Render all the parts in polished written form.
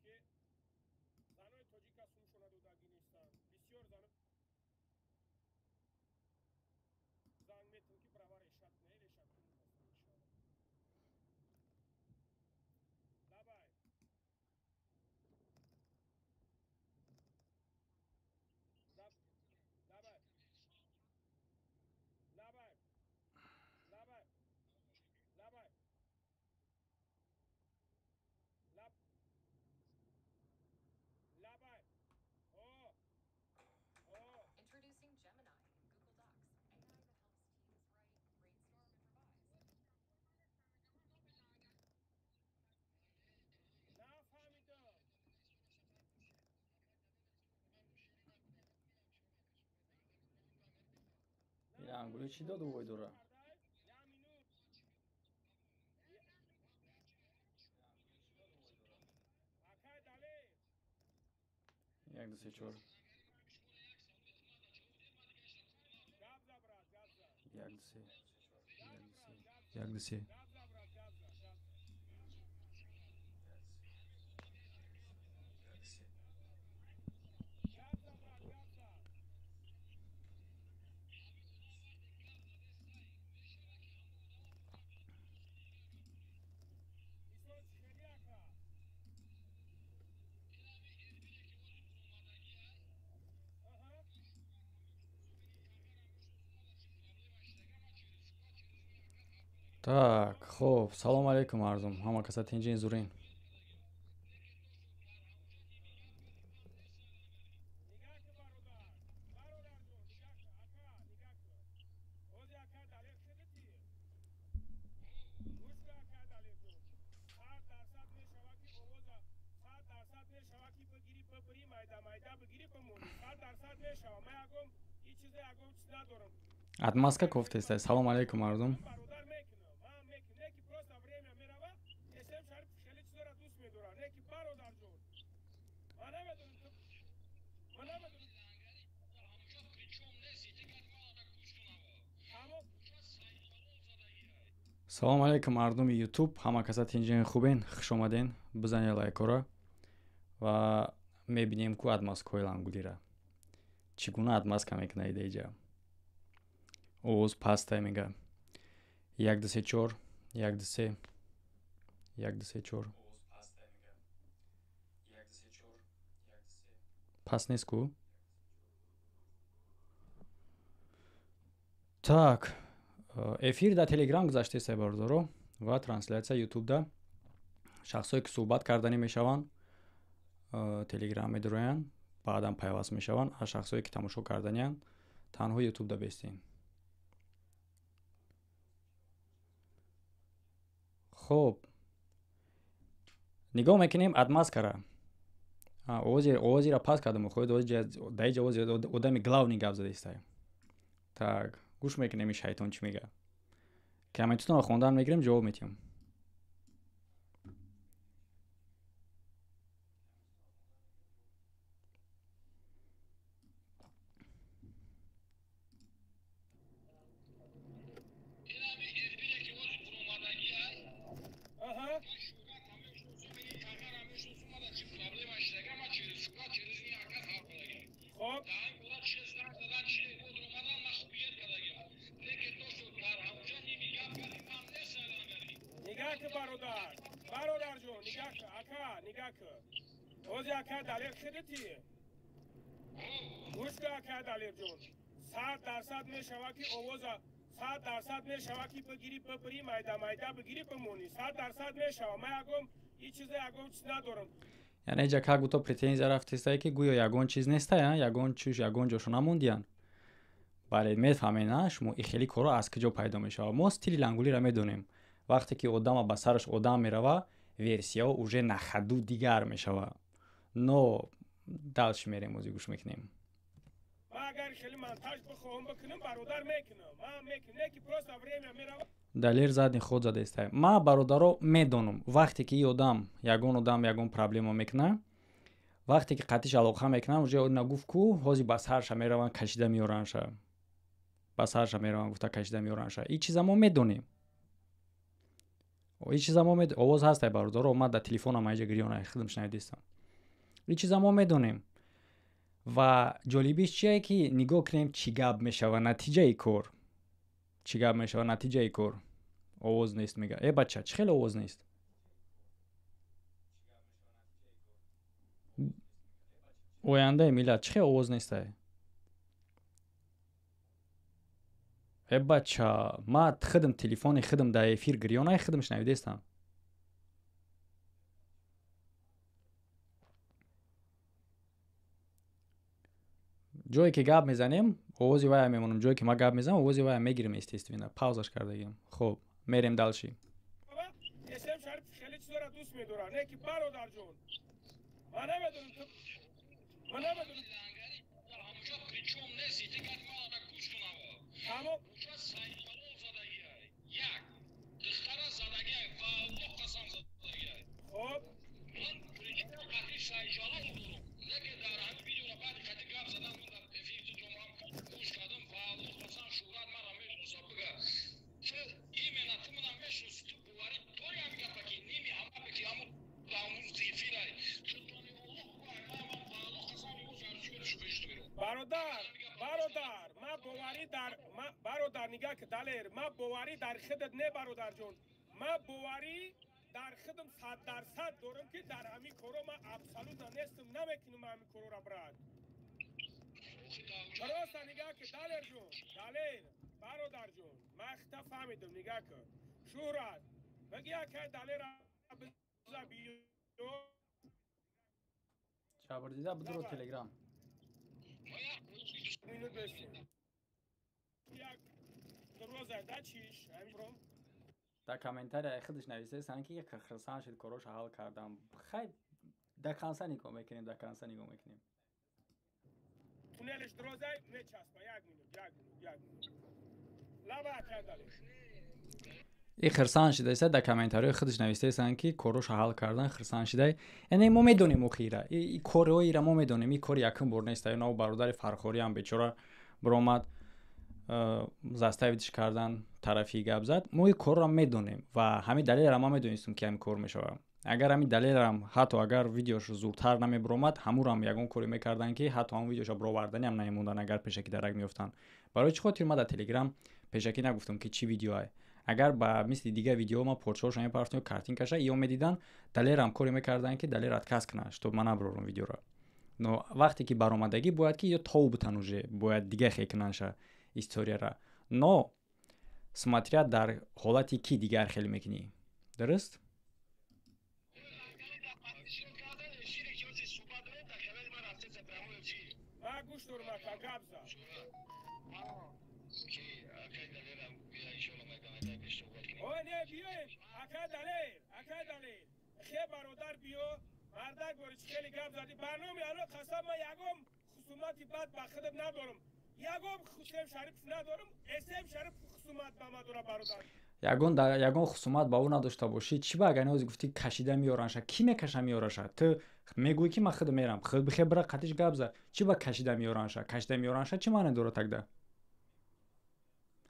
Ки занои тоҷика сумшона додагӣ нестанд. Бисёр зано занг метун, ки права решать не решать кун, иншоалло. Лабай. Лабай. Лабай. Лабай. Лабай. Лаб. Лабай. О. О. Introducing Gemini in Google Docs, AI that helps teams write, brainstorm, and revise. Нафаҳмидам. Ангули чӣ доду вой дора? Я минут. Акай Далер. Як, ду, се, чор. Гап за, брат, гап за. Як, ду, се, як, ду, се, як, ду, се. Гап за, брат, гап за, гап за. Гап за, брат, гап за. Ислом чӣ ака? Аҳа. Так, хоб, салом алейкум, мардум, ҳама каса тинҷин, зурин? Нигоҳ кун, бародар. Бародарҷон, нигоҳ кун, ака, нигоҳ кун. Ҳози ака Далер шудити? Гӯш кун, ака Далерҷон. 100% мешавад, ки овоза 100% мешавад, ки бигирӣ, бибирӣ, майда майда бигирӣ, бимонӣ. 100% мешавад. Ман ягон ин чиза, ягон чиз надорам. Отмазка кофтеста. Салом алейкум, мардум. Бародар, мекунам. Ман мекунам. Не ки просто время мерава. Эсем Шариф хеле чизора дӯст медорад. Не ки, бародарҷон. Ман намедонам ту, ман намедонам. Тамом. Салом алейкум, мардуми Ютуб, ҳама каса тинҷин, хубен? Хуш омаден, бизанед лайкора ва мебинем ку отмазкаҳои лангулира чӣ гуна отмазка мекунад. Идаиҷа овоз пастай мега. Як, ду, се, чор, як, ду, се, як, ду, се, чор. Паст нест ку. Так, эфир дар Телеграм гузаштеста, бародаро, ва трансляция Ютубда. Шахсое ки суҳбат карданӣ мешаванд, Телеграм медуроянд, баъдан пайваст мешаванд, а шахсое ки тамошо карданианд, танҳо Ютубда бестен. Хуб, нигоҳ мекунем отмазкара. Овозира паст кардам, хоҳед дар иҷа овози одами главный гап задаистай. Так, гӯш мекунем, ин шайтон чӣ мега. Комментатонро хондан мегирем, ҷавоб метиҳам. Аҳа. Хоб. Нигоҳ кун, бародар. Бародарҷон, нигоҳ кун, ака, нигоҳ кун. Ҳози ака Далер шудити? Гӯш кун, ака Далерҷон. 100% мешавад, ки овоза 100% мешавад, ки бигирӣ, бибирӣ, майда майда бигирӣ, бимонӣ. 100% мешавад. Ман ягон ин чиза, ягон чиз надорам. Яъне иҷа как будто претензия рафтестае, ки гӯё ягон чиз нестая, ягон чиз ягон ҷошо намондиян. Бале, мефаҳмед, на шумо, и хеле корро аз куҷо пайдо мешавад? Мо стили лангулиро медонем. Вақте ки одама ба сараш одам мерава, версияҳо уже на ходу дигар мешава. Но дальше мерем, ози гӯш мекунем. Ман агар хеле монтаж бихоҳам бикунам, бародар, мекунам. Ман мекунам. Не ки просто время мерава. Далер задний ход задаистай. Ма, бародаро, медонам, вақте ки и одам, ягон одам ягон проблема мекуна, вақте ки қатиш алоқа мекунам, уже нагуфт ку ҳози ба сарша мераванд, кашида меоранша, ба сарша мераванд гуфта, кашида меоранша. И чиза мо медонем. Ин чиза мо овоз ҳастай, бародаро, ман дар телефонам аиҷа гирёна худам шунавидистам. Ин чиза мо медонем. Ва ҷолибиш чие, ки нигоҳ кунем, чӣ гап мешава натиҷаи кор. Чӣ гап мешава натиҷаи кор? Овоз нест, мега. Э, бача, чӣ хеле овоз нест? Ояндаи миллат, чӣ хел овоз нестай? Э, бача, ман худам телефони худам дар эфир гирёнай худам шунавидестам. Ҷое ки гап мезанем, овози вая мемонам. Ҷое ки ман гап мезанам, овози вая мегирем, естественно. Паузаш кардагим. Хуб, мерем дальше. Есем Шариф хеле чизора дӯст медорад. Не ки, бародарҷон, ман намедонам, ман намедонам. Тамом. Хоб. Бародар, бародар, ман боварӣ дар, бародар, нигаҳ ки, Далер, ман боварӣ дар худат не, бародарҷон. Ман боварӣ дар худам 100% дорам, ки дар ҳамин коро ман абсолютно нестам, намекунам ҳамин корора, брат. Просто нигаҳ ки, Далерҷон, Далер, бародарҷон, ман хита фаҳмидам, нигаҳ ки. Шӯҳрат, баги акай Далера биза биё. Чабрдида бидуро Телеграм. Минут бешин. Як роза да чиш, ҳамин ром. Дар комментария худаш нависесан, ки хурсанд шуд, короша ҳал кардам. Хай, до конца нигоҳ мекунем, до конца нигоҳ мекунем. Туннелиш дорозай мечаспа, як минут, як минут, як минут. Лаба, акай Далер. И хурсанд шидаиста, дар комментариҳои худаш навистаистанд, ки короша ҳал кардан хурсанд шидай. Яъне мо медонем охира и корҳоира мо медонем, и кори якум бор нест. Нав бародари Фархориам бечора биромад, заставить ш кардан, тарафи гап зад. Мо и корро медонем ва ҳамин далелро ман медонистам, ки ҳамин кор мешавад. Агар ҳамин далелам, ҳатто агар видеош зудтар намебиромад, ҳамурам ягон коре мекарданд, ки ҳатто ҳамон видеоша бироварданиам намемонданд, агар пешакӣ дарак меёфтанд. Барои чӣ хотир ман дар Телеграм пешакӣ нагуфтам, ки чӣ видеоае? Агар ба мисли дигар видеоҳо ман порчаҳоша мепартам ё картинкаша ё медидан, Далерам коре мекарданд, ки Далер отказ кунад, чтоб ман набирорам видеоро. Но вақте ки баромадагӣ, бояд ки ё тов бутан, уже бояд дига хел кунанша историяра. Но смотря дар ҳолати ки дигар хел мекунӣ, дуруст? Ман гӯш дорам, ака, гап зад. Ой, не, биёем, ака Далер, ака Далер. Хе, бародар, биё, мардак бори, чӣ хеле гап задӣ. Ба номи Алло қасам, ман ягон хусумати бад ба худам надорам. Ягон Хусем Шарипов надорам, Эсем Шарипов хусумат ба ман дорад, бародар. Ягон ягон хусумат ба ӯ надошта бошӣ, чӣ ба агар ҳозир гуфтӣ, кашида меёранша? Кӣ мекаша меёраша? Ту мегӯӣ, ки ман худам мерам, худ бихе, бира қатиш гап за. Чӣ ба кашида меёранша? Кашида меёранша чӣ маъне дорад тогда?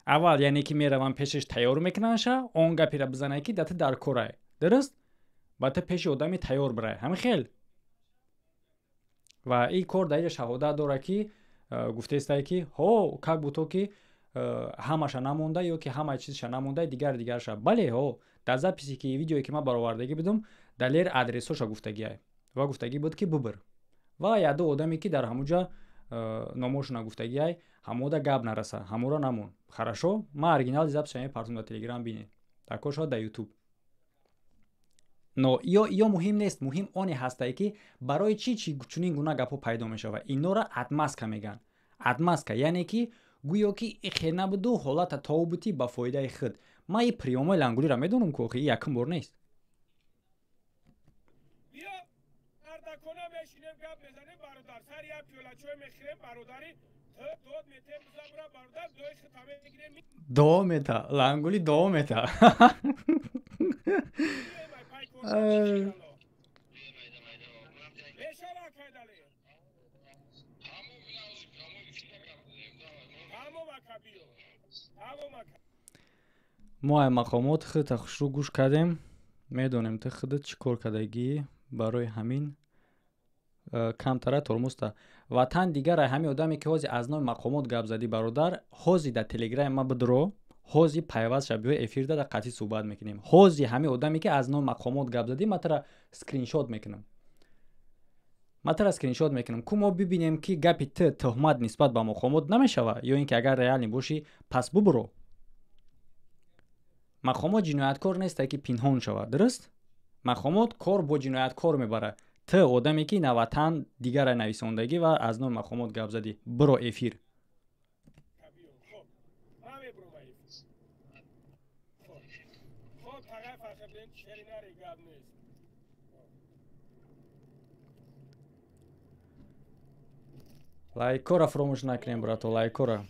Аввал, яъне ки мераванд пешаш, тайёр мекунанша, он гапера бизанад, ки да ту дар корай, дуруст? Ба ту пеши одами тайёр бирай, ҳамин хел. Ва ин кор дар инҷа шаҳодат дорад, ки гуфтаистае, ки ҳо, как будто ки ҳамаша намонда ё ки ҳамаи чизша намонда, дигар дигарша. Бале, ҳо, дар записи ки видеое ки ман баровардагӣ будам, Далер адресҳоша гуфтагиай ва гуфтагӣ буд, ки бубир, ва яду одаме, ки дар ҳамуҷа номошона гуфтагиай, ҳамода гап нараса, ҳамора намон. Хорошо, ман оригинали записша мепартом дар Телеграм, бинед, дар кор шавад дар Ютуб. Но ё муҳим нест, муҳим оне ҳастае, ки барои чӣ чи чунин гуна гапҳо пайдо мешавад. Инора отмазка мегӯянд. Отмазка, яъне ки гӯё ки ихе набуду, ҳолата тобутӣ ба фоидаи худ. Ман и приёмои лангулиро медонам ку, охи и якум бор нест. Биё, ардакона мешинем, гап мезанем, бародар, сари як пиёла чой мехӯрем, бародарӣ, ту дод метем, бизабра, бародар, дои хита мегирем. Дуо мета лангули, дуо мета. Биёем, ай пай кор иншалло. Мешава, акай Далер? Тамом, ака, биё. Тамом, ака. Мо ай мақомот хита хушрӯ гӯш кардем. Медонем, ту худат чӣ кор кардагӣ, барои ҳамин камтара тормозта. Ватан дигар ҳамин одаме, ки ҳозир аз номи мақомот гап задӣ, бародар, ҳозир дар телеграми ма бидро, ҳозир пайваст ша, биё эфир да қатъӣ суҳбат мекунем. Ҳозир ҳамин одаме, ки аз номи мақомот гап задӣ, ма тара скриншот мекунам. Ма тара скриншот мекунам. Ку мо бибинем, ки гапи ту тӯҳмат нисбат ба мақомот намешава, ё ин ки агар реалӣ бошӣ, пас бубуро. Мақомот ҷинояткор несте, ки пинҳон шавад, дуруст? Мақомот кор бо ҷинояткор мебарад. Ту одаме, ки на ватан дигаре нависондагӣ ва аз номи мақомот гап задӣ, биро эфир. Лайкора фуромӯш накунем, брато, лайкора.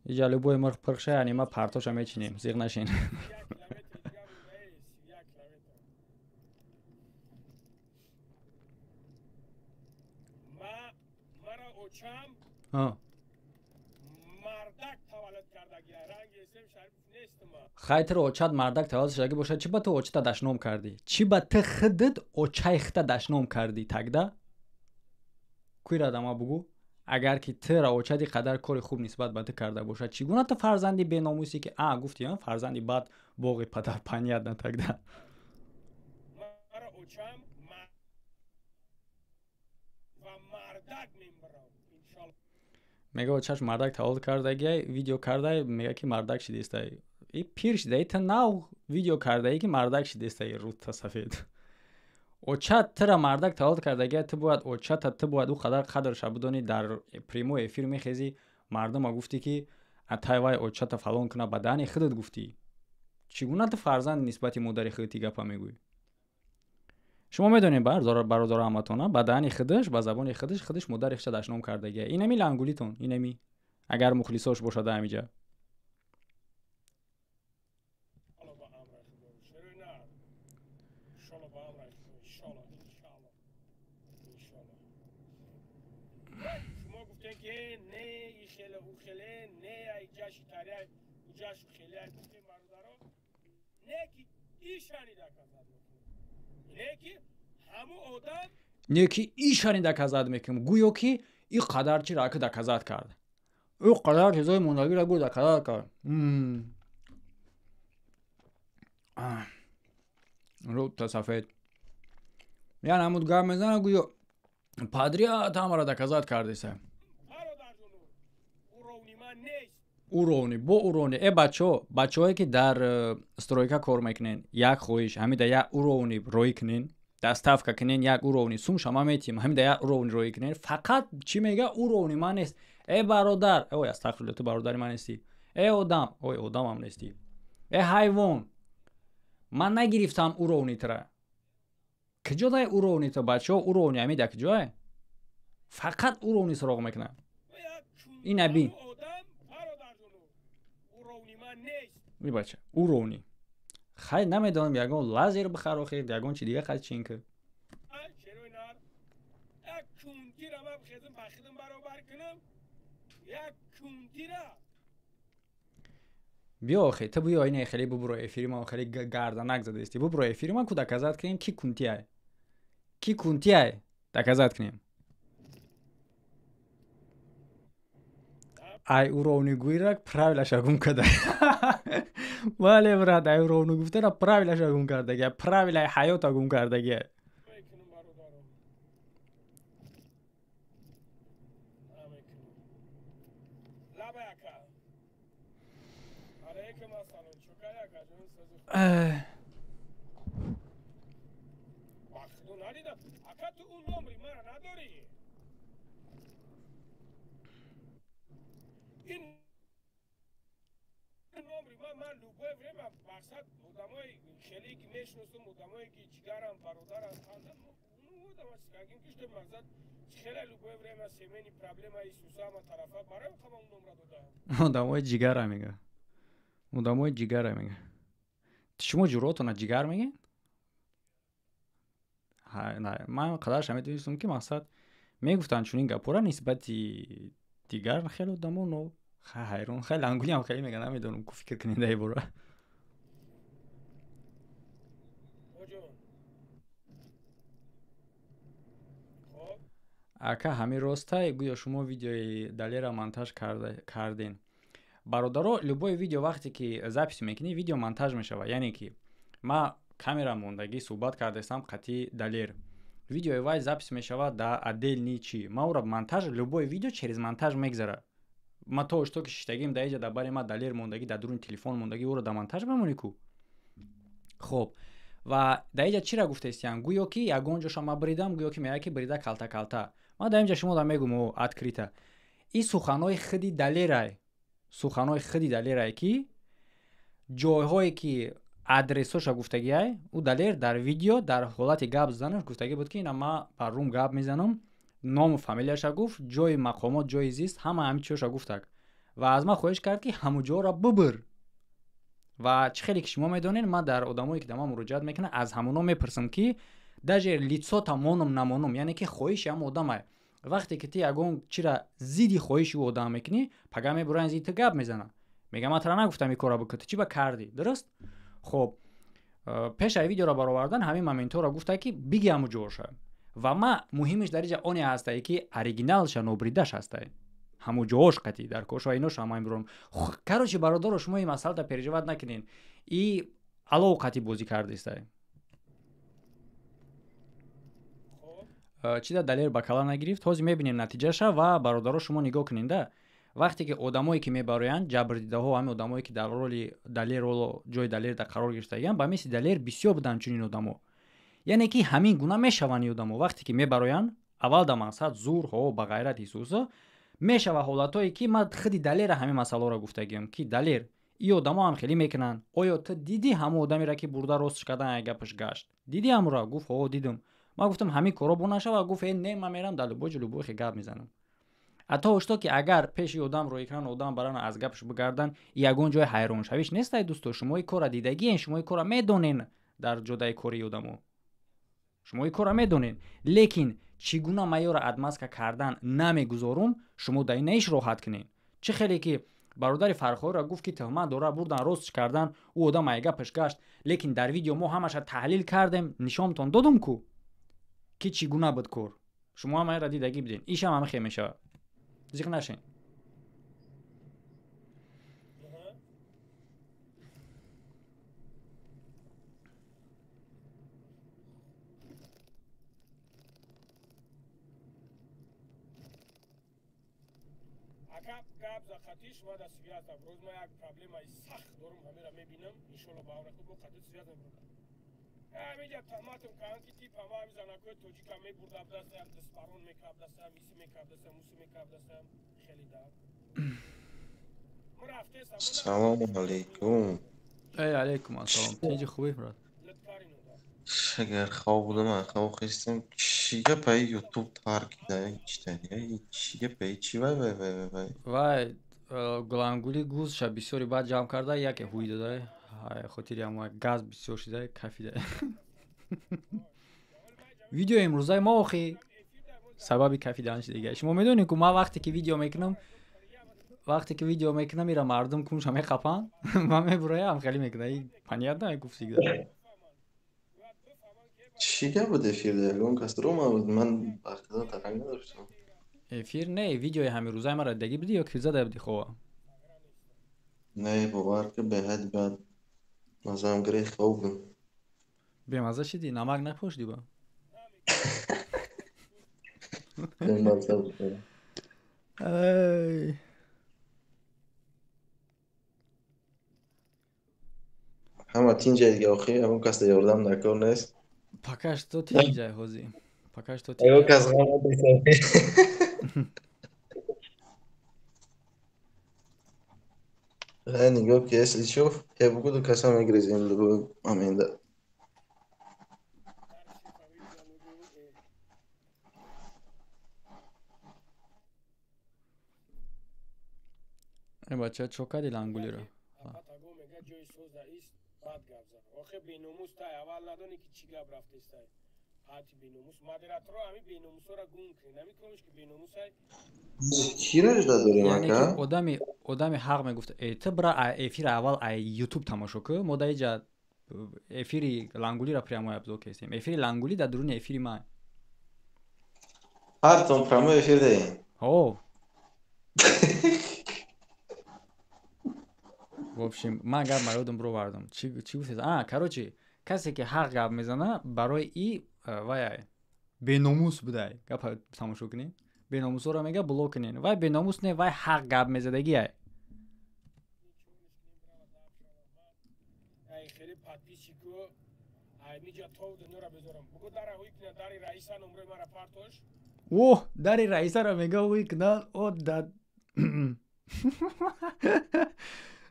Иҷа любой мирх пирхша, яъне ма партоша мечинем, зиғ нашин. Хай, туро очат мардак таваллуд шудагӣ бошад, чӣ ба ту очата дашном кардӣ? Чӣ ба ту худат очаи худта дашном кардӣ? Тогда куйра ма бугӯ, агар ки тура очат ин қадар кори хуб нисбат ба ту карда бошад, чӣ гуна ту фарзанди беномусӣ, ки а гуфтӣ, фарзанди бад боғи падар, понятно тогда. Маро очам ва мардак мебарам, иншалло. Мега, очаш мардак таваллуд кардагиай, видео кардай, мега, ки мардак шидистай. И пир шидаи, ту нав видео кардаи, ки мардак шидистай, рӯта сафед. Очат тура мардак таваллуд кардагиай, ту бояд очата, ту бояд ӯ қадар қадрша бидонӣ. Дар прямой эфир мехезӣ, мардума гуфтӣ, ки атай вай очата фалон куна, ба даҳани худат гуфтӣ. Чӣ гуна ту фарзанд нисбати модари худат гапа мегӯӣ? Шумо медонед, бародаро, ҳаматона, ба даҳани худаш, ба забони худаш, худаш модари худша дашном кардагия. Инами лангулитон, инами агар мухлисош бошада ҳамиҷа. Иншалло, ба амри Худо. Шерои нар. Иншалло, ба амри Худо. Иншалло, иншалло. Иншалло. Шумо гуфтем, ки не, и хеле, ӯ хеле, не, ай ҷаши тариай, ӯ ҷашу хеле, ай гуфтем, бародаро, не ки ишани доказать мекунем. Не ки ҳамун одам. Не ки ишани доказать мекунем, гӯё ки и қадар чиро ака доказать кард, ӯ қадар чизои мондагиро гӯ доказать кард. Рӯта сафед, яъне ҳамуд гап мезана, гӯё подряд ҳамаро доказать кардеса. Бародарҷону, уровни ман нест. Уровни бо уровни. Э, бачаҳо, бачаҳое, ки дар стройка кор мекунен, як хоҳиш: ҳамида як уровни роӣ кунен, доставка кунен, як уровни сум шама метиҳем, ҳамида як уровни роӣ кунен. Фақат чӣ мега? Уровни ман нест. Э, бародар, ой, астағфирулло, ту бародари ман нестӣ. Э, одам, ой, одамам нестӣ. Э, ҳайвон, ман нагирифтам уровни тура. Куҷо дай уровни ту? Бачаҳо, уровни ҳамида куҷое? Фақат уровни суроғ мекунад. Ина бин. Ҳамун одам, бародарҷону, уровни ман нест. И бача уровни, хай, намедонам, ягон лазер бихар, охир ягон чи дига хай чин ки. Шерои нар, як кунтира ман бихезам, ба худам баробар кунам, як кунтира. Биё охи, ту биё, ина хеле бубуро эфири ман, хеле гарданак задаисти, бубуро эфири ман, ку доказать кунем, ки кунтиай, ки кунтиай, доказать кунем. Ай уровни гӯйрак правилаша гум карда. Бале, брат, ай уровни гуфтара правилаша гум кардагия, правилаи ҳаёта гум кардагия. Мекунам, бародаро, намекунам. Лаба яка, алейкум ассалом, чӯка яка ҷон, сази. Ба худо надидам, ака, ту ун номри мара надорӣ? Ин номри ман любое время, мақсад, одамои хеле ки мешиносам, одамое ки ҷигарам, бародарам, қандам, одама каким ки что, мақсад, хеле любое время семейный проблема исуса ама тарафа барои хама он номра додам. Одамои ҷигара мега, одамои ҷигара мега. Шумо ҷуротона ҷигар мегӯед? Ман қадарша медонистам, ки мақсад мегуфтанд чунин гапҳоро нисбати дигар хеле одамо, но ҳайрон, хеле ангулиам хеле мега, намедонам, ку фикр кунед дар бора. Ака, ҳамин ростай, гӯё шумо видеои Далера монтаж карден. Бародаро, любой видео вақте ки запись мекунӣ, видео монтаж мешавад. Яъне ки ма камера мондагӣ суҳбат кардастам қатъи Далер, видеои вай запись мешавад да отдельный чӣ, ма ӯра монтаж, любой видео через монтаж мегзарад. Ма то что ки шиштагим да иҷа, дар бари ма Далер мондагӣ, дар дуруни телефон мондагӣ, ӯро да монтаж мемонӣ ку. Хоб, ва дар иҷа чира гуфтаистиян? Гӯё ки ягон ҷоша ма бридам, гӯё ки меяд ки брида калта калта. Ман дар инҷа шумо да мегӯм, о открыто, ин суханҳои худи Далерай, суханҳои худи Далерай, ки ҷойҳое ки адресоша гуфтагиай, ӯ Далер дар видео дар ҳолати гап заданаш гуфтагӣ буд, ки ина ма бар рум гап мезанам, ному фамилияша гуфт, ҷои мақомот, ҷои зист, ҳама ҳамин чизоша гуфтак ва аз ман хоҳиш кард, ки ҳамун ҷоро бибир. Ва чӣ хеле ки шумо медонед, ман дар одамое ки дар ман муроҷиат мекунанд, аз ҳамуно мепурсам, ки даже лицота монум намонум, яъне ки хоҳиши ҳам одамай. Вақте ки ту ягон чира зидди хоҳиши ӯ одам мекунӣ, пага мебуранд, зидди ту гап мезанад, мега: «Ман тара нагуфтам ин корро бикун, ту чӣ ба кардӣ?» Дуруст? Хоб, пешаи видеоро баровардан ҳамин моментҳоро гуфта, ки биги ҳамун ҷоша. Ва ма муҳимиш дар иҷа оне ҳастае, ки оригиналша нобридаш ҳастае, ҳамун ҷоош қатӣ дар коша инош ҳама мебурам. Короче, бародаро, шумо ин масъалата переживать накунед, и алов қатӣ бозӣ кардистае. Чида Далер ба кала нагирифт, ҳозир мебинем натиҷаша. Ва бародаро, шумо нигоҳ кунед, вақте ки одамое ки мебароянд, ҷабрдидаҳо, ҳамин одамое ки дар роли Далер, ҳоло ҷои Далер дар қарор гирифтагианд, ба мисли Далер бисёр буданд чунин одамо. Яъне ки ҳамин гуна мешаванд ин одамо вақте ки мебароянд, аввал да мақсад зур ҳо ба ғайрат ҳисуса мешава. Ҳолатҳое ки ман худи Далера ҳамин масъаларо гуфтагиам, ки Далер, и одамо ҳам хеле мекунанд, оё ту дидӣ ҳамон одамеро, ки бурда ростш кардан, як гапаш гашт, дидӣ ҳамонро? Гуфт: «Ҳо, дидам». Ман гуфтам: «Ҳамин корро бо нашава». Гуфт: «Э, не, ман мерам дар любой ҷо любой хе гап мезанам». Ҳатто что ки агар пеши одам рӯи экран одам барана аз гапаш бигардан, ягон ҷои ҳайроншавиш нестай. Дӯсто, шумо ин корра дидагиен, шумо ин корра медонен, дар ҷодаи кори одамо шумо ин корра медонен. Лекин чӣ гуна ман ёро отмазка кардан намегузорум, шумо дар ин наиш роҳат кунед. Чӣ хеле ки бародари Фархориро гуфт, ки тӯҳмат дора, бурдан ростш кардан, ӯ одам ай гапаш гашт, лекин дар видео мо ҳамаша таҳлил кардем, нишонтон додум ку, ки чӣ гуна буд кор. Шумо ҳам айра дидагӣ биден, ишам ҳама хел мешавад, зиқ нашен. Ака, гап за хати шумо да связь рӯз ма як проблемаи сахт дорум, ҳамира мебинам, иншолло ба авра бо хати связь мебурдам. Ҳамиҷа таҳматам кардам, ки тип ҳама ҳами занакои тоҷика мебурдабдастам, дастпарон мекардастам, иси мекардастам, уси мекардастам, хеле дар. Салому алейкум. Эй, алейкум ассалом. Тинҷи, хубӣ, брат? Агар хоб будам, хоб хестам. Чӣ гапаи Ютуб таркида читани? Чӣ гапаи чӣ, вай вай вай вай вай. Вай гулангули гузша бисёри баъд ҷамъ карда, яке ҳуй дода, хотири ҳамо газ бисёр шида, кафида. Видеои имрӯзаи мо охи сабаби кафидан шидига. Шумо медонед ку, ман вақте ки видео мекунам, вақте ки видео мекунам, ира мардум кунша меқапанд, ман мебураям, хеле мекунам, понятно гуфтига. Чӣ гап буд эфирда? Ягон кас дуромад? Ман вақтида таранг надоштам. Эфир не, видеои ҳамин рӯзаи мара дидагӣ будӣ ё ки зада будӣ хова? Не, бовар ки, беҳад бад. Мазаам гирифт, хоб будам. Бемаза шидӣ? Намак напошдӣ ба? Бемаза буд. Ай. Ҳама тинҷай дига охи, ягон кас да ёрдам дар кор нест. Пока что тинҷай ҳозӣ. Пока что Ягон тинҷай. кас ғам надошт. Ҳай, нигоҳ ки, если чё, я буду касам мегрезем любой момент. Э, бача, чо кардӣ лангулиро? Апатаго мега ҷои созда ист, бад гап зад. Охе, беномус тай, аввал надонӣ ки чӣ гап рафтестай. Ати беномус, модераторо ҳами беномусоро гум кунед. Ҳами кориш ки беномусай. Чӣ ражда дорем, Яъне ки ака? одами ҳақ мегуфт: «Э, ту бира эфири аввал ай Ютуб тамошо кӯ». Мо дар иҷа эфири лангулиро прямой обзор кестем. Эфири лангули дар дуруни эфири ман. Ҳартон прямой эфир даем. Ҳо. В общем, ман гап маёдам бировардам. Чӣ гуфтед? А, короче, касе ки ҳақ гап мезана, барои и вай беномус будай. Гап тамошо кунед. Беномусоро мега блок кунед. Вай беномус не, вай ҳақ гап мезадагиай. О, дари раисаро мега ҳуй кунад. О, да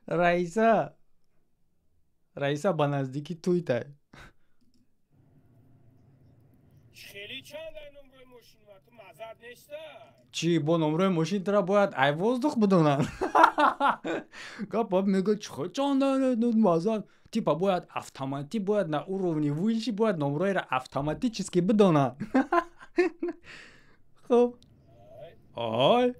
раиса. Раиса ба наздикӣ туйтай. Чӣ бо номрои мошин тура бояд ай воздух бидонанд? Гап мега чанда мазар типа бояд автомати, бояд на уровни выше, бояд номроиро автоматически бидонанд. Хоб. Ай.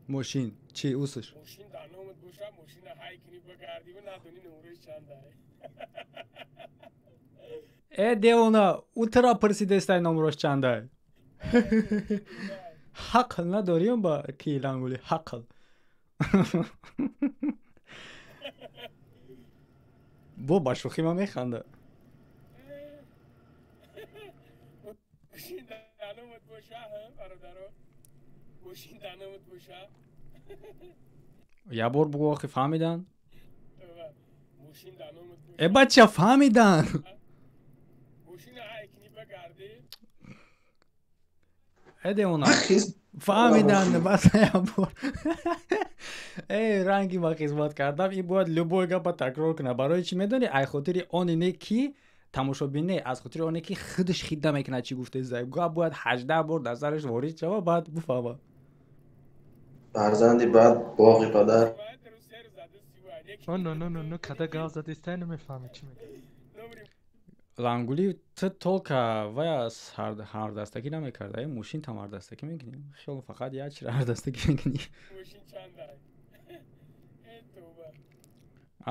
Мошин чӣ усш? Э девона, ӯ тура пурсидестай номрош чандай. Ҳақл надорим ба ки лангули ҳақл. Бо ба шӯхӣ ман механда. Як бор бугӯ охи фаҳмиданд? Э бача фаҳмиданд. Э девона, фаҳмиданд бас як бор. Э ранги ма хизмат кардам, ин бояд любой гапа такрор кунад. Барои чӣ медонӣ? Ай хотири оне не ки тамошобин не, аз хотири оне ки худаш хидда мекунад чӣ гуфте зайб. Гап бояд 18 бор дар сараш ворид шава, баъд буфаҳма. Фарзанди бад боғи падар. Но но но но када гап задистай намефаҳми чӣ мегӯяд. Лангули ту толка вая ҳардастагӣ намекарда, э мошин там ҳардастагӣ мекунӣ. Хело фақат як чира ҳардастагӣ мекунӣ.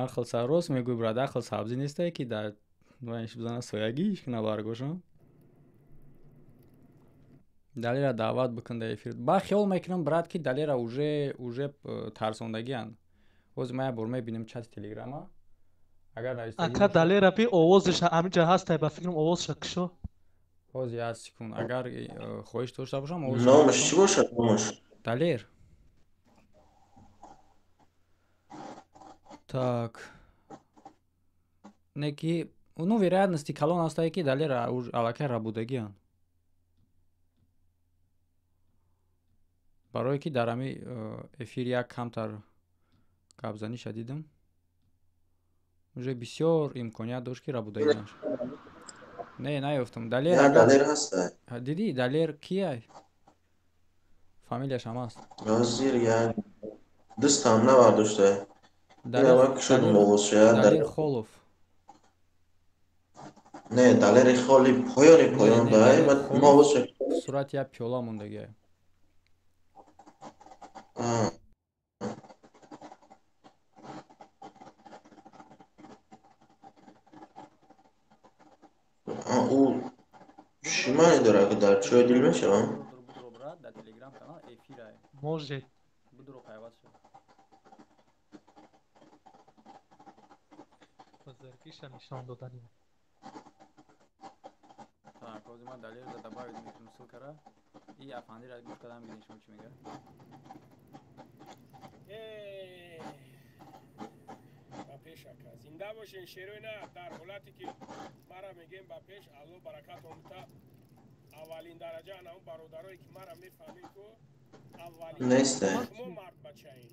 Ақл сар рост мегӯй, брат, ақл сабзӣ нестай ки дар вайш бизана соягиш кина баргошам. Далера даъват бикун дар эфир. Ба хиёл мекунам, брат, ки Далера уже тарсондагианд. Ҳозир ман як бор мебинем чати телеграма. Агар навиштагӣ Ака Далера би овозаш ҳаминҷа ҳастай, ба фикрам овозша кишо. Ҳозир як секунд, агар хоҳиш дошта бошам, овозша Номаш чӣ бошад, номаш? Далер. Так. Не ки, ну, вероятности калон ҳастае ки Далера аллакай рабудагианд. Барое ки дар ҳами эфир як камтар гапзаниша дидам. Уже бисёр имконият дошт ки рабудагӣ нашад. Не, наёфтам. Далер Я Далер ҳастай. Дидӣ, Далер кияй? Фамилияш ҳам аст. Ҳозир як дастам навардоштай. Далер Холов. Не, Далери Холи поёни поён дай, ма овозша сурати як пиёла мондагиай. Ӯ чӣ маъне дорад, ки дар чой дил мешавам? Дар телеграм канал эфирай. Может. Будро пайваст шав. Бузургиша нишон додани. Так, ҳозир ман Далерро добавить мекунам ссылкара. И афандира гӯш кардам, бинем шумо чӣ мегӯяд. Ба пеш ака. Зинда бошен, шерои на, дар ҳолате ки мара мегем ба пеш, Аллоҳ баракатон бита. Аввалин дараҷа ана он бародарое ки мара мефаҳмем ку аввалин шумо мардбачаем.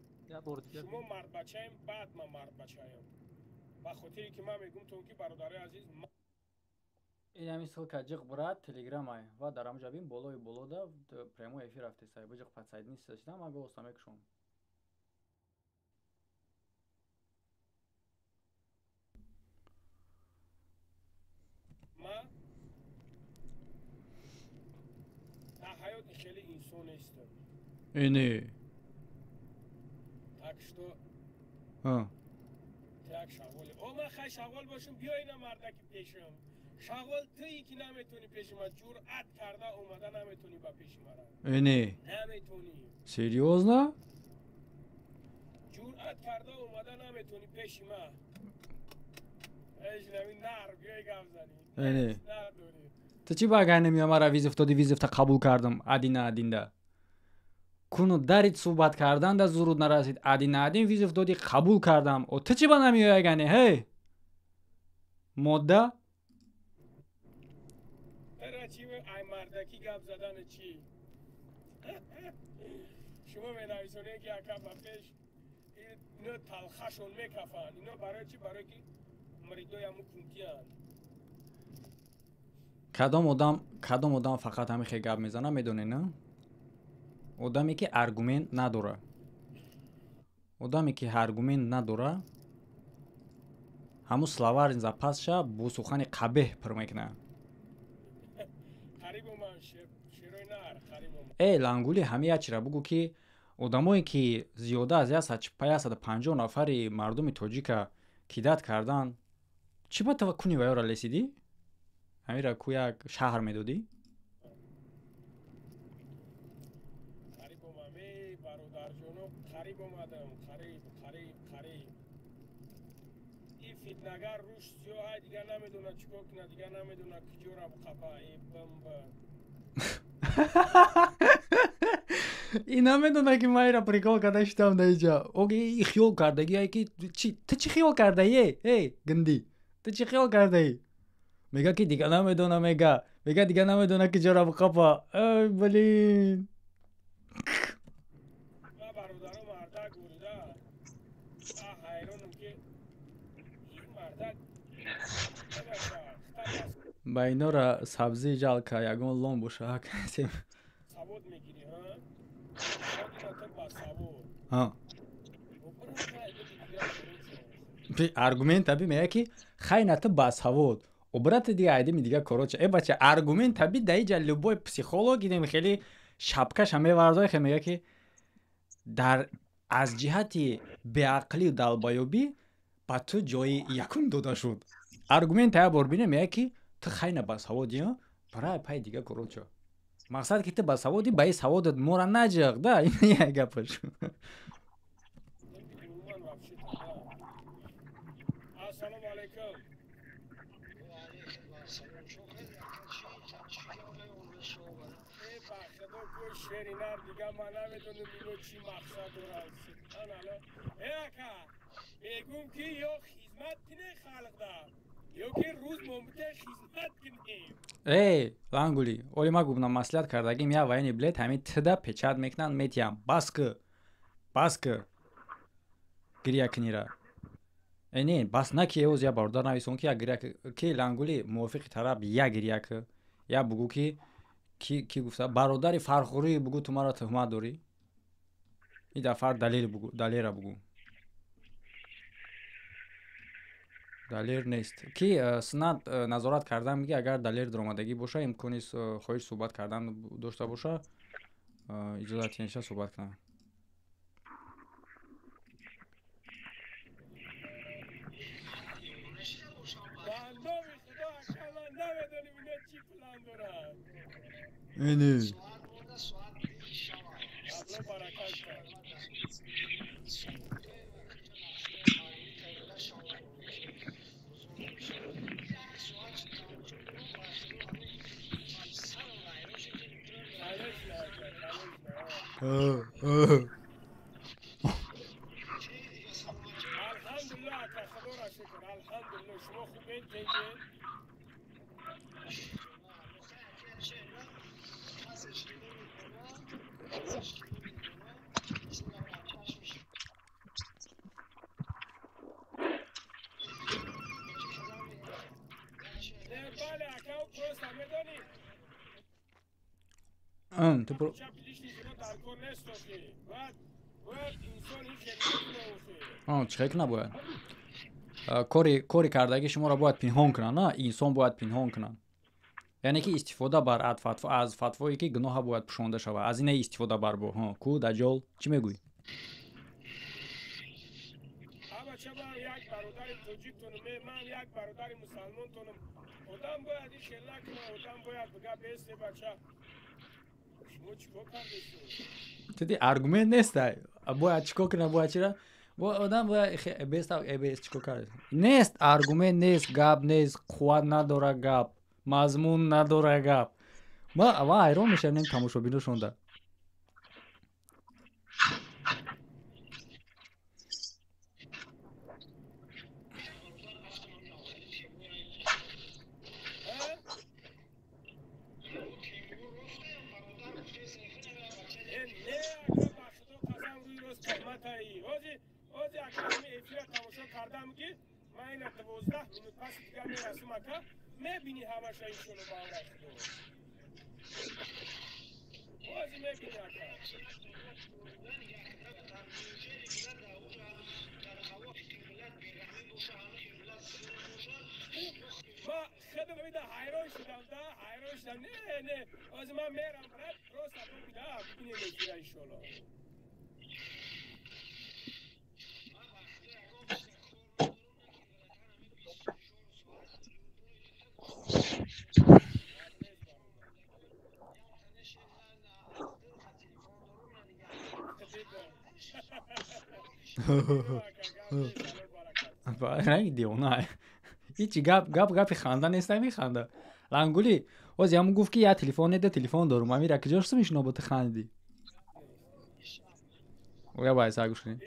Шумо мардбачаем, баъд ман мардбачаем. Ба хотире ки ман мегӯм тон ки бародарои азиз, ин ҳамин ссылка ҷиқ брат телеграмай ва дар ҳамҷа бин болои болода прямой эфир рафтесай. Биҷиқ подсоединиться шидам, ман голоса мекушом. Ман дар ҳаёт хеле инсон нестам. Ине. Так что Як шағол. О ман хай шағол бошам, биё ина мардаки пешам. Шағол туи ки наметони пеши ман, ҷуръат карда омада наметони ба пеши мара. Э не. Наметони. Серьёзно? Ҷуръат карда омада наметони пеши ман. Эш нави нар, биёй гап зани. Э не. Ту чӣ ба гай намеоя мара вызов доди, вызов та қабул кардам, один на один да. Куну дарит суҳбат кардан да зуруд нарасид, один на один вызов доди, қабул кардам. О ту чӣ ба намеоя гане, ҳей? Модда? Тара чӣ ай мардаки гап задани чӣ? Шумо менависонед ки ака ба пеш ино талхашон мекафанд. Ино барои чӣ? Барои ки муридои ҳамун кунтиянд. Кадом одам фақат ҳамин хел гап мезана, медонед, на? Одаме ки аргумент надора. Одаме ки аргумент надора, ҳамун словарный запасша бо сухани қабеҳ пур мекунад. Э, Лангули, ҳамин як чира бугӯ ки одамое ки зиёда аз 150 нафари мардуми тоҷика кидат кардан, чӣ ба куни ваёра лесидӣ? Ҳамира ку як шаҳр медодӣ? Қариб омадам, эй бародарҷоно, қариб омадам, қариб, қариб, қариб. Ин фитнагар рӯш сиёҳай, дигар намедонад чӣ кор кунад, дигар намедонад куҷора буқапа, э бмб. И намедона ки ман ира прикол карда шитам да иҷа. Оги и хиёл кардагӣ ай ки чӣ ту чӣ хиёл кардаӣ? Эй, гинди. Ту чӣ хиёл кардаӣ? Мега ки дига намедона, мега. Мега дига намедона ки ҷора буқапа. Эй, блин. Ман бародаро мардак бурида. Ман ҳайронам ки ин мардак ба инора сабзӣ жалка ягон лом боша касем. Савод мегирӣ, ҳа? Савод ба савод. Ҳа. Аргумент аби мега ки хай на ту ба савод. Обрати дига айдими дига короче. Э бача аргумент аби да иҷа любой психолог идем хеле шапкаша мевардой хе мега ки дар аз ҷиҳати беақлию далбаёбӣ ба ту ҷои якум дода шуд. Аргумент ая бор бине мега ки ту хай на ба саводи, барай пай дига короче. Мақсад ки ту ба саводи, ба ин саводат мора наҷиқ, да, ин як гапаш. Ассалому алайкум. Э ба худо ку шери нар дига ман намедонам ино чӣ мақсад дорад. Субҳаналло. Э ака, мегӯм ки ё хизмат кине халқда, ё ки рӯз момбите хизмат кинем. Эй, Лангули, оли ма гумна маслиҳат кардагим я военный билет ҳамин тда печат мекунанд метиҳам. Бас ки. Бас ки. Гиря кинира. Э не, бас наки эоз я бародар нависон ки я гиря ки Лангули мувофиқи тараб я гиря ки. Я бугӯ ки ки гуфта бародари фархурӣ бугӯ ту маро туҳмат дорӣ. Ин дафъа далел бугӯ, далера бугӯ. Далер нест. Ки сунат назорат кардан меги агар далер даромадагӣ боша, имкони хоҳиш суҳбат кардан дошта боша, иҷозат тиҳеша суҳбат кунад. Ба номи худо ака ман намедонем ино чӣ план дорад. Эне. Алло баракат кард. Конечно, ака, конечно. Алҳамдулиллоҳ ака, худоро шукр, алҳамдулиллоҳ. Шумо хубед, тинҷед? Не, бале ака, просто медонӣ Ту про чап лишний зино дар кор нест охи. Бояд инсон ин хел накуна охи. Чӣ хел кунад бояд? Кори кардагии шуморо бояд пинҳон кунанд, на? Инсон бояд пинҳон кунад. Яъне ки истифода бар аз фатвое ки гуноҳа бояд пӯшонда шавад. Аз ине истифода бар бо. Ҳо, ку даҷол, чӣ мегӯӣ? Бача, ман як бародари тоҷиктонум, ман як бародари мусалмонтонум. Одам бояд ин хел накунад, одам бояд бига бесте, бача. Шумо чӣ кор кардесу? Тиди, аргумент нестай. Бояд чӣ кор кунад, бояд чира? Одам бояд беста эбес чӣ кор кард? Нест, аргумент нест, гап нест, қувват надора гап, мазмун надора гап. Ма ҳайрон мешавам нем тамошобиношонда. Мебини ҳамаша иншолло ба Аллоҳи Худо. Бози мебини, ака. Ма худам ида ҳайрон шудам да, ҳайрон шудам. Не, не, ози ман мерам, брат, просто бибина, бибинем эфира иншолло. Ранги девона. Ҳичи гап гап гапи ханда нест, механда. Лангули, ози ҳамун гуфт, ки я телефон неда, телефон дорум. Амира, куҷош сумишно бо ту хандидӣ? Я байса гӯш кунед.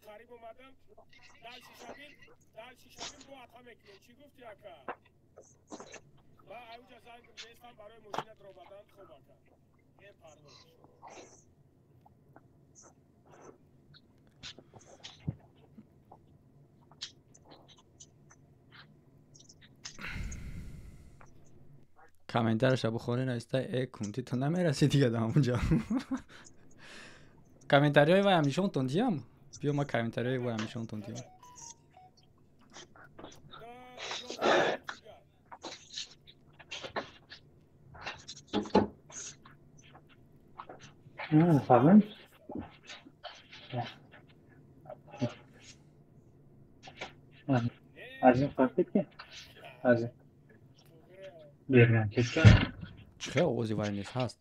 Қариб омадам, дальше шавем, дальше шавем, бо ақа мекунем. Чӣ гуфти, ака? Ма ауҷа занг бестам барои мошинат робадан. Хуб, ака, бепарво. Комментарияша бухонед, наиста э кунти ту намераси дига да ҳамунҷа. Комментариҳои вай ҳам нишонтон диҳам? Биё, ма комментариҳои вай ҳам нишонтон диҳам. Warum? Азин фақат ки? Азин. Берман кеткен. Чӣ хел овози вай нест, ҳаст.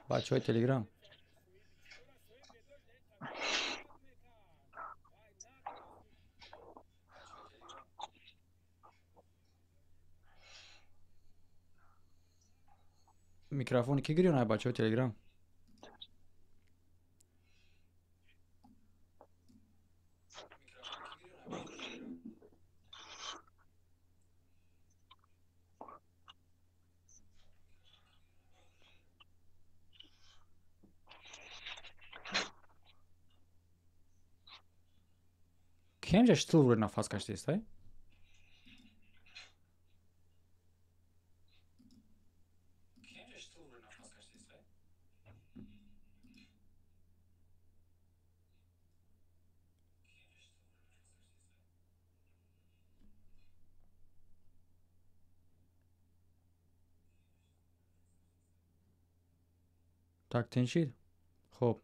Бачаҳои Телеграм. Микрофони ки гирёнай, бачаҳои Телеграм? Кемҷа штил рӯи нафас кашидистай? Так, тинчид? Хуб.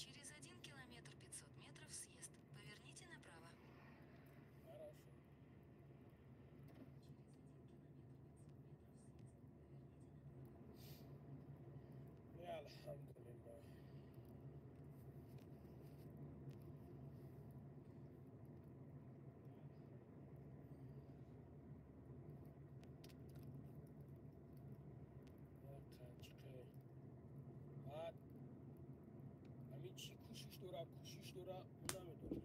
Через 1 километр 500 метров съезд. Поверните направо. Алҳамдулиллоҳ. Баъд ҳамин чӣ кӯшиш дора, кӯшиш дора, намедонам.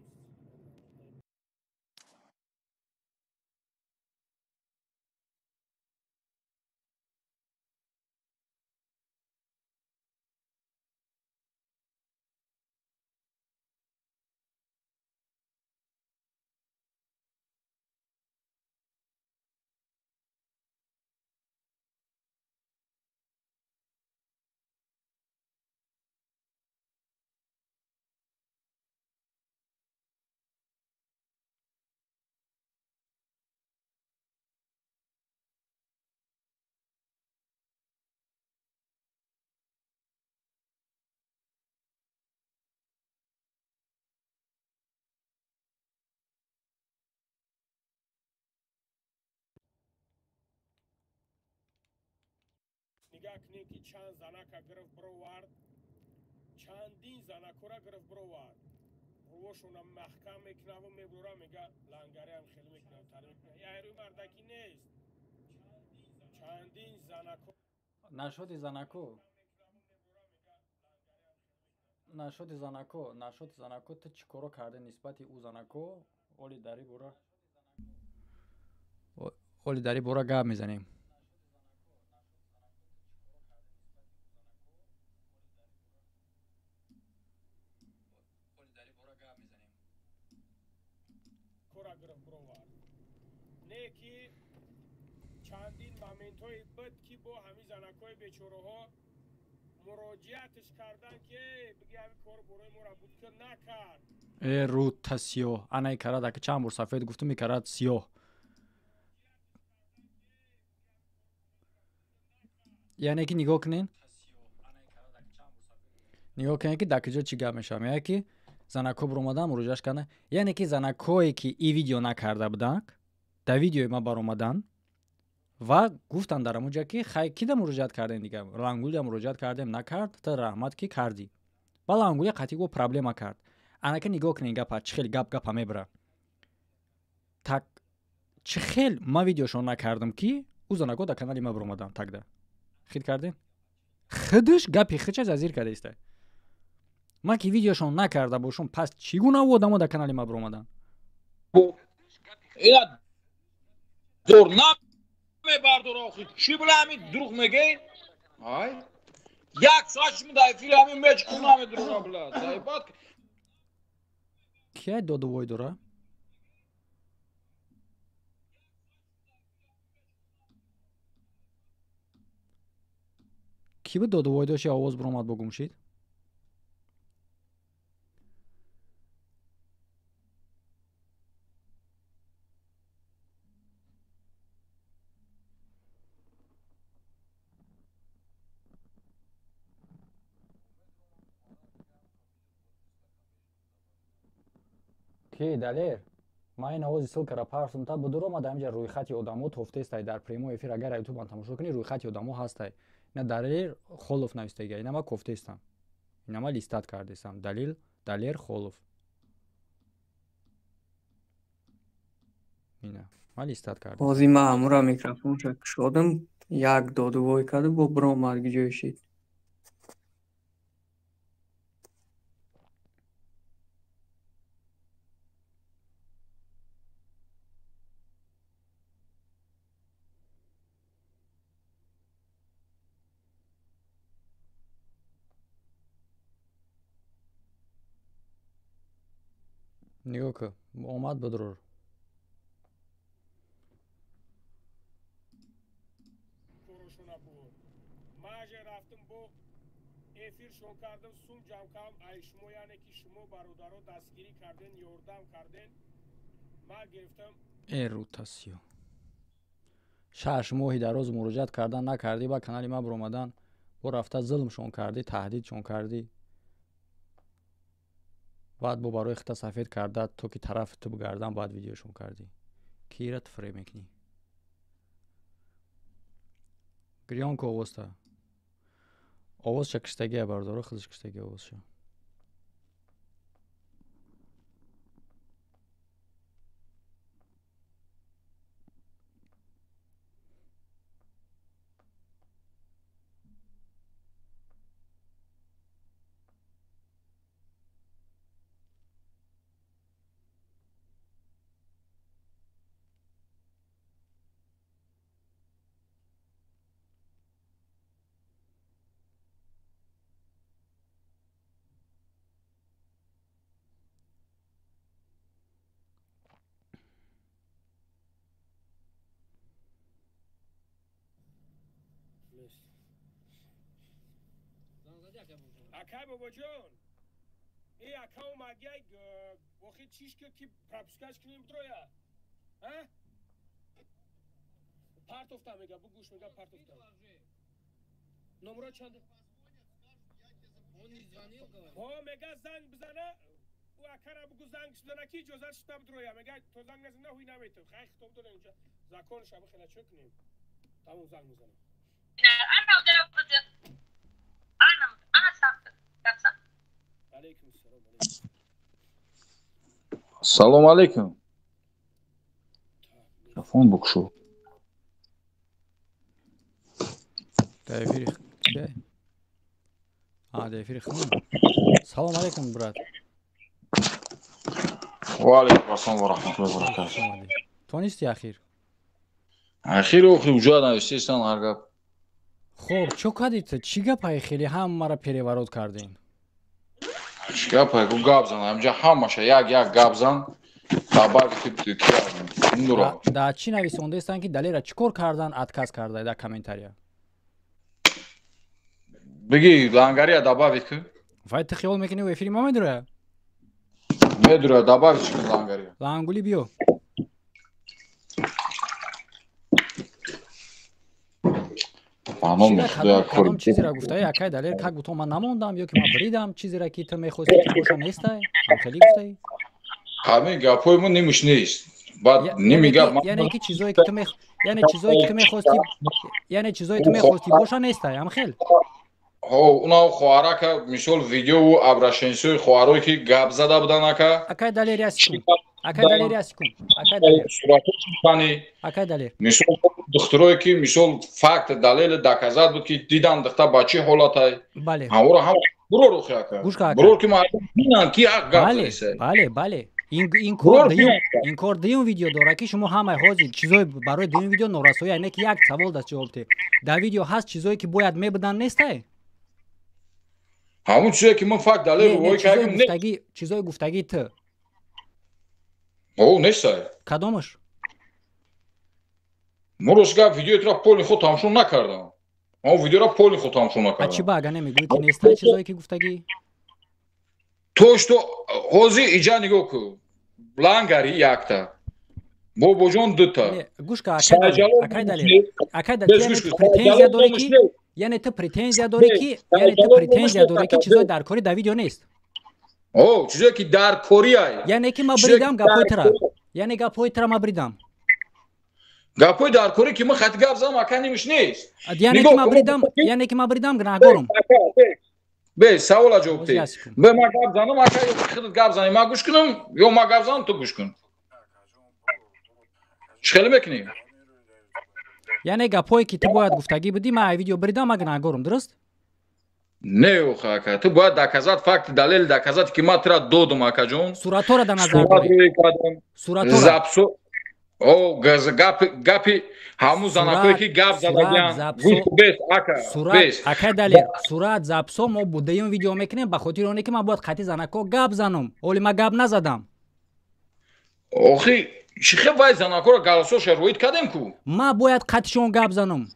накунем ки чанд занака гирифт бировард, чандин занакора гирифт бировард. Рувошона маҳкам мекунаву мебурора, мега лангариам хеле мекунав, тари мекунав. Яйрӯи мардакӣ нест. Чандин занако Нашоди занако. Нашоди занако, нашоди занако, ту чӣ коро карде нисбати ӯ занако? Оли дари бора. Оли дари бора гап мезанем. Кора гирифт бировард. Не ки чандин моментҳои буд ки бо ҳамин занакҳои бечораҳо муроҷиатш кардан ки биги ҳамин кор борои моро буд ки накард. Э рута сиёҳ, анаи карад аки чанд бор сафед гуфтум, карад сиёҳ. Яъне ки нигоҳ кунен, нигоҳ кунен ки дар куҷо чӣ гап мешавад. Мегӯяд ки занакҳо баромадан муроҷиатш кардан, яъне ки занакҳое ки и видео накарда буданд, дар видеои ман баромаданд ва гуфтанд дар ҳамон ҷо ки хай кида муроҷиат кардем дига, Лангулия муроҷиат кардем, накард, та раҳмат ки кардӣ. Ба Лангулия қатъи го проблема кард. Анака нигоҳ кунен гапа, чӣ хел гап гапа мебара. Так чӣ хел ман видеошон накардам ки ӯ занакҳо дар канали ман баромаданд тагда. Хит кардем? Худаш гапи худша зазир карда иста. Ман ки видеошон накарда бошам, пас чӣ гуна ӯ одамо дар канали ман баромаданд? Ина дур намебардор охи. Чӣ била ҳамин дурӯғ мегӯй? Ай? Як соат шумо дар эфири ҳамин мечкун ҳамин дурӯға била. Заебат. Кия доду вой дора? Кӣ буд доду вой дошт, овоз баромад бо гум шид? Ки Далер? Ман ин овози ссылкаро партум та будур омада ҳаминҷа рӯйхати одамо тофтестай дар прямой эфир, агар ютубам тамошо кунӣ, рӯйхати одамо ҳастай. Ина Далер Холов навистага, ина ман кофтестам. Ина ман листат кардестам. Далил Далер Холов. Ина ман листат кардем. Ҳозир ман ҳамура микрофонша кушодам, як доду вой карду бо биромад ҷой шид. Нигоҳ кун, омад бидурор. Корошона буд. Ман рафтам бо эфиршон кардам, сум ҷамъ кардам, ай шумо, яъне ки шумо бародаро дастгирӣ карден, ёрдам карден. Ман гирифтам. Э рутасиё. 6 моҳи дароз муроҷиат кардан накардӣ, ба канали ман баромадан, бо рафта зулмшон кардӣ, таҳдидшон кардӣ. Баъд бо барои хита сафед карда, то ки тарафи ту бигардан, баъд видеошон кардӣ. Кира ту фиреб мекунӣ? Гирён ку овозта. Овозша киштагия бардоро, худаш киштагия овозша. Акай бобоҷон, э ака омадяй, охи чиш ки пропускаш кунем троя? А? Партофта мега, бугӯш мега партофта. Номро чанд? Ҳо, мега занг бизана, ӯ акара бугӯ занг бизана ки иҷозат шуда бидроя. Мега то занг назана ҳуй наметав. Хай хитоб дорем инҷа. Законша бихела чӣ кунем? Тамом занг мезанам. Салом алейкум. Телефон букшу. Дар эфири дар эфири худам. Салом алейкум, брат. Ва алейкум ассалом ва раҳматуллоҳи ва баракатуҳ. Тонисти ахир? Ахир охи уҷа навиштестан ҳар гап. Хоб, чо кардӣ ту? Чӣ гапае хеле ҳамаро переворот кардин? Чӣ гапае? Гу гап зан, ҳамҷа ҳамаша як-як гап зан. Да чӣ нависондаестанд ки Далера чӣ кор кардан отказ карда дар комментария? Бигӣ лангария добавить ку. Вай ту хиёл мекунӣ в эфири ма медурая? Медурая, добавить ку лангария. Лангули биё. Кадом чизеро гуфтаи акай Далер как будто ман намондам ё ки ман бридам чизеро ки ту мехости ки боша нестай? Ҳамхелӣ гуфтаи? Ҳамин гапҳои мо нимаш нест. Баъд ними гап яъне ки чизое ки ту яъне чизое ки ту мехости яъне чизое ту мехости боша нестай ҳамхел? Ҳо, уна хоҳарака мисол видеову обращенсиёи хоҳарое ки гап зада будан ака. Акай Далер як секунд. Акай Далер як секунд. Акай Далер. Суратҳои Акай Далер. Мисол духтурое ки мисол факт далел доказат буд ки дидан духта ба чӣ ҳолатай. Бале. Ҳамора ҳам бурор охи ака. Бурор ки мардум бинанд ки ҳақ гап задисай. Бале, бале. Ин кор дуюм видео дорад ки шумо ҳамаи ҳозир чизои барои дуюм видео норасоя не ки як савол даст ҷавоб диҳед. Дар видео ҳаст чизое ки бояд мебудан нестай? Ҳамун чизое ки ман факт далел рӯй кардам не. Чизои гуфтагии ту. О, нестай. Кадомаш? Мо рост гап видеои туро поли худ тамошо накардам. Ман видеоро поли худ тамошо накардам. А чӣ ба ага намегӯӣ ки нестай чизое ки гуфтагӣ? То что ҳозир иҷа нигоҳ кун. Лангари якта. Бобоҷон дута. Гӯш ка акай Далер. Акай Далер, претензия дорӣ ки яъне ту претензия дорӣ ки яъне ту претензия дорӣ ки чизои дар корӣ дар видео нест. О, чизое ки дар корӣ ай. Яъне ки ман бридам гапҳои тура. Яъне гапҳои тура ман бридам. Гапҳои дар корӣ ки ман хати гап задам ака нимаш нест. Яъне ки ман бридам, яъне ки ман бридам гунаҳгорам. Бе, савола ҷавоб деҳ. Бе, ман гап занам, ака ё худат гап занӣ, ман гӯш кунам, ё ман гап занам, ту гӯш кун. Чӣ хеле мекунӣ? Яъне гапҳое ки ту бояд гуфтагӣ будӣ, ман ай видео бридам, ман гунаҳгорам, дуруст? Не, охе ака, ту бояд доказат факт далел доказат ки ман тура додам акаҷон. Суратҳоро дар назар дорӣ. Суратҳоро. Запсо О, гапи ҳамун занакое ки гап задагиан. Гӯш бес ака, бес. Акай Далер, сурат запсо мо дуюм видео мекунем ба хотири оне ки ман бояд қатъи занако гап занам. Оли ман гап назадам. Охи, чӣ хел вай занакоро голосоша роид кардем ку? Ман бояд қатъишон гап занам.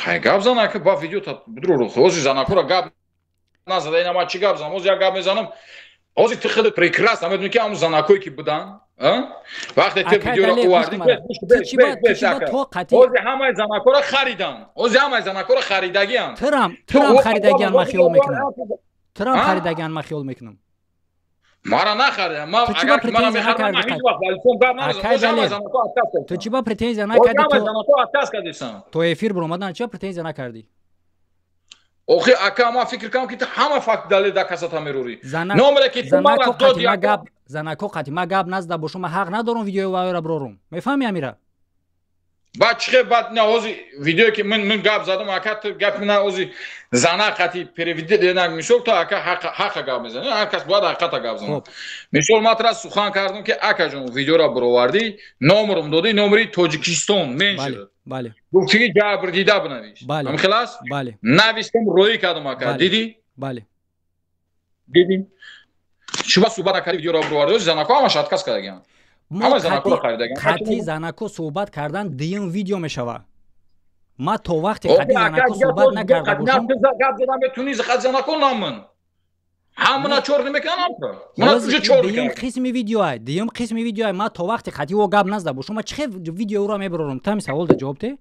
Хай гап зан ака, ба видео та бидро. Ҳозир занакоро гап назада, ина ман чӣ гап занам? Ҳозир як гап мезанам. Ҳозир ту хеле прекрасно медонӣ ки ҳамун занакое ки будан, вақте ту видеоро овардӣ, ҳозир ҳамаи занакоро харидан. Ҳозир ҳамаи занакоро харидагианд. Турам харидагиан ман хиёл мекунам. Турам харидагиан ман хиёл мекунам. Мара нахаридам. Ман агар ки мара мехаридам, ман ҳеҷ вақт ба телефон гап намезанам. Ҳозир ҳамаи занако отказ карданд. Ту чӣ ба претензия накардӣ? Ҳозир ҳамаи занако отказ кардисан. То эфир баромадан чӣ претензия накардӣ? Охи ака, ман фикр кардам ки ту ҳама факт далел доказата мерорӣ. Номере ки ту мара додӣ ака. Занако қатъи ман гап назада бошум, ман ҳақ надорам видеои вайро барорум. Мефаҳмӣ амира? Баъд чӣ хел баъд не ҳозир видеое ки ман гап задам ака, ту гапи ман ҳозир зана қатъи переведи на мисол ту ака ҳаққа гап мезанӣ, ҳар кас бояд ҳақиқата гап занад. Мисол ман тура сухан кардам ки акаҷон видеоро баровардӣ, номерам додӣ, номери Тоҷикистон меншуд. Бале. Гуфтӣ ки ҷабр дида бинавис. Бале. Ҳамин хел аст? Бале. Навистам, роӣ кардам ака. Дидӣ? Бале. Дидӣ? Шумо суҳбат накардӣ, видеоро баровардӣ, занако ҳамаш отказ кардагианд. Мо қатъи занако суҳбат кардан дуюм видео мешавад. Ман то вақте қатъи занако суҳбат накарда бошам, гап задам метунӣ қатъи занако наман. Ҳамана чор намекунам амра. Ман уже чор дуюм қисми видеоай, дуюм қисми видеоай, ман то вақте қатъи ӯ гап назада бошам, ман чӣ хел видеоро мебарорам? Ту ҳамин савол да ҷавоб деҳ.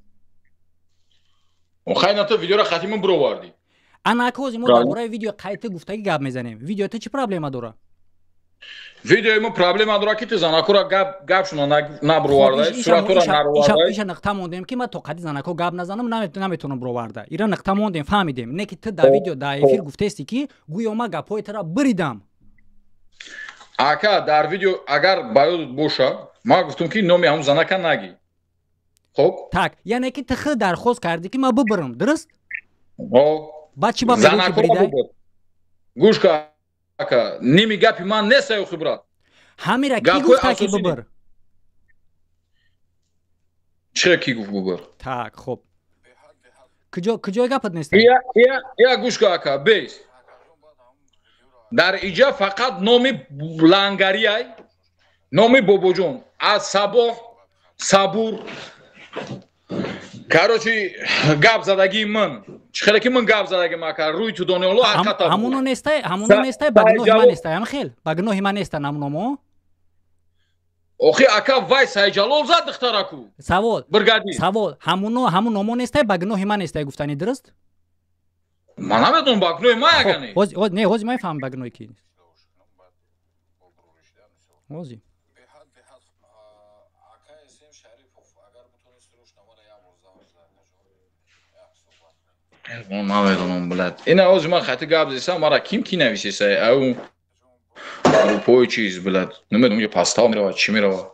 Хай на ту видеоро қатъи ман баровардӣ. Ана ака, ҳозир мо дар бораи видео қайти гуфтагӣ гап мезанем. Видео ту чӣ проблема дора? Видеои мо проблема дорад, ки ту занакора гапшуна набировардай, суратора наровардай. Иша нуқта мондем, ки ман то қади занако гап назанам, наметавонам бироварда. Ира нуқта мондем, фаҳмидем. Не ки ту дар видео, дар эфир гуфтести, ки гӯё ман гапҳои тура биридам. Ака, дар видео агар ба ёдат боша, ман гуфтам, ки номи ҳамун занака нагӣ. Хоб. Так, яъне ки ту худ дархост кардӣ, ки ман бибирам, дуруст? Баъд чӣ ба мегӯӣ, ки биридай? Гӯш ка, ака, ними гапи ман нест, охи, брат. Ҳамира ки гуфта, ки бибир? Чӣ ки гуфт бубир? Так, хоб, куҷои гапат нест? Я, гӯш ка, ака, бес. Дар иҷа фақат номи лангариай, номи Бобоҷон аз Сабоҳ Сабур. Короче, гап задагии ман чӣ хеле ки ман гап задагим, ака, рӯи ту донёло ҳақиқата. Ҳамуно нестай, ҳамуно нестай, ба гуноҳи ман нестай, ҳам хел ба гуноҳи ман нестан ҳамуномо. Охи, ака, вай Сайҷалол зад духтараку. Савол. Биргади. Савол: ҳамуно, ҳамун номо нестай, ба гуноҳи ман нестай гуфтани, дуруст? Ман намедонам, ба гуноҳи ман ягане. Не, ҳозир ман фаҳмам, ба гуноҳи ки ҳозир. Намедонам, блядь, ина ҳозир ман хати гап зесам, мара ким ки нависеса, ау группои чиз, блядь, намедонам, ё пастав мерава, чӣ мерава.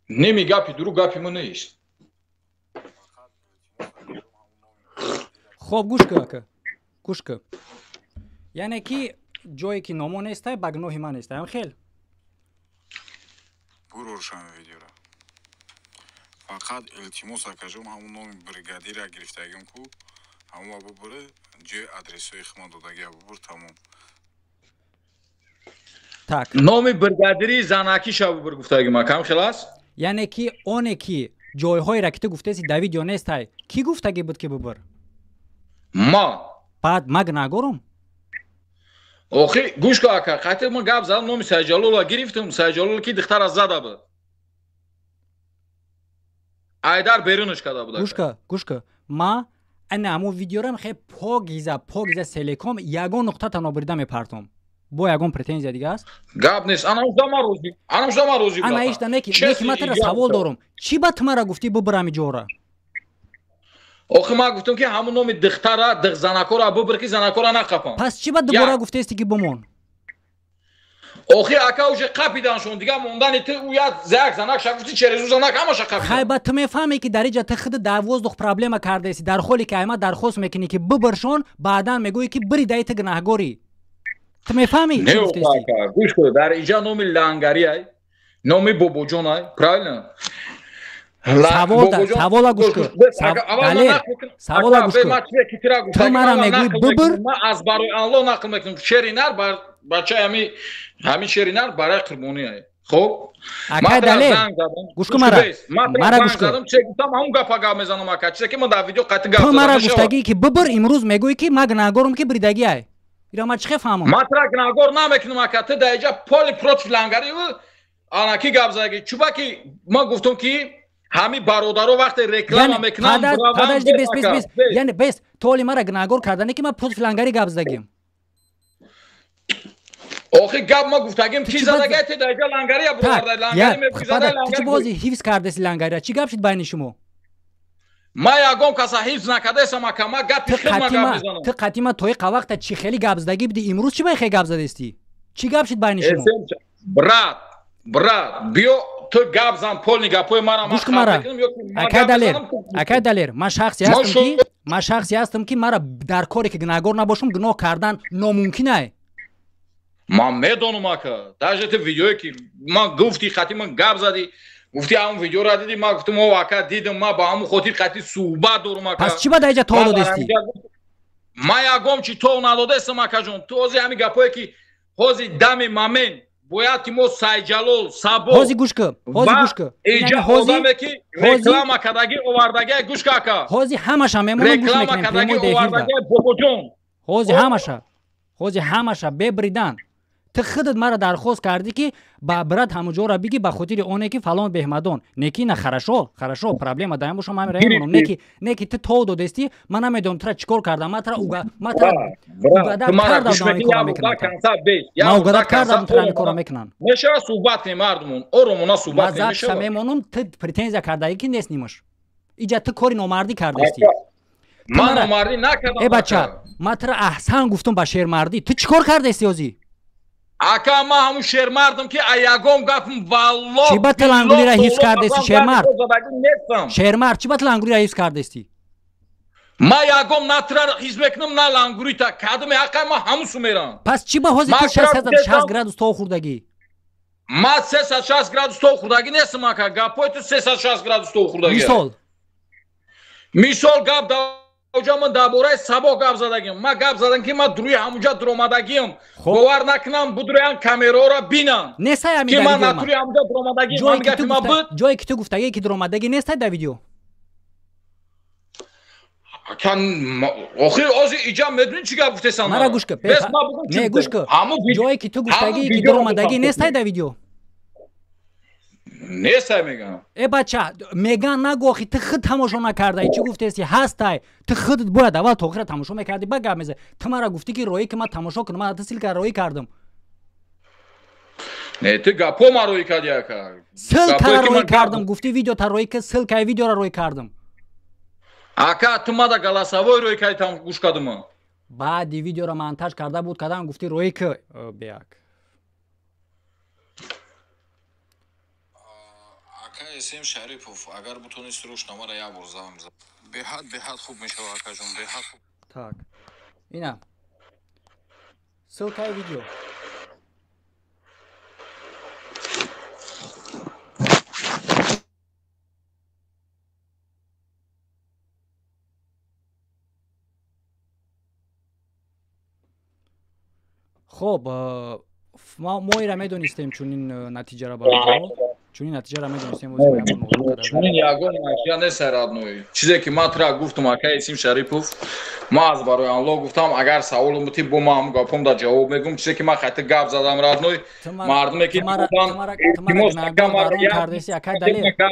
Неми гапи дуруг гапи мо нест. Хоб, гӯш кӯ, ака, гӯш кӯ. Яъне ки ҷое ки номо нестай, ба гуноҳи ман нестай, ам хел? Буроршам видеора. Фақат илтимос, акаҷон, ҳамун номи бригадира гирифтагим ку, ҳамуа бубуре, ҷои адресҳои хима додагия бубур, тамом. Так. Номи бригадири занакиша бубур гуфтагим, акам, хел аст? Яъне ки оне ки ҷойҳоеро ки ту гуфтеси, дар видео нестай, кӣ гуфтагӣ буд, ки бубур? Ма. Баъд ма гунаҳгорум? Охи, гӯш ка, ака, қайти ман гап задам, номи Сайҷалоло гирифтам, Сайҷалоло ки духтара зада буд, айдар берунаш карда буд. Гӯш ка, гӯш ка, ма ана ҳамун видеорам хе покиза покиза селеком, ягон нуқта танобирида мепартом. Бо ягон претензия дига аст? Гап нест, ана ушда ман розӣ, ана ушда ман розӣ. Ана ишда неки, неки ман тара савол дорум: чӣ ба ту мара гуфтӣ бубир ҳами ҷора? Охи, ман гуфтам, ки ҳамун номи духтара, занакора бубир, ки занакора нақапам. Пас чӣ ба дубора гуфтести, ки бумон? Охи, ака, уже қапиданшон, дига мондани ту ӯ як занак ша гуфти, через ӯ занак ҳамаша қапидан. Хай, ба ту мефаҳме, ки дар иҷа ту худ дар воздух проблема кардаеси, дар ҳоле ки айма дархост мекунӣ, ки бубиршон, баъдан мегӯӣ, ки биридаи, ту гунаҳгорӣ. Ту мефаҳмӣ, чӣ гуфтести? Гӯш кун, дар иҷа номи лангариай, номи Бобоҷонай, правильно? Савола гӯш кун, савола гӯш кун. Ту мара мегӯӣ бубир. Ман аз барои Аллоҳ нақл мекунам, шери нар бачаи ҳамин шери нар барои қурбонӣ. Хоб. Акай Далер, гӯш кун, мара мара гӯш кун. Че гуфтам, ҳамун гапа гап мезанам, ака, чизе ки ман дар видео қатъи гап. Ту мара гуфтагӣ, ки бубир, имрӯз мегӯӣ, ки ман гунаҳгорум, ки биридагиай. Ира ман чӣ хел фаҳмам? Ман тура гунаҳгор намекунам, ака. Ту дар иҷа поли против лангари ана ки гап задагӣ, чуба ки ман гуфтам, ки ҳами бародаро вақте реклама мекунанд. Подожди, бес, бес, бес. Яъне бес, ту ҳоли мара гунаҳгор кардане, ки ман против лангари гап задагим. Охи, гап ма гуфтагим, ки задагай, ту дар иҷа лангария буровардай, лангари мебизадай. Ту чӣ бози ҳифз кардаси лангария? Чӣ гап шуд байни шумо? Ман ягон каса ҳифз накардаесам, ака, ма гапи хел ма гап мезанам. Ту қатима тои қавақта чӣ хели гап задагӣ буди, имрӯз чӣ ба хел гап задестӣ? Чӣ гап шуд байни шумо? Брат, брат, биё, ту гап зан, полни гапҳои мара. Гӯш кун мара, акай Далер, акай Далер, ман шахсе ҳастам, ки мара дар коре ки гунаҳгор набошам, гуноҳ кардан номумкин ай. Ман медонам, ака, даже ту видеое ки ман гуфти, қати ман гап задӣ, гуфти ҳамун видеоро дидӣ, ман гуфтам: о, ака, дидам, ман ба ҳамун хотир қати суҳбат дорум, ака. Пас чӣ ба дар иҷа тов додестӣ? Ман ягом чи тов надодестам, акаҷон. Ту ҳозир ҳамин гапҳое ки ҳозир дами момент бояд ки мо Сайҷалол Сабо Ҳозир гӯш кун, ҳозир гӯш кун. Иҷа одаме ки реклама кардагӣ овардагӣ, гӯш ка, ака. Ҳозир ҳамаша мемонам, гӯш реклама кардагӣ овардагӣ, Бобоҷон. Ҳозир ҳамаша, ҳозир ҳамаша бебридан. Ту худат мара дархост кардӣ, ки ба брат ҳамуҷоро биги, ба хотири оне ки фалон беҳмадон. Неки на, хорошо, хорошо, проблема даям бошам, ҳамира мемонам. Неки ту тов додестӣ, ман намедонам тура чӣ кор кардам, ман тура угадат кардам, ҳамин кора мекунам. Ман угадат кардам, тура ҳамин кора мекунам. Мешава суҳбат кунем, мардумон оромона суҳбат кунем. Мешава мемонам, ту претензия кардаӣ, ки нест нимаш. Иҷа ту кори номардӣ кардастӣ. Ман номардӣ накардам. Э бача, ман тура аҳсан гуфтум ба шермардӣ. Ту чӣ кор кардасти ҳозӣ? Ака, ман ҳамун шермардам, ки ягон гапм, валло. Чӣ ба талангулира ҳифз кардасти, шермард? Шермард, чӣ ба талангулира ҳифз кардасти? Ман ягон на тура ҳифз мекунам, на лангурита. Кадоме ҳаққа, ман ҳамун су мерам. Пас чӣ ба ҳозир ту 660 градус тов хӯрдагӣ? Ман 360 градус тов хӯрдагӣ нестам, ака. Гапҳои ту 360 градус тов хӯрдагӣ. Мисол? Мисол, гап оҷа ман дар бораи сабо гап задагим. Ман гап задам, ки ман дуруи ҳамунҷа дуромадагиам. Бовар накунам, будураян камераро бинам. Нестай ҳамин ки ман натури ҳамунҷа дуромадагиам. Гапи ман буд. Ҷое ки ту гуфтагие, ки дуромадагӣ, нестай дар видео. Охир ози иҷа медонӣ чӣ гап гуфтесан? Мара гӯш кун. Не, гӯш кун. Ҷое ки ту гуфтагие, ки дуромадагӣ, нестай дар видео. Нестай, мегам. Э бача, меган нагу, охи ту худ тамошо накардаи, чӣ гуфтести ҳастай. Ту худат бояд аввал то охира тамошо мекардӣ, ба гап меза. Ту мара гуфтӣ, ки роӣ ки ман тамошо кунам, ман ту ссылка роӣ кардам. Не, ту гапо ма роӣ кардӣ, ака. Ссылка роӣ кардам, гуфтӣ видеота роӣ ки, ссылкаи видеора роӣ кардам. Ака, ту мада голосовой роӣ кардӣ, там гӯш кардам. Баъди видеоро монтаж карда буд кардам, гуфтӣ роӣ ки беак. Ака Эсем Шарипов, агар бутони срочно мара як бор занг зад. Беҳад, беҳад хуб мешавад, акаҷон, беҳад хуб. Так. Ина. Ссылкаи видео. Хоб, мо ира медонистем чунин натиҷара, бародаро. Чунин натиҷаро медонистем. Чунин ягон натиҷа нест, родной. Чизе ки ман тура гуфтам, ака Исим Шарипов, ман аз барои Аллоҳ гуфтам, агар саволум бутӣ, бо ман ҳамун гапом дар ҷавоб мегӯм. Чизе ки ман хайта гап задам, родной, мардуме ки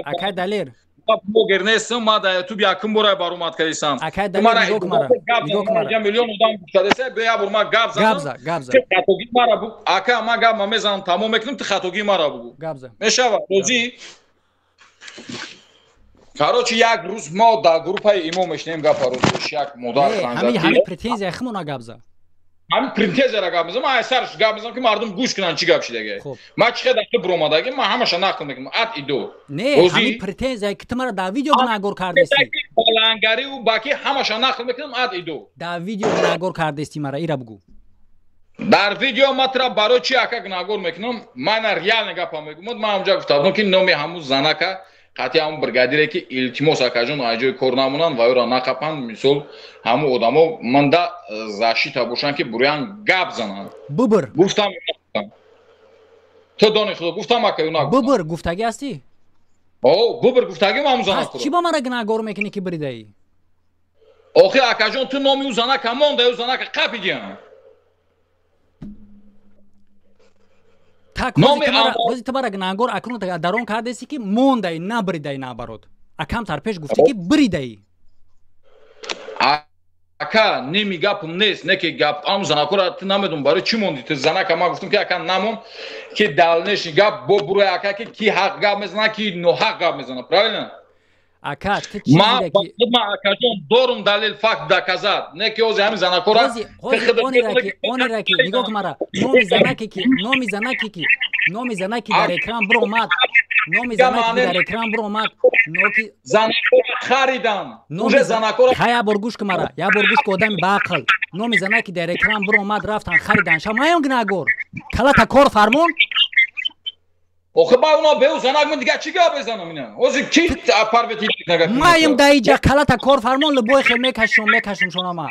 акай Далер, блогер нестам, ман дар ютуб якум бора баромад кардисам. Акай Далер, нигоҳ мара, нигоҳ мара. Миллион одам гуфтадасе, бе як бор ман гап задам. Гап за, гап за. Хатогии мара бугу. Ака, ман гап мезанам, тамом мекунам, ту хатогии мара бугу. Гап за. Мешава, розӣ? Короче, як рӯз мо дар группаи имо мешинем, гапа рӯзиш як модар. Ҳами претензия химона гап за. Ҳамин претензияро гап мезанам, ман айсарш гап мезанам, ки мардум гӯш кунанд чӣ гап шидаги. Ман чӣ қадар ту биромадаги, ман ҳамаша нақл мекунам, ат идо. Не, ҳамин претензия ки ту мара дар видео гунаҳгор кардести. Балангариву баки ҳамаша нақл мекунам, ат идо. Дар видео гунаҳгор кардести мара, ира бугӯ. Дар видео ман тура барои чӣ, ака, гунаҳгор мекунам? Ман реально гапам мегӯм, ман ҳамҷа гуфта будам, ки номи ҳамун занака қатъи ҳамун бригадире, ки илтимос, акаҷон, аз ҷои кор намонанд ва ӯро нақапанд. Мисол, ҳамун одамо манда защита бошанд, ки буроян гап зананд. Бубр. Гуфтам, ту дони худо, гуфтам, ака, ё нагуфтам? Бубр гуфтагӣ ҳастӣ? О, бубр гуфтагим ҳамун занак. Пас чӣ ба мара гунаҳгор мекунӣ, ки бридаӣ? Охи, акаҷон, ту номи ӯ занака монда, ӯ занака қапидиям. Так, ҳози ту мара гунаҳгор акнун дар он кардеси, ки мондаи, набридаи, наоборот. А камтар пеш гуфтӣ, ки бридаи. Ака, ними гапм нест, не ки гап ам занакора ту намедонам барои чӣ монди ту занака. Ман гуфтам, ки ака, намон, ки дальнейший гап бо бурои, ака, ки ки ҳақ гап мезана, ки ноҳақ гап мезана, правильно? Ака, ту чӣ ман акаҷон дорум далел, факт, доказать, не ки ҳози ҳамин занакора. Онера ки нигоҳ кун мара, номи занаке ки, номи занаке ки, номи занаки дар экран биромад, номи занаки дар экран биромад, ноки занакора харидан уже занакора. Ха, як бор гӯш кун мара, як бор гӯш кун, одами баақл. Номи занаки дар экран биромад, рафтан харидан, ша маён гунаҳгор калата кор фармон. Охи, ба уно беу занак ман дигар чӣ гап безанам ина? Ҳозир ки парвети нагап? Маем даиҷа калата кор фармон, лубои хел мекашум, мекашум шонама.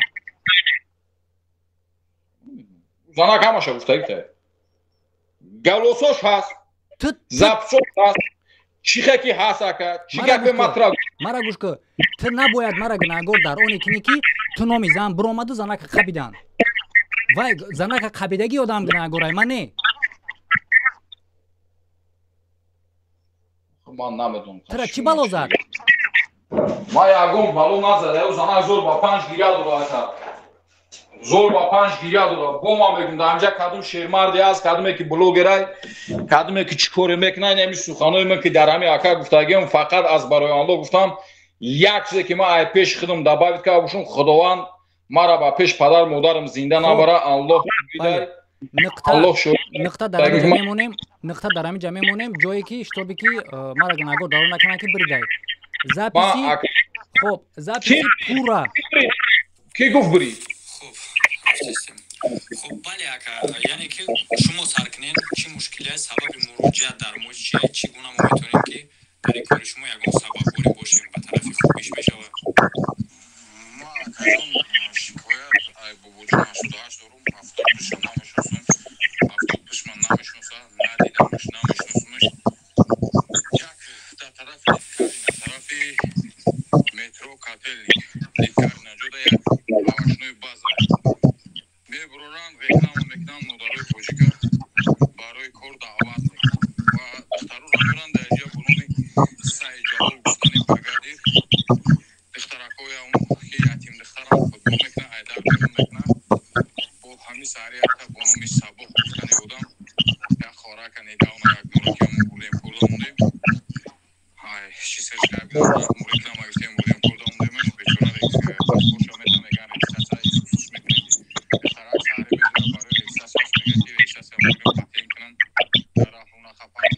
Занак ҳамаша гуфтагӣ та. Голосош ҳаст. Записош ҳаст. Чӣ ки ҳаст, ака? Чӣ гапе матра? Мара гӯш кун. Ту набояд мара гунаҳгор дар оне кунӣ, ки ту номи зан биромаду занака қабидан. Вай занака қабидагӣ одам гунаҳгорай, ман не. Ман намедонам. Тура чӣ бало зад? Ман ягон бало назада, ё занак зор ба панҷ гиря дора, ака. Зор ба панҷ гиря дора. Бо ман мегӯм, дар ҳамҷа кадом шермарде ҳаст, кадоме ки блогерай, кадоме ки чӣ коре мекунад, ҳамин суханои ман ки дар ҳамин ака гуфтагиам, фақат аз барои Аллоҳ гуфтам, як чизе ки ман ай пеши худам добавить карда бошам, Худованд мара ба пеш падар модарам зинда набара, Аллоҳ. Нуқта дар ҳамин ҷа мемонем, нуқта дар ҳамин ҷа мемонем, ҷое ки шитобе ки мара гунаҳгор даро накунанд, ки бридай записи. Хоб, записи пурра. Ки гуфт бирӣ? Хуб, хуб, бале, ака, яъне ки шумо сар кунед, чӣ мушкиле, сабаби муроҷиат дар мо чие, чӣ гуна мо метавонем, ки дар ин кори шумо ягон сабабгорӣ бошем, ба тарафи хубиш мешавад? Ма, акаҷон, шикоят ай бобоҷон 88 дорум, 72-ша намешиносам, 72-ш ман намешиноса, надидамаш, намешиносумаш. Як дар тарафи Литкарина, тарафи метро Котельник, Литкарина ҷода як овощной база мебуроранд, реклама мекунанд, модарои тоҷика барои кор даъват мекунанд ва духтароро меоранд дар инҷа бо номи Сайҷалол гуфтани бригадир. Духтаракҳоям ки ятим духтарам футбол мекунанд, айдар берун мекунанд. Бо ҳамин саҳари якта бо номи Сабоҳ гуфтани одам, як хорака недавно як мураки мо бурдем, хӯрда мондем. Ай чӣ серш мо реклама гирифтем, бурдем, хӯрда мондемаш. Бечора паспортша мета, меган, регистрация исусуш мекунем. Духтарак саҳари мезура барои регистрацияш, мегӯяд, ки регистрация мекунем, патент кунанд, дар рафруна хапанд.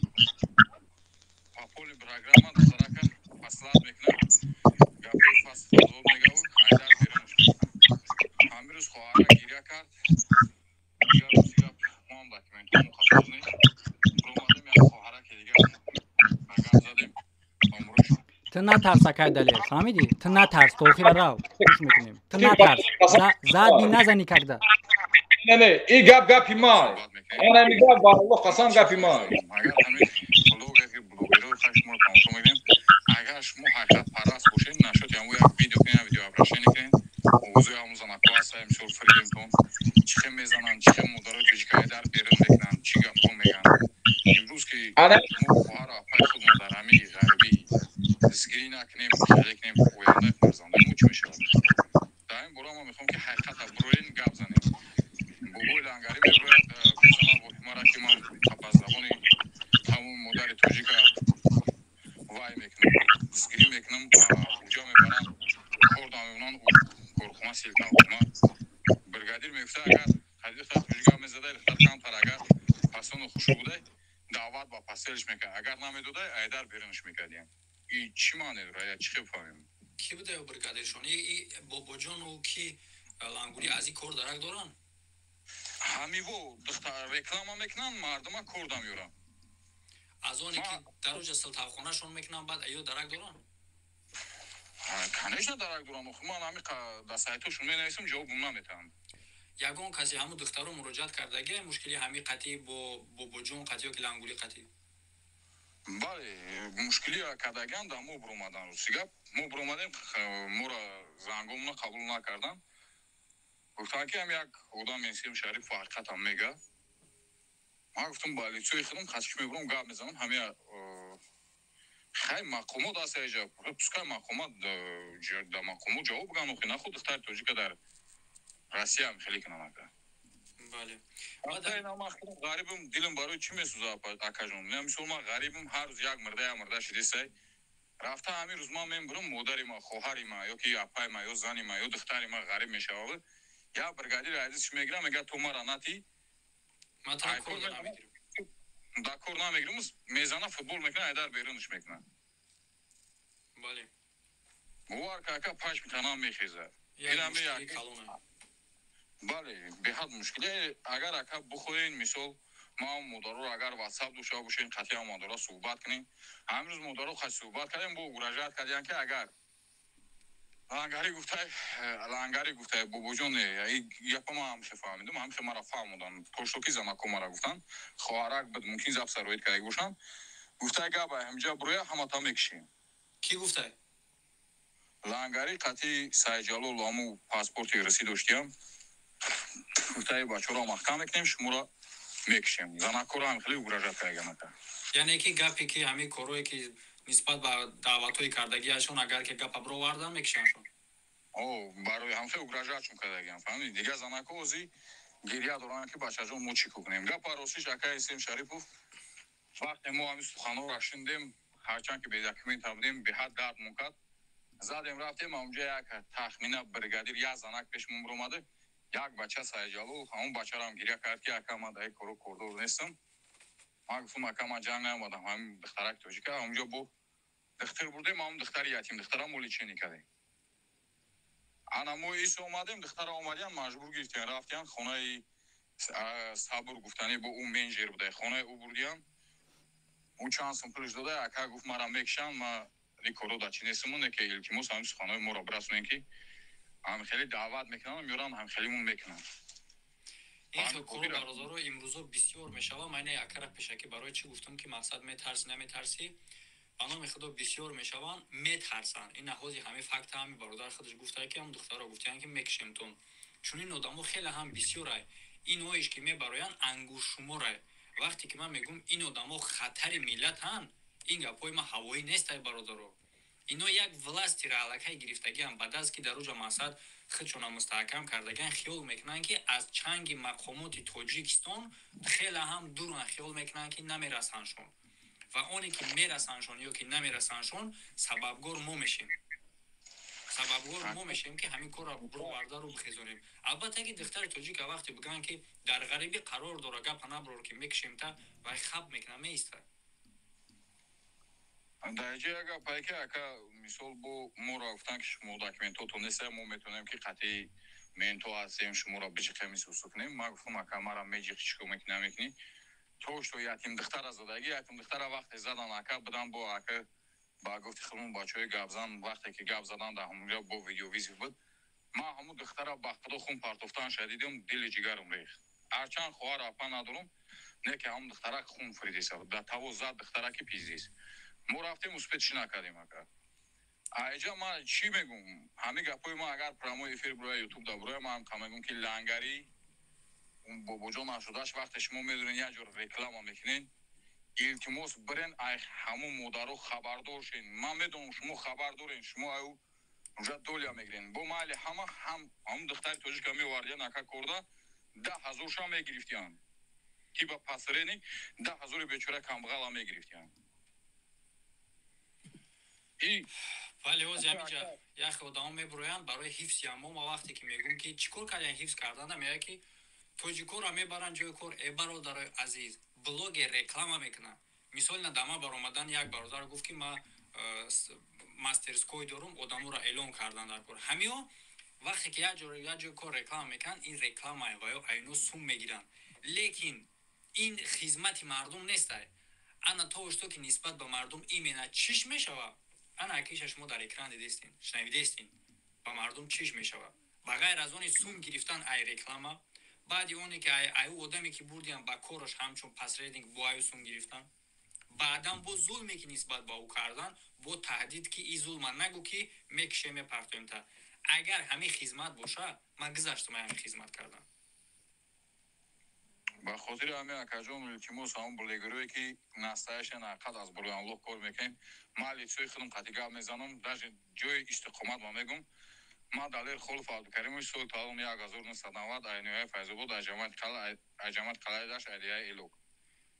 По полной программа духтарака послать мекунад, гапҳои фасфазод мегаву айдар берунаш мекунад. Ҳамин рӯз хоҳара гиря кард. Дигар рӯзи гап мо ҳам документҳомо хасоз нест, ромадем, як хоҳараке дигар ба гап задем. Ту натарс, акай Далер, фаҳмидӣ? Ту натарс, то охира рав, гӯш мекунем. Ту натарс, задний назани когда. Не, не, и гап гапи май, анами гап, ба Аллоҳ қасам, гапи май. Агар ҳамин блогер, блогерҳои хай шуморо тамошо мекунем, агар шумо ҳақиқатпараст бошед, нашоти ҳамон як видео кунед, видео обращение кунед, овозои ҳамон занако ҳаста, мисол фридемтон чӣ хел мезананд, чӣ хел модарои тоҷика дар берун мекунанд, чӣ гапҳо мегӯянд. Имрӯз ки мо хоҳару апаи худро дар ҳамин ғарибӣ дастгирӣ накунем, хеле кунем, ояндаи фарзандои мо чӣ мешавад? Дар ин бора ман мехоҳам, ки ҳақиқата бироен, гап занем. Бобои Лангарӣ мебирояд, мезанад воҳимара, ки ман ба забони тамоми модари тоҷика вай мекунам, дастгирӣ мекунам, уҷа мебарам, кор дамемонанд, корхона, селтавхона. Бригадир мегуфта, агар духтар тоҷика мезадай, духтар камтар агар пасону хушрӯ будай, даъват ба постель ш мекард, агар намедодай, айдар берунаш мекардиям. И чӣ маъне дорад, я чӣ хел фаҳмем? Кӣ буда бригадиршон? И бобоҷону ки Лангурӣ аз ин кор дарак доранд? Ҳамиво духтар реклама мекунанд, мардума кор дамеёранд. Аз оне ки дар оҷа силтавхонашон мекунанд, баъд ё дарак доранд? Конечно, дарак дорам. Охи ман ҳами дар сайтошон менависам, ҷавобум наметаҳанд. Ягон касе ҳамун духтаро муроҷиат кардагия, мушкили ҳами қатъӣ бо бобоҷон қатъӣ ё ки Лангулӣ қатъӣ? Бале, мушкили кардагиан, дар мо биромадан. Рости гап, мо биромадем, моро зангомона қабул накардан. Гуфтанд, ки ҳам як одам Менсим Шарипов ҳақиқатам мега. Ман гуфтам, ба лицо и худам хасиш мебурам, гап мезанам. Ҳамя хай мақомот аст аҷа, пускай мақомот да мақомот ҷавоб биган. Охи нахуд духтари тоҷика дар Россиям хеле кунам, ака. Бале. Ғарибам, дилам барои чӣ месӯза, акаҷон? Мисол, ман ғарибам, ҳар рӯз як мирда, як мирда шидисай рафта. Ҳамин рӯз ман мебурам, модари ма, хоҳари ма, ё ки апаи ма, ё зани ма, ё духтари ма ғариб мешавад. Як бригадир азизш мегирам, мега, ту мара натӣ, дар кор намегирам. Мезана, футбол мекунад, айдар берунаш мекунад. Бовар ка, ака, пашми танам мехезад. Бале, беҳад мушкиле. Агар, ака, бихоҳен, мисол, ма модароро агар ватсап дошта бошем, қатъиян модаро суҳбат кунем. Ҳамин рӯз модаро хай суҳбат кардем, бо угрожать кардем, ки агар Лангари гуфтай, Лангари гуфтай, бобоҷон, гапа ман ҳамхе фаҳмидум, ҳамхе мара фаҳмодам, то ки занако мара гуфтанд, хоҳарак буд, мумкин запись равон кардаги бошанд. Гуфтай, гап ҳамҷа буроя, ҳамата мекишем. Кӣ гуфтай? Лангари қатъи Сайҷалол, ҳаму паспорти русӣ доштиям. Гуфтай, бачаҳоро маҳкам мекунем, шуморо. Мекушем. Занакора ҳам хеле угрожать кардаган, ака. Яъне ки гапе ки ҳамин корое ки нисбат ба даъватҳои кардагиашон, агар ки гапа бировардан, мекушандшон. О, барои ҳам хеле угрожать шон кардагиан, фаҳмидӣ? Дигар занако ози гирья доранд, ки бачаҷон, мо чӣ кунем? Гапа ростиш, ака Исем Шарипов, вақте мо ҳамин суханҳоро шундем, ҳарчанд ки бедокумента будем, беҳад дардмон кард. Задем, рафтем ҳамунҷа, як тахмина бригадир, як занак пешмон биромада, як бача Сайҷалол, ҳамон бачарам гиря кард, ки ака, ман дар ин коро кордор нестам. Ман гуфтам: ака, ман ҷанг наомадам, ҳамин духтарак тоҷика. Ҳамунҷо бо духтар бурдем, ҳамон духтари ятим духтара мо лечение кардем. Ана мо ис омадем, духтара омадиян, маҷбур гирифтем, рафтиян хонаи Сабур, гуфтанӣ бо ӯ менеҷер буда, хонаи ӯ бурдиян. Ӯ чанд сум пулш дода, ака гуфт: мара мекушанд, ма ин коро да чӣ нестаму не, ки илтимос, ҳамин суханҳои моро бирасонем, ки ҳам хеле даъват мекунанд, меоранд, ҳам хелимон мекунанд. Ин хел кору, бародаро, имрӯзо бисёр мешава. Ман ина акара пешакӣ барои чӣ гуфтам, ки мақсад метарсӣ, наметарсӣ? Ба номи Худо, бисёр мешаванд, метарсанд. Ин наҳози ҳамин факта ҳами бародар худаш гуфта, ки ҳам духтаро гуфтиянд, ки мекушемтон. Чунин одамо хеле ҳам бисёрай. Иноиш ки мебароянд, ангуштшуморай. Вақте ки ман мегӯм, ин одамо хатари миллатанд, ин гапҳои ман ҳавоӣ нестай, бародаро. Ино як власти ра аллакай гирифтагиам ба даст, ки дар уҷа мақсад худшона мустаҳкам кардагиан, хиёл мекунанд, ки аз чанги мақомоти Тоҷикистон хеле ҳам дуранд, хиёл мекунанд, ки намерасандшон. Ва оне ки мерасандшон ё ки намерасандшон, сабабгор мо мешем, сабабгор мо мешем, ки ҳамин корро бировардару бихезонем. Албатта ки духтари тоҷика вақте бигӯянд, ки дар ғарибӣ қарор дора, гапа наброр, ки мекушем та, вай хаб мекунад, меистад. Дар ҷои як гапае ки, ака, мисол, бо моро гуфтанд, ки шумо документотон неста, мо метавонем, ки қатъи менто ҳастем, шуморо биҷиқем, исусу кунем. Ман гуфтам: ака, мара меҷиқи, чӣ кор мекунӣ, намекунӣ? То что ятим духтара задагӣ, ятим духтара вақте задан, ака, бидан бо, ака, ба гуфти худмон бачаҳои гапзан, вақте ки гап задан дар ҳамонҷа бо видеовызов буд, ман ҳамун духтара ба худо хун партофтанша дидам, дили ҷигарам рехт. Ҳарчанд хоҳар, апа надорам, не ки ҳамун духтарак хун фиридиса дар таво зад духтараки, пиздис. Мо рафтем, успеть чӣ накардем, ака. Айҷа ман чӣ мегум? Ҳамин гапҳои ман агар прямой эфир буроя, Ютуб да буроя, ман ҳам мегум, ки лангари бобоҷон нашудаш, вақте шумо медонед, як ҷор реклама мекунед, илтимос, бирен, ай ҳамун модаро хабардор шен. Ман медонам, шумо хабар дорен, шумо аю уже доля мегирен. Бо майли, ҳама ҳам ҳамун духтари тоҷика меовардиян, ака, корда 10 000 ша мегирифтиян, типа посредник, 10 000-и бечора камбағала мегирифтиян. Вале ози ҳаминҷа яхе одамо мебуроянд барои ҳифзи амо. Ма вақте ки мегӯм, ки чӣ кор кардиян, ҳифз карданда, меяд, ки тоҷикоро мебаранд ҷои кор. Э, бародарои азиз, блогер реклама мекунад. Мисол, на дама баромадан як бародар гуфт, ки ма мастерской дорум, одаморо эълон кардан дар кор. Ҳамиҳо вақте ки як ҷои кор реклама мекунанд, ин рекламае ва ё айно сум мегиранд, лекин ин хизмати мардум нестай. Ана то ошто ки нисбат ба мардум именно чиш мешава, ана акиша шумо дар экран дидестин, шунавидестин, ба мардум чиш мешава, ба ғайр аз они сум гирифтан ай реклама, баъди оне ки аю одаме ки бурдиям ба кораш ҳамчун посредник, бо аю сум гирифтан, баъдан бо зулме ки нисбат ба ӯ кардан, бо таҳдид, ки и зулма нагӯ, ки мекушем, мепартоем та. Агар ҳамин хизмат боша, ман гузаштам ҳамин хизмат кардан. Ба хотири ҳамин, акаҷон, илтимос, ҳамон блогерое ки настоящий ҳақиқат аз болои Аллоҳ кор мекунем, ман лицои худам қатъи гап мезанам, даже ҷои истиқомат ма мегум. Ман Далер Холов Абдукаримович, соли таваллудам 1990, айнояи Файзобод, ай ҷамоати Қалаи Дашт, айдияи Элок.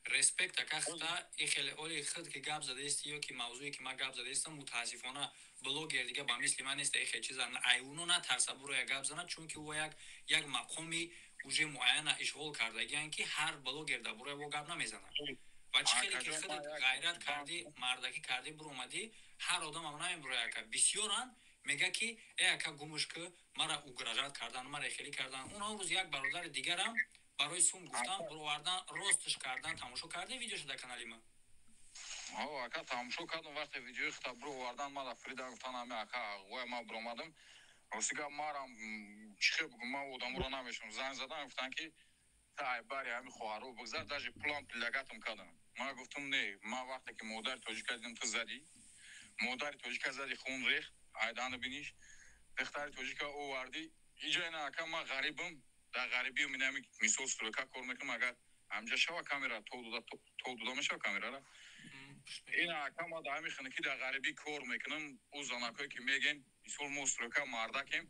Респект, ака. Хта и хеле оли худ ки гап задаисти ё ки мавзӯе ки ман гап задаистам, мутаассифона, блогер дига ба мисли ман нест, ихе чиза айуно натарса буроя гап занад, чунки ӯ як мақоми уже муайяна ишғол кардагиян, ки ҳар блогер дар бораи во гап намезанад. Ва чӣ хеле ки худат ғайрат кардӣ, мардакӣ кардӣ, буромадӣ, ҳар одамам намебуроя, ака. Бисёран мега, ки э, ака, гумуш ки мара угрожать кардан, мара хелӣ кардан. Он рӯз як бародари дигарам барои сум гуфтан буровардан, ростш кардан. Тамошо карди видеошо дар канали ман? Ака, тамошо кардам. Вақте видеои хута буровардан, мара фридан, гуфтан ҳами ака ағвоя, ман буромадам. Рости гап, марам чӣ хел бугум, ман одаморо намешунам. Занг задан, гуфтан, ки та ай бари ҳами хоҳаро бигзар, даже пулам предлагать ам кардам. Ман гуфтам: не, ман вақте ки модари тоҷика дидам, ту задӣ, модари тоҷика задӣ, хун рехт, айдану биниш, духтари тоҷика овардӣ иҷа. Ина, ака, ман ғарибам, дар ғарибӣ минами, мисол, стройка кор мекунам, агар Ҳамҷа шава камера тов дода, тов дода мешава камерара. Ина ака, ма дар ҳамин хинаки дар ғарибӣ кор мекунам. Ӯ занакое ки мегем, мисол, мо стройка мардакем,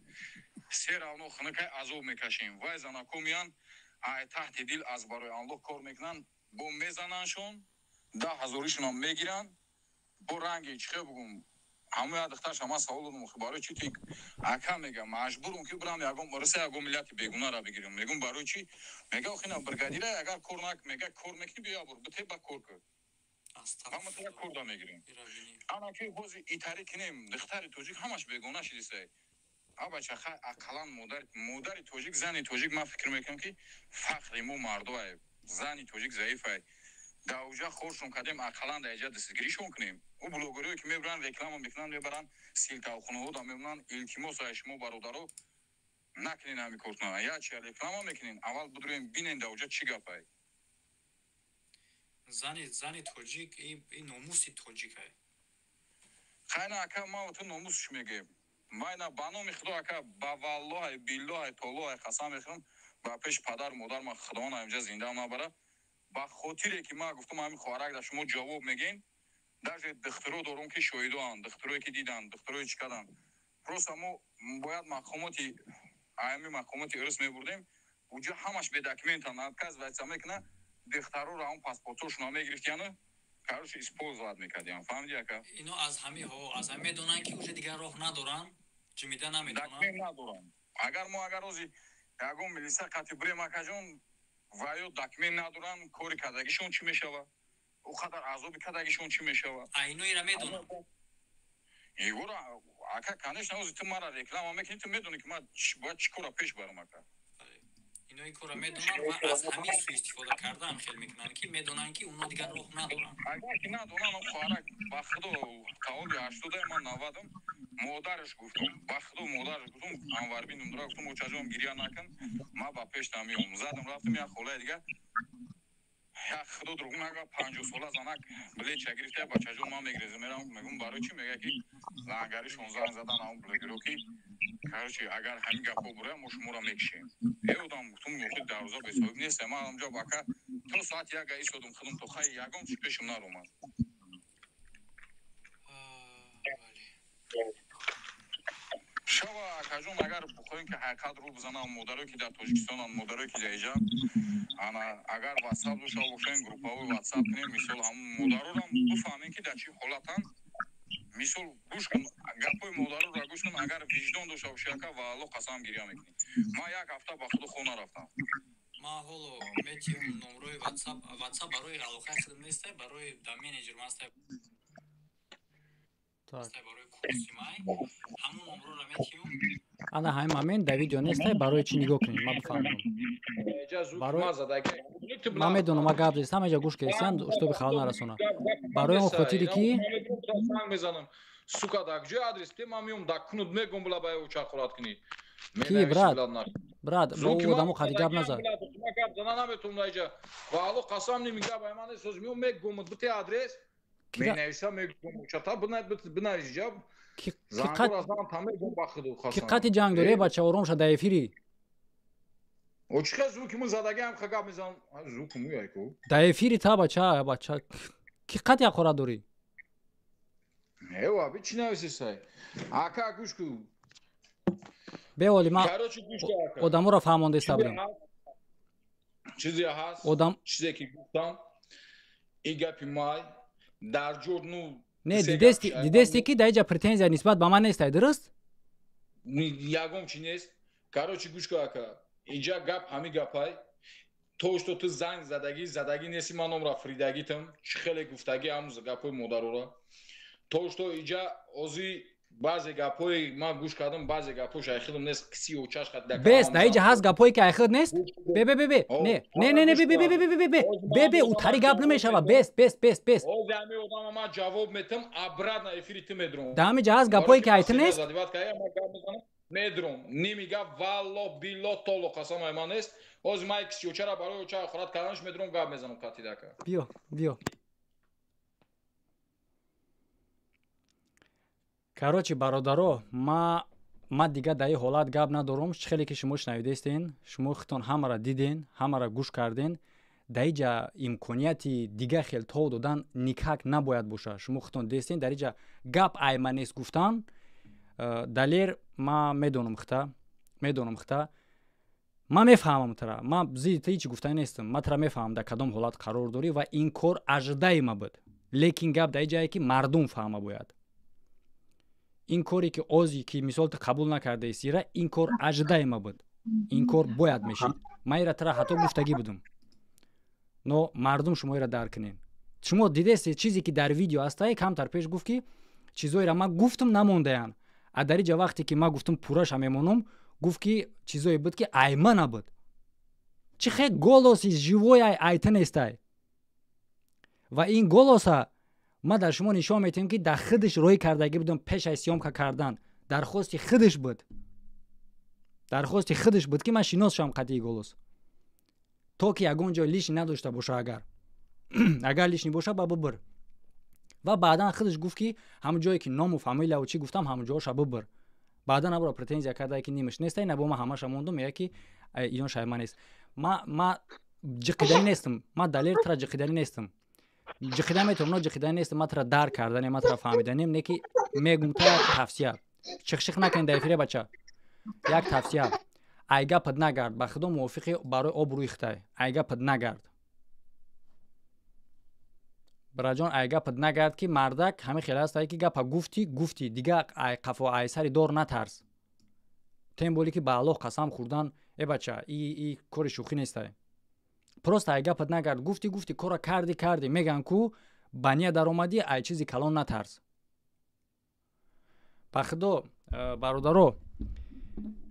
се равно хинакай азоб мекашем. Вай занако меян, ай таҳти дил аз барои Аллоҳ кор мекунанд, бо мезанандшон, 10 ҳазоришонам мегиранд. Бо ранги чӣ хел бугум, ҳамон як духтарша ман савол додам: барои чӣ ту, ака? Мега: маҷбурум ки бирам ягон раса, ягон миллати бегунара бигирам. Мегум: барои чӣ? Мега: охина бригадира агар кор нак, мега, кор мекунӣ, биё бур бите, ба кор кун, ҳама тара корда мегирем. Ана ки бози итари кинем, духтари тоҷик ҳамаш бегона шидисай. А бача, хай, ақаллан модари тоҷик, зани тоҷик, ман фикр мекунам, ки фахри мо мардоай. Зани тоҷик заифай. Дар уҷа хоршон кардем, ақаллан дар иҷа дастгиришон кунем. Ӯ блогерое ки мебаранд, реклама мекунанд, мебаранд, силтавхонаҳо да мемонанд. Илтимос ай шумо, бародаро, накунен ҳами кортона. Як чи реклама мекунен, аввал бидурем, бинен дар уҷа чӣ гапай. Зани тоҷик и номуси тоҷикай. Хайна, ака, ма ту номусш мегӯем. Майна, ба номи Худо, ака, ба валлоҳай, биллоҳай, толлоҳай қасам мехӯрам, ба пеши падару модар ман, Худованд инҷа зиндаам набара, ба хотире ки ман гуфтам, ҳамин хоҳарак дар шумо ҷавоб мегӯен. Даже духтуро дорум, ки шоҳидоанд, духтурое ки диданд, духтурое чӣ карданд. Просто мо бояд мақомоти, ҳами мақомоти ирс мебурдем, уҷа ҳамаш бе документан, отказываться мекуна. Духтароро ҳамн паспортҳошона мегирифтияну, короче, использовать мекардиям. Фаҳмиди, ака? Ино аз ҳамиҳо, аз ҳами медонанд, ки уже дигар роҳ надоранд, ҷимида наметавонанд. Документ надоранд. Агар мо, агар рози ягон милиса қати бирем, акаҷон, ва ё документ надоранд, кори кардагишон чӣ мешава? Ӯ қадар азоби кардагишон чӣ мешава? А ино ира медонанд. Егора, ака, конечно, ози ту мара реклама мекунӣ, ту медонӣ, ки ман бояд чӣ кора пеш барам, ака. Ино ин корро медонанд ва аз ҳамин суистифода кардаам хел мекунанд, ки медонанд, ки уно дигар роҳ надоранд. Агар ки надонанд, хоҳарак, ба Худо, таволи 80-ай, ман 90-ам, модараш гуфтум, ба Худо, модараш гуфтум, Анварбин умдура гуфтум: очаҷон, гиря накун, ман ба пеш намеом. Задам, рафтам як холаи дига, як Худо дурӯғ нага, 50-сола занак билетча гирифта: бачаҷон, ман мегирезам, мерам. Мегум: барои чӣ? Мега, ки лангаришон занг задан, ҳамон блогеро, ки, короче, агар ҳамин гапҳо бурая, мо шуморо мекушем. Э, одам, гуфтум, охи дарвоза бесоҳиб нест. Ман ҳамҷо, ака, то соати 1 истодум худум, то хай ягон чи пешам наромад. Шава, акаҷон, агар бихоҳем, ки ҳақиқат рӯ бизанам, модарое ки дар Тоҷикистонанд, модарое ки дар иҷа, ана, агар ватсап дошта бошем, группаҳои ватсап кунем, мисол, ҳамон модарорам бифаҳмем, ки дар чӣ ҳолатанд. Мисол, гӯш кун, гапҳои модароро гӯш кун. Агар виҷдон дошта бошӣ, ака, ва Аллоҳ қасам, гиря мекунӣ. Ман як ҳафта ба Худо хона рафтам. Ман ҳоло метиҳам номрои ватсап. Ватсап барои алоқаи худам нестай, барои да менеҷер мастай, барои курси май ҳамон номроро метиҳам. Ана ҳамин момент дар видео нестай. Барои чӣ нигоҳ кунед, ман бифаҳмам. Ман медонам, ман гап зестам, ҳамаҷа гӯш кардистам, чтобы халал нарасонам. Барои он хотире ки занг мезанам: сука, дар куҷои адрес те? Ман меом, дар кунут мегум, била ба чақурат кунӣ. Ки, брат, брат, бо одамо қади гап назад. Гап зана наметавонам дар иҷа, ва Алло қасам, ними гап ай ман несоз. Меом, мегумут, бите адрес, менависам, мегум, чата бинавис ҷа. Ки қати ҷанг дорӣ, бача, ором ша, дар эфири. О, чӣ хел звуки му задагаам, ха гап мезанам, звуки му яйку. Дар эфири та, бача, бача, ки қати ҳақорат дорӣ? Ева, би чӣ нависисай, ака, гӯш ку. Беоли, ман одаморо фаҳмондаиста будам. Чизе ҳаст, чизе ки гуфтам, и гапи май дар ҷор ну. Не, дидести, ки дар иҷа претензия нисбат ба ман нестай, дуруст? Ягон чи нест. Короче, гӯш ку, ака, инҷа гап ҳами гапай, то что ту занг задагӣ, задагӣ неси, ман номра фиридагитам, чӣ хеле гуфтагӣ, ҳамн гапҳои модарора, то что иҷа ози баъзе гапҳои ман гӯш кардам, баъзе гапҳош айхидам нест, киси очаш. Бес, дар иҷа ҳаст гапҳое, ки айхид нест. Бе, бе, бе, бе, не, не, не, не, бе, бе, бе, бе, бе, бе, бе, бе, утари гап намешава. Бес, бес, бес, бес. Ози ҳами одама ман ҷавоб метам, обратно эфири ту медурам. Дар ҳами ҷа ҳаст гапҳое, ки айти нест. Медурам, ними гап, валло, билло, толо, қасам, ай ман нест. Ози ман киси очара барои оча охират карданаш медурам, гап мезанам қатидака. Биё, биё. Короче, бародаро, ма дигар дар ин ҳолат гап надорам. Чӣ хеле ки шумо шунавидестен, шумо худтон ҳамаро диден, ҳамаро гӯш карден. Дар иҷа имконияти дига хел тов додан никак набояд боша. Шумо худтон дестен, дар иҷа гап айма нест гуфтан. Далер, ма медонам хита, медонам хита, ман мефаҳмам тара, ман зидди ту ҳеҷ гуфтани нестам, ман тара мефаҳмам дар кадом ҳолат қарор дорӣ ва ин кор аждаи ма буд. Лекин гап дар ҷае ки мардум фаҳма бояд. Ин коре ки ози ки мисол ту қабул накардаи сира, ин кор аждаи ма буд, ин кор бояд мешид. Ман ира тара ҳатто гуфтагӣ будум, но мардум шумо ира дарк кунен. Шумо дидесте чизе ки дар видео ҳастае, камтар пеш гуфт ки чизоеро ман гуфтум намондаянд. А дар иҷа вақте ки ман гуфтум пурраша мемонам, гуфт ки чизое буд ки айма набуд. Чӣ хел голоси живой ай айта нестай? Ва ин голоса ма дар шумо нишон метиҳем, ки дар худаш роҳӣ кардагӣ будам пеш аз съёмка кардан. Дархости худаш буд, дархости худаш буд, ки ман шинос шавам қатъии голос, то ки ягон ҷой лишний надошта боша. Агар лишний боша, ба бубир. Ва баъдан худаш гуфт, ки ҳамон ҷое ки ному фамилияву чӣ гуфтам, ҳамон ҷоша бубир. Баъдан абро претензия кардае, ки нимаш нестай. На, бо ма ҳамаша мондум, мега ки иён шайма нест. Ма ҷиқиданӣ нестам, ма Далер тара ҷиқиданӣ нестам. Ҷиқида метавонам, но ҷиқиданӣ нестам. Ма тара дарк карданем, ма тара фаҳмиданем, не ки мегум та як тавсия: чиқшиқ накунед дар эфире, бача. Як тавсия: ай гапат нагард, ба худо мувофиқи барои обрӯи хитай, ай гапат нагард, бираҷон, ай гапат нагард, ки мардак ҳамин хел ҳастае, ки гапа гуфтӣ, гуфтӣ, дига ай қафо, ай сари дор натарс. Тем более ки ба Аллоҳ қасам хӯрдан. Э бача, и кори шӯхӣ нестай. Просто ай гапат нагард. Гуфтӣ, гуфтӣ, кора кардӣ, кардӣ. Меган ку ба ния даромадӣ, ай чизи калон натарс. Ба худо, бародаро,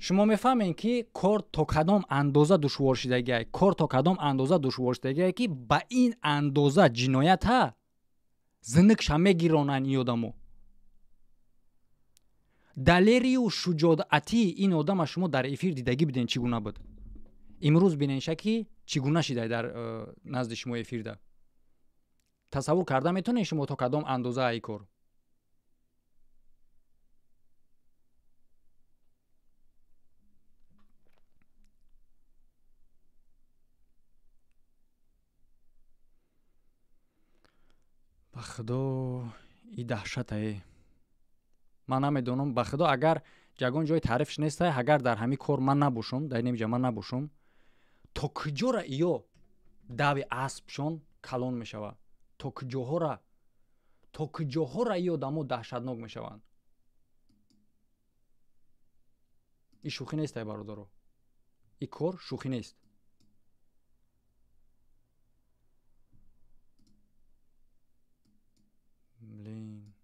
шумо мефаҳмед, ки кор то кадом андоза душвор шидагиай, кор то кадом андоза душвор шидагиай, ки ба ин андоза ҷиноята зинукша мегиронанд ин одамо. Далерию шуҷоатии ин одама шумо дар эфир дидагӣ биден, чӣ гуна буд. Имрӯз биненша, ки чӣ гуна шидай дар назди шумо эфирда. Тасаввур карда метавонед шумо, то кадом андоза ай кор? Ба худо, и даҳшатае, ман намедонам. Ба худо, агар ягон ҷои таърифш нестай, агар дар ҳамин кор ман набошум, дар инҷа ман набошум, то куҷора иё дави аспшон калон мешавад, то куҷоҳора, то куҷоҳора и одамо даҳшатнок мешаванд. И шӯхӣ нестай, бародаро, и кор шӯхӣ нест. Блин,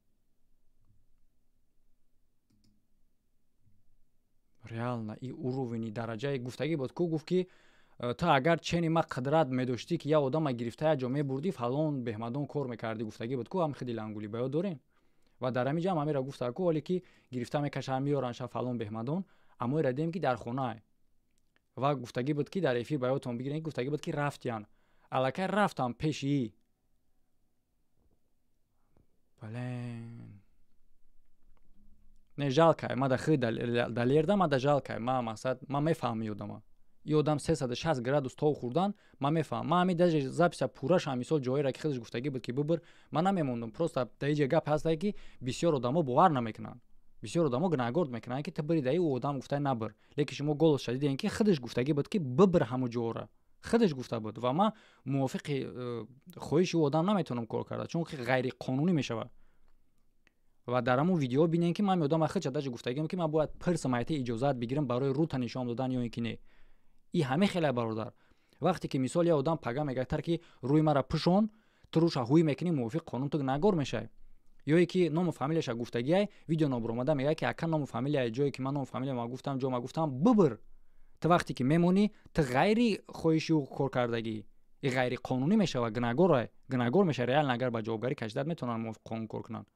реально и уровень и дараҷаи гуфтагӣ буд ку. Гуфт, ки ту агар чени ма қудрат медоштӣ, ки як одама гирифта як ҷо мебурдӣ, фалон беҳмадон кор мекардӣ. Гуфтагӣ буд ку, ҳам хиди лангулӣ ба ёд дорем. Ва дар ҳамин ҷам ҳамеро гуфта ку, ҳоле ки гирифта мекашанд, меёранд ша фалон беҳмадон, аммо ира дидем, ки дар хонае. Ва гуфтагӣ буд, ки дар эфир ба ёдтон бигирем, гуфтагӣ буд, ки рафтиян, аллакай рафтам пеши. Блин, не, жалко ма да хи Далерда, ма да жалко. Ма мақсад, ма мефаҳмам и одама. И одам 360 градус тов хӯрдан, ман мефаҳмам. Ман ҳамин даже запись а пурраша, мисол ҷоеро, ки худаш гуфтагӣ буд, ки бубир, ман намемондум. Просто дар иҷа гап ҳастае, ки бисёр одамо бовар намекунанд, бисёр одамо гунаҳгор мекунанд, ки ту биридаи, ӯ одам гуфтай набир. Лекин шумо голос ша дидем, ки худаш гуфтагӣ буд, ки бибир, ҳамун ҷоро худаш гуфта буд. Ва ман мувофиқи хоҳиши ӯ одам наметавонам кор карда, чунки ғайриқонунӣ мешавад. Ва дар ҳамун видео бинем, ки ман одам худша даже гуфтагиам, ки ман бояд пирсам, айта иҷозат бигирам барои рута нишон додан ё ин ки не. И ҳаме хеле, бародар, вақте ки мисол як одам пага мегӯяд, ки рӯи мара пӯшон, ту рӯша ҳуй мекунӣ, мувофиқ қонун ту гунаҳгор мешавӣ. Ё ки ному фамилияша гуфтагиай, видео нобуромада мегӯяд, ки ака, ному фамилия, ҷое ки ман ному фамилияма гуфтам, ҷома гуфтам, бубир. Ту вақте ки мемонӣ, ту ғайри хоҳиши ӯ кор кардагӣ, и ғайриқонунӣ мешавад, гунаҳгор, гунаҳгор мешавад реально. Агар ба ҷавобгарӣ кашидат, метавонанд мувофиқ қонун кор кунанд.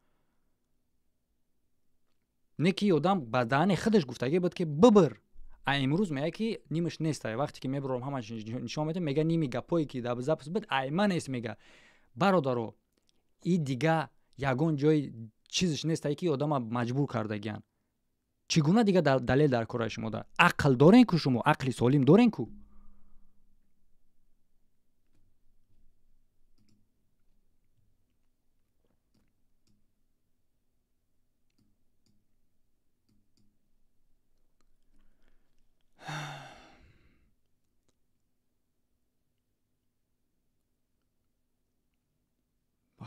Не ки одам ба даҳани худаш гуфтагӣ буд, ки бубир, а имрӯз мегӯяд, ки нимаш нестай. Вақте ки мебурам, ҳамаш нишон медиҳам, мега ними гапое, ки дар запись буд, айма нест, мега. Бародаро, и дига ягон ҷои чизаш нестай, ки одама маҷбур кардагиян. Чӣ гуна дига далел дар кораи шумо? Да ақл дорен ку, шумо ақли солим дорен ку.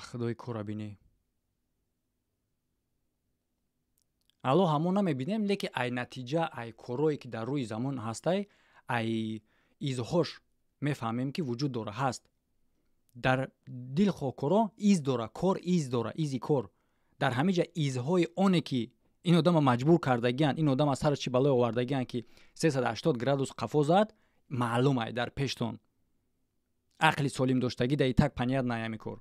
Худои кора бинӣ. Алло ҳамон намебинем, леки ай натиҷа, ай корое ки дар рӯи замон ҳастай, ай изҳош мефаҳмем ки вуҷуд дора, ҳаст. Дар дилхоҳ коро из дора, кор из дора, изи кор. Дар ҳамин ҷа изҳои оне ки ин одама маҷбур кардагиянд, ин одама сараш чӣ балое овардагиянд ки 380 градус қафо зад, маълум ай дар пештон. Ақли солим доштагӣ да и так понятно ами кор.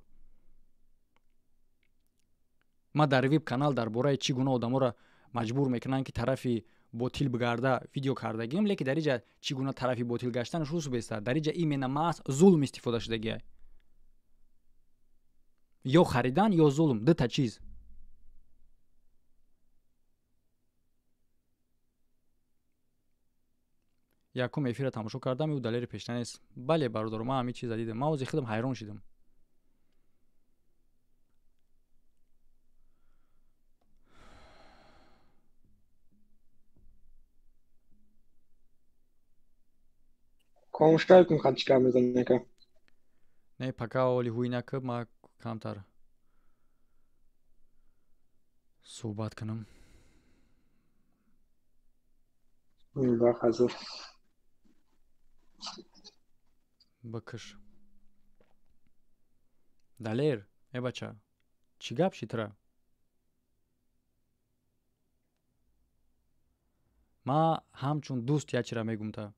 Ма дар вип канал дар бораи чӣ гуна одаморо маҷбур мекунанд ки тарафи ботил бигарда видео кардагим, леки дар иҷа чӣ гуна тарафи ботил гаштанаш рӯз беста. Дар иҷа именно маҳз зулм истифода шудагиай. Ё харидан, ё зулм, дута чиз. Якум эфира тамошо кардам, ӯ далери пешна нест. Бале, бародаро, ман ҳамин чиза дидам. Ман ози худам ҳайрон шидам. Комушкай кун хат чикар мезанӣ ака? Не, пока оли ҳуй накиб, ман камтар суҳбат кунам. Бахазур. Бикш. Далер, э бача, чӣ гап ши тура? Ман ҳамчун дӯст як чира мегум та.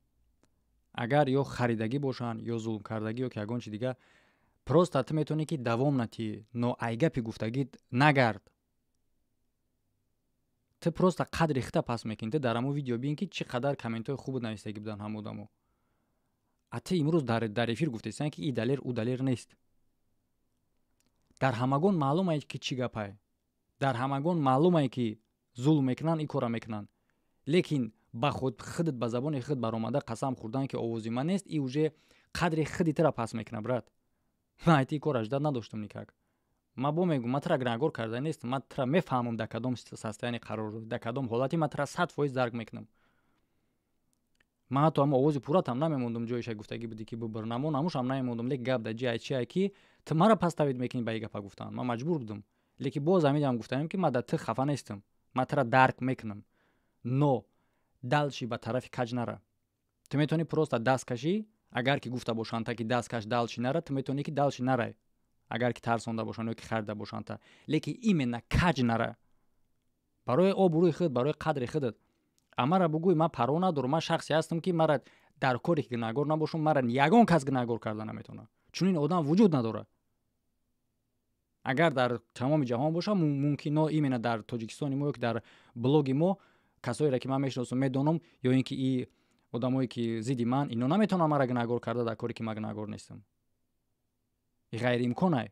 Агар ё харидагӣ бошанд, ё зулмкардагӣ, ё ки ягон чи дига, просто ту метавонӣ ки давом натиҳӣ, но ай гапи гуфтагит нагард. Ту просто қадри хита пас мекунӣ. Ту дар ҳамон видео бин ки чӣ қадар комментҳои хуб навистагӣ буданд ҳама одамо. А ту имрӯз дар эфир гуфтесиян ки и далер ӯ далер нест. Дар ҳамагон маълум ай ки чӣ гапай. Дар ҳамагон маълум ай ки зулм мекунанд, ин корро мекунанд. Лекин ба худ худат ба забони худ баромада қасам хӯрдан ки овози ман нест, и уже қадри худи тура пас мекунад, брат. Ман айти ин кор аждад надоштам никак. Ман бо мегӯм, ман тура гунаҳгор карда нестам, ман тура мефаҳмам дар кадом состояние қарор дорӣ, дар кадом ҳолате ман тура 100% дарк мекунам. Ман ҳатто ҳамо овози пурратам намемондум, ҷоиша гуфтагӣ будӣ ки бибир намон, ҳамушам намемондум, лекин гап дар ҷи чи ай ки ту мара пас тавид мекунӣ ба ин гапа гуфтан. Ман маҷбур будам. Лекин боз ҳаминам гуфтаем ки ман дар ту хафа нестам, ман тура дарк мекунам. Но далши ба тарафи каҷ нара. Ту метавонӣ просто даст кашӣ, агар ки гуфта бошанд та ки даст каш далши нара, ту метавонӣ ки далши нарай. Агар ки тарсонда бошанд ё ки харида бошанд та. Лекин именно каҷ нара. Барои обрӯи худ, барои қадри худат. Амара бугӯй, ман парво надорам, ман шахсе ҳастам ки мара дар коре ки гунаҳгор набошам, мара ягон кас гунаҳгор карда наметавонад. Чунин одам вуҷуд надорад. Агар дар тамоми ҷаҳон бошад, мумкин, но именно дар Тоҷикистони мо ё ки дар блоги мо касоеро ки ман мешиносам, медонам, ё ин ки и одамое ки зидди ман, ино наметавонанд мара гунаҳгор карда дар коре ки ман гунаҳгор нестам. Ғайриимкон ай.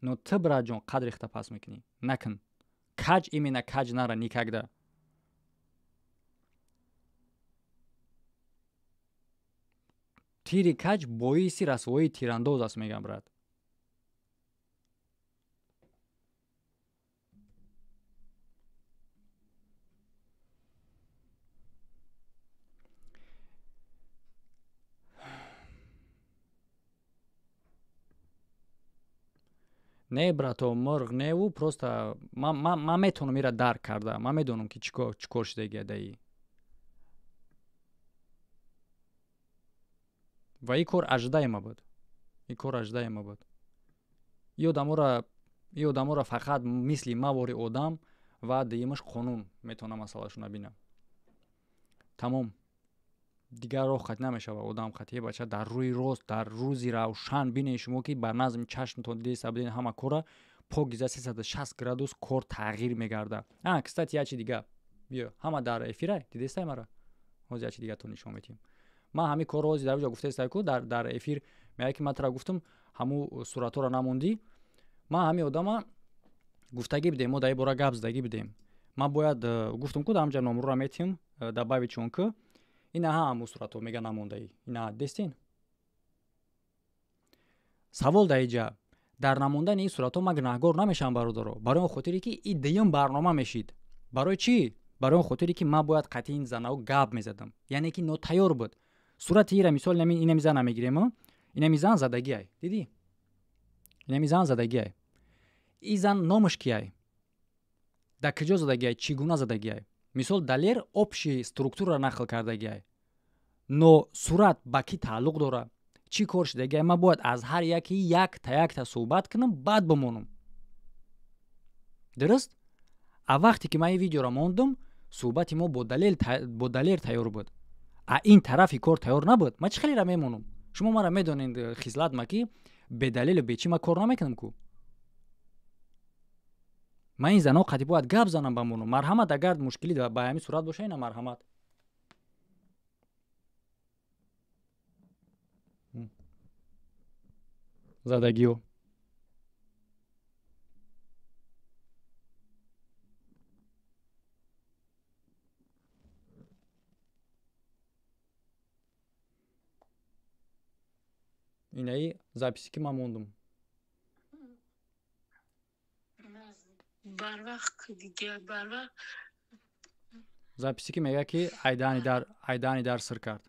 Но ту, братҷон, қадри худта пас мекунӣ. Накун. Каҷ именно каҷ нара никогда. Тири каҷ боиси расвоии тирандоз аст, мегам, брат. Не, брато, мурғ неву, просто ман метавонам ира дарк карда. Ман медонам ки чӣ кор шудагия даи. Ва ин кор аждаема буд. Ин кор аждаема буд. И одаморо фақат мисли мавори одам ва дуюмаш қонун метавона масъалашона бинам. Тамом. Дигар роҳ хат намешава одам хати бача дар рӯи рост, дар рӯзи равшан бинед шумо ки ба назми чашмтон дида будед ҳама кора покиза 360 градус кор тағйир мегардад. А, кстати, як чи дига. Биё, ҳама дар эфирай, дидестай мара? Ҳозир як чи дига то нишон медиҳем. Ман ҳамин корро ҳозир дар ҷо гуфтаестай ку дар эфир меяд ки ман тура гуфтам, ҳамун суратҳоро намондӣ. Ман ҳамин одама гуфтагӣ будем, мо дар ин бора гап задагӣ будем. Ман бояд гуфтам ку дар ҳамҷа номрора метиҳем, добавить чун ку ина ҳа ҳамун суратҳо мега намондаӣ. Ина дестин. Савол дар иҷа. Дар намондани ин суратҳо ман гунаҳгор намешавам, бародаро. Барои он хотире ки ин дуюм барнома мешид. Барои чӣ? Барои он хотире ки ман бояд қатъи ин занао гап мезадам. Яъне ки нотайёр буд. Сурати ира мисол инами зана мегирем, инами зан задагиай. Дидӣ? Инами зан задагиай. И зан номаш кияй, дар куҷо задагиай, чӣ гуна задагиай? Мисол, Далер общий структура нақл кардагиай, но сурат ба кӣ тааллуқ дорад, чӣ кор шудагиай? Ман бояд аз ҳар яке якта якта суҳбат кунам, баъд бимонам. Дуруст? А вақте ки ман ин видеоро мондум, суҳбати мо бо Далер тайёр буд, а ин тарафи кор тайёр набуд. Ман чӣ хелера мемонам? Шумо мара медонед, хислат ма ки бедалелу бечӣ ман кор намекунам ку. Ман ин зано қати бояд гап занам, бамонам. Марҳамат, агар мушкилӣ ба ҳамин сурат боша, ина марҳамат. Задагиё инаи записи ки ман мондум. Записи ки мегӯяд, ки айдани дар сир кард.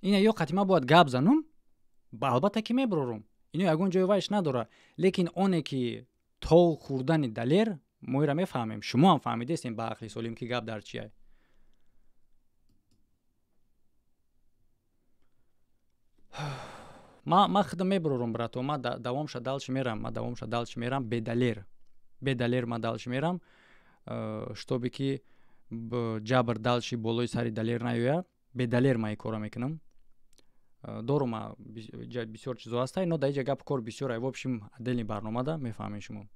Ина ё қати ман бояд гап занум, албатта ки мебурорум, ино ягон ҷои вайш надорад, лекин оне ки то хӯрдани Далер мо ира мефаҳмем, шумо ҳам фаҳмидестем ба ақли солим, ки гап дар чия. Ма худам мебурорум, брато, ма давомша далчи мерам, ма давомша далчи мерам, бедалер, бедалер ма далчи мерам, штобе ки ҷабр далчи болои сари Далер наёяд. Бедалер ма ин корро мекунам. Дорум бисёр чизо ҳаста, ино дар иҷа гап кор бисёр ай, в общем, отдельный барномада мефаҳмем шумо.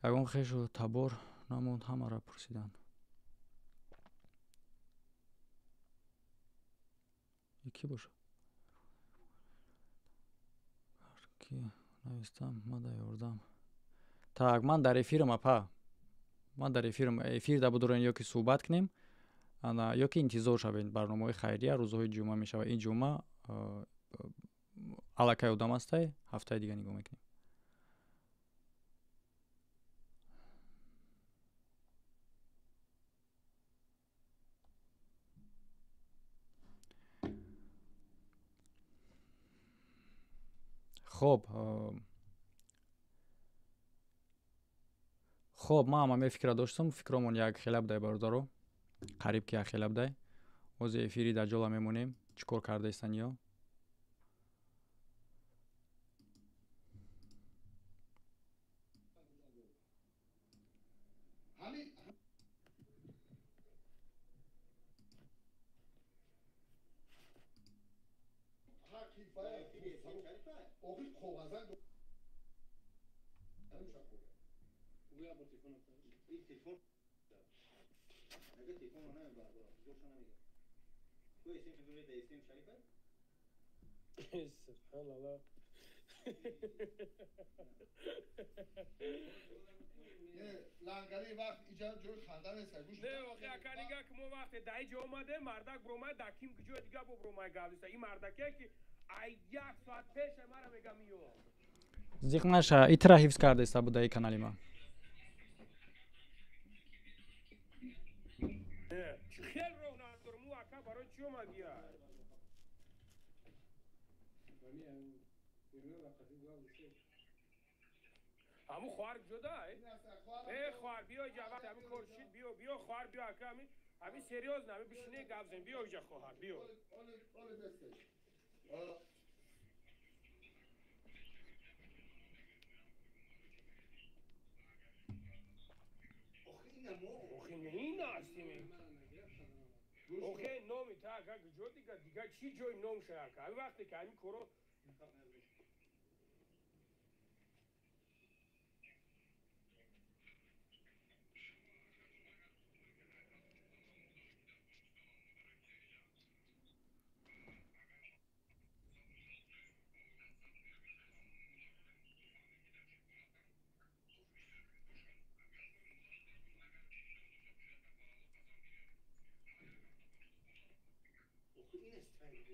Ягон хешу табор намонд, ҳамаро пурсиданд. Кӣ боша ки навистам, ма да ёрдам. Так, ман дар эфирам, апа, ман дар эфирам. Эфир да будорен ё ки суҳбат кунем, ана ё ки интизор шавед. Барномаҳои хайрия рӯзҳои ҷумъа мешавад. Ин ҷумъа аллакай одам ҳастай, ҳафтаи дига нигоҳ мекунем. Хоб, хоб, ман ҳама фикра доштам, фикромон як хела будай, бародаро, қариб ки як хела будай. Ҳозир эфири даҷола мемонем, чӣ кор кардаистан ё. Subhanallah. Лангари вақт иҷа ҷои ханда нест. Не, охи ака, нига ки мо вақте дар иҷа омадем, мардак бромай, дар ким ҷои дига бо бромай гап зиста. Ин мардаке ки ай як соат пеша мара мега миё. Зиқ наша, итра ҳифз кардаиста буда и канали ма. Чӣ хел роҳ надорам, ӯ ака барои чӣ омадия? Ҳамун хоҳар ҷуда? Э, хоҳар, биё иҷа, вақте ҳамин кор шид, биё, биё, хоҳар, биё, ака, ҳамин ҳамин серьёзно, ҳамин бишине гап занем, биё иҷа, хоҳар, биё. Охи ин ҳастим. Охе номи та ака куҷо дига, дига чӣ ҷои ном ша ака? Ҳамин вақте ки ҳамин коро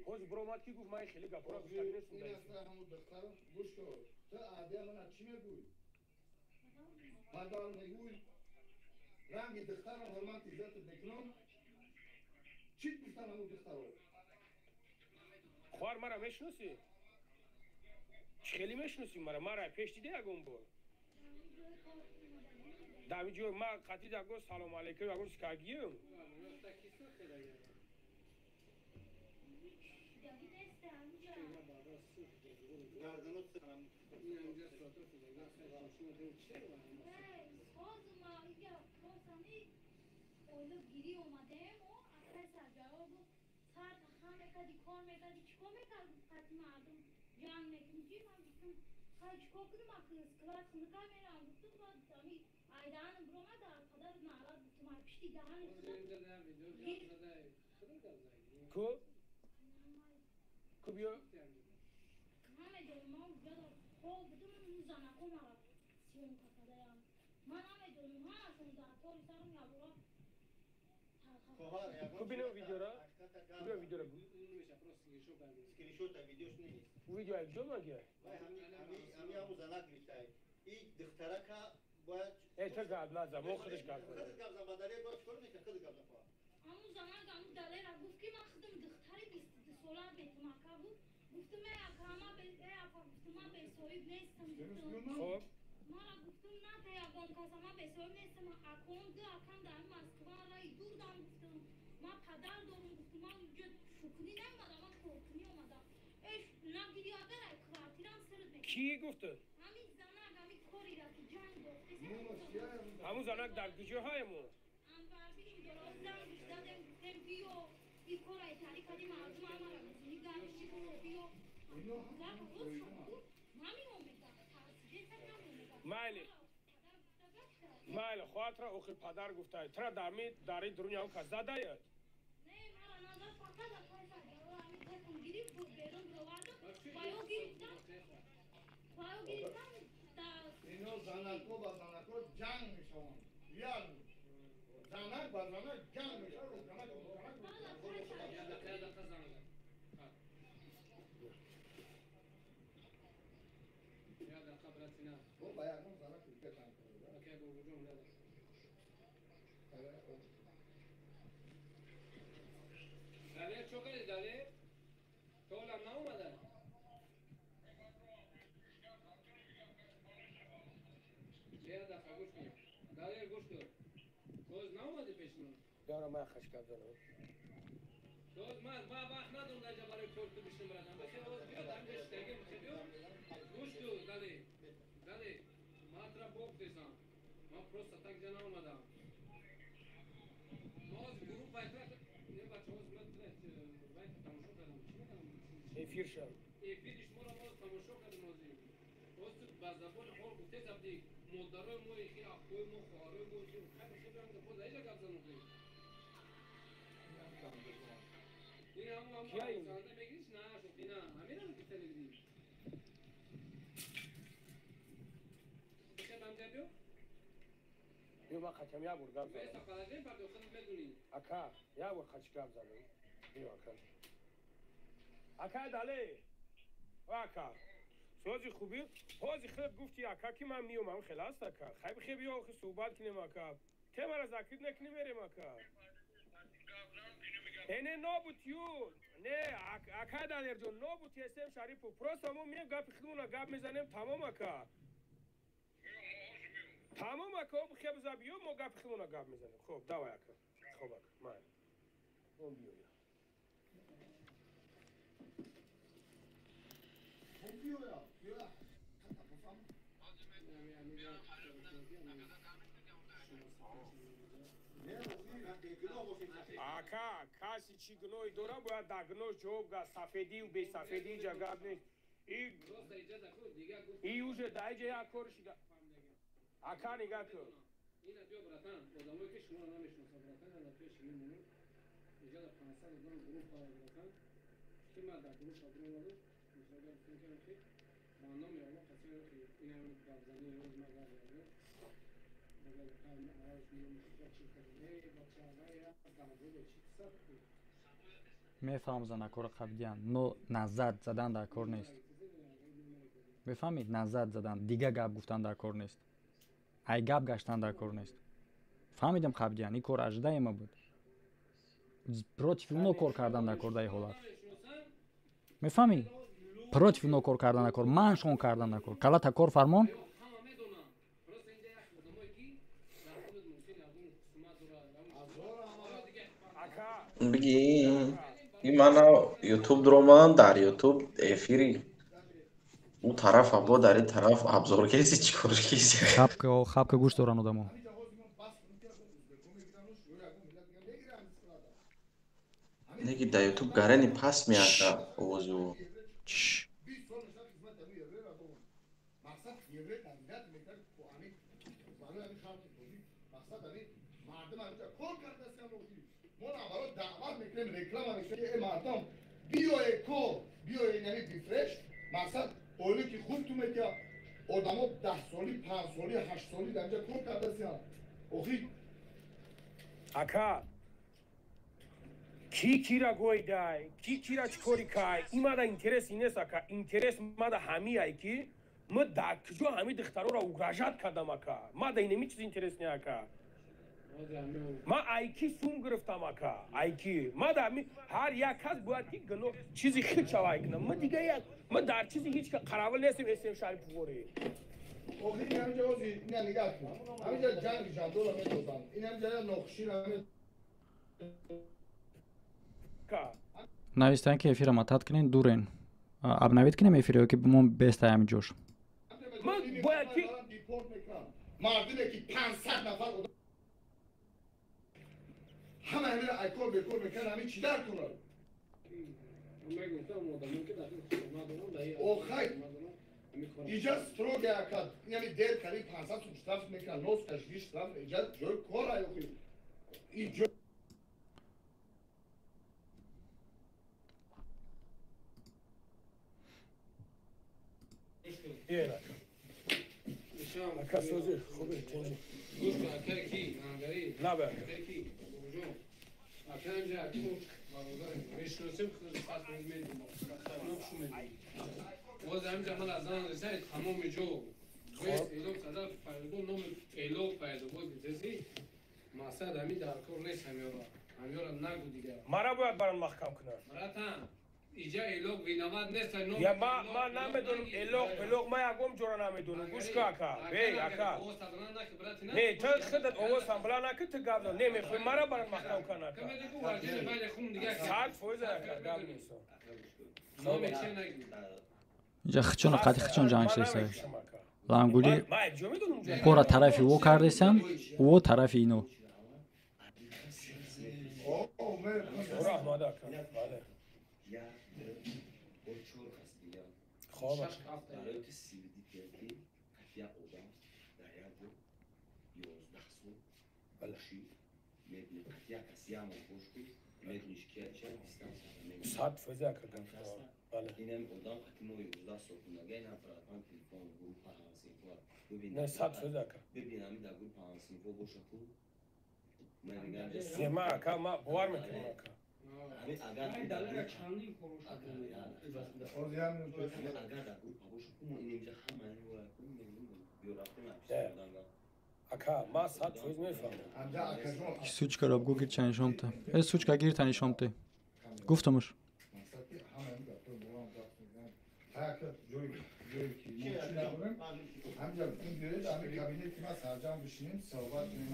ҳозир биромад ки гуфт, ман хеле гапҳоро гуфтагӣ нестам. Ин аста ҳамун духтарам, гӯш кун. Ту адия мана чӣ мегӯй? Падар мегӯй? Ранги духтарам ҳурмат иззатат мекунам. Чӣ гуфтан ҳамун духтаро? Хоҳар, мара мешиносӣ? Чӣ хеле мешиносӣ мара? Мара пеш дида ягон бор? Дар ин ҷой ма қатъи ягон салом алейкум, ягон скагием? Ку? Ку биё? Ку бинем видеора? Биё видеора. Скриншота видеош нест. Видео ҷо магия? Ҳами ҳаму занак гирифтай. И духтарака бояд Э, ту гап назан, мо худаш гап зад. Худ гап зан, ба далел бояд чикор мекунад? Худ гап зан. Ҳамун занак, ҳамун далера гуфт, ки ман худам духтари 22 сола бетумака буд. Гуфтум, э ака, ма э апа, гуфтум, ман бесоҳиб нестам, гуфтум. Хоб. Мара гуфтум, на та ягон каса, ман бесоҳиб нестам. Акон ду акам дар Москва раи дурдам, гуфтум. Ман падар дорум, гуфтум, ман уҷа шукрӣ наомадам, ман коркунӣ омадам. Эш, нагири, агар ай квартирам сирд мекунам. Кӣ гуфту? Ҳамин занак, ҳамин корира ки ҷанг дошт. Ҳамун занак дар куҷоҳаемо? Анварби идора занг задем, гуфтем, биё, и кора итари кади, мардум ҳамара гузини гариши, биё. Майли, майли, хоҳатра охир падар гуфтай. Тра дарми дари дуруни ҳам кас задаяд? Не, мара назад, фақат акайса ҳамин текун гирифт, буд берун бироварду, ва ё гирифтан, ва ё гирифтан. Ино занако ба занако ҷанг мешаванд. Реально. Занак ба занак ҷанг мешавад, занак ба занак. Ба ягон занак дига ҷанг кунад. Далер чо кардӣ, Далер? То ҳолам наомада? Як дафъа гӯш кун. Далер, гӯш кун. Боз наомадӣ пеши ман? Яра, ман хаш гап занам. Боз ман вақт надорам дар ҷа барои кор ту бишинам, братан. Бихел боз биё, дар инҷа шиштагӣ, бихел биё. Гӯш кун, Далер. Далер, ман тура богуфтесам. Ман просто так ҷа наомадам. Мо ҳозир гурӯҳ байтра не, бача, ҳозир ман вай тамошо кардам. Чӣ мекардам? Эфир шав. Эфири шуморо мо тамошо кардем ҳозир. Ҳозир ту ба забони ҳол гуфтесам, ди модарои мо ихи, акои мо, хоҳарои мо ихи, хеле хеле ҳам боз аиҷа гап занам хе. Ин ҳаму Кия ин? занда мегириш, на, шӯхӣ на. Ҳаминам гуфта мегирӣ. Бихел ҳамҷа биё. Биё, ман қатиам як бор гап Веса занам. падажем пардо, худат медунӣ. Ака, як бор қачи гап занам. Биё, ака. Ака Далер. Ака. Сози хубӣ? Ҳозир худат гуфти, ака, ки ман миём, ҳам хел аст, ака. Хай, бихе биё, охи суҳбат кунем, ака. Темара закрит накунем, мерем, ака. Э, не, нобуд ю. Не, ака Далерҷон, нобуд ҳестем, Шарипов. Просто мо мием, гапи худмона гап мезанем, тамом, ака. Тамом, ака, об хеб за биё, мо гапи худмона гап мезанем. Хоб, давай, ака. Хоб, ака, майли. Он биёя. Хоб, биёя, биёя. Бифаҳм. Не, Ака, каси чӣ гуноҳе дора, бояд дар гуноҳ ҷавоб га. Сафедию бесафедӣ инҷа гап нест. И Просто иҷаза ку, дига гуфт. И уже дар инҷа як кор шида. Ака, нигаҳ кун. Ина биё, братан, одамое ки шуморо намешиносанд, братан, ана пеши мемонем. Иҷаза 500 одам гурӯҳ дорад, братан. Ки ман дар гурӯҳ шадромадам, мисолга гуфтем ки ба номи Аллоҳ қасам, ки ина гапзанӣ рӯз ман гап задам. Агар қавми араб меомӯхта чӣ кардем? Эй, бача, вай гапзада чӣ сад ку? Мефаҳмам, занакҳоро қабдиян, но назад задан дар кор нест, мефаҳмед? Назад задан, дига гап гуфтан дар кор нест, ай гап гаштан дар кор нест. Фаҳмидам қабдиян, ин кор аждаема буд. Против уно кор кардан дар кор дар ҳолат. Мефаҳмӣ? Против уно кор кардан дар кор, маншон кардан дар кор. Калата кор фармон. Биги, ин мана ютуб дуромадам, дар ютуб эфири ӯ тарафа бо дар ин тараф абзор кеси чӣ кор кеси. Хапка, хапка гӯш доран одамо. Неки дар ютуб гарани паст меака овози ӯ. Мақсад оиле ки хуб ту метия, одамо 10 соли, 5 соли, 8 соли дар инҷа кор кардасиянд. Охи ака, ки кира гойдай, ки кира чӣ кори кай, имада интерес инест, ака. Интерес мада ҳамиай ки ма дар куҷо ҳами духтароро угрожать кардам, ака. Мада инеми чиз интерес не, ака. Ма айки сум гирифтам, ака, айки мада ҳар як кас бояд ки гуноҳ чизи хел шавай кунам. Ма дига як ма дар чизи ҳеҷ қаравил нестем, эсем Шарипуворӣ. Охи ҳаминҷа ози ина нигаҳ кун, ҳаминҷа ҷанги ҷандола медозанд, ин ҳаминҷа нохушира. Навистан ки эфира матат кунен, дурен обновить кунем эфиро ки мо беста ҳамин ҷош. Ман бояд ки мардуме ки 500 нафар ҳама ҳамина айкор бекор мекунанд, ҳамин чӣ дар кунад? Охай, иҷа строго ака, яъне дер кари 500 сум штраф мекунанд, нос кашиди штраф. Иҷа ҷои кор ай, охи иҷо. Ака, сози хуби, тинҷи лабе, ака. Боз ҳаминҷа ман аз зан рисаи тамоми ҷо эълон када пайдо, номи эълон пайдо боз гизеси. Мақсад ҳамин дар кор нест, ҳамёра ҳамёра нагу дигар. Мара бояд баран маҳкам кунанд. Братан, иҷа элок виноват нест. Я ма намедонам элок пелок, ма ягом ҷора намедонам. Гӯш ка, ака, эй ака, не, ту худат овоз ҳамбила наки, ту гап зан. Не мехоҳи мара баран маҳкам кун, ака, 100%, ака, гап нест. Инҷа хичона қати хичон ҷанг шудеса. Лангули пора тарафи ӯ кардесам, ӯ тарафи ино. Раҳмат, ака, бале. Хоб. 100%, ака, гап, бале. Не, 100%, ака. Не, ма, ака, ма бовар мекунам, ака. Агар дар группа боша, мо инҷа ҳама Ака, ма 100% мефаҳмам. Сучкаро бгу, гирча нишомта. Э, сучка, гирта нишомте. Гуфтамуш.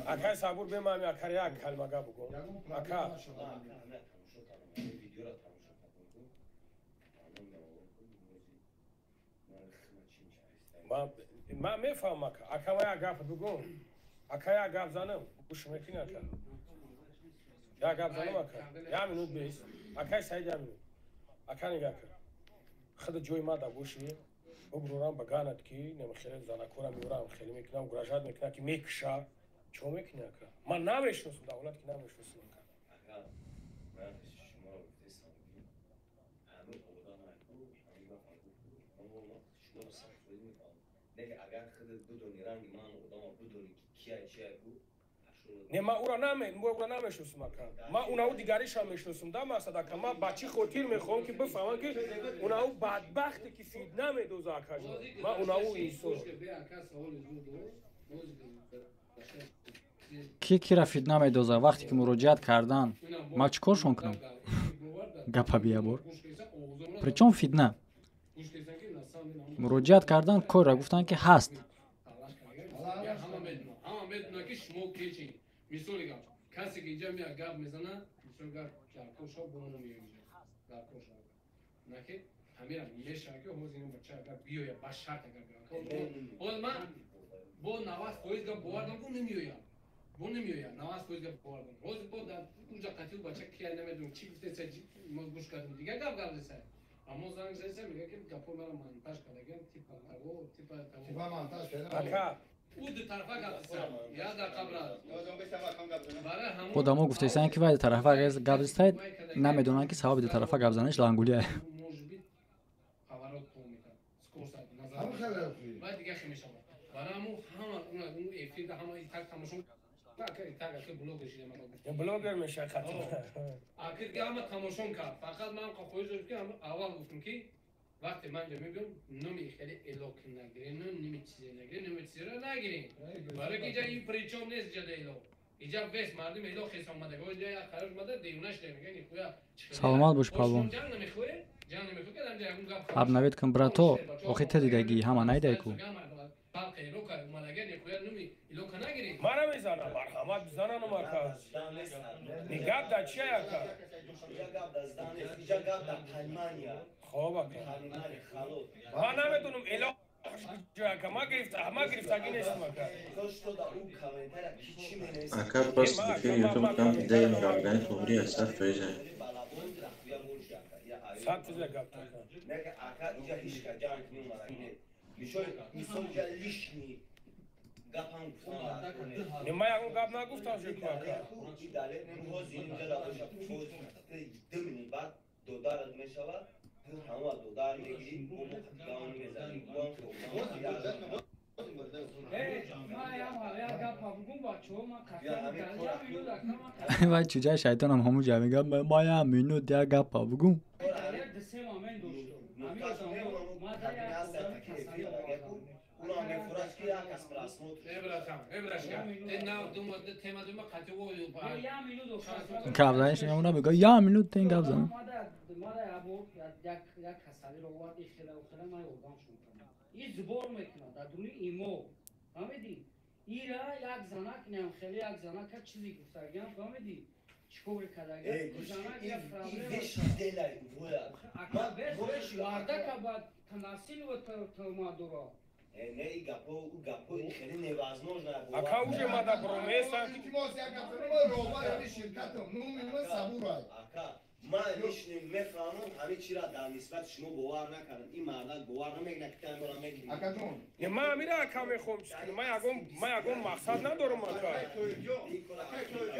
Акай Сабур, бемами, акар, як калима гап бугӯ, ака. Ман мефаҳмам, ака. Ака, ма як гап бугӯм, ака, як гап занам, гӯш мекунӣ, ака? Як гап занам, ака, як минут бес, акай Саид, як минут, ака. Нигаҳ кун, худ ҷои ма да бошӣ, буброрам ба ганат ки немхеле занакора меорам, хеле мекунам, угрожать мекунам ки мекуша, чо мекунӣ, ака? Ман намешиносам, давлат ки намешиносам, ака. Ака, ман шуморо гуфтесам, ҳамин одам шуморо сахт мефаҳмам. Агар худат бидони, ранги ман одама бидони ки кия чия ку. Не, ма ура наме, ура намешиносам, ака. Ма унау дигаришам мешиносам да, мақсад, ака, ма ба чӣ хотир мехоҳам ки бифаҳмам ки унау бадбахте ки фитна медоза, акаҷон, ма унау инсон. Ки кира фитна медозад? Вақте ки муроҷиат кардан, ман чӣ коршон кунам? Гапа биябор. Причём фитна? Муроҷиат кардан, корра гуфтанд, ки ҳаст. Ҳама медонад, ки шумо кечи. Мисоли гап, касе ки инҷа меяд, гап мезана, мисол гап, дар кор шав, бо мо меоем инҷа дар кор шав, на ки ҳамира мешавад, ки ҳозир ин бача агар биёяд, ба шарт агар биёяд, ҳозир ман бо 90% гап бовар дорам, бо намеояд, бо намеояд, 90% гап бовар дорам. Ҳозир бо дар унҷа қатил бача кия намедонам чӣ гуфтеса, мо гӯш кардем, дигар гап гап зеса. Аммо занг зеса, мега, ки гапҳои маро монтаж кардагиам, типа того, типа того. Типа монтаж карда. Ака, ӯ ду тарафа гап зеса, я дар қабра. Одамо гуфтаистанд, ки вай дутарафа гап застаед, намедонанд, ки сабаби дутарафа гап заниш лангулия. Может быть, поворот мекард, скорость назар Ҳамон хеле охи. Баъд дига хе мешавад. Барои ҳамун ҳама ун эфирда ҳама итак тамошо, итак аки блогер шида ман. Блогер меша хати. Акир дига ҳама тамошон кард. Фақат ман хоҳиш дорам, ки аввал гуфтам, ки вақте ман ҷо мебиём, номи хеле элок нагирем, номи чизе нагирем, номи чизеро нагирем, барои ки иҷа ин причём нест. Иҷа элок, иҷа вес мардум элок хес омада, иҷа як қарор омада, девона шуда, мега нихуя. Саломат бош, палвон. Ҷанг намехоҳе, ҷанг намехоҳе, ки дар ягон гап. Обновить кун, брато. Охи та дидагӣ ҳама найдай ку. Мара мезанам, марҳамат, бизананам, ака. Ни гап дар чия, ака? Хоб, ака, ман намедонам элош куҷо, ака. Ма гирифтагӣ нестам, ака. Ака, просто эфир ютуб кам дидаем, равгани туғри аст, 100%. 100% гап. Ака, инҷа ҳеҷ ка ҷанг намеомад. Мисол, инҷа лишний гапам гуфтан. Не, ман ягон гап нагуфтам шуку, ака. Баъд додарат мешавад, ту ҳама додар мегирӣ, бо мо гавн мезанӣ. Вай чуҷаи шайтонам ҳамун ҷа мега, ма як минут як гапа бугум. Гап заниш мемона, мега як минут тен гап занам. Як касалиро овард, ихела ухела, ман ёрдамшон кардам. И збор мекунад дар дуни имо, фаҳмидӣ? Ира як занак ням хеле як занака чизе гуфтагиам, фаҳмидӣ, чӣ кори кардагиам, занак як проблема мардака ба насилва туҳмат дора. Не, и гапо, гапо хеле невозможно. Ака, уже мада бромеса. Илтимос, як гап, ман роҳбари ҳамин ширкатам, номи ман Сабурай. Ака, ман лишний мефаҳмам, ҳамин чиро дар нисбати шумо бовар накардам. Ин мардак бовар намекунад, ки камера мегирӣ. Акаҷон. Не, ман ҳамира, ака, мехоҳам чиз кунам. Ман ягон мақсад надорам, ака.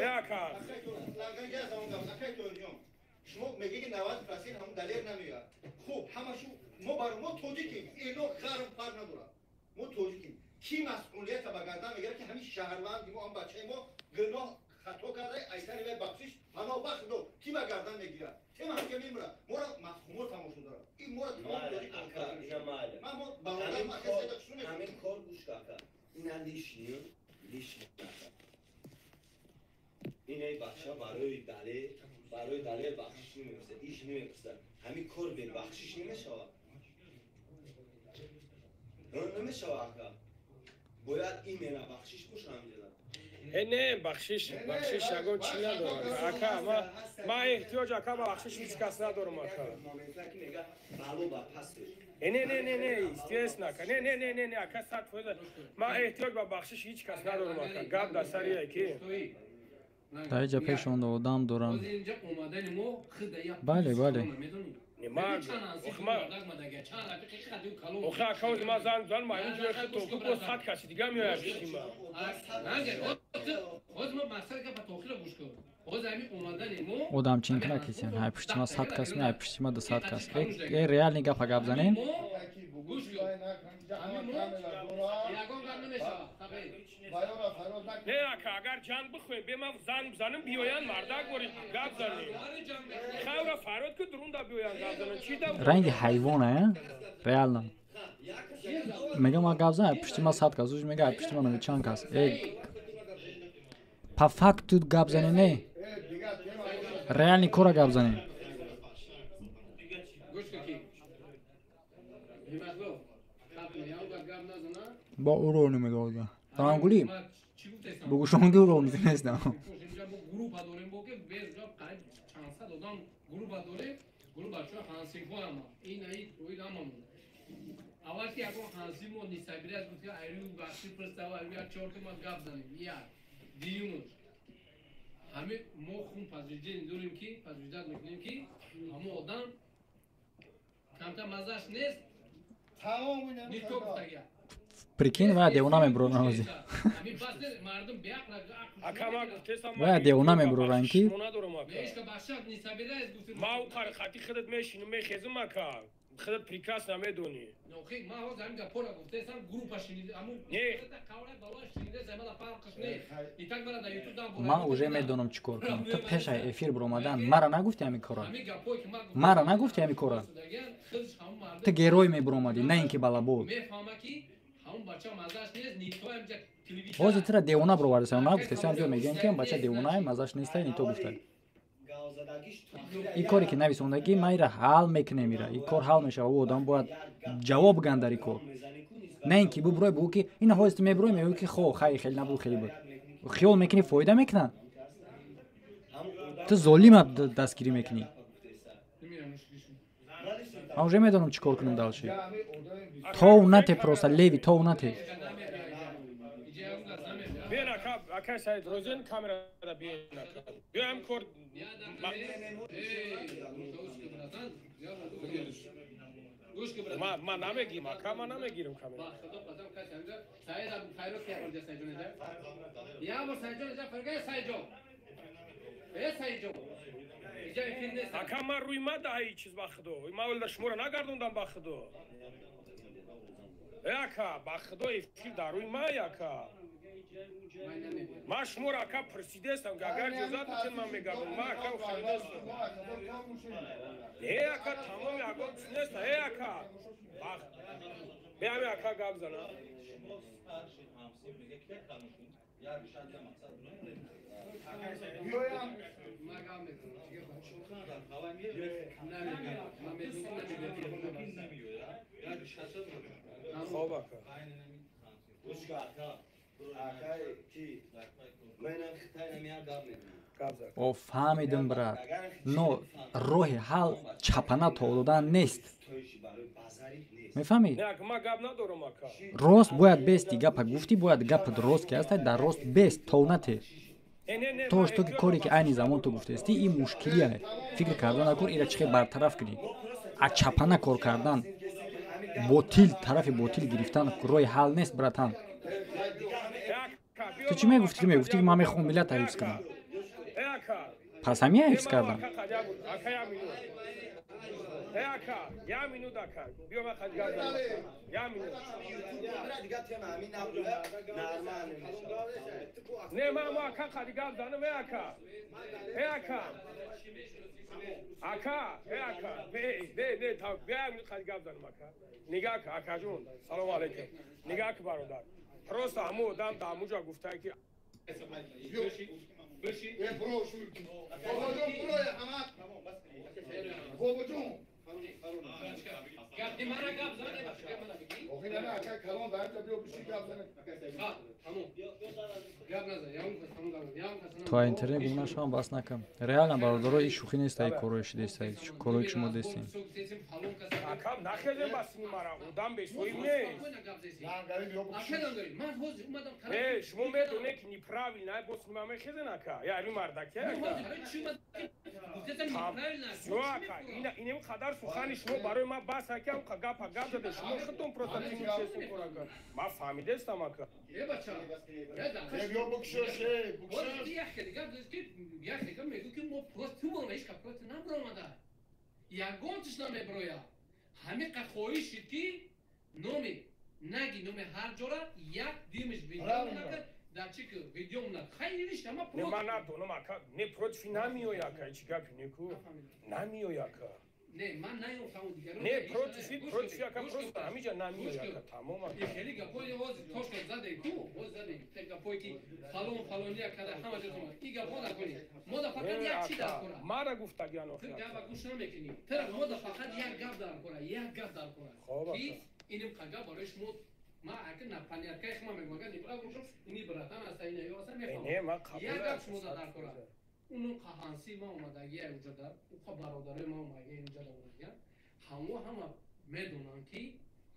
Э, ака. Шумо мегӣ, ки 90% ҳамун Далер намеояд. Хуб, ҳамашу мо баро мо тоҷикем, эло ғарм фарқ надорад. Мо тоҷикем. Кӣ масъулията ба гардан мегирад, ки ҳамин шаҳрванди мо, ҳам бачаи мо гуноҳ хато карда, айсари вай бахшиш паноҳ ба Худо, кӣ ба гардан мегирад? Тема ҳамка мемурад. Моро мафҳумот тамошо дорад. Ин моро тамом тоҷик. Ман мо бародар, ман касе ҳамин кор, гӯш ка, ака. Ина лишний, лишний, ака. Инаи бача барои Далер бахшиш намепурсад, иш намепурсад. Ҳамин кор бебахшиш намешавад, намешавад, ака. Бояд именно бахшиш боша ҳамҷода. Э, не, бахшиш ягон чӣ надорам, ака. Ман эҳтиёҷ, ака, ба бахшиш ҳеҷ кас надорам, ака. Э, не, не, не, не, естественно, ака, не, не, не, не, не, ака, 100% ман эҳтиёҷ ба бахшиш ҳеҷ кас надорам, ака. Гап дар сари ки Дар иҷа пешонда одам дорам. Бале, бале. Охи, ака, ози ман занг занам, ин ҷои хи току боз 100 каси дига меояд пиши ма. Ҳозир мо мақсад гапа тохира гӯш кун. Ҳозир ҳамин омадани мо Одам чин кина кисен, ҳай пушти ма 100 кас ме, ҳай пушти ма 200 кас. Э, реальный гапа гап занем. Гӯш кун. Ҳамин мо ягон гап намешавад. Не, ака, агар ҷанг бихоҳем, бе ман занг бизанам, биёянд, мардак бори гап занем. Хайра, фарёд ки дурунда биёянд, гап зананд. Чӣ да? Ранги ҳайвона, э? Реально. Мега ман гап занам, пушти ма 100 кас, уж мега пушти ма чанд кас. Э, По факту гап зане, не реальный кора гап занем. Бо урони медодя. Талангули. Бугушонги урони нестам. Аввал ки ягон ҳансӣ мо нисабирас гуфт, ки айрӯ бахши пирстава айрӯ як чорта ма гап занем. Як. Дуюмаш. Ҳами мо хун подтверждение дорем, ки подтверждать мекунем, ки ҳамо одам камтар маззаш нест. Нито гуфтагия. Прикинь, вая девона мебуроран ҳозир. Вая девона мебуроран ки Ма у қарқати худат мешинам, мехезам, ака. Худат прекрасно медонӣ. Ман уже медонам чӣ кор кунам. Ту пешаи эфир биромадан мара нагуфти ҳамин кора. Мара нагуфти ҳамин кора. Ту герой мебиромадӣ, на ин ки балабол. Ҳозир тура девона бировардасам, нагуфтесам, биё мегӯям ки бача девонае, маззаш нестай, нито гуфтай. Ин коре ки нависондагӣ, ман ира ҳал мекунем, ира ин кор ҳал мешавад. Ӯ одам бояд ҷавоб ган дар ин кор, на ин ки бубурой бугӯ ки ина ҳозир ту мебурой, мегӯӣ ки хо хай хеле набуд, хеле буд. Хиёл мекунӣ, фоида мекунад? Ту золима дастгирӣ мекунӣ. Ман уже медонам чӣ кор кунам дальше. Тов нате, просто леви тов нате. Биён, ака, ака Саид, розен камерада биён, ака. Биём кор. Ма намегирам, ака, ма намегирам камера. Ака, ма рӯи ма даҳи чиз ба худо. Ма валда шуморо нагардондам ба худо. Э, ака, ба худо эфир дар рӯи май, ака. Ма шуморо, ака, пурсидестам, агар иҷозат битен, ман мегардам. Ма, ака, харидестам. Э, ака, тамоми ягон чиз нест. Э, ака. Биами, ака, гап зана. Хоб, ака. О, фаҳмидам, брат, но роҳи ҳал чапана то додан нест, мефаҳмӣ? Рост бояд бести. Гапа гуфтӣ, бояд гапат рост ки ҳастай, дар рост бест, тов нате. То что ки коре ки айни замон ту гуфтаистӣ, ин мушкилие. Фикр кардан накун, ира чӣ хел бартараф кунӣ. А чапана кор кардан, ботил тарафи ботил гирифтан роҳи ҳал нест, братан. Ту чӣ мегуфтӣ? Ту мегуфтӣ ки ман мехоҳам миллата ҳифз кунам. Пас ҳамия ҳифз кардам. Просто ҳамун одам дар ҳамун ҷо гуфтае ки То интернет гум нашавам, бас накам. Реально, бародаро, ин шӯхӣ нест, ай корое шидеста, корое ки шумо дестем. Акам, нахезем ба сини мара, одам бесоиб нест. Не, шумо медонед ки неправильно, ай бо сини ма мехезен, ака. Я ами мардаке, ака. Всё, ака, инем қадар сухани шумо барои ма бас, ака, ам гапа гап заде, шумо худтон просто тимучесин кор, ака. Ма фаҳмидестам, ака. Ягон чиз намеброя. Ҳамиқа хоҳиш шид, ки номи наги, номи ҳар ҷора як димиш видео накард, дар чи ки видео на хайриш ама Не, ман надонам, ака, не, против намеоя, ака, чӣ гапи неку? Намеоя, ака. Не, ман наёфтам дигарон. Не, против, против яка просто ҳамиҷа намеояд, тамом. Хеле гапои ҳозир тошка заде ку, ҳозир заде. Те гапое ки фалон фалония када ҳама ҷо томад. И гапо накунӣ. Мо да фақат як чи дар кора. Мара гуфтагиан охир. Ту гапа гӯш намекунӣ. Тара мо да фақат як гап дар кора, як гап дар кора. Ки иним гап барои шумо ма ака на паняткаи хума мегӯям, агар неправ бошам, ини братан аста, ина ё аста мефаҳмам. Не, ман қабул. Як гап шумо да дар кора. Унун қаҳанси ма омадагия уҷада, уқа бародарои ма омадагия уҷада омадагия, ҳамо ҳама медонанд ки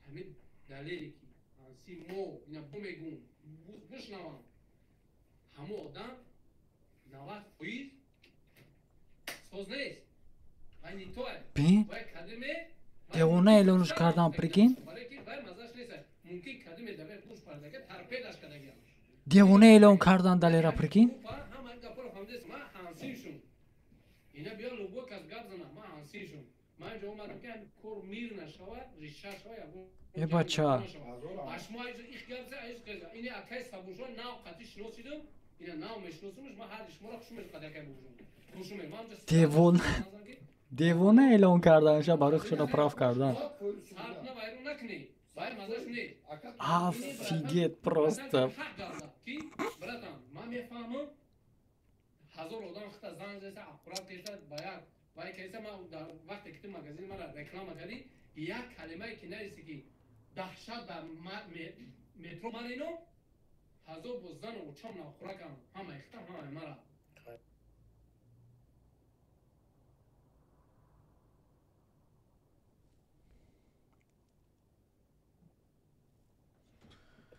ҳамин далеле ки ҳанси мо ина бумегум бушнавам, ҳамо одам 90% соз нест. Вай не то Бин? Вай кадиме Девона эълонш кардан, прикинь? Вай мазаш нест. Мумкин кадиме давай гӯш пардага торпедаш кардагиам. Девона эълон кардан далера, прикинь? Ҳама ин гапоро фаҳмидест. Ман ҳансишум. Ина биё любой кас гап зана, ман ҳансишум. Ман инҷо омадам ки ҳамин кор мир нашава, риша шава, ягон Э бача. Ашмо их гап за, их гап за. Ини акай сабуршон нав қати шиносидум, ина нав мешиносумш, ман ҳар шуморо хушум мешавад акай бушум. Хушум мешавад. Ман инҷо Девона. Девона эълон кардан, ша барои худшона прав кардан. Сарфна вайрон накунӣ. Вай мазаш не. Офигеть просто. Ки братан, ман мефаҳмам ҳазор одам хита занг зеса, аккурат кеса, ба як вай кеса. Ман дар вақте ки ту магазини мара реклама кардӣ, як калимае ки нависи ки даҳшат ба метро марино, ҳазор бо зану очам нахӯракам, ҳамаи хитам, ҳамаи мара.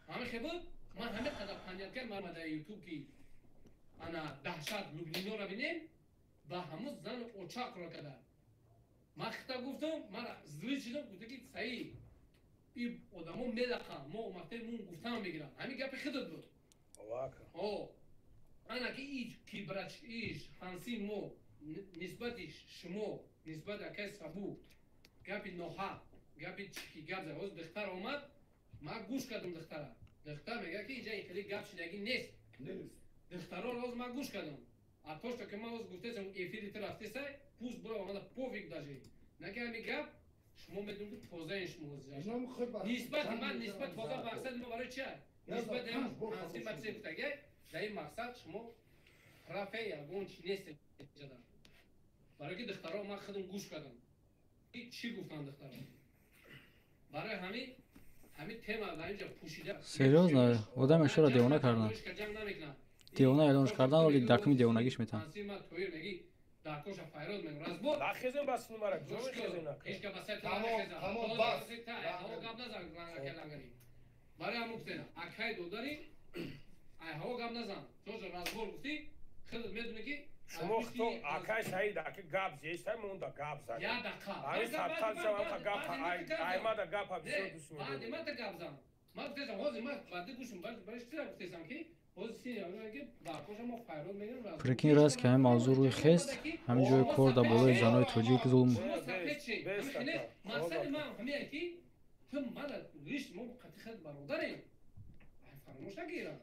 Ҳамин хел буд. Ман ҳамин қадар панятка ман дар ютуб ки ана даҳшат Люблинора бинем, ба ҳамун зану очақро када. Ман хита гуфтам, мара злӣ шидам, гуфта ки саи и одамо мелақанд, мо омахтаи мун гуфтан мегиранд. Ҳамин гапи худат буд. О, ана ки ич кибрач иш ҳанси мо нисбати шумо, нисбати акаи Сабу гапи ноҳақ, гапи чики гап зад. Ҳозир духтар омад, ман гӯш кардам духтара. Духтар мегӯяд ки инҷа хеле гап шидагӣ нест. Духтароро ҳозир ман гӯш кардам. А то что ки ман ҳозир гуфтасам эфири ту рафтесай, пусть бура омада пофиг даже. На ки ҳамин гап шумо медонед ки тозаен шумо ҳозир. Нисбати ман, нисбат тоза мақсади мо барои чи? Нисбати ҳанси ма чизе гуфтагиай, дар ин мақсад шумо рафе ягон чи нест инҷада. Барои ки духтаро ман худам гӯш кардам. Чӣ гуфтанд духтаро? Барои ҳамин тема дар инҷа пӯшида. Серьёзно, одаме шура девона кардан. Девона эълонш кардан, оли дакуми девонагиш метан. Нахезем бас нумара, ҷо мехезем нака. Тамом, бас. Барои ҳамун гуфтем, акай додари, ай ҳаво гап назан. Тоже разбор гуфтӣ, худат медонӣ ки шумо хто акай Саид аки гап зестай, монда гап зад. Я дақа. Ай сабтал шавам ха гап, аймада гапа бисёр дӯст медорам. Баъди ман та гап зан. Ман гуфтесам, ҳозир ман баъди гӯшум, барои чӣ гуфтесам ки Прикинь, раз ки ҳамин мавзӯъ рӯи хест, ҳамин ҷои кор дар болои занои тоҷик зулм. Мақсади ман ҳамин ки ту мана риш мо қати хел бародарем. Фаромӯш нагирам.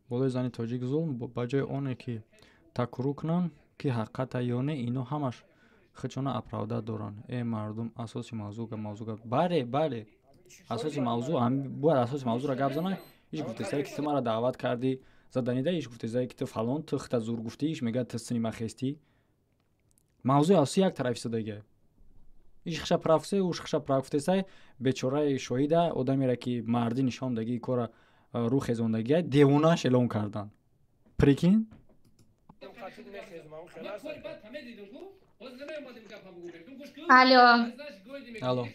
Болои зани тоҷик зулм, ба ҷои оне ки такрӯ кунанд, ки ҳақиқата ё не, ино ҳамаш худшона оправдат доранд. Э мардум, асоси мавзӯъ мавзӯъ гап. Бале, бале. Асоси мавзӯъ бояд асоси мавзӯъро гап занад. Иш гуфтесае ки ту мара даъват кардӣ, заданида, иш гуфтесае ки ту фалон, ту хита зур гуфтӣ, иш мегӯяд ту сини ма хестӣ. Мавзӯи асосӣ як тараф истодагия. Иш хиша прав гуфтесай, уш хиша прав гуфтесай, бечораи шоҳида, одамере ки мардӣ нишон дагии кора рӯ хезондагия, девонааш эълон кардан. Прикинь? Алло. Алло.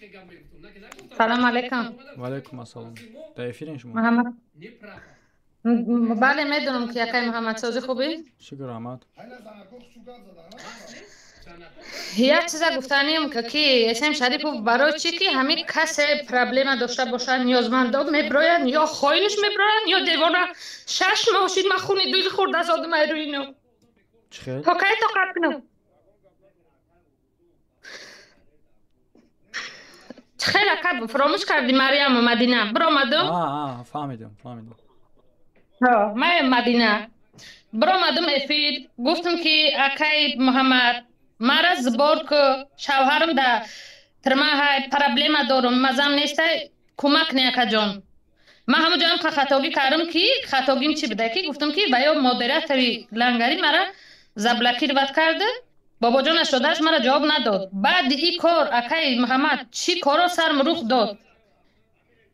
Салом алейкум. Ва алейкум ассалом. Дар эфирен шумо? Муҳаммад. Бале, медонам ки акай Муҳаммадсозӣ хубӣ? Шукр, раҳмат. Як чиза гуфтанием ки Эсем Шарипов барои чӣ ки ҳамин касе проблема дошта бошад, ниёзмандо меброянд, ё хоинш меброянд, ё девона. 6 моҳ шид ман хуни дил хӯрда зодам ай рӯи ино. Чӣ хел? То кай тоқат кунам? Хел ака, фаромӯш кардӣ Марияму Мадина? Биромадум? Фаҳмидам, фаҳмидам. Ман Мадина. Биромадам эфир, гуфтам ки акай Муҳаммад, мара сбор ку, шавҳарам да тирмаҳай, проблема дорум, мазам нестай, кӯмак не, акаҷон. Ман ҳамон ҷоам хатогӣ кардам, ки хатогим чӣ буда, ки гуфтам ки ва ё модератори лангари мара заблокировать карда, Бобоҷон 88 мара ҷавоб надод. Баъди и кор, акай Муҳаммад, чӣ коро сарм рух дод?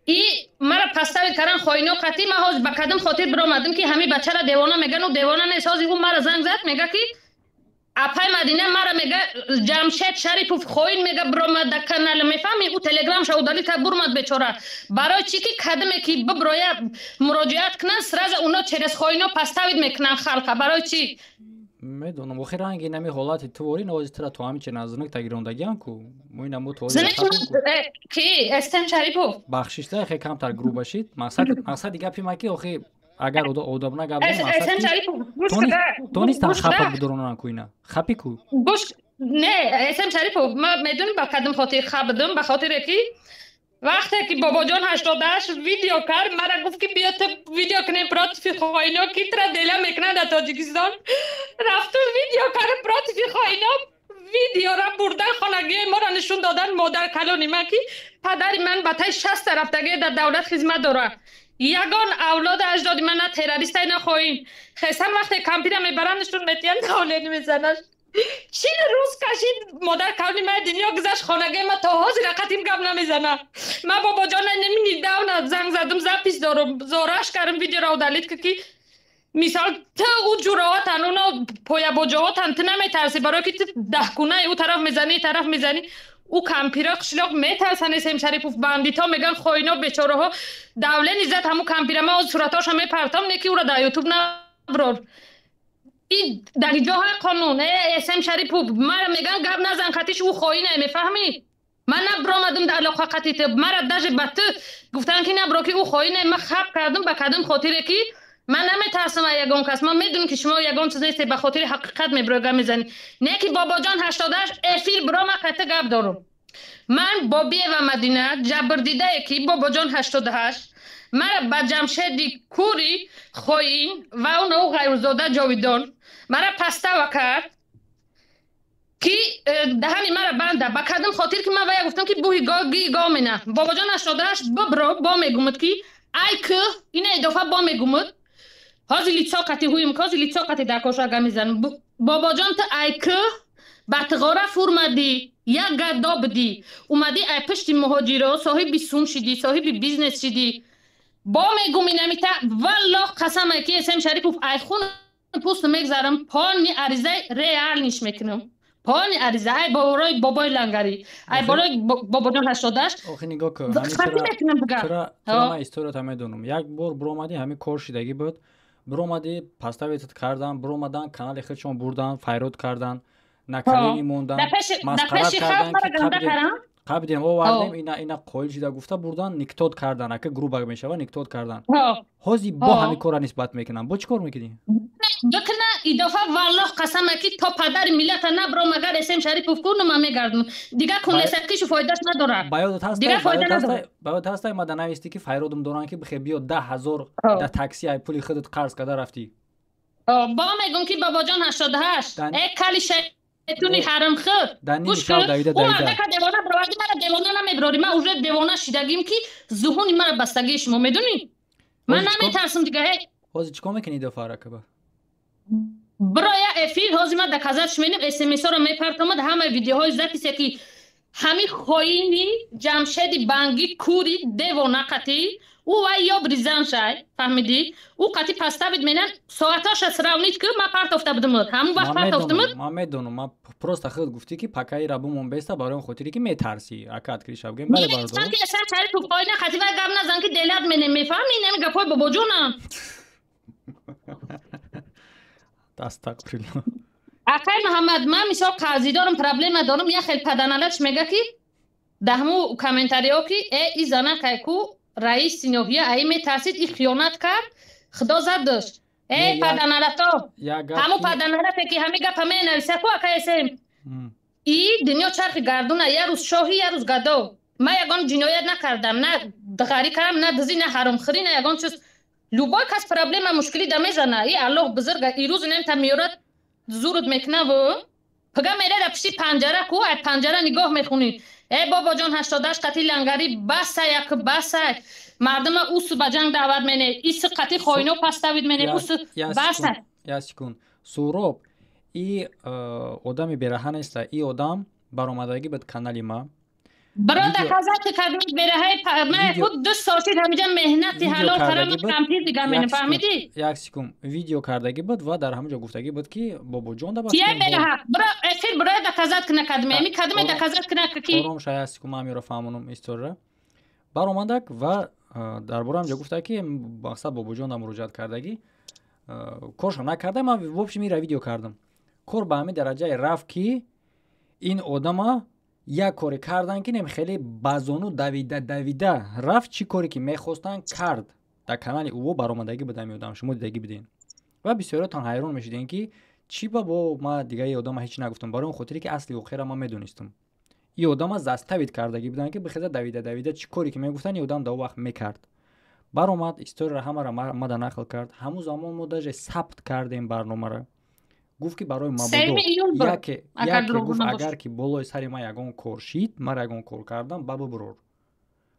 И мара поставить кардан хоино қатӣ. Ман ҳозир ба кадом хотир биромадам, ки ҳамин бачара девона меган, ӯ девона нест. Ҳозир ӯ мара занг зад, мега ки апай Мадина, мара мега Ҷамшед Шарипов хоин мега, биромад да канал, мефаҳми? Ӯ телеграмша удалить кард, бурмад бечора. Барои чӣ ки кадаме ки биброя муроҷиат кунанд, сразу уно через хоино поставить мекунанд халқа. Барои чӣ? Медонам, охир ранги нами ҳолати ту ворӣ навози тира то ҳамин че назнак тагирондагиам ку мо ина мо то Ки Эстем Шарипов? Бахшишта, хе камтар грубо шид. Мақсади гапи ма ки охи агар одобна гап Эстем Шарипов, гӯш тонистан хапа бидоронан ку, ина хапи ку. Гӯш, не, Эстем Шарипов, ма медонӣ ба кадом хотир хабдам? Ба хотире ки вақте ки Бобоҷон 88 видео кард, мара гуфт ки биё ту видео кунем против хоино, ки тра дела мекунанд дар Тоҷикистон. Рафту видео кардем против хоино, видеора бурдан, хонагиҳои моро нишон додан, модар калони ман, ки падари ман ба таи 60 рафтагие дар давлат хизмат дорад. Ягон авлоди аҷдоди ман на террористай, на хоин. Хесан вақте кампира мебаранд, нишон метиҳанд, давлени мезанаш. 40 рӯз кашид, модар калони ман дунё гузашт, хонагии ма то ҳозир рақатим гап намезана. Ман Бобоҷона неми недавно занг задам, запись дорум, зораш кардам, видеоро удалить, ки мисол ту ӯ ҷуроатан, уно поябоҷоотан, ту наметарсӣ, барое ки ту даҳкунаи ӯ тараф мезанӣ, тараф мезанӣ. Ӯ кампиро қишлоқ метарсан. Эсем Шарипов, бандито меган, хоино, бечораҳо давлени зад ҳаму кампира. Ман ҳозир суратҳоша мепартом, не ки ӯро дар Ютуб наброр. И дар ҷоҳои қонун, Эсем Шарипов, мара меган гап назан қатиш, ӯ хоине, мефаҳмӣ? Ман набромадам дар алоқа қати ту, мара даже ба ту гуфтан ки набро, ки ӯ хоине. Ман хаб кардам ба кадом хотире ки ман наметарсам аз ягон кас. Ман медонам, ки шумо ягон чиз несте, ба хотири ҳақиқат мебро гап мезанӣ. Не ки Бобоҷон 88 эфир биро, ман қайта гап дорам. Ман Бобиева Мадина, ҷабрдидае ки Бобоҷон 88 мара ба Ҷамшеди кури хоин ва уно Ғайрузода Ҷовидон мара пастава кард, ки даҳани мара банда. Ба кадом хотир ки ман вая гуфтам, ки буҳи ги го мена. Бобоҷон 88 бибро, бо мегумад, ки ай к ина идофа бо мегумад. Ҳозир лицо қати ҳуем, ҳозир лицо қати дар коша гап мезанам. Бобоҷон, ту ай к ба тиғора фурмадӣ, як гадо бидӣ, омадӣ ай пишти муҳоҷиро соҳиби сум шидӣ, соҳиби бизнес шидӣ. Бо мегум инамита, валлоҳ қасаме ки Эсем Шарипов, ай хун пӯсту мегзарам, пони аризаи реалниш мекунам, пони ариза ай борои бобои лангарӣ, ай борои Бобоҷон 88. Охи нигоҳ кун, ман историята медонам. Як бор биромадӣ, ҳамин кор шидагӣ буд, биромадӣ, поставить кардан, биромадан, канали худшон бурдан, файрод кардан, накалини мондан, масхара кардан, ки қабдем овардем, ина қоил шида гуфта бурдан, никтод кардан, ака грубо мешава, никтод кардан. Ҳозир бо ҳамин корра нисбат мекунам, бо чӣ кор мекунӣ? Бикна идофа, валлоҳ қасама ки то падари миллата набром, агар Эсем Шарипов куну ман мегардам. Дигар кунлесакишу фоидаш надорад. Ба ёдат ҳастай, ма да навистӣ, ки файродум доранд, ки бихе биё, 10 000 да такси ай пули худат қарз карда рафтӣ? Бо мегум ки Бобоҷон 88, э кали шайтуни ҳарамхӯр, гӯш кун, ӯ мардака девона бироварди, мара девона намебирорӣ. Ман уже девона шидагим, ки зуҳуни мара бастагии шумо медонӣ. Ман наметарсам дига. Ҳозир чӣ кор мекунӣ, идофа ракаба? Бироя эфир, ҳозир ман доказать менем, смсҳоро мепартомад, ҳамаи видеоҳои записе ки ҳамин хоини Ҷамшеди банги кури девона қатӣ ӯ вай ёб ризан шай, фаҳмидӣ? Ӯ қатӣ поставить менан, соаташа сравнить ки ман партофта будумуд, ҳамун вақт партофтумуд. Ман медонам, ман просто худ гуфтӣ, ки пакаира бумон беста, барои он хотире ки метарсӣ, ака открыто ша бигем, бале, бародарон. Ки сар Шарипов хоина қатӣ вай гап назан, ки делат менем, мефаҳмӣ? Инами гапҳои бобоҷонам. Астағфируллоҳ. Акай Муҳаммад, ман мисол қарзӣ дорам, проблема дорам. Як хел паданалатш мега, ки даҳму комментариҳо, ки э и зана кайку раиси ноҳия аи метарсид, и хиёнат кард, худо задаш. Э паданалато, ҳамун паданалате ки ҳамин гапа менависа ку, ака Эсем, и дунё чархи гардуна, як рӯз шоҳӣ, як рӯз гадо. Ман ягон ҷиноят накардам, на дғарӣ кардам, на дузӣ, на ҳаромхӯрӣ, на ягон чиз. Любой кас проблема мушкили да мезана. И Аллоҳ бузурга, ирӯз немта меёрад, зурут мекунаву пага мере да пишти панҷара ку, ай панҷара нигоҳ мехунӣ. Э бобоҷон 88 қати лангари баса як баса. Мардума усу ба ҷанг даъват мене, иси қати хоино паставид мене, усу баса. Як секунд. Суроб, и одами бераҳа неста, и одам баромадагӣ буд канали ма. Бро доказать кардем бераҳаи ман худ 2 сол шид ҳамиҷа меҳнати ҳалол карам кампир дига мене, фаҳмидӣ? Як секунд. Видео кардагӣ буд ва дар ҳамон ҷо гуфтагӣ буд ки бобоҷон да кия бераҳа? Бро эфир бро доказать кина кардем. Эми кадме доказать кина ки ором ша, як секунд, ман ҳаминро фаҳмонам историяро. Баромадак ва дар бораи ҳамҷо гуфта ки мақсад бобоҷон да муроҷиат кардагӣ, коршо накарда, ман в общем инра видео кардам. Кор ба ҳамин дараҷае рафт ки ин одама як коре кардан ки нем хеле ба зону давида давида рафт, чӣ коре ки мехостанд кард. Дар канали ӯ баромадагӣ буд ҳамин одам, шумо дидагӣ будем ва бисёриятон ҳайрон мешудем ки чӣ ба бо ма дигари одама ҳеҷ нагуфтам, барои он хотире ки асли воқеаро ман медонистам. И одама заставить кардагӣ буданд ки бихеза давида давида чӣ коре ки мегуфтанд, и одам дар он вақт мекард. Баромад, историяро ҳамаро мада нақл кард. Ҳамун замон мо даже сабт кардем барномаро. Гуфт ки барои мабодо яке гуфт, агар ки болои сари ман ягон кор шид, ман ягон кор кардам, ба бубурор.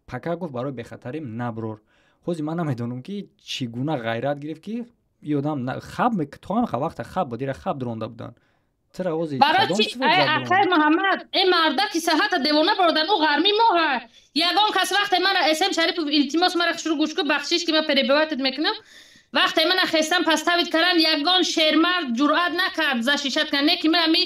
Пака гуфт барои бехатарим набурор. Ҳозир ман намедонам ки чӣ гуна ғайрат гирифт ки и одам хаб то ҳам вақта хаб буд, ира хаб дуронда буданд. Тира ҳозир барои чи акай Муҳаммад, э марда ки саҳата девона бурдан, ӯ ғармӣ моҳа. Ягон кас вақте мана СМ Шарипов илтимос мара шурӯъ гӯш кун, бахшиш ки ман перебивать мекунам. Вақте мана хестан поставить кардан, ягон шермард ҷуръат накард защищать кунад. Не ки ман ами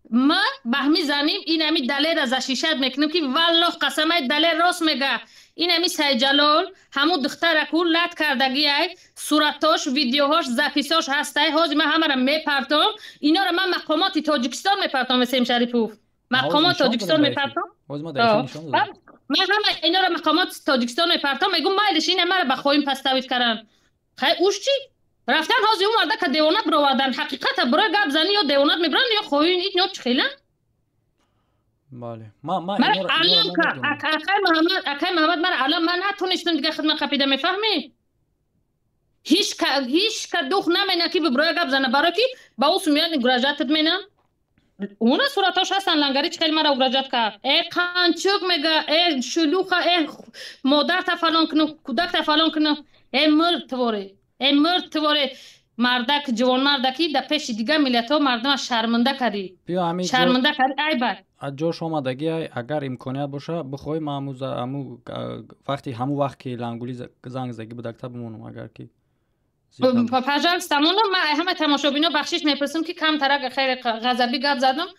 ма ба ҳами заним ин ами далера защищать мекунам ки валлоҳ қасамай далер рост мега. Ин ами Сайҷалол ҳамун духтараку лат кардагиай, суратош, видеоҳош, записош ҳастай. Ҳозир ман ҳамаро мепартом. Инора ман мақомоти Тоҷикистон мепартом, СМ Шарипов. Мақомоти Тоҷикистон мепартом. Ман ҳама инора мақомоти Тоҷикистон мепартом, мегӯм майлиш ина мара ба хоин поставить кардан. Хай уш чӣ? Рафтан ҳозир ӯ мардака девона бировардан. Ҳақиқата барои гап занӣ ё девонат мебаранд ё хоин, ин ё чӣ хелан? Бале. Ма алам ка акай Муҳаммад, акай Муҳаммад мара алам ман натонистам дига хидмат қапида, мефаҳмӣ? Ҳеҷ ка дух намена ки барои гап зана, барои ки ба ӯ сумият угрожать менам. Уна суратош ҳастан лангари чӣ хел мара угрожать кард. Э қанчук мега, э шулуха, э модарта фалон кунам, кӯдакта фалон кунам. Э мурд творе, э мурд творе. Мардак, ҷавонмардаки дар пеши дигар миллатҳо мардума шарманда кардӣ. Шарманда кардӣ, айб. Аз ҷош омадагӣ, агар имконият боша, бихоҳӣ ман ҳаму вақти ҳамун вақт ки лангули занг задагӣ буд, акта бимонам, агар ки пожалуйста, монам. Ман ҳама тамошобино бахшиш мепурсам ки камтар хеле ғазабӣ гап задам.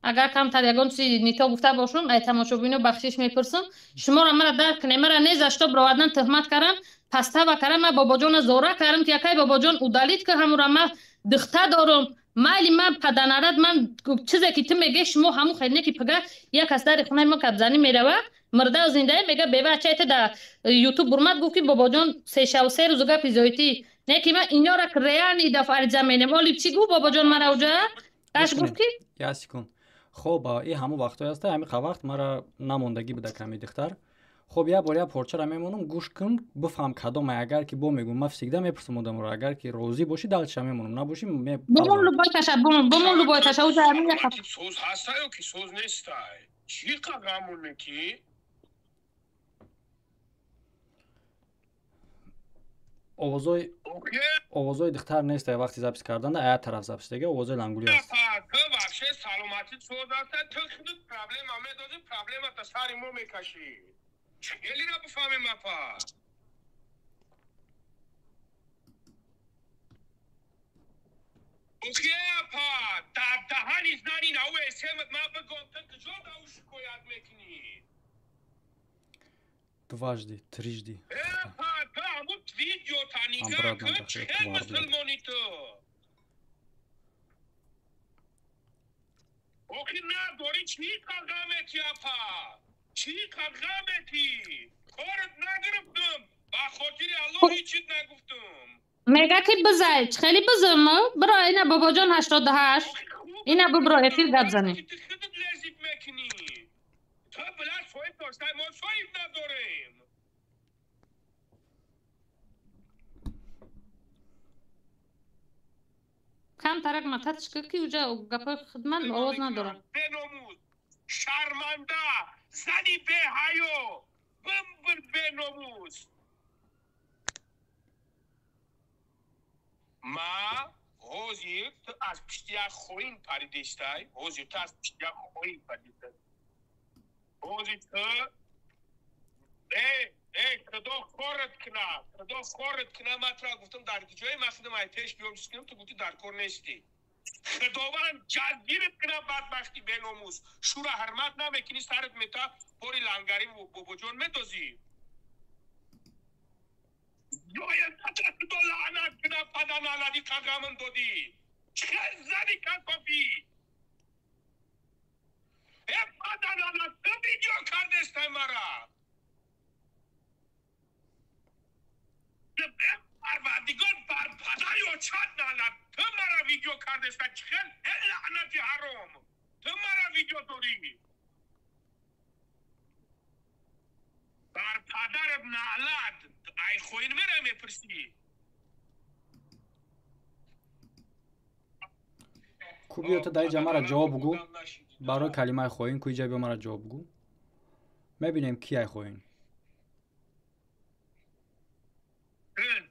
Агар камтар ягон чизи нито гуфта бошам, ай тамошобино бахшиш мепурсам. Шуморо мара дарк кунед, мара не за что бировардан туҳмат кардам, пастава кардам, ман бобоҷона зора кардам ки якай бобоҷон удалить ки ҳамура, ман духта дорам. Майли ман паданарад, ман чизе ки ту мегӯӣ, шумо ҳамун хел не ки пага як кас дари хонаи мо кабзанӣ мерава, мурдау зиндаe мега бевачаи ту дар ютуб бурмад гуфт ки бобоҷон сешаву се рӯзу гапи зоитӣ. Не ки ман инёра реально дафъа ариза менем. Оли чӣ гуфт бобоҷон мара уҷа? Аш гуфт ки як секунд. Хоб, и ҳамун вақтҳое аста, ҳамин вақт мара намондагӣ буда ками духтар. Хоб, як бор як порчаро мемонам, гӯш кун, бифаҳм кадоме. Агар ки бо мегӯм, ман всегда мепурсам одамро, агар ки розӣ бошӣ, дальше мемонам, набошӣ бомон любой таша, бомон, бомон любой таша, уҷа ҳамин як соз ҳаста ё ки соз нестай? Чӣ қадамон ки? Овозои духтар нестай вақти запись кардан, ая тараф запись дега, овозои лангули аст. Ту вообще саломатӣ соз аста, ту худат проблема медозӣ, проблемата сари мо мекашӣ. Хелира бифаҳмем апа. Окей апа, дар даҳани зани нав эсемат ман бигом, ту куҷо ба ӯ шикоят мекунӣ? Дважды, трижды. Апа, ту ҳамун видеота нигаҳ кун, чӣ мусулмонӣ ту? Охир надорӣ чӣ қадгаметӣ апа? Чӣ қадгаметӣ? Корат нагирифтам, ба хотири Аллоҳ ҳечит нагуфтам. Мега ки бизай, чӣ хеле бизам? Биро ина бобоҷон 88. Ина бибро эфир гап занем. Ту худат лезит мекунӣ. Ту билад соҳиб доштай, мо соҳиб надорем. Камтарак мататш ки уҷа гапои хидмат овоз надорам. Беномус, шарманда, зани беҳаё, бимбир беномус. Ма ҳозир ту аз пишти як хоин паридестай, ҳозир ту аз пишти як хоин паридестай. Ҳозир ту худо хорат куна, худо хорат куна, ман туро гуфтам дар ҷое ман худам ай пеш биём чиз кунам, ту гуфтӣ дар кор нестӣ. Худованд ҷазгират куна бадбахти беномус. Шура ҳурмат намекунӣ, сарат мета бори лангари бобоҷон медозӣ. Худо лаънат куна, паданалади қағамам додӣ. Чӣ зани касофӣ? Э паданалад, ту видео кардестай мара. Парвардигор бар падари очат налад. Ту мара видео кардестай, чӣ э лаънати ҳаром. Ту мара видео дорӣ. Бар падарат налад. Ай хоин мера мепурсӣ. Ку биё ту дар иҷа мара ҷавоб бугӯ. Барои калимаи хоин ку иҷа биё мара ҷавоб бугӯ. Мебинем ки ай хоин.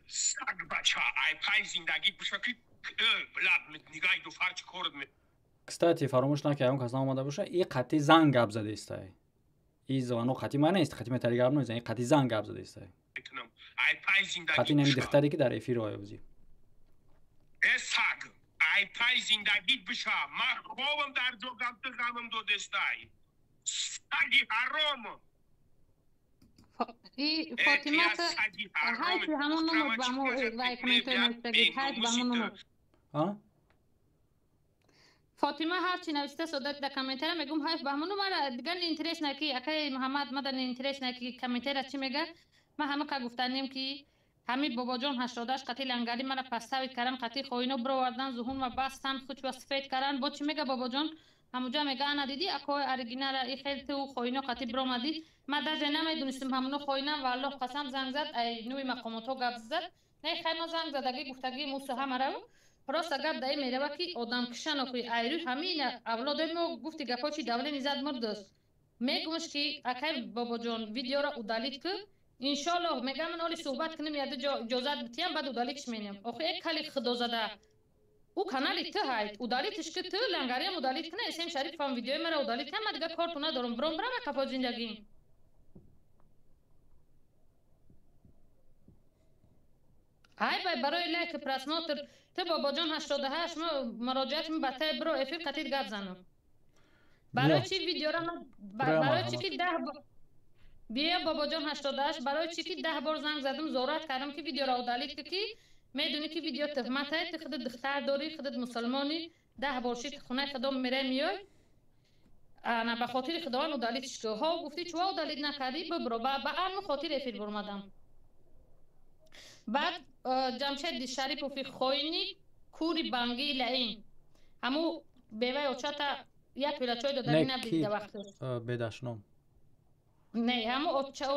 Саг бача, ай пай зиндагит биша ки лаб нигаҳи дуфар чӣ корат ме. Кстати, фаромӯш накард, он кас наомада боша, и қатъи зан гап задаистай. И звонок қатъи ман нест, қатъи метари гап намезанад, и қатъи зан гап задаистай. Қатъи нами духтаре ки дар эфир оёзӣ. Э саг, ай пай зиндагит биша, ман хобам дар ҷогам ту ғамам додестай. Саги ҳаром. И Фотима ҳайфи ҳамон номер ба мо вай комментҳои навиштагӣ, ҳайф ба ҳамон номер. А? Фотима ҳарчи навишта сода дар комментария мегӯм ҳайф ба ҳамон номер, дигар интерес на ки акаи Муҳаммад мада интерес на ки комментария чӣ мега. Ман ҳама ка гуфтанем ки ҳамин бобоҷон 88 қатъи лангари мара паставид кардан, қатъи хоино бировардан, зуҳун ва бастан, хуч ва сафед кардан. Бо чӣ мега бобоҷон? Ҳамуҷа мега ана дидӣ акои оригинала и хел ту хоино қатъи биромадӣ. Ман даже намедонистам ҳамуно хоинам ва Аллоҳ қасам занг зад, ай нӯи мақомотҳо гап зад. Не хай ма занг задагӣ гуфтагӣ мусо ҳамараву. Просто гап даи мерава ки одамкушан охи айрӯи ҳамин авлодои мо гуфти гапҳо чи давлени зад мурдост. Мегӯмш ки акай бобоҷон видеоро удалит ку. Иншоаллоҳ мегам ман оли суҳбат кунем яду иҷозат битиям баъд удалитш менем. Охи э кали худозада. Ӯ канали ту ҳайд, удалитш ки ту лангариам удалит куна, Эсем Шарипов видеои мара удалит кунам, ман дигар корту надорам, биром бирам кафо зиндагим. Ай бай барои лайк просмотр ту бобоҷон 88 мо муроҷиат ба тай биро эфир қатид гап занам. Барои чи видеора барои чи ки 10 бор бия бобоҷон 88 барои чи ки 10 бор занг задам зорат кардам ки видеора удалит ки медонӣ ки видео туҳмат ай, ту худат духтар дорӣ, худат мусулмонӣ, 10 бор шид хонаи худо мерай миёй. Ана ба хотири худованд удалитш ку. Ҳо гуфтӣ чува удалит накардӣ, бибро ба ану хотир эфир бурмадам. Баъд Ҷамшед Шарипови хоини кури бангии лаин. Ҳаму беваи очата як пила чой додарӣ набуд да вақташ. Бедашном. Не, ҳаму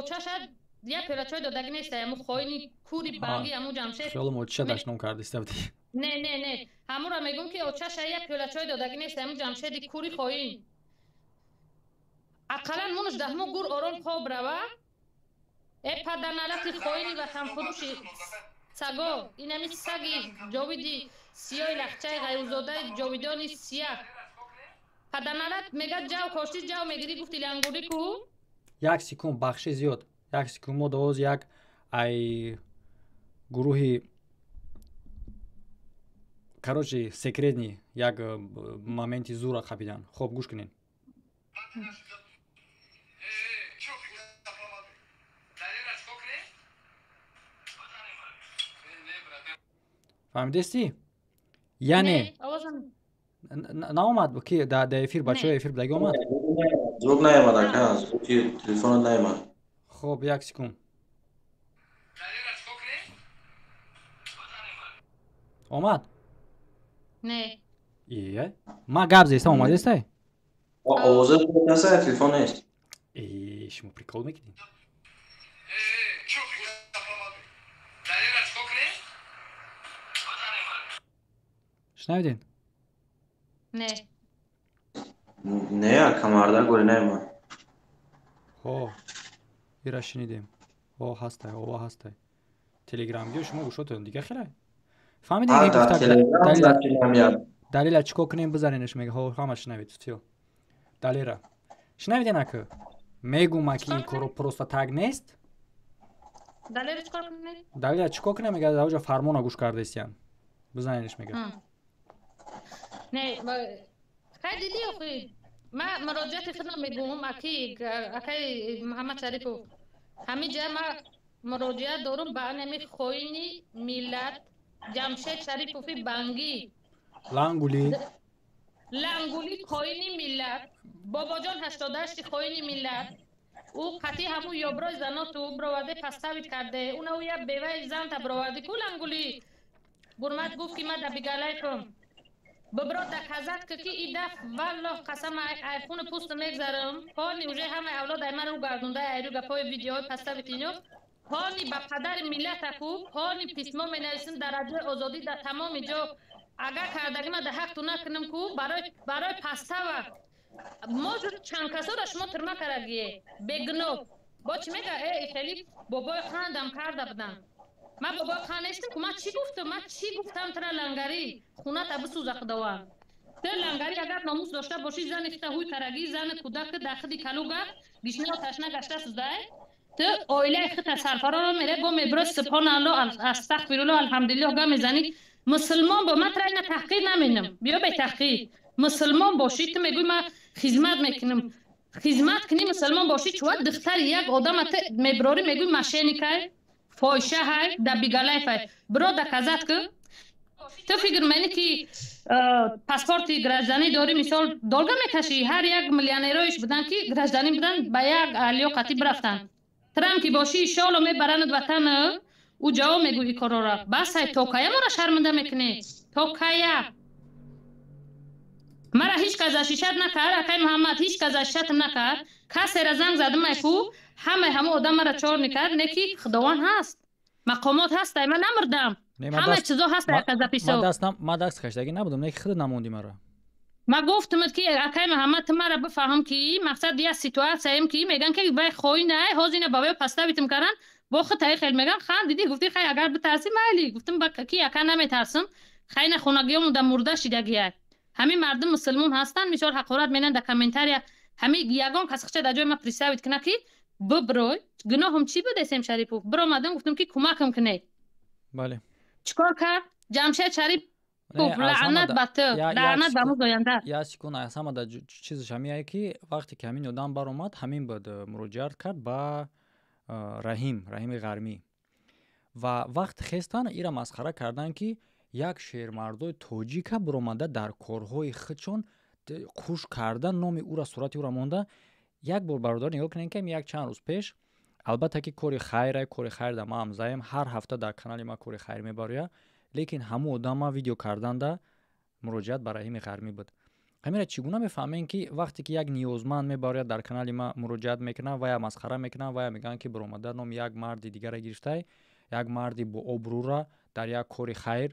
очаша як пила чой додагӣ нест, ҳаму хоини кури банги ҳаму Ҷамшед. Хиёлам очаша дашном кардиста будӣ. Не, не, не. Ҳамура мегӯм ки очаша як пила чой додагӣ нест, ҳаму Ҷамшеди кури хоин. Ақаллан мунуш даҳму гур ором хоб рава. Э паданалати хоини ватанфурӯши саго, инами саги ҷовиди сиёи лахчаи ғайрузодаи ҷовидони сияҳ. Паданалат мега ҷав коштӣ ҷав мегирӣ гуфти лангурӣ ку? Як секунд, бахши зиёд. Як секунд, мо довоз як ай гурӯҳи короче секретни як моменти зура қапидан. Хоб гӯш кунед. Фаҳмидестӣ? Яъне наомад ки дар эфир бачаҳои эфир будаги омад? Звук наомад ака, звуки телефонат наомад. Хоб, як секунд. Омад? Не. Ие? Ма гап зестам омадестай? Овозат нест, телефон нест. Э, шумо прикол мекунед? Шунавиден? Не. Не, ака, мардак гори наёмад. Ҳо, ира шунидем. Ҳо, ҳастай, ова ҳастай. Телеграмгиё шумо гӯшотон дига хелай. Фаҳмидем А, дар Телеграм запись намеяд. Далела чӣ кор кунем, бизаненаш мега. Ҳо, ҳама шунавид, всё. Далера. Шунавиден, ака? Мегӯма ки ин коро просто так нест. Далера чӣ кор кунем? Далела чӣ кор кунем, мега, дар оҷа фармона гӯш кардестиян. Бизаненаш мега. Не, хай дидӣ охи. Ма муроҷиати худро мегӯм, аки, акай Муҳаммад Шарипов. Ҳамиҷа ма муроҷиат дорум ба анами хоини миллат Ҷамшед Шарипови бангӣ. Лангули. Лангули хоини миллат. Бобоҷон 88 хоини миллат. Ӯ қатъи ҳамун ёброи заноту бироварде поставить карде. Уна ӯ як беваи занта бироварди ку лангули. Гурмат гуфт ки ма да бигалайкум. Бибро доказать ки ки и даф валлоҳ қасам ай хуни пӯсту мегзарам. Пони уже ҳамаи авлод ай маро гардонда айру гапҳои видеоҳои поставить ино. Пони ба падари миллатаку, пони письмо менависим дар радиои Озодӣ, дар тамоми ҷо. Агар кардаги ма да ҳақту накунам ку барои пастава. Может чанд касоро шумо тирма карагие бегуноҳ. Бо чӣ мега э хеле бобои қандам карда будам. Ман бобои қанд нестам ку, ман чӣ гуфтам? Ман чӣ гуфтам тира лангарӣ? Хуната бисӯза худованд. Ту лангарӣ агар номус дошта бошӣ, зани хита ҳуй карагӣ, зани кӯдак дар хиди калуга гишнаву ташна гашта сӯздай. Ту оилаи хита сарфароро мере бо мебро субҳоналлоҳ астағфируллоҳ алҳамдулиллоҳ га мезанӣ. Мусулмон бо ман тра ина таҳқир наменам. Биё бетаҳқир. Мусулмон бошӣ, ту мегӯӣ ман хизмат мекунам. Хизмат кунӣ, мусулмон бошӣ, чува духтари як одама ту меброрӣ мегӯӣ мошенникай, фоҳишаҳай, да бигалайфай. Биро доказать ку. Ту фикр менӣ ки паспорти гражданӣ дорӣ, мисол долга мекашӣ. Ҳар як миллионероиш будан ки гражданӣ будан, ба як алиё қатӣ бирафтанд. Трам ки бошӣ, иншоалло мебаранад ватан, ӯ ҷавоб мегӯ и корора. Бас ай, то кая моро шарманда мекунӣ? То кая? Мара ҳеҷ кас защищать накард, акай Муҳаммад, ҳеҷ кас защищатам накард. Касера занг задам ай ку, ҳамаи ҳамон одам мара чор мекард, не ки худованд ҳаст. Мақомот ҳаст, ай ман намурдам. Ҳамаи чизо ҳаст ака записо. Ма даст кашидагӣ набудам, не ки худат намондӣ мара. Ма гуфтамад ки акай Муҳаммад, ту мара бифаҳм ки мақсад як ситуатсияем ки меган ки вай хоин ай, ҳозир ина ба вай поставитам каран, бо худ таи хел меган, хан дидӣ гуфтӣ хай агар битарсӣ майли, гуфтам ба ки ака наметарсам, хай на хонагиёмон да мурда шидагиай. Ҳамин мардум мусулмон ҳастанд, мисол ҳақорат менан дар комментария, ҳамин ягон кас хича дар ҷои ма представить куна ки биброй, гуноҳам чӣ буд Эсем Шарипов? Биромадам гуфтам ки кӯмакам кунед. Бале. Чӣ кор кард? Ҷамшед Шарипов, лаънат ба ту, лаънат ба музоянда. Як секунд, аз ҳама да чизаш ҳамиае ки вақте ки ҳамин одам баромад, ҳамин буд муроҷиат кард ба Раҳим, Раҳими Ғармӣ. Ва вақт хестан ира масхара кардан ки як шермардои тоҷика биромада дар корҳои худшон хуш карда номи ӯра, сурати ӯра монда. Як бор бародар нигоҳ кунем ки як чанд рӯз пеш, албатта ки кори хайра, кори хайр да ма ҳам заем, ҳар ҳафта дар канали ма кори хайр мебароя, лекин ҳамун одам ма видео карданда муроҷиат ба Раҳими Ғармӣ буд. Ҳамира чӣ гуна мефаҳмем ки вақте ки як ниёзманд мебарояд дар канали ма муроҷиат мекунад, вая масхара мекунад, вая мегӯянд ки биромада номи як марди дигара гирифтай, як марди бо обрӯра дар як кори хайр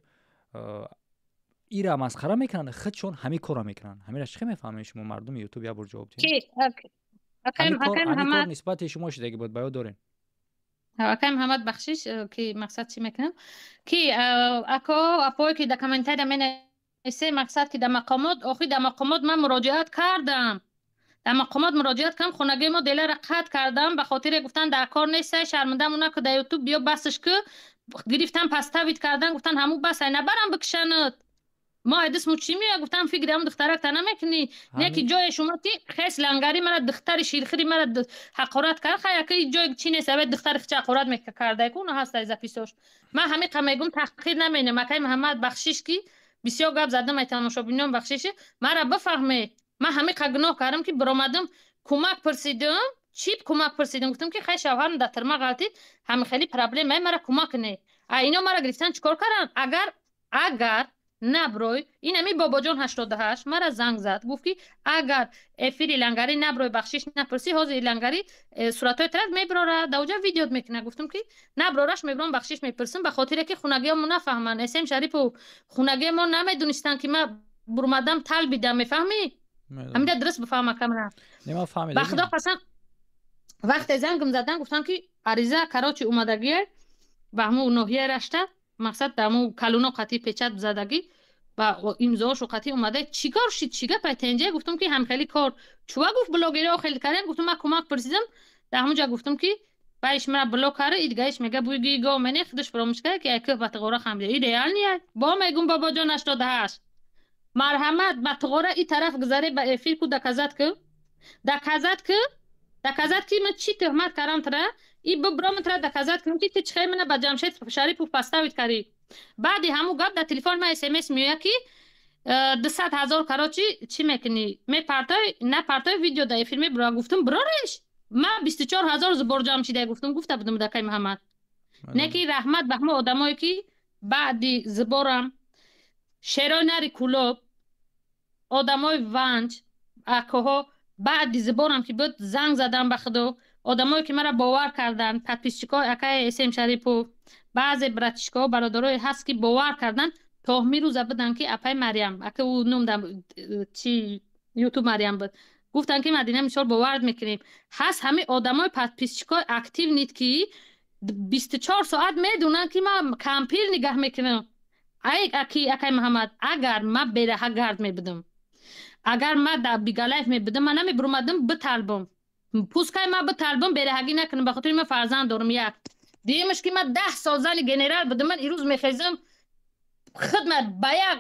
ира масхара мекунанд, худшон ҳамин корро мекунанд. Ҳамира чӣ хел мефаҳмед шумо, мардуми Ютуб, як бор ҷавоб диҳед. Ҳамин кор нисбати шумо шидаги буд, ба ёд дорем. Акай Муҳаммад, бахшиш ки мақсад чӣ мекунам ки ако апое ки дар комментария менависе, мақсад ки дар мақомот, охи дар мақомот ман муроҷиат кардам, дар мақомот муроҷиат кардам, хонагии мо делара қатъ кардам, ба хотире гуфтан дар кор нестай, шармандамона ку, дар Ютуб биё басш ку, гирифтан поставить кардан, гуфтан ҳамун бас ай набарам бикшанад. Мо айдисму чӣ меояд, гуфтам фикри ҳамун духтарак та намекунӣ, не ки ҷоеш омад ки хес лангари мара, духтари ширхири мара ҳақорат кард, хай яки ҷой чӣ нест, аве духтари хича ҳақорат мекардай ку, уна ҳаст ай записош. Ман ҳамиқа мегӯм, таҳқир наменам, акай Муҳаммад, бахшиш ки бисёр гап задам, ай тамошобинон бахшиш, мара бифаҳме, ман ҳамиқа гуноҳ кардам ки биромадам кӯмак пурсидам, чӣ кӯмак пурсидам, гуфтам ки хай шавҳарам дар тирма ғалтид, ҳами хеле проблемае, мара кӯмак кунед. А ино мара гирифтан чӣ кор карданд? Агар Наброй, инами Бобоҷон 88 мара занг зад, гуфт ки агар эфири лангари наброй, бахшиш напурсӣ, ҳозир лангари суратҳои тарат меброра, даоҷа видеот мекуна. Гуфтам ки наброраш мебром, бахшиш мепурсам, ба хотире ки хунагиҳо нафаҳманд. Эсем Шарипов, хунагиҳо мо намедонистанд ки ма бурмадам талбидам, мефаҳмӣ? Ҳамида дуруст бифаҳма камра. Ба худо қасам, вақте зангм задан, гуфтам ки ариза короче омадагие ба ҳамун ноҳияи Рашта, мақсад дар ҳамун калуно қатъи печат задагӣ ва имзоошо қатъи омада. Чӣ кор шид, чӣ гапай тенҷа? Гуфтам ки ҳамхели кор чува, гуфт блогериҳо хеле кардем. Гуфтам ман кӯмак пурсидам, дар ҳамунҷа гуфтам ки баиш мара блок кара, идгаиш мега буйги го мене худаш фаромӯш кард ки айкӯ ба тиғора хамида. И реальный бо мегум Бобоҷон 88, марҳамат, ба тиғора и тараф гузаре, ба эфир ку доказать ку, доказать ку, доказать ки ман чӣ тӯҳмат кардам тра, и бибром тра доказать кунам ки ту чӣ хел мана ба Ҷамшед Шарипов поставить кардӣ. Баъди ҳамун гап дар телефони ман смс меояд ки 200 000, короче, чӣ мекунӣ, мепартой, напартой, видео дар эфир мебура. Гуфтам бирореш, ман 24 000 сбор ҷамъ шида, гуфтам, гуфта будам дакаи Муҳаммад. Не ки раҳмат ба ҳамон одамое ки баъди сбор ам, шерои нари Кулоб, одамои Ванҷ, акоҳо, баъди сбор ам ки буд, занг задам ба худо, одамое ки мара бовар карданд, подписчик ҳои акаи Эсем Шарипов, баъзе братишка ҳо, бародарое ҳаст ки бовар карданд, то ҳамин буданд ки апаи Марьям, ака ӯ ном дар чи Ютуб Марьям буд, гуфтанд ки Мадина, мисол, боварат мекунем. Ҳаст ҳамин одамои подписчик ҳои активный ки 24 соат медонанд ки ман кампир нигаҳ мекунам. Ай аки, акай Муҳаммад, агар ман бераҳа гард мебудам, агар ман дар Бигалайф мебудам, ман намебурмадам биталбам. Пускай ман биталбам, бераҳагӣ накунам, ба хотири ман фарзанд дорам. Як дуюмаш ки ман 10 сол зани генерал будам, ман ирӯз мехезам хидмат ба як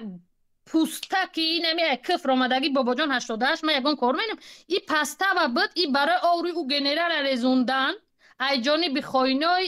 пуста ки инами кифр омадагӣ Бобоҷон 88, ман ягон кор менам. И пастава буд, и барои оври ӯ генерала резондан ай ҷониби хоинои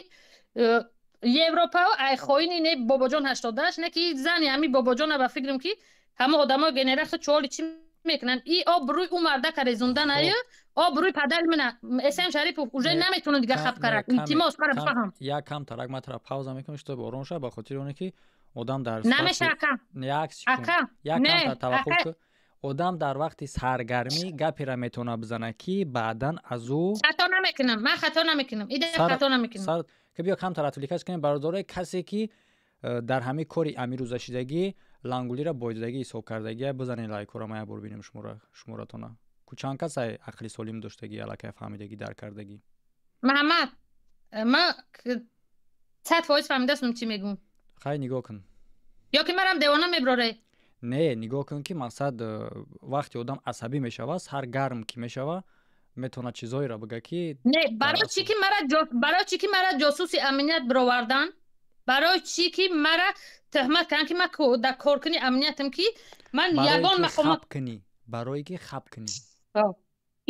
Европа, ай хоини не Бобоҷон 88, не ки зани ҳами Бобоҷона. Ба фикрам ки ҳама одамои генерал худ чоли чӣ мекунанд, и обрӯи ӯ мардака резондан, аю обрӯи падари мана Эсем Шарипов уже наметавонад дига хаб карад. Илтимос, мара бифаҳм. Як кам тарак ма тара пауза мекунам, чтобы ором шава, ба хотири оне ки одам дар намеша, ака. Як секунд, як кам таваққуф кун. Одам дар вақти саргармӣ гаперо метавонад бизанад, ки баъдан аз ӯ Хато намекунам, ман хато намекунам, ида хато намекунам. Ки биё камтар отвлекать кунем, бародарои, касе ки дар ҳамин кори амирӯзашидагӣ лангулиро бойдодагӣ ҳисоб кардагия, бизанед лайкҳоро, ман як бор бинем шуморатона. Ку чанд кас ай ақли солим доштагӣ, аллакай фаҳмидагӣ, дарк кардагӣ? Муҳаммад, ман 100% фаҳмидастум, чӣ мегӯм. Хай, нигоҳ кун. Ё ки марам девона меброрӣ? Не, нигоҳ кун, ки мақсад вақте одам асабӣ мешава, сар гарм ки мешава, метавонад чизҳоеро бигӯ ки Не, барои чӣ ки мара, барои чӣ ки мара ҷосуси амният бировардан, барои чӣ ки мара тӯҳмат карданд ки ман дар коркуни амниятам, ки ман ягон мақомот кунӣ, барое ки хаб кунӣ.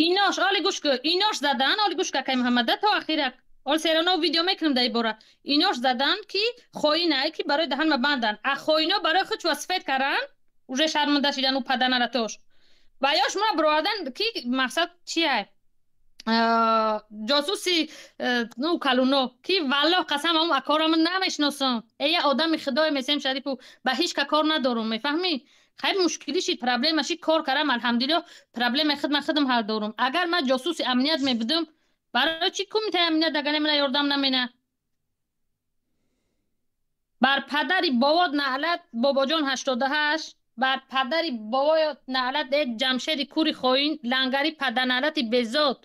Инош оли гӯш кун, инош задан, оли гӯш кун, акай Муҳаммада, то ахирак ол серано видео мекунам дар ин бора. Инош задан ки хоинае ки барои даҳанма бандан, а хоино барои худ васфет кардан, уже шарманда шидан у паданаратош ва ёш мара бировардан ки мақсад чия, ҷосуси ну калуно, ки валлоҳ қасам, ам акорам намешиносам, э я одами худое месем Шарипу, ба ҳеҷ ка кор надорум, мефаҳмӣ? Хай, мушкилӣ шид, проблема шид, кор кардам, алҳамдулиллоҳ, проблемаи худ ман худам ҳал дорум. Агар ман ҷосуси амният мебудам, барои чӣ кумитаи амният агар мана ёрдам намена? Бар падари бобот наълат, Бобоҷон 88, бар падари бобоят наълат, э Ҷамшеди кури хоин, лангари паданалати безод,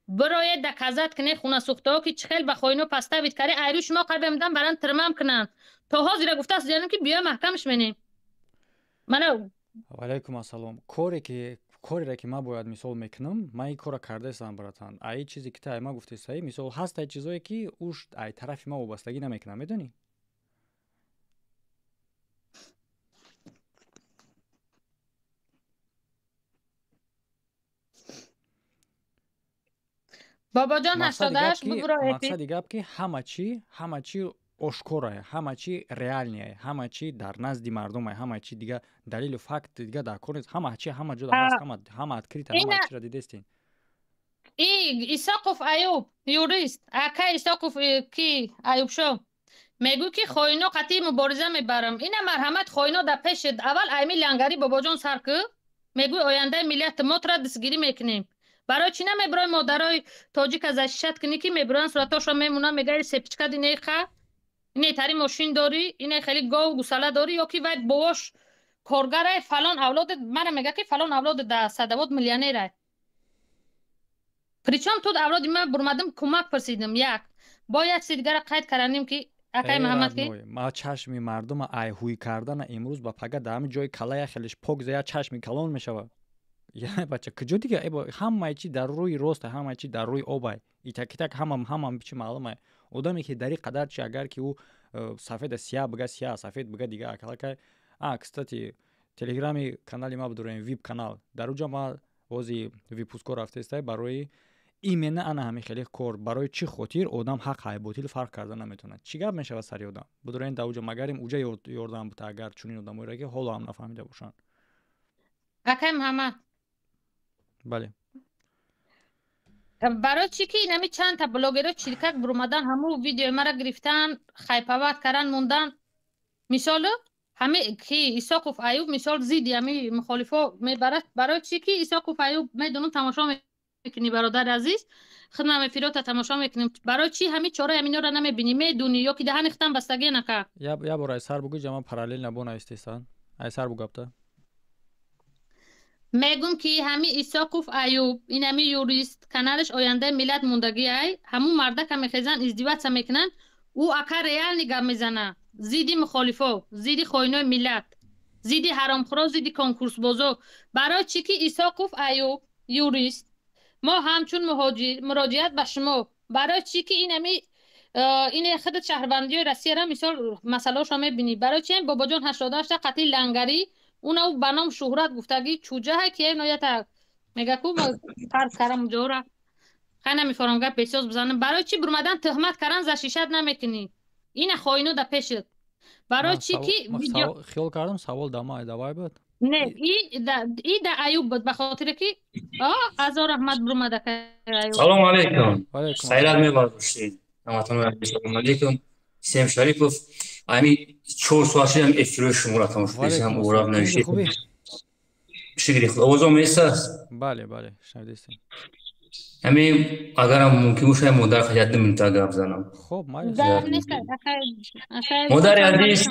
бироед доказать кне хунасӯхтаҳо ки чӣ хел ба хоино поставить кари. Айрӯ шумо қалбемдан баран тирмам кунанд, то ҳозира гуфтааст ҷанам ки биёй маҳкамаш менем мана. Ваалайкум ассалом. Коре ки, кореро ки ман бояд мисол мекунам, ман ин корро кардаистам, братан. Ай чизе ки ту ай ман гуфтесаи, мисол, ҳаст ай чизое ки уш ай тарафи ман вобастагӣ намекунам, медонӣ? Бобоҷон 88, бубуро. Мақсади гап ки ҳама чӣ, ҳама чӣ ошкорае, ҳама чӣ реальный е, ҳама чӣ дар назди мардумае, ҳама чӣ дига далилу факт дига дар кор нест, ҳама чӣ ҳама ҷода ҳаст, ҳама открыто, ҳама чиро дидестин. И Исоқов Аюб юрист, ака Исоқов, ки Аюбшо Мегӯй ки хоино қатъи мубориза мебарам. Ина марҳамат, хоино дар пешет. Аввал айми лангари бобоҷон сар кӯ. Мегӯй ояндаи миллати мо тра дастгирӣ мекунем. Барои чӣ намебирои модарои тоҷика защищать кунӣ, ки мебироян, суратошро мемонанд, мегаи сепичка динеха, ине тари мошин дорӣ, ине хеле гов гусала дорӣ, ё ки вай бовош коргарай, фалон авлоди мара мега ки фалон авлоди да садавод миллионерай. Причём тут авлоди ман? Бурмадим, кӯмак пурсидим. Як бо як чизи дигара қайд карданем ки, акай Муҳаммад, ки ма чашми мардума айҳӯй кардана имрӯз ба пага дар ҳамин ҷои калая хелеш пок зая чашми калон мешавад. Я бача, куҷо дига? Ҳамаи чи дар рӯи рост, ҳамаи чи дар рӯи обай, итак-итак ҳама ҳама чи маълумай. Одаме ки дар ин қадар чи, агар ки ӯ сафеда сияҳ бига, сияҳ, сафед бига, дига акалакай. А кстати, телеграми канали ма бидорем, вип канал, дар уҷа ма ози выпуск ҳо рафтестай барои именно ана ҳамин хеле кор. Барои чӣ хотир одам ҳақ ҳай ботил фарқ карда наметавонад, чӣ гап мешавад сари одам? Бидорем дар уҷа, магарим уҷа ёрдам бута, агар чунин одамоеро ки ҳоло ҳам нафаҳмида бошанд. Акай Муҳаммад. Бале. Барои чӣ ки инами чандта блогеро чиркак буромадан, ҳамун видеои мара гирифтан, хайпават кардан, мондан. Мисол, ҳами ки Исоқов Аюб, мисол, зидди ҳами мухолифо мебарад. Барои чӣ ки Исоқов Аюб, медонам, тамошо мекунӣ, бародари азиз, худмам эфирота тамошо мекунем. Барои чӣ ҳами чораи ҳаминора намебинӣ, медунӣ ё ки даҳани худтан бастагӣ нака? Я бор ай сар бугӯ, ҷама параллел набо навистесан. Ай сар бугапта. Мегум ки ҳами Исоқов Аюб, инами юрист, каналаш ояндаи миллат мондагӣ ай, ҳамун мардака мехезан, издеваться мекунанд. Ӯ ака реальный гап мезана, зидди мухолифо, зидди хоинои миллат, зидди ҳаромхӯро, зидди конкурсбозо. Барои чӣ ки Исоқов Аюб юрист, мо ҳамчун муҳоҷир муроҷиат ба шумо. Барои чӣ ки инами ине худат шаҳрвандиёи Россияра, мисол, масъалаошро мебинӣ. Барои чи бобоҷон 88-та қатъи лангарӣ, уна ба ном шӯҳрат гуфтагӣ чуҷаҳа ки ноята мега ку фарз карам ҷора хай намефорам гап бесоз бизанам. Барои чӣ бурмадан тӯҳмат каран, защищать намекунӣ ина хоино да пешит? Барои чӣ ки хиёл кардам, савол дама давай буд. Не, и да Аюб буд, ба хотире ки азор раҳмат бурмада. Салому алейкум, сайрат мебардоштед, ҳаматон алейкум. Сем Шарипов, ами 4 соат шудам эфирои шуморо тамошо кардам, ураб навиштед. Шукри Худо, овозом месаст? Бале, бале, шунавидистем. Ами агарам мумкин бошад, модар хотя 2 минута гап занам. Хоб, майли. Модари азиз,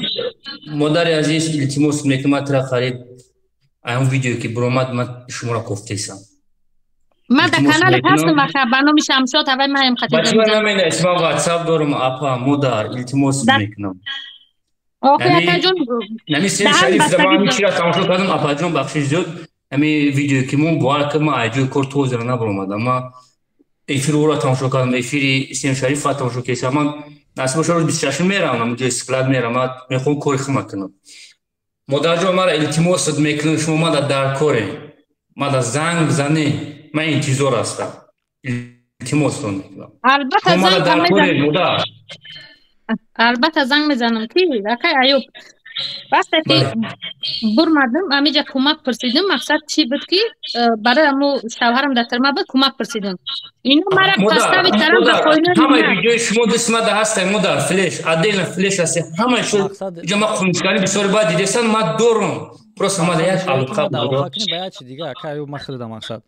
модари азиз, илтимос мекунам, тра қариб ам видеое ки буромад, ман шуморо кофтесам. Ман дар канали ҳастам ака, ба номи Шамшод, аввай маем. Бачи, ман наменависам, ман ватсап дорам. Апа, модар, илтимос мекунам. Охи, акаҷон. Нами Сем Шариф, ман чира тамошо кардам, апаҷон, бахшиш зиёд, ами видеое ки мо бовар кардам, ман айҷои кор тозира набаромадам, ман эфири ӯро тамошо кардам, эфири Сем Шарифа тамошо кардам. Ман насиб боша, рӯзи 26 меравам, ҳамун склад меравам, ман мехоҳам кори худма кунам. Модарҷон, мара илтимос мекунам, шумо мада дар коре, мада занг бизанӣ, ман интизор ҳастам, илтимостон мекунам. Албатта, занг дар коре, модар. Албатта, занг мезанам. Ки акай Аюб, вақте ки бурмадам, амиҷа кӯмак пурсидим, мақсад чӣ буд ки барои аму шавҳарам дар тюрьма буд, кӯмак пурсидим, ино мара подставить карам ба хоинои. Ҳамаи видеои шумо дастмада ҳастай, модар, флеш, отдельно флеш ҳастай, ҳамаи шуд иҷа. Ма қунҷкани бисёри баъд дидесан, ма дорум, просто мада як алоқа. Ба як чи дига, акай Аюб, ма хеле мақсад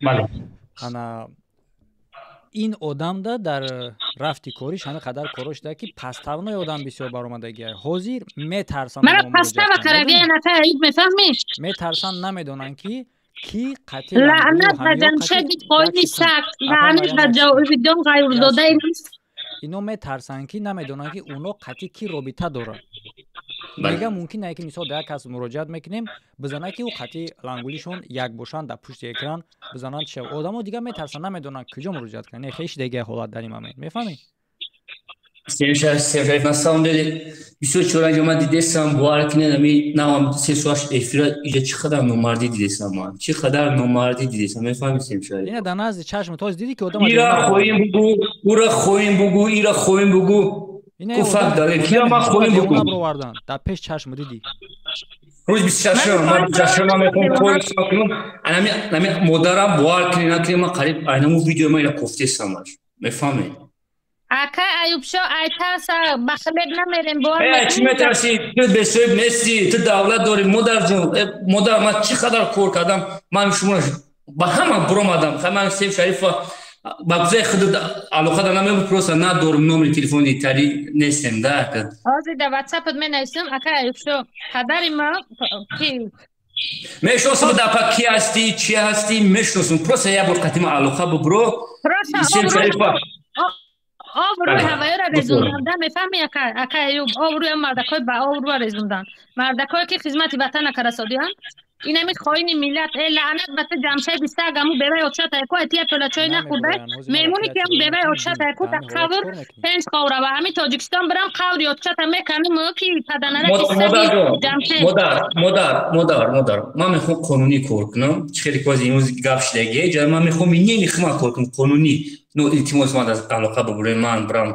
ана ин одамда дар рафти кориш ҳамин қадар коро шуда ки подставной одам бисёр баромадагия. Ҳозир метарсанд. Мара подстава карагия, нафар Аюб, мефаҳмӣ? Метарсанд, намедонанд ки ки қатъи. Лаънат ба Ҷамшеди хоини сак, лаънат ба Ҷовидон Ғайрзодаи. Ино метарсанд ки намедонанд ки уно қатъи ки робита дорад. Мега мумкин ае ки мисол ба як кас муроҷиат мекунем, бизанад ки ӯ қатъи лангулишон як бошанд, дар пушти экран бизананд шав. Одамо дигар метарсанд, намедонанд куҷо муроҷиат кунанд. Не, хеш дега ҳолат дар ин момент, мефаҳмӣ? Шариф, на самом деле бисёр чора инҷо ман дидесам, бовар кунед, ами навам 3 соат эфира иҷа чӣ қадар номардӣ дидесам, ман чӣ қадар номардӣ дидесам, мефаҳмӣ, Сем Шариф? Ина дар назди чашми то дидӣ ки одам ира хоҳем бугӯ, ура хоҳем бугӯ, ира хоҳем бугӯ. Ку факт далел кира ман хоҳем бугӯ. Бировардан дар пеш чашм дидӣ. Рӯзи 26-ум, ман 26-ум ман мехоҳам кор кунам. Анами модарам, бовар кунед накунед, ман қариб айнаму видео ман ира кофтесамаш, мефаҳмед? Ака Аюбшо, ай тарса ба хлеб намерем, бовар Э, чӣ метарсӣ? Ту бесоҳиб нестӣ, ту давлат дорӣ, модарҷон. Модар, ман чӣ қадар кор кардам, ман шумо ба ҳама буромадам. Ман Сем Шарифа ба гузаи худ алоқа да намебуд, просто надорум номери телефони, тари нестем да. Ҳозир дар ватсапат менависам, ака Аюбшо, падари ма ки Мешиносам, дапа ки ҳастӣ, чӣ ҳастӣ, мешиносам. Просто як бор қатима алоқа бубро. Сем Шарифа обрӯи ҳавоёра резундан, да, мефаҳми, ака Аюб, обрӯи мардакҳои ба обрӯа резундан, мардакҳое ки хизмати ватана карасодианд. Инами хоини миллат, э лаънат ба ту, Ҷамшеди саг, аму беваи очата яку этия пёла чой нахӯрда мемони ки ам беваи очата яку дар қабр пенҷ ховра ва ҳами Тоҷикистон бирам қабри очата меканим ки паданараки саги Ҷамшед. Модар, модар, модар, модар, ман мехоҳам қонунӣ кор кунам. Чӣ хеле ки имрӯз гап шидаги ҷа, ман мехоҳам неми хима кор кунам қонунӣ. Ну, илтимос, ман аз алоқа бубурем, ман бирам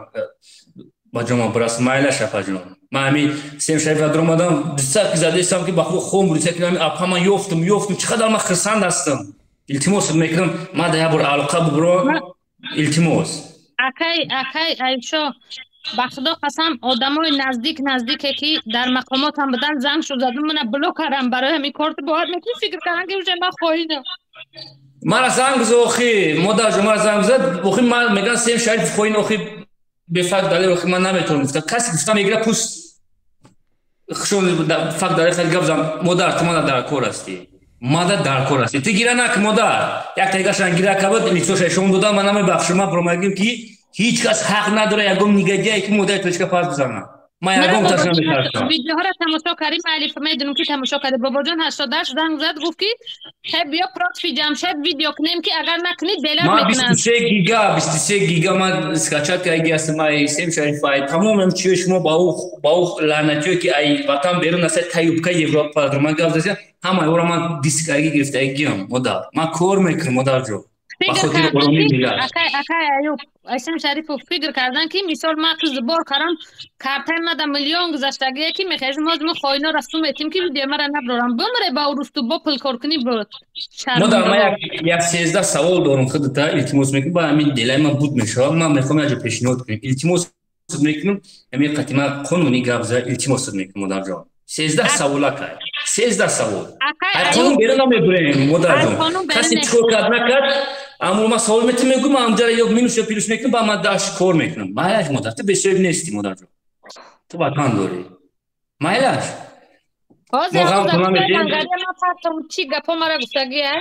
ба ҷома бирасам. Майлаш, апаҷон, ман ҳами Сем Шарифа дуромадам, бисак задестам ки ба худ хом буд, ки ҳами апа ман ёфтум, ёфтум, чӣ қадар ман хирсанд ҳастам. Илтимос мекунам, ман да як бор алоқа бубуро, илтимос. Акай Аюбшо, ба худо қасам, одамои наздик наздике ки дар мақомотам будан, занг шуд задум, мана блок кардам барои ҳамин корти. Бовар мекунӣ, фикр кардам ки уже ман хоинам. Мара занг зад, охи, модарҷон, мара занг зад, охи, ман мегӯям Сем Шариф хоин, охи, бефакт далел, охи, ман наметавонам гуфта. Касе гуфта мегира, пуст хушон факт далел хеле гап зан. Модар, ту мана дар кор ҳастӣ, мада дар кор ҳастӣ, ту гира нак, модар. Як тайгашан гира кабад, лицоша шон додам, ман намебахшам. Ман промагим ки ҳеҷ кас ҳақ надора ягон негодяй ки модари тоҷика пас бизанад. Ман ягон кас наметарсам. Видеоҳоро тамошо кардем, алиф, медонам ки тамошо кардем. Бобоҷон 88 занг зад, гуфт ки хе биё против Ҷамшед видео кунем, ки агар накунӣ делат Ман мекунанд. 23 гига, 23 гига ман скачать кардаги ҳастам ай Сем Шариф, ай тамомам чиё шумо ба ӯ лаънатиё ки ай ватан берун аст, таюбка Европа ман гап задам, ҳамаи ӯро ман диск кардаги гирифтагиам. Модар, ман кор мекунам, модарҷон, ба Фикр хотири кардан оромии ки миллат. Акай Аюб, Айсем Шарипов фикр кардан ки мисол ман қиз бор кардам, картаи мада миллион гузаштагие ки мехоҳем мо мо хоиноро суметим ки видео мара наброрам, бимре ба урусту бо пулкоркунӣ буд. Модар, ман як 13 савол дорам худата, илтимос мекунам, ба ҳамин делаи ман буд мешавад. Ман мехоҳам як ҷо пешниҳод кунем. Илтимос мекунам, ҳамин қатима қонунӣ гап зад, илтимос мекунам, модарҷон. 13 савол, акай, 13 савол. Акай Ай қонун Аюб, берун намебурем, ай модарҷон. қонун берун Касе не. чӣ кор кард, накард, аммо ман савол метавонам, мегӯям, ман ҳамҷара ё минус ё плюс мекунам, ба ман даш кор мекунам. Майлаш, модар, ту бесоҳиб нестӣ, модарҷон, ту ватан дорӣ, майлаш. Ҳозир Мо ғам ҳамун кунам дастгоҳи медиҳем. лангария ман партом, чӣ гапҳо мара гуфтагия.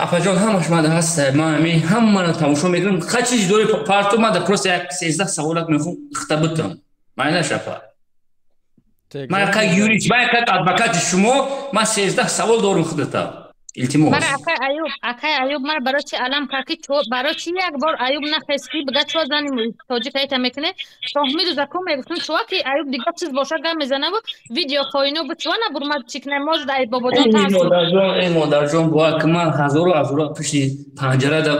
Апаҷон, ҳамаш мада ҳаст, ман ҳамин ҳамаро тамошо мекунам. Ха, чизи дори парту, мада просто як 13 саволат мехоҳам ихта бутам. Майлаш, апа. Ман як юрист, ман як адвокати шумо, ман 13 савол дорум худата, илтимос. Мара акай Аюб, мара барои чи алам кард ки барои чи як бор Аюб нахест ки бига чо зани тоҷик айта мекуне? То ҳамин рӯза ку мегуфтум, чува ки Аюб дигар чиз боша гап мезанаву видео хоино бу чува набурмад, чӣ кунем, может, ай бобоҷон Эй тарсид. модарҷон, эй модарҷон, бовар кун, ман ҳазору ҳазору пушти панҷара да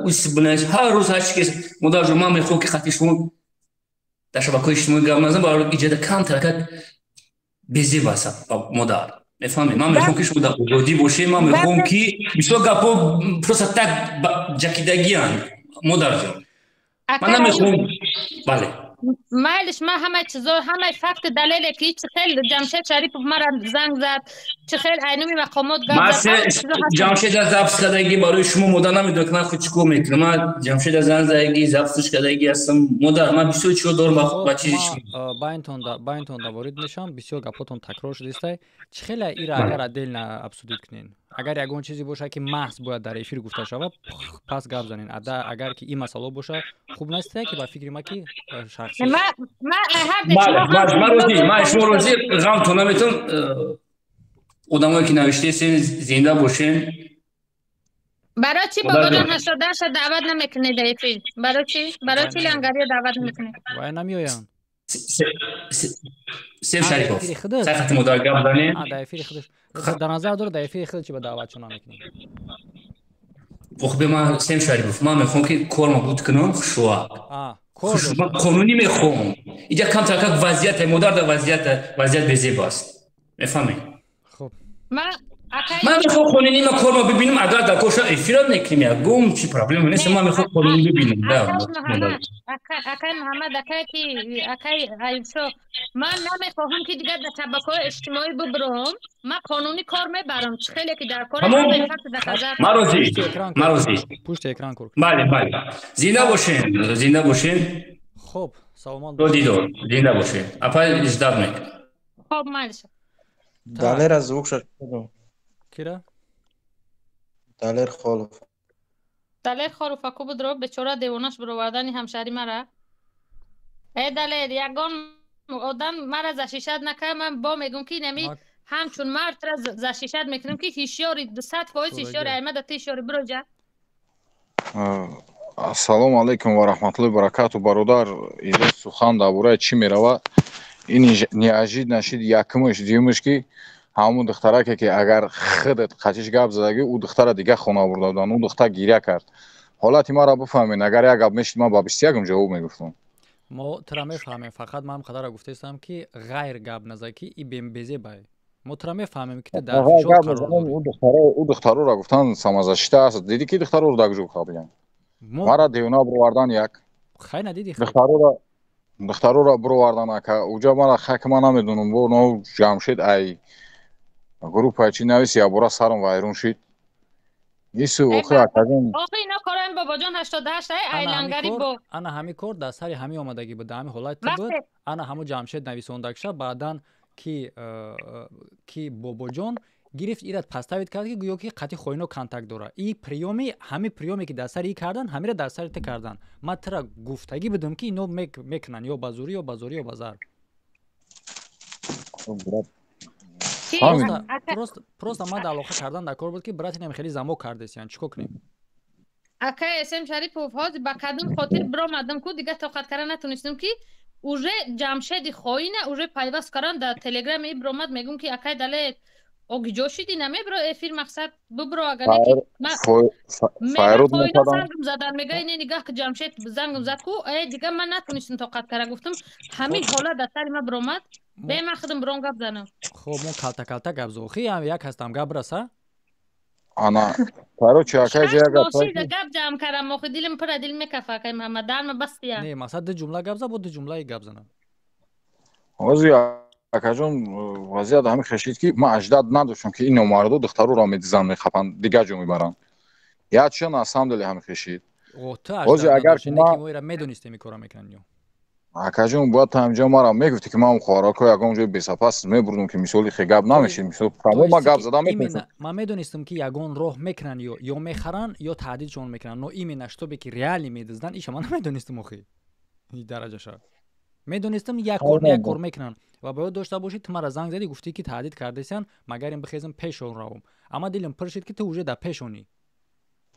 уси бинаш ҳар рӯз ҳар чи ки. Модарҷон, ман мехоҳам ки хати шумо дар шабакаҳои иҷтимоӣ гап назанам, барои иҷода камтар безеб аст, модар, мефаҳмед? Ман мехоҳам ки шумо дар озодӣ бошед, ман мехоҳам ки бисёр гапҳо просто так ҷакидагианд, модарҷон, ман Акай намехоҳам, Аюб, бале. Майлиш, ман ҳамаи чизо, ҳамаи факти далеле ки чӣ хел Ҷамшед Шарипов мара занг зад, чӣ хел айнуми мақомот гап Ман зад, ҳамаи чизо ҳастанд. Ҷамшеда запись кардаги барои шумо, модар, намедонам ки ман худ чӣ кор мекунам. Ман Ҷамшеда занг задаги, запись кардаги ҳастам, модар, ман бисёр чизо дорам ба чизи шумо. Байнтон да ворид мешавам, бисёр гапотон такрор шудистай. Чӣ хеле ира агар отдельно обсудить кунен, агар ягон чизе боша ки маҳз бояд дар эфир гуфта шавад, пас гап занен. Ада агар ки ин масъало боша, хуб нестае ки ба фикри ма ки шахсӣ. Ман ҳар Бале, шумо ман ҳамчун розӣ, блогер ман шумо хоҳиш розӣ, дорам. ғамтон наметавон. Одамое ки навиштаестен, зинда бошен. Барои чӣ Модарҷон. бобоҷон 88-а даъват намекунед дар эфир? Барои чӣ? Барои чӣ лангария даъват намекунед? Вай намеоянд. Сем дар Шарипов, эфири худаш. Сай хати модар гап занем. Дар эфири худаш дар назар дорад, дар эфири худ чи ба даъватшон намекунед? Ох, бе ман Сем Шарипов, ман мехоҳам ки корма буд кунам хушвақ. Кор Ман қонунӣ мехоҳам. Иҷа камтар как вазъияте, модар, да вазъият безеб аст, мефаҳмед? Хуб. Ман Ман мехоҳам қонунӣ ма корма бибинам, агар дар корша эфира мекунем, ягон чи проблема нест, ман мехоҳам қонунӣ бибинам. Акай Муҳаммад, акай ки акай Аюбшо, ман намехоҳам ки дигар дар шабакаҳои иҷтимоӣ бубурам. Ман қонунӣ кор мебарам, чӣ хеле ки дар кор. Ман розӣ, ман розӣ. Пушти экран кор. Бале, бале. Зинда бошен, зинда бошен. Хоб, саломат. Дидор, зинда бошен. Апай ждать мекунам. Хоб, майлиша. Далера звукша Кира? Далер Холов. Далер Холов аку будро бечора девонаш бировардани ҳамшари мара. Э Далер, ягон одам мара защищать накард, ман бо мегум ки нами ҳамчун мардра защищать мекунам ки ҳишёри 200% ҳишёри аймада ти ҳишёри бироҷа. Ассалому алайкум ва раҳматуллоҳи ва баракату, бародар. Иҷоз сухан дар бораи чӣ меравад? Ин неожиданно шид якумаш, дуюмаш ки ҳамун духтараке ки агар худат қачиш гап задагӣ, ӯ духтара дига хона бурда буданд, ӯ духтар гиря кард. Ҳолати маро бифаҳмед, агар як гап мешид, ман ба 21 ҷавоб мегуфтам. Мо тура мефаҳмем, фақат ман қадара гуфтаистам ки ғайр гап наза ки и бембезе бай. Мо тура мефаҳмем ки ту дар фишор қарор дорӣ. Ӯ духтароро гуфтан самозащита аст. Дидӣ ки духтароро дар куҷо қабиланд? Мара девона бировардан як. Хай надидӣ. Духтароро бировардан ака. Уҷа мара хай ки ман намедонам, бо но Ҷамшед ай группа чи навис, ябора сарам вайрон шид. Ису охи акаҷон. Охи ино кораем бобоҷон 88 ай айлангари бо. Ана ҳами кор дар сари ҳами омадагӣ буд, ҳами ҳолат буд. Ана ҳаму Ҷамшед нависондагша, баъдан ки бобоҷон гирифт ират поставит кард ки гӯё ки қати хоино контакт дора. И приёми ҳами приёме ки дар сари и кардан, ҳамира дар сари ту кардан. Ман тура гуфтагӣ будам ки ино мекунанд ё ба зурӣ, ё ба зорӣ, ё ба зар. Просто ман дар алоқа кардан дар кор буд ки брат инам хеле замок кардесиян, чӣ кор кунем? Акай СМ Шарипов, ҳозир ба кадом хотир биромадам ку дигар тоқат карда натонистам ки уже Ҷамшеди хоина уже пайваст кардан дар телеграм и биромад, мегум ки акай Далер огиҷо шиди намебро эфир мақсад бибро, агар не ки зангм задан мега ине нигаҳ ки Ҷамшед зангм зад ку дигар ман натонистам тоқат карда, гуфтам ҳамин ҳолат дар сари ман биромад, бе ман худам биром гап занам. Хоб, мо калта калта гап зо. Охи як ҳастам гап раса. Ана, короче, акай ҷая гап. Гап ҷамъ кардам, охи дилим пура дил мекафа акай Муҳаммад, дарма бастия. Не, масалан ду ҷумла гап за, бо ду ҷумлаи гап занам. Ҳозир акаҷон вазъият ҳамин хешид ки ман аждад надоштам ки ин номардо духтароро медизанд, мехапанд, дигар ҷо мебаранд. Як чиз на самом деле ҳамин хешид. Ҳозир агар ки мо ира медонистем ин кора мекунанд ё. Акаҷон бояд та ҳамҷо мара мегуфтӣ ки ман хоҳарако ягон ҷои бесапас мебурдум ки мисоли хе гап намешид, мисол ма гап зада метавонистам. Ман медонистам ки ягон роҳ мекунанд ё мехаранд ё таҳдидшон мекунанд, но именно штобе ки реально медизданд, иша ман намедонистам охи. Ин дараҷаша. Медонистам як кор не як кор мекунанд ва бояд дошта бошӣ ту мара занг задӣ гуфтӣ ки таҳдид кардесиян, магар ин бихезам пешон равам. Амма дилам пур шид ки ту уже дар пешонӣ.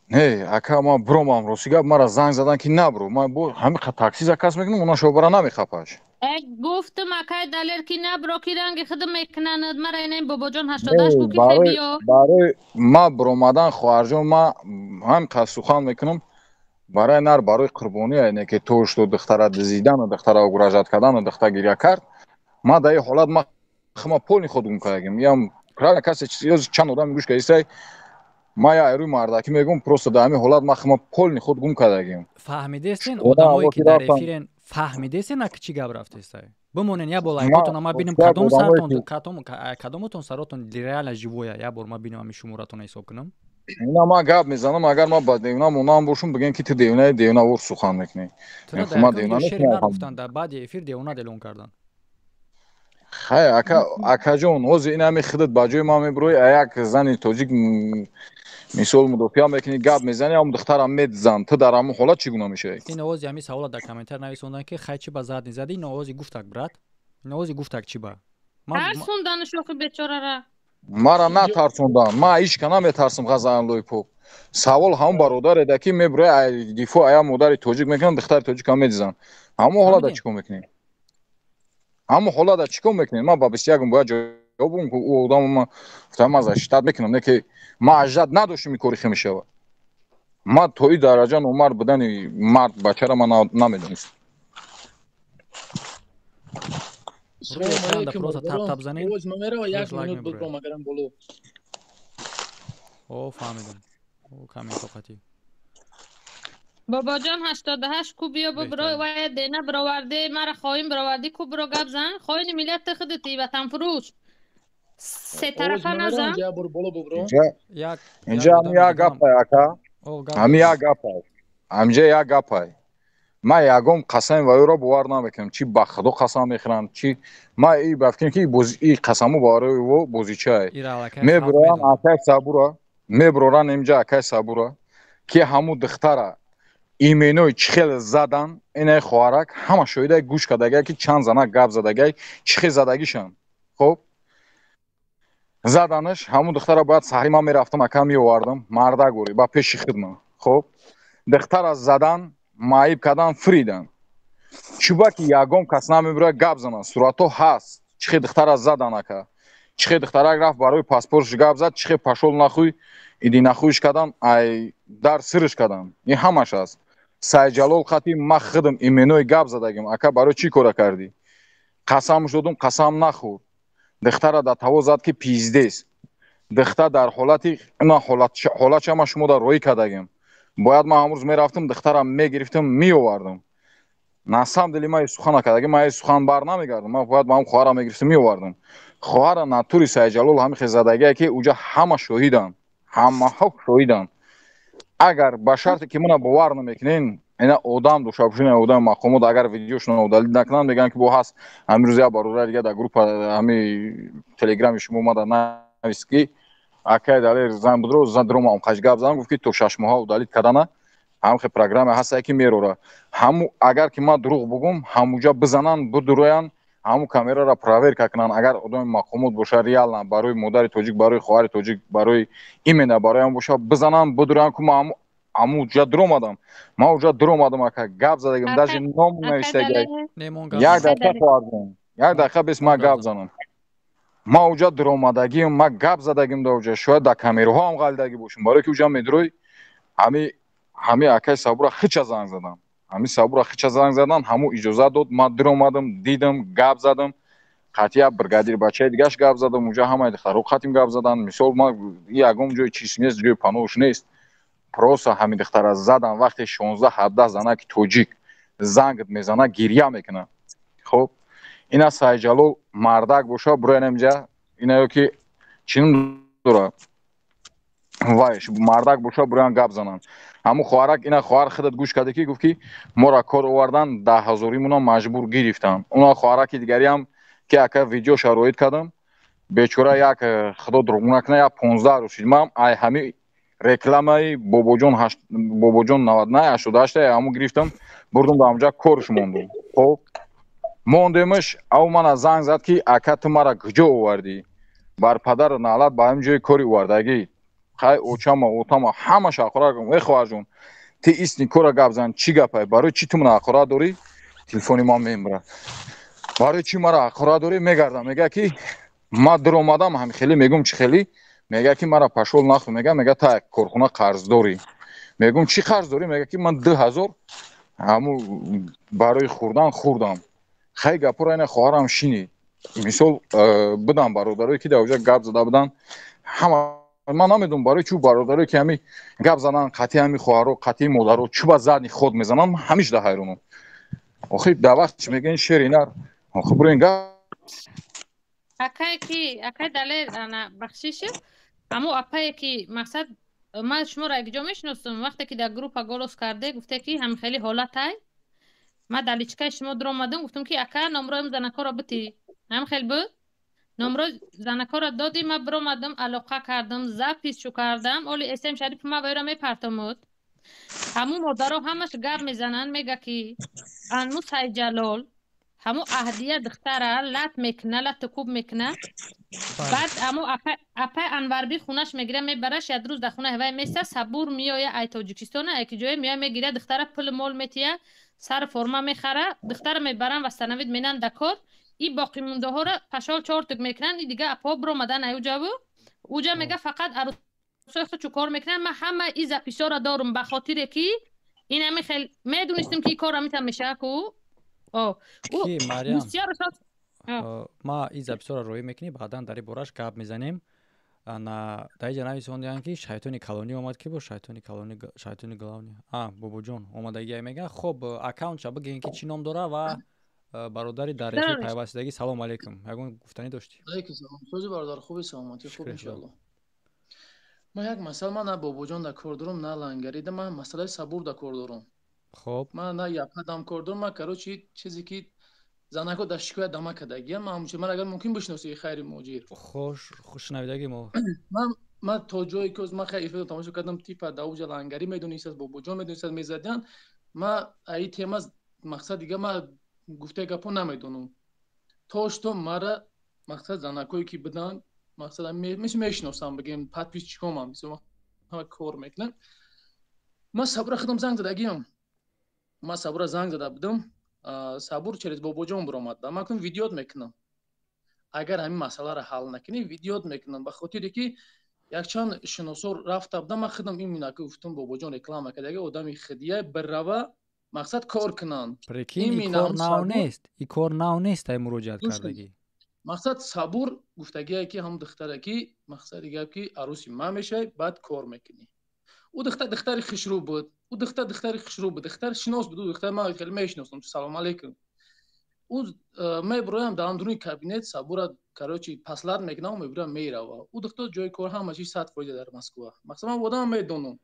Не, ака ман биромам, рости гап мара занг задан ки набро. Ман бо ҳамин такси заказ мекунам, она шобара намехапаш. Гуфтам акай Далер ки набро, ки ранги худам мекунанд, мара инам бобоҷон 88 гу ки биё. Барои ма биромадан хоҳарҷон, ма ҳам қад сухан мекунам, барои нар барои қурбонӣ, яъне ки то что духтара дизидан, духтара угрожать кардан, духтара гиря кард. Ма дар ин ҳолат ма хма полни худ гум кардагим. Ям правильно касе чанд одам гӯш кардисай, ма я рӯи мардакӣ мегӯм, просто дар ҳамин ҳолат ма хма полни худ гум кардагим. Фаҳмидесен одамое ки дар эфирен, фаҳмидесен ак чӣ гап рафтесай? Бимонен як бор лайкотон, ма бинам кадом сартон, кадомотон саротон реально живоя, як бор ма бинам ҳамин шуморатон ҳисоб кунам. Ина ман гап мезанам, агар ман ба девона монам бошум, бигӯем ки ту девонаи девонавор сухан мекунӣ. Ман девона нагуфтан, дар баъди эфир девона делон кардан. Хай, ака, акаҷон, ҳозир ин ҳами худат ба ҷои ман мебироӣ, як зани тоҷик мисол мудофиа мекунӣ, гап мезанӣ, ҳам духтарам медзан, ту дар ҳамон ҳолат чӣ гуна мешавӣ? Ин овози ҳамин савола дар комментар нависондан ки хай чӣ ба зад незадӣ, ин овози гуфтак, брат. Ин овози гуфтак чӣ ба? Тарсондан шохи бечорара. Мара натарсондан, ман ҳеч ка наметарсам ғазаллои пок. Савол ҳамон бародареда ки мебирои дифоъ ая модари тоҷик мекунанд, духтари тоҷикам медизанд. Ҳамон ҳолата чӣ кор мекунем? Ҳамон ҳолата чӣ кор мекунем? Ман ба 21 бояд ҷавоб гум, ӯ одам ман гуфтам ман защитат мекунам, не ки ман аждад надоштам ин кори хе мешавад. Ман то ин дараҷа номард будани мард бачара ман намедонистам. Просто тап тап занед. Як минут буд, магарам боло. О, фаҳмидам. О, комментҳо қатӣ. Бобоҷон, 88 ку, биё бибро, вая дена бироварде, мара хоин бировардӣ ку, биро гап зан. Хоини миллат ты худати, ватанфурӯш, сетарафа назан. Инҷа ҳами як гапай, ака, ҳами як гапай, ҳаминҷа як гапай. Ман ягон қасами ваёро бовар намекунам. Чӣ ба худо қасам мехӯрам, чӣ ман и ба фикрам, ки и қасаму барои ӯ бозичае. Мебуроран акай Сабура, мебуроран инҷа акай Сабура, ки ҳамун духтара именои чӣ хел задан. Инаи хоҳарак ҳама шоҳидай, гӯш кардагай, ки чанд занак гап задагай, чӣ хел задагишам. Хоб, заданаш ҳамун духтара. Бояд саҳри ман мерафтам, ака, меовардам мардак ори ба пеши хидма. Хоб, духтара задан, маиб кардан, фиридан. Чӯба ки ягон кас намебурад гап занад. Суратҳо ҳаст, чӣ хел духтара задан, ака, чӣ хел духтарак рафт барои паспортш гап зад, чӣ хел пошёл нахуй, иди нахуйш кардан, ай дар сирш кардан. Ин ҳамаш аст. Сайҷалол қати ма худам именои гап задагим: «Ака, барои чӣ кора кардӣ?» Қасамш додум, қасам нахӯрд. Духтара дар таво зад, ки пиздец. Духтар дар ҳолати ина ҳолатша ма шумо дар роҳӣ кардагим. Бояд ман ҳамрӯз мерафтам, духтарам мегирифтам, меовардам. На самом деле ман сухан накардагим, ман сухан бар намегардам. Ман бояд ба ҳам хоҳарам мегирифтам, меовардам. Хоҳара натури Сайҷалол ҳами хел задагие, ки уҷа ҳама шоҳиданд, ҳамаҳо шоҳиданд. Агар ба шарте ки мана бовар намекунен, ина одам дошта, одами мақомот, агар видеошонро удалить накунанд, мегӯянд, ки бо ҳаст. Ҳамин рӯз як бародари дига дар группа ҳами телеграми шумо омада навист, ки акай Далер, зан будро, зан дрома омқаш гап задам, гуфт, ки то 6 моҳа удалить кардана ҳамхе программа ҳастае, ки мерора ҳаму. Агар ки ман дурӯғ бугум, ҳамуҷа бизананд, будуроянд, ҳаму камераро проверка кунанд. Агар одами мақомот боша, реально барои модари тоҷик, барои хоҳари тоҷик, барои именно барои ҳам боша, бизананд, будуроянд, ку ман ҳамуҷа дуромадам. Ман уҷа дуромадам, ака, гап задагим, даже ном навиштагай. Як дақиқа, хоҳарҷон, як дақиқа бес ман гап занам. Ман уҷа дуромадагим, ман гап задагим дар уҷа. Шояд дар камераҳо ҳам ғалидагӣ бошам, барое ки уҷа медурой. Ҳами акаи Сабура хича занг задам, ҳами Сабура хича занг задан, ҳаму иҷозат дод. Ман дуромадам, дидам, гап задам, қатъи як бригадир бачаи дигаш гап задам. Уҷа ҳамаи духтаро қатим гап задан. Мисол, ман ягон ҷои чиз нест, ҷои паноҳш нест. Просто ҳамин духтара задан. Вақте 16-17 занаки тоҷик зангт мезана, гирья мекунад. Хоб, ина Сайҷалол мардак боша, буроян инҷа. Ина ё ки чинум дора вайш мардак боша, буроян гап зананд. Ҳамун хоҳарак, ина хоҳар худат гӯш карда, ки гуфт, ки моро кор овардан, 10 ҳазоримона маҷбур гирифтанд. Уна хоҳараки дигариам, ки ака видео шароит кардам, бечора, як худо дурӯғ накунад, як 15 рӯз шуд, ман ай ҳами рекламаи Бобоҷон, Бобоҷон навадна 88 ҳаму гирифтам, бурдум, дар ҳамҷа корш мондум. Хоб, мондемаш, ав мана занг зад, ки ака, ту мара куҷо овардӣ? Бар падару налат ба ҳамин ҷои кори овардагӣ. Хай, очама, отама, ҳамаш ҳақорат. Э, хоҳарҷон, ти истни кора гап зан, чӣ гапай? Барои чӣ ту мана ҳақорат дорӣ? Телефони ман мембурад. Барои чӣ мара ҳақорат дорӣ? Мегардам, мега, ки ман дуромадам, ҳами хеле мегум, чӣ хеле мега, ки мара пошёл нахуй. Мега, та корхона қарздорӣ. Мегум, чӣ қарз дорӣ? Мега, ки ман 2000 ҳаму барои хӯрдан хӯрдам. Хай, гапора ина хоҳарам шинид. Мисол, будам бародарое, ки дар оҷа гап зада буданд ҳама. Ман намедонам, барои чӯ бародарое, ки ҳами гап задан, қатъи ҳами хоҳаро, қатъи модаро, чӯ ба задни ход мезананд. Ман ҳамиш да ҳайронам. Охи, дар вақт чӣ мегӯен, шери нар, охи, буроин гап. Акае ки, акай Далер, ана бахшиш, амо апае ки мақсад, ман шуморо якҷо мешиносам. Вақте ки дар группа голос карде, гуфте, ки ҳам хеле ҳолатай, ман дар личкаи шумо дуромадам, гуфтам, ки ака, номрои занакоро битӣ. Ҳам хел буд, номрои занакоро додӣ, ман биромадам, алоқа кардам, запись шу кардам. Оли эсем Шариф ман вайро мепартомуд. Ҳамун модаро ҳамаш гап мезананд, мега, ки анму Сайҷалол ҳаму аҳдия духтара лат мекуна, лату куб мекуна. Баъд ҳаму апай Анварби хунаш мегира, мебараш, як рӯз дар хонаи ҳавай места. Сабур меоя ай Тоҷикистона, ай ки ҷое меоя, мегира духтара, пул мол метия, сар форма мехара, духтара мебаран, восстановить менан да кор. И боқимондаҳоро пашол чортук мекунанд. И дига апо биромадан ай уҷаву уҷа, мега, фақат арӯсои худчу кор мекунанд. Ман ҳама и записҳоро дорум, ба хотире ки ин ҳами хел медонистем, ки и кор ҳамитан мешава ку. Ки Мариям, ма ин записҳоро роӣ мекунӣ, баъдан дар ин бораш гап мезанем. Ана дар инҷа нависондианд, ки шайтони калонӣ омад. Ки бо шайтони калонӣ, шайтони главный, а бобоҷон омадагия мега. Хоб, аккаунтша бигӯен, ки чӣ ном дора, ва бародари дар эфир пайвастидагӣ, салом алейкум, ягон гуфтанӣ доштӣ? Алейкум салом, сози бародар, хуби, саломатӣ, хуб, иншоалло. Ман як масъала, ман на бобоҷон дар кор дорам, на лангарида, ман масъалаи сабур дар кор дорам. Хоб. Ман на япадам кор дорам. Ман, короче, чизе ки занако дар шикоят дама кардагиям, ман ҳамчун, ман агар мумкин бишносӣ, Хайри Муҳоҷир. Хош, шунавидаги мо. Ман то ҷое ки ман хеле эфирро тамошо кардам, типа дар уҷа лангарӣ медонистааст, бобоҷон медонистааст, мезадиян. Ман аи тема, мақсад, дига ман гуфтаи гапҳо намедонам. То что мара, мақсад, занакое ки буданд, мақсад, мешиносам, бигем, подписчикомам ҳама кор мекунанд. Ман Сабура худам занг задагиам, ман Сабура занг зада будам, Сабур через бобоҷон биромад. Ман кун видеот мекунам, агар ҳамин масъаларо ҳал накунӣ, видеот мекунам, ба хотире ки якчанд шиносо рафта будам. Ман худам имина ки гуфтам, бобоҷон реклама кард, ага одами хидия бирава, мақсад, кор кунанд. Прикинь, и кор нав нест, и кор нав нест, ай муроҷиат кардагӣ. Мақсад, Сабур гуфтагие ки ҳам духтаре ки, мақсади гап, ки арӯси ман мешавӣ, баъд кор мекунӣ. Ӯ духтар духтари хушрӯ буд, ӯ духтар духтари хушрӯ буд, духтар шинос буд. Ӯ духтар ман хеле мешиносам. Салом алейкум. Ӯ меброям дар андуруни кабинет, Сабура, короче, послать мекунам, мебурам, мерава. Ӯ духтар ҷои кор, ҳама чиз 100% дар Москва. Мақсад, ман одам медонам.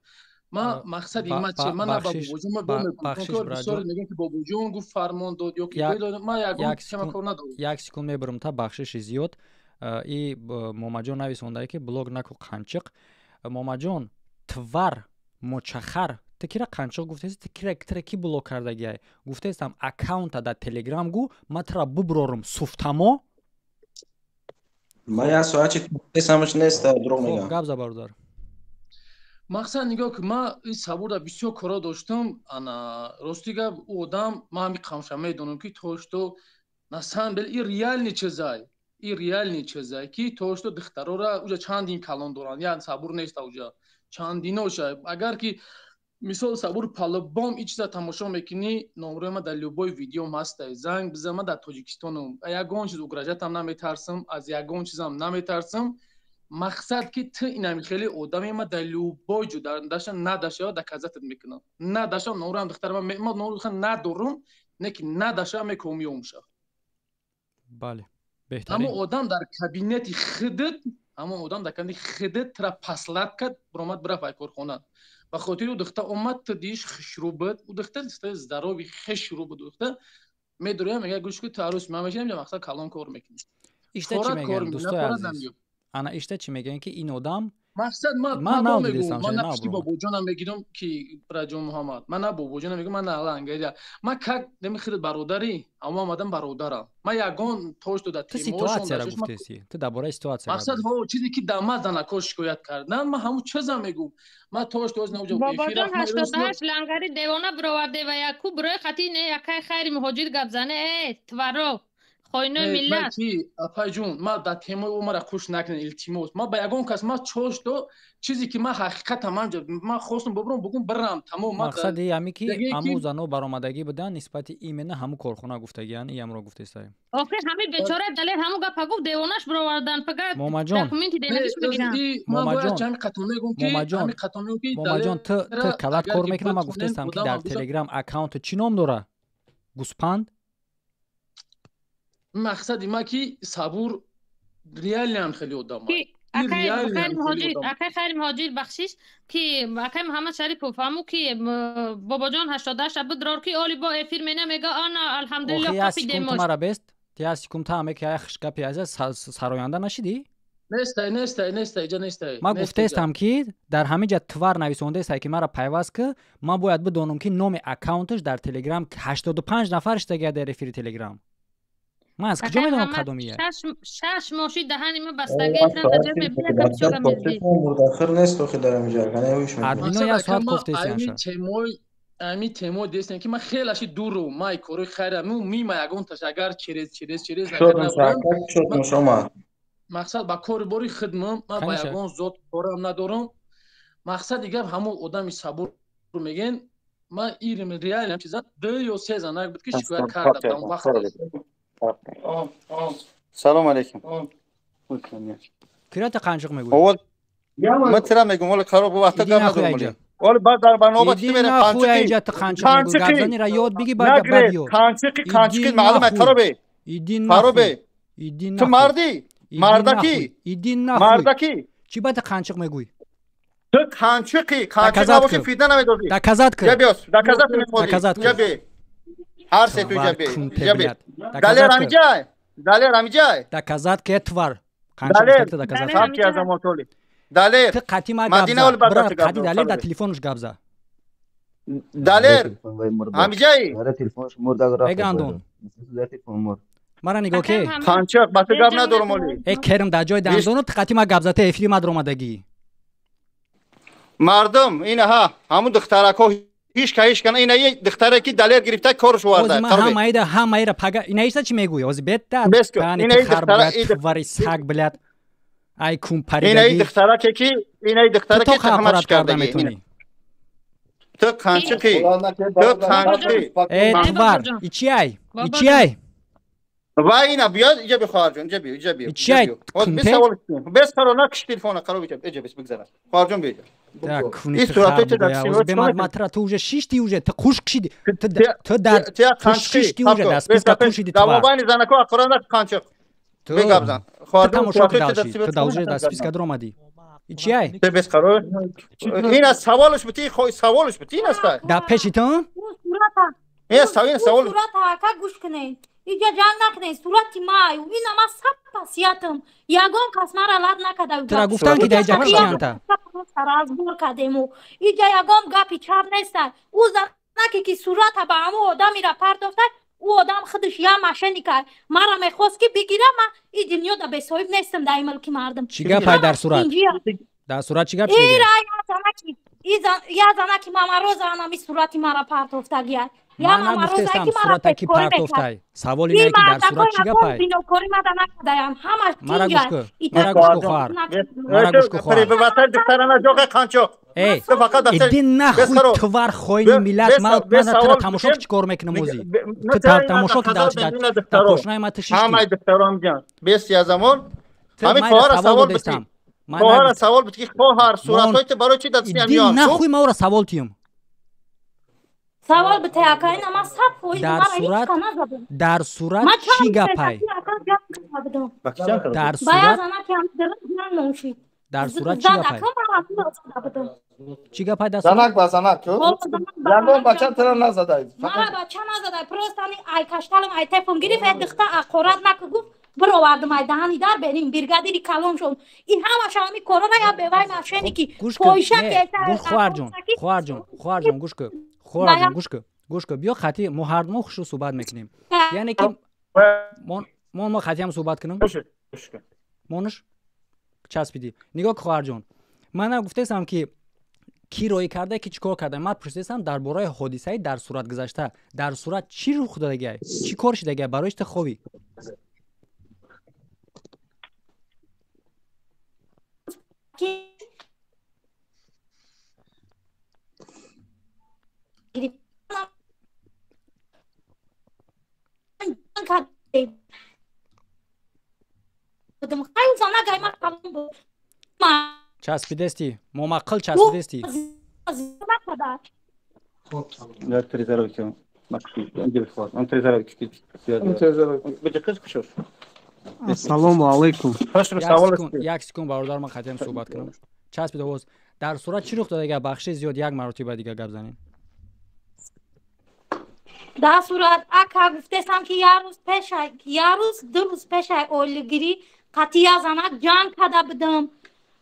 Ман мақсади ма чи, ман на ба бобоҷон, ман бисёр мегӯям, ки бобоҷон гуфт, фармон дод ё ки ман ягон тема кор надорам. Як секунд мебурам та, бахшиши зиёд. И Момаҷон нависондае, ки блок наку, қанчиқ. Момаҷон, твар мочахар, ту кира қанчиқ гуфтаси? Ту кира, тира ки блок кардагиай? Гуфтаистам, аккаунта дар Телеграм гу, ман тира буброрум, суфтамо. Ман як соат чи самаш нест, дурӯғ мегӯям. Гап за, бародар. Мақсад, нигоҳ ки, ман ин Сабурда бисёр коро доштам. Ана рости гап, ӯ одам, ман ҳами қамша медонам, ки то что на самом деле и реальный чизай, и реальный чизай, ки то что духтарора уҷа чандин калон доранд, я Сабур неста, уҷа чандиноша. Агар ки мисол Сабур по-любому и чиза тамошо мекунӣ, номрои ман дар любой видеом ҳастай, занг бизан. Ман дар Тоҷикистонам, ягон чиз угрожать ам наметарсам, аз ягон чизам наметарсам. Мақсад, ки ту инами хеле одаме, ма дар любой ҷо даша надаша доказать ат мекунам. Надаша номроам духтар, ма номро надорум, не ки надаша мекомиёмша. Бале. Беҳтарин. Ҳамон одам дар кабинети худат, ҳамон одам дар кабинети худат тра послать кард, биромад, бирафт ай корхона. Ба хотири ӯ духтар омад, ту диш хушрӯ буд, ӯ духтар здоровый, хушрӯ буд. Духтар медурям, мега: «Гӯш ку, ту арӯси ман мешавӣ, мақсад, калон кор мекунӣ». Ишта чӣ мегӯянд, дӯстои азиз? Ана ишта чӣ мегӯянд, ки ин одам Мақсад, ман нав мегӯям, ман на пишти бобоҷонам мегирам, ки Раҷон Муҳаммад, ман на бобоҷонам мегӯям, ман на лангария, ман как неми худат бародарӣ, аммо омадам бародарам, ман ягон тош дода. Ту ситуатсияро гуфтеси, ту дар бораи ситуатсия. Мақсад, ҳо, чизе ки дар ман занако шикоят кардан, ман ҳамун чизам мегӯм. Ман тош доз науҷа. Бобоҷон, 88 лангари девона бироварде ва яку бирои хати не якай Хайри Муҳоҷир гап зане, э тваро, хойнои миллат. Апайҷун, ман дар темаи ӯ мара хуш накунед, илтимос. Ман ба ягон кас, ман чошто чизе ки ман ҳақиқатам, ман хостам бубурам, бугум, бирам, тамом. Мақсади ҳаме ки ҳамун зано баромадагӣ буданд нисбати именно ҳамун корхона гуфтагиян, иамро гуфтестай. Охир ҳами бечора далер ҳамун гапа гуфт, девонаш бировардан, фақат документи денагиш мегиранд. Момаҷон, ту калат кор мекунам. Ман гуфтестам, ки дар Телеграм аккаунту чӣ ном дора? Гуспанд. Мақсади ма ки Сабур реально хеле одам. Акай Хайри Муҳоҷир, бахшиш, ки акай Муҳаммад Шарипов ҳаму ки бобоҷон 88 будрор, ки оли бо эфир мена мега, ана алҳамдулиллоҳ, қапидемош. Мара бест, ти аз секунд та ҳаме ки ая хушгапи аза сароянда нашидӣ? Нестай, нестай, нестай, иҷа нестай. Ман гуфтаестам, ки дар ҳамин ҷа твар нависондаестай, ки маро пайваст ки, ман бояд бидонам, ки номи аккаунташ дар Телеграм 85 нафар иштагия дар эфири Телеграм. Ман аз куҷо медонам кадомия? 6 моши даҳани ма бастагӣ. Мурдахир нест охи дар ҳамин ҷа. Админо як соат кофтесианша. Ами темо дестем, ки ман хелаши дуру май кори хайра мима ягонташ агар через мақсад, ба кори бори хидмам, ман ба ягон зот корам надорам. Мақсади гап, ҳамон одами Сабур мегӯен, ман ирм реально чиза ду ё се занак буд, ки шикоят карда будам вақт. Салом алейкум. Кира ту қанчиқ мегӯӣ? Овоз ман тира мегӯм, ҳоло қарор бо вақта гап надорам оли. Оли баъд дар барномаи ту мерем қанчиқи. Иди ту қанчиқ мегӯӣ, гап занира ёд биги баъд баъд ёд. Қанчиқи қанчиқи маълум аст, харобе. Иди харобе. Иди ту мардӣ? Мардакӣ? Иди нахуй. Мардакӣ? Чӣ ба ту қанчиқ мегӯӣ? Ту қанчиқи, қанчиқ набоши фитна намедозӣ. Доказать кун. Я биёс, доказать мехоҳӣ. Доказать кун. Я би. Ҳар се ту я би. Я би. Далер ҳамиҷай. Далер ҳамиҷай. Доказать ки твар. Қанчиқ ту доказать. Сабки аз Аматоли. Далер. Ту қати ма гап за. Брат, қати Далер дар телефонаш гап за. Далер. Ҳамиҷай. Эй гандон. Мара нигоҳ ке. Қанчиқ, ба ту гап надорам оли. Э керм дар ҷои дандону ту қати ма гап за, ту эфири ма даромадагӣ. Мардум инаҳа ҳамун духтаракҳо ҳичка ҳичка ина духтаре ки Далер гирифта корш оварда. Ҳози ман ҳамаида ҳамаира пага инаиса чӣ мегӯӣ? Ҳози бетар вари саг блядь. Ай кун паридагӣ. Инаи духтараке ки инаи духтараке ки ҳама чӣ карда метонӣ. Ту қанчиқи, ту қанчиқи. Э твар, ичи ай? Ичи ай? Ва ина биё, иҷа би хоҳарҷон, иҷа биё, иҷа биё. Ичи ай? Ҳоз бис савол бес қарор накиш телефона, қарор иҷа, иҷа бис бигзара. Хоҳарҷон биё иҷа. Так, куни ту уже шишти уже, ту хушк шиди. Ту дар ту шишти уже, дар списка ту шиди твар. Дар мобайни занако ақора нак қанчиқ. Бегап зан. Ту тамошо кардаши, ту дар уже дар списка даромадӣ. Ичи ай? Ту бес қарор. Ин аз саволш бити, саволш бити ин аст. Дар пеши ту? Ин аз савол. Сурат ака гӯш кунед. Иҷа ҷанг накунед, сурати ма ина ма саб пасиятам. Ягон кас мара лат накарда. Тура гуфтан ки дар иҷа киянта. Разбор кардему. Иҷа ягон гапи чап неста. Ӯ занаке ки сурата ба ҳамон одамира партофта, ӯ одам худаш я мошенник ай. Мара мехост ки бигира, ма и дунёда бесоҳиб нестам дар ин мулки мардум. Чӣ гап ай дар сурат? Дар сурат чӣ гап шуд? Ира я занаки, я занаки мамароза анами сурати мара партофтагиай. Ман нагуфтестам сурата ки партофтай. Саволи не ки дар сурат чӣ гапай? Мара гӯш кун, мара гӯш кун хоҳар. Мара гӯш кун хоҳар. Эй, иди нахуй твар хоини миллат, ман тура тамошо чӣ кор мекунам ози? Ту тамошо ки дар пошнаи ма ту шишти. Ҳамаи духтарон ҷан, бес я замон. Ҳамин хоҳара савол битӣ. Хоҳара савол битӣ ки хоҳар суратҳои ту барои чӣ дар Иди нахуй ма ӯра савол тиём. Савол бите ака, ина ма саб хоҳи мара ҳеҷ ка назадам. Дар сурат чӣ гапай? Дар сурат дар сурат чӣ гапай? Чӣ гапай дар сурат? Занак ба занак ту? Ягон бача тура назадай. Мара бача назадай, просто ами ай кашталам ай тефон гирифт, ай духта ақорат наку гуфт, бировардам ай даҳани дар берин бригадири калон шуд. Ин ҳамаша ами корона я бевай мошенники. Поиша ки гӯш хоҳарҷон, хоҳарҷон, хоҳарҷон гӯш кун. Хоҳарҷон гӯш кун, гӯш кун. Биё хати мо ҳар мо хушрӯ суҳбат мекунем. Яъне ки мо хатиам суҳбат кунем? Монуш часпидӣ. Нигоҳ кун хоҳарҷон. Ман нагуфтаистам ки ки роӣ карда, ки чӣ кор карда. Ман пурсидаистам дар бораи ҳодисаи дар сурат гузашта. Дар сурат чӣ рух додагиай? Чӣ кор шидагиай? Барои чӣ ту ховӣ? Часпидести, момаққил часпидести. Ассалому алайкум. Як секунд бародар, ман хатиам суҳбат кунам. Часпид овоз. Дар сурат чӣ рух додага? Бахши зиёд як маротиба дига гап занем. Дар сурат ака гуфтестам ки як рӯз пеша, як рӯз ду рӯз пешай оилагирӣ қатъи як занак ҷанг карда будам.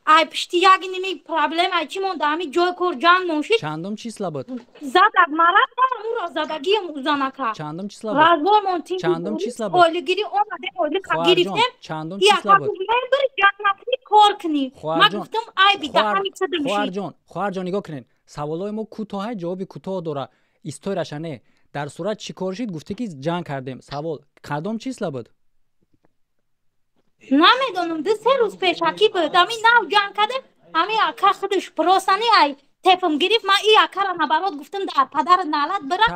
Ай пишти як ними проблема ай чӣ монда, ҳами ҷои кор ҷанг моншид. Чандум числа буд? Задак мара ӯро задагиам ӯ занака. Чандум числа буд? Разбор монтин. Чандум числа буд? Оилагирӣ омадем, оилика гирифтем. Чандум числа буд? Бир ҷанг накунӣ, кор кунӣ. Ман гуфтам ай бида ҳами чидим шид. Хоҳарҷон, хоҳарҷон нигоҳ кунед. Саволҳои мо кӯтоҳай, ҷавоби кӯтоҳ дора. Историяша не. Дар сурат чӣ кор шид? Гуфте ки ҷанг кардем. Савол кадом числа буд? Намедонам, ду се рӯз пешакӣ буд. Ами нав ҷанг кардем, ами ака худаш просто ай тефм гирифт. Ман и акара набарот гуфтам дар падар налат бира,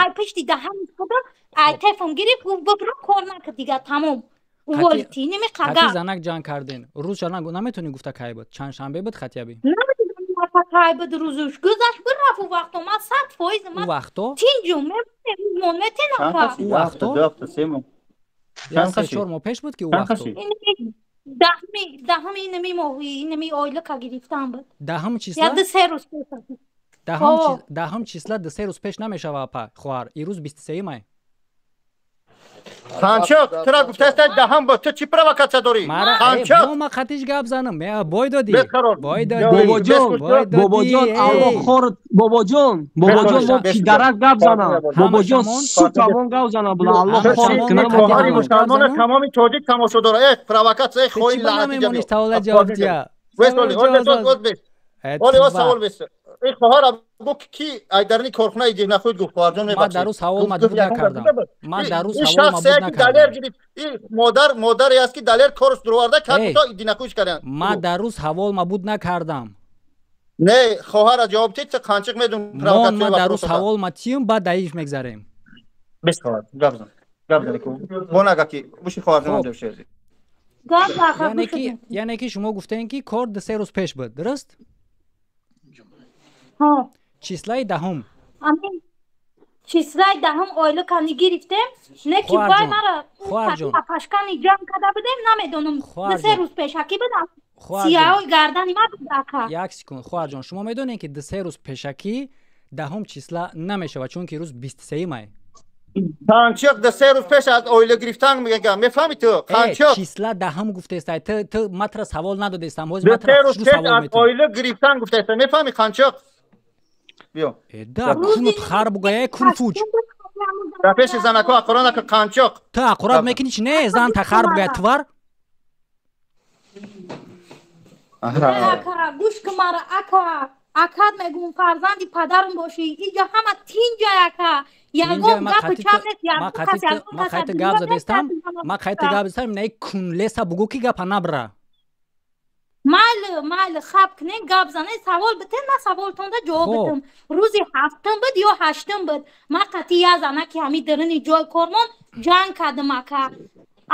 ай пишти даҳани худам ай тефм гирифт, гуфт бибро кор накард дига, тамом. Уволити инами қати занак ҷанг карден. Рӯзша наметонӣ гуфта кай буд? Чанд шанбе буд хатяби? Намедонам кай буд рӯзуш. Гузашт бирафт у вақто ман 100% ман вақто тинҷум мемон метенака. У вақто 2 ҳафта 3 моҳ. Я 3-4 моҳ пеш буд ки у вақто. Даҳми инами моҳи инами ойлика гирифтан буд. Даҳум числа? Я 2-3 рӯз пеш. Даҳум числа 2-3 рӯз пеш намешава апа хоҳар. Ирӯз 23 май. Ханчок, тура гуфтааст даҳам бо ту чӣ провокатсия дорӣ? Ханчок. Ма қатиш гап занам. Бой додӣ. Бой додӣ. Бобоҷон, бобоҷон, Аллоҳ хор, бобоҷон, бобоҷон мо пидарак гап занам. Бобоҷон сутамон гап занам була Аллоҳ хор кунам. Хоҳари мусалмона тамоми тоҷик тамошо дора. Э, провокатсия хоин лаънати ҷамъ. Тавла ҷавоб дия. Оли о савол бес. Ин хоҳар гуфт ки айдарни корхона иди нахуд гуфт хоҳарҷон мебахшед. Ман дар рӯз савол мадбуд накардам. Ман дар рӯз савол мадбуд накардам. Далер гирифт. Ин модаре аст ки далер корш дуроварда кард то иди нахуш карданд. Ман дар рӯз савол мабуд накардам. Не, хоҳара ҷавоб тид, қанчиқ медун провокатсия. Ман дар рӯз савол матиюм, баъд даиш мегзарем. Бес хоҳар, гап зан. Гап зан ку. Бонага ки буши хоҳарҷон ҷавоб шед. Яъне ки шумо гуфтем ки кор 2-3 рӯз пеш буд, дуруст? Числаи даҳум. Числаи даҳум ойликани гирифтем, не ки вай мара пашкани ҷамъ карда будем, намедонам. 2-3 рӯз пешакӣ будам. Сияҳои гардани ма буд ака. Як секунд, хоҳарҷон, шумо медонед ки 2-3 рӯз пешакӣ даҳум числа намешавад, чунки рӯз 23 май. Қанчиқ 2-3 рӯз пеш аз оила гирифтан мегӯям, мефаҳмӣ ту? Қанчиқ. Числа даҳум гуфтестай, ту матра савол надодестам, ҳозир матра 2-3 рӯз пеш аз оила гирифтан гуфтестай, мефаҳмӣ қанчиқ? Биё. Да, кунут хар бугая кунфуч. Дар пеши занако аққурат накун қанчиқ. Ту аққурат мекунӣ чи не? Зан та хар бугая твар? Ака, гӯш кун мара ака. Акат мегӯм фарзанди падарам бошӣ. Иҷа ҳама тинҷай ака. Ягон гапи чап нест, ягон кас ягон Ма қайта гап задестам, ма қайта гап задестам, не кунлеса бугӯ ки гапа набра. Майли, майли, хаб кунен, гап занен, савол битен, ман саволтонда ҷавоб битам. Рӯзи ҳафтум буд ё ҳаштум буд. Ман қатъи я занаки ҳами даруни ҷой кормон ҷанг кардам ака.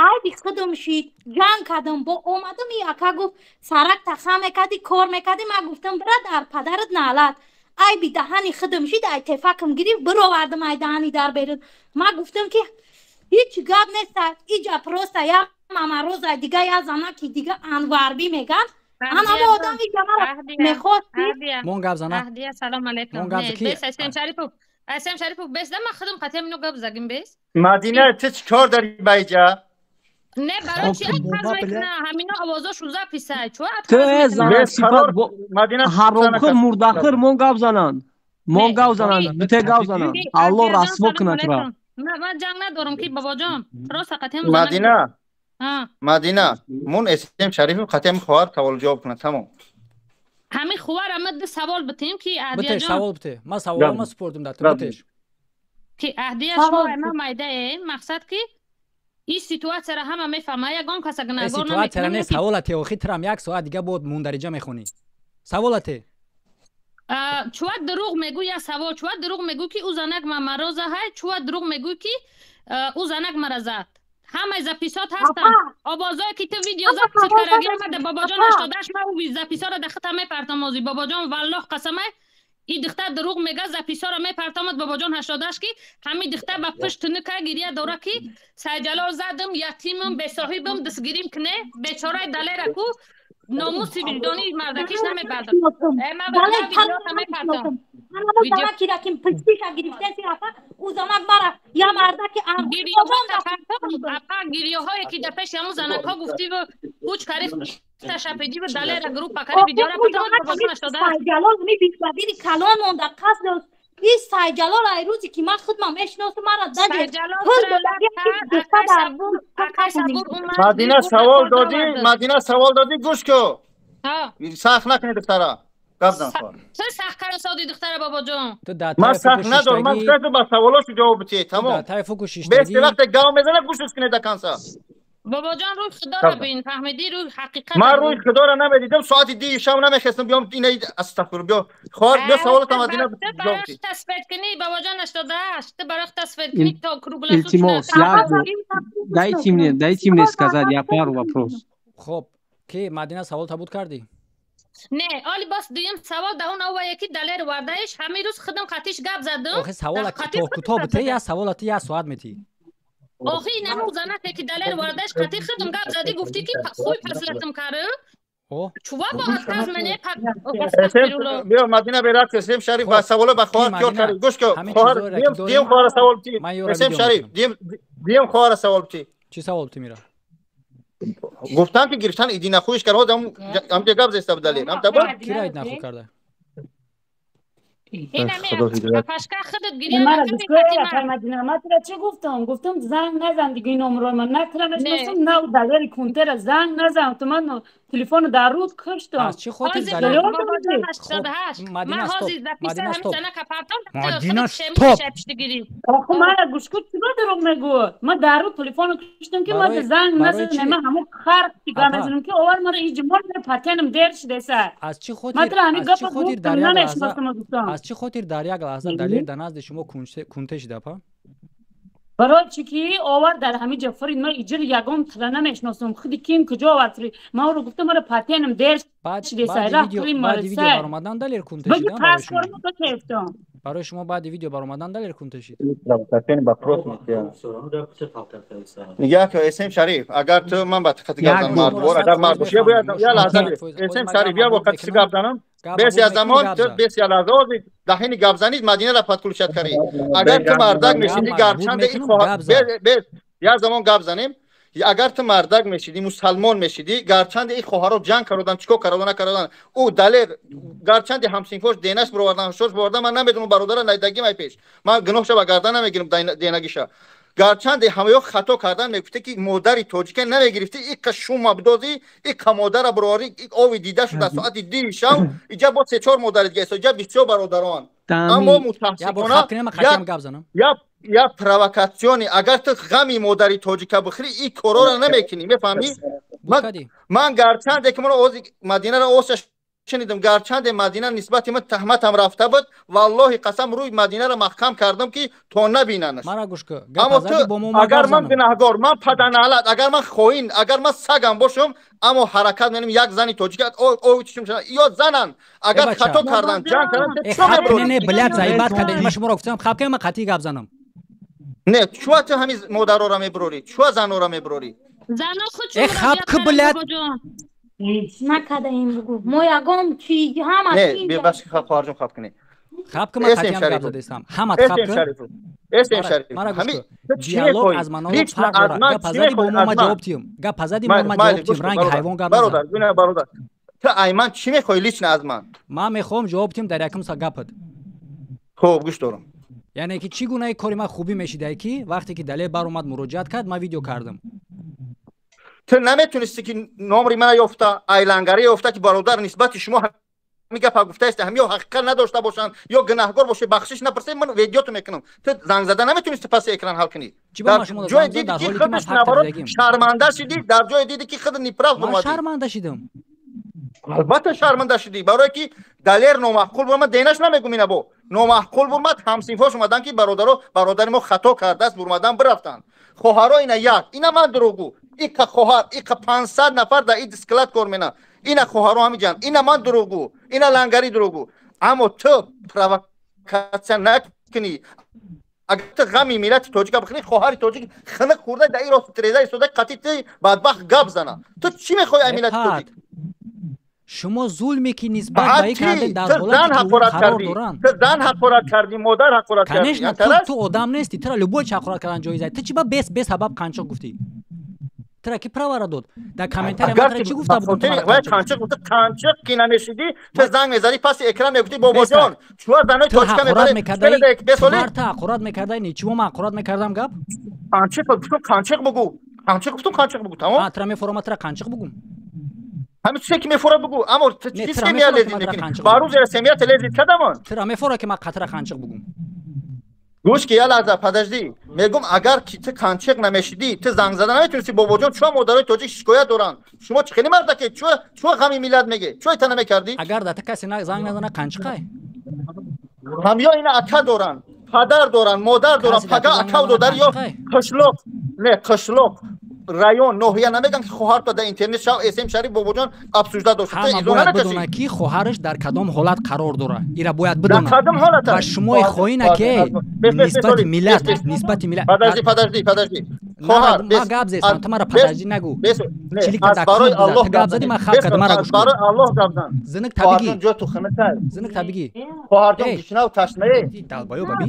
Айби худам шид, ҷанг кардам. Бо омадам и ака гуфт сарак таха мекардӣ, кор мекардӣ. Ман гуфтам бира дар падарат налат. Айби даҳани худам шид, ай тефакам гирифт, бировардам ай даҳани дар берун. Ман гуфтам ки ҳеҷ гап нест, иҷа просто я мамароза дига я занаки дига анварбӣ меган. Ана мо одам иҷа мара мехост. Мон гап зана. Аҳдия, салом алейкум. Бес Асем Шарипов. Асем Шарипов бес да ман худам қатъиям ино гап загим бес. Мадина, ту чӣ кор дорӣ ба иҷа? Не, барои чи отказ мекуна? Ҳамино овозош рӯза писай. Чо Ту зана сифат ҳаромхӯр, мурдахӯр мон гап зананд. Мон гап зананд, бите гап зананд. Аллоҳ расво кунад тура. Ман ҷанг надорам ки бобоҷон. Просто қатъиям Мадина. Мадина, мун Эсем Шарифов қатъиям хоҳар савол ҷавоб кунад, тамом. Ҳамин хувар ама ду савол битем ки Аҳдия ҷон. Савол бите. Ман саволама супордум дар ту битеш. Ки Аҳдия шумо ама майдае, мақсад ки ин ситуатсияро ҳама мефаҳма, ягон каса гунаҳгор намекунад. Ситуатсияро не, саволате охи трам як соат дига бод мундариҷа мехонӣ. Саволате. Чува дурӯғ мегӯ я савол, чува дурӯғ мегӯ ки ӯ занак мамароза ҳай, чува дурӯғ мегӯ ки ӯ занак мара зад. Ҳамаи записот ҳастанд. Овозое ки ту видео записот кардаги ҳама бобоҷон 88 ма ӯ записоро дар хита мепартам ози бобоҷон валлоҳ қасамай и духтар дурӯғ мега записоро мепартамад бобоҷон 88 ки ҳамин духтар ба пушт тунука гирия дора ки Сайҷалол задам, ятимам, бесоҳибам, дастгирим кне, бечораи далера ку номуси виҷдони мардакиш намебардам. Ман видеота мепартам. Гирёҳое ки дар пеши ҳамун занакҳо гуфтиву ҳуч кари ташапедиву далера группа кари видеора патамад бобоҷон 88. Сайҷалол ми бисбадири калон монда қасд дошт. Ин Сайҷалол ай рӯзе ки ман худмам мешиносам, мара даҷе Мадина савол додӣ, Мадина савол додӣ, гӯш ку. Сахт накунед духтара. Гап зан хоҳар. Ту сахт кара соди духтара бобоҷон. Ман сахт надорам, ман гуфтам ту ба саволошу ҷавоб битӣ, тамом. Дар тай фуку шиштагӣ. Бес вақте гав мезана гӯшаш кунед до конца. Бобоҷон, рӯи худоро бин, фаҳмидӣ, рӯи ҳақиқат. Ман рӯи худоро намедидам, соати 2 шаб намехестам биём ина астағфир биё. Хоҳар биё саволатам Мадина. Барош тасфид кунӣ бобоҷон 88, ту барош тасфид кунӣ то круглосуточно. Илтимос, дайте мне сказать, я пару вопрос. Хоб, ки Мадина савол табуд кардӣ? Не, оли бас дуюм савол да он ова яки далер вардаиш ҳамин рӯз худам қатиш гап задам. Охи савола кӯтоҳ бите, я савола ти я соат метӣ. Охи наму занате ки далер вардаиш қати худам гап задӣ, гуфтӣ ки хуй паслатам кард. Чува бо отказ мене. Биё Мадина берат Эсем Шариф ба савола ба хоҳар кёр кард. Гӯш кун, хоҳар дием хоҳар савол ти. Эсем Шариф дием хоҳар савол ти. Чӣ савол ти мира? Гуфтам ки гирифтан иди нахӯиш кард, ҳам ҷа гап зеста будале. Ҳам таба? Кира ид нахӯ карда? Пашка худат гиря накунӣ. Мадина, ман тура чӣ гуфтам? Гуфтам занг назан дига ин номрои ман. На тура мешиносам, на далери кунтера занг назан. Ту ман телефоно дар руд куштам. Аз чӣ хотир далер? Мадина стоп. Мадина стоп. Мадина стоп. Охо мара гӯш кун, чӣ ба дурӯғ мегӯ? Ман дар руд телефоно куштам ки ман занг назан. Ман ҳамон хар гап мезанам ки овар мара иҷмор патенам дер шудеса. Аз чӣ хотир? Аз чӣ хотир дар як лаҳза? Аз чӣ хотир дар як лаҳза далер дар назди шумо кунте шуда па? Барои чӣ ки овар дар ҳамин ҷо фурид, ман иҷир ягон тила намешиносам. Худи ким куҷо овард фурид? Ман ӯро гуфтам мара патенам дер шудеса. Баъди видео баромадан далер кунте шидан барои шумо. Барои шумо баъди видео баромадан далер кунте шид. Нигоҳ кун Эсем Шариф, агар ту ман ба қати гап занам мардвор, агар мард бошӣ, я лаҳза Эсем Шариф, я бо қати гап занам. Бес я замон, ту бес я лаҳза ози даҳини гап занид Мадинаро подключать карӣ. Агар ту мардак мешидӣ, гарчанде ин хоҳар бес я замон гап занем. Агар ту мардак мешидӣ, мусалмон мешидӣ, гарчанде ин хоҳаро ҷанг кародан, чикор кародан, накародан, ӯ далер гарчанде ҳамсинфош денаш бировардан, ҳушош бировардан, ман намедонам бародара найдагим ай пеш. Ман гуноҳша ба гардан намегирам денагиша. Гарчанде ҳамаё хато кардан мегуфте ки модари тоҷика намегирифти, иқа шума бидозӣ, иқа модара бироварӣ, ови дида шуда соати 2 шаб, иҷа бо 3-4 модари дига истода, иҷа бисёр бародарон. Аммо мутаассифона я провокатсиони, агар ту ғами модари тоҷика бихӯрӣ, ин корора намекунӣ, мефаҳмӣ? Ман гарчанде ки маро ози Мадинаро оса шунидам, гарчанде Мадина нисбати ман таҳматам рафта буд, валлоҳи қасам рӯи Мадинаро маҳкам кардам ки то набинанаш. Мара гӯш кун, аммо ту агар ман гунаҳгор, ман паданалат, агар ман хоин, агар ман сагам бошам, аммо ҳаракат менам як зани тоҷика ё занан агар хато кардан, ҷанг кардан, чӣ мебурӣ? Не, блядь, заибат кардем. Ман шуморо гуфтам, хаб кунем, ман қатъӣ гап занам. Не, чуа ту ҳамин модароро мебурорӣ? Чуа занора мебурорӣ? Зано худ Э, хаб ку, блядь. Накардаем бугу. Мо ягон чи ҳама Не, бебахши хоҳарҷон, хаб кунӣ. Хаб ку, ман қатъиям гап задестам. Ҳамат хаб ку. Эсем Шариф. Мара гӯш кун. Диалог аз монолог фарқ дорад. Гап зади бо мо ма ҷавоб тиём. Гап зади мо ма ҷавоб тиём. Ранги ҳайвон гап назан. Бародар, гуна бародар. Ту ай ман чӣ мехоҳӣ лично аз ман? Ман мехоҳам ҷавоб тиём дар якум са гапат. Хуб, гӯш дорам. Яъне ки чӣ гунаи кори ман хубӣ мешидай ки вақте ки далер баромад муроҷиат кард, ман видео кардам. Ту наметонисти ки номри мана ёфта, айлангарӣ ёфта ки бародар нисбати шумо ҳамин гапа гуфтааст, ҳам ё ҳақиқат надошта бошанд, ё гунаҳгор бошед, бахшиш напурсед, ман видеото мекунам. Ту занг зада наметонисти паси экран ҳал кунӣ. Дар ҷое диди ки худаш наоборот шарманда шидӣ, дар ҷое диди ки худ неправ бурмадӣ. Ман шарманда шидам. Албатта шарманда шидӣ, барое ки далер номаъқул бурмад, денаш намегум ина бо. Номаъқул бурмад, ҳамсинфош омадан ки бародаро, бародари мо хато кардааст, бурмадан бирафтанд. Хоҳаро ина як, ина ман дурӯғгӯ. Иқа хоҳар, иқа 500 нафар дар ин склад кор мена. Ина хоҳаро ҳамиҷан, ина ман дурӯғгӯ, ина лангари дурӯғгӯ. Аммо ту провокатсия накунӣ. Агар ту ғами миллати тоҷика бихӯрӣ, хоҳари тоҷик хинық хӯрда дар ин рост треза истода қатъи ту бадбахт гап зана. Ту чӣ мехоҳӣ ай миллати тоҷик? Шумо зулме ки нисбат ба ин кардед дар ҳолате ки қарор доранд. Ту зан ҳақорат кардӣ, модар ҳақорат кардӣ. Конечно, ту одам нестӣ, тура любой чӣ ҳақорат кардан ҷоиз аст. Ту чӣ ба бесабаб қанчоқ гуфтӣ? Тура ки правара дод? Дар комментария ман тура чӣ гуфта будам? Вай қанчоқ гуфта, қанчоқ ки намешидӣ, ту занг мезадӣ паси экран мегуфтӣ бобоҷон, чуа занои тоҷика мебаред? Ту ҳақорат мекардаи, ничего ман ҳақорат мекардам гап? Қанчоқ гуфтам, қанчоқ бугу. Қанчоқ гуфтам, қанчоқ бугу, тамом? Тура мефорам, тура қанчоқ бугум. Ҳамин чизе ки мефора бугу, аммо чӣ семия лезид мекунӣ? Ба рӯз семия лезид кардамон? Тура мефора ки ман қатра қанчоқ бугум. Гӯш ки, я лаҳза, подожди. Мегум, агар ки ту қанчиқ намешидӣ, ту занг зада наметунисти. Бобоҷон, чӯ модарои тоҷик шикоят доранд. Шумо чӣ хеле мардаке, чӯ ғами миллат мегӣ? Чӯ ита намекардӣ? Агар да ту касе занг назана, қанчиқай? Ҳамё ина ака доранд, падар доранд, модар доранд, пага акав додар ё қишлоқ, не қишлоқ, район, ноҳия намеган ки хоҳарто дар интернет шав СМ Шариф бобоҷон обсужда дошт. Ҳама бояд бидона ки хоҳараш дар кадом ҳолат қарор дорад. Ира бояд бидона. Ва шумои хоина ки нисбати миллат, нисбати миллат. Подожди, подожди, подожди. Хоҳар, ма гап зестам, ту мара подожди нагӯ. Аз барои Аллоҳ гап зади, ман хаб кардам, мара гӯш кун. Барои Аллоҳ гап зан. Зинак табигӣ. Ҷо ту хинатай. Зинак табигӣ. Хоҳарҷон гишнав ташнае. Далбаё баби.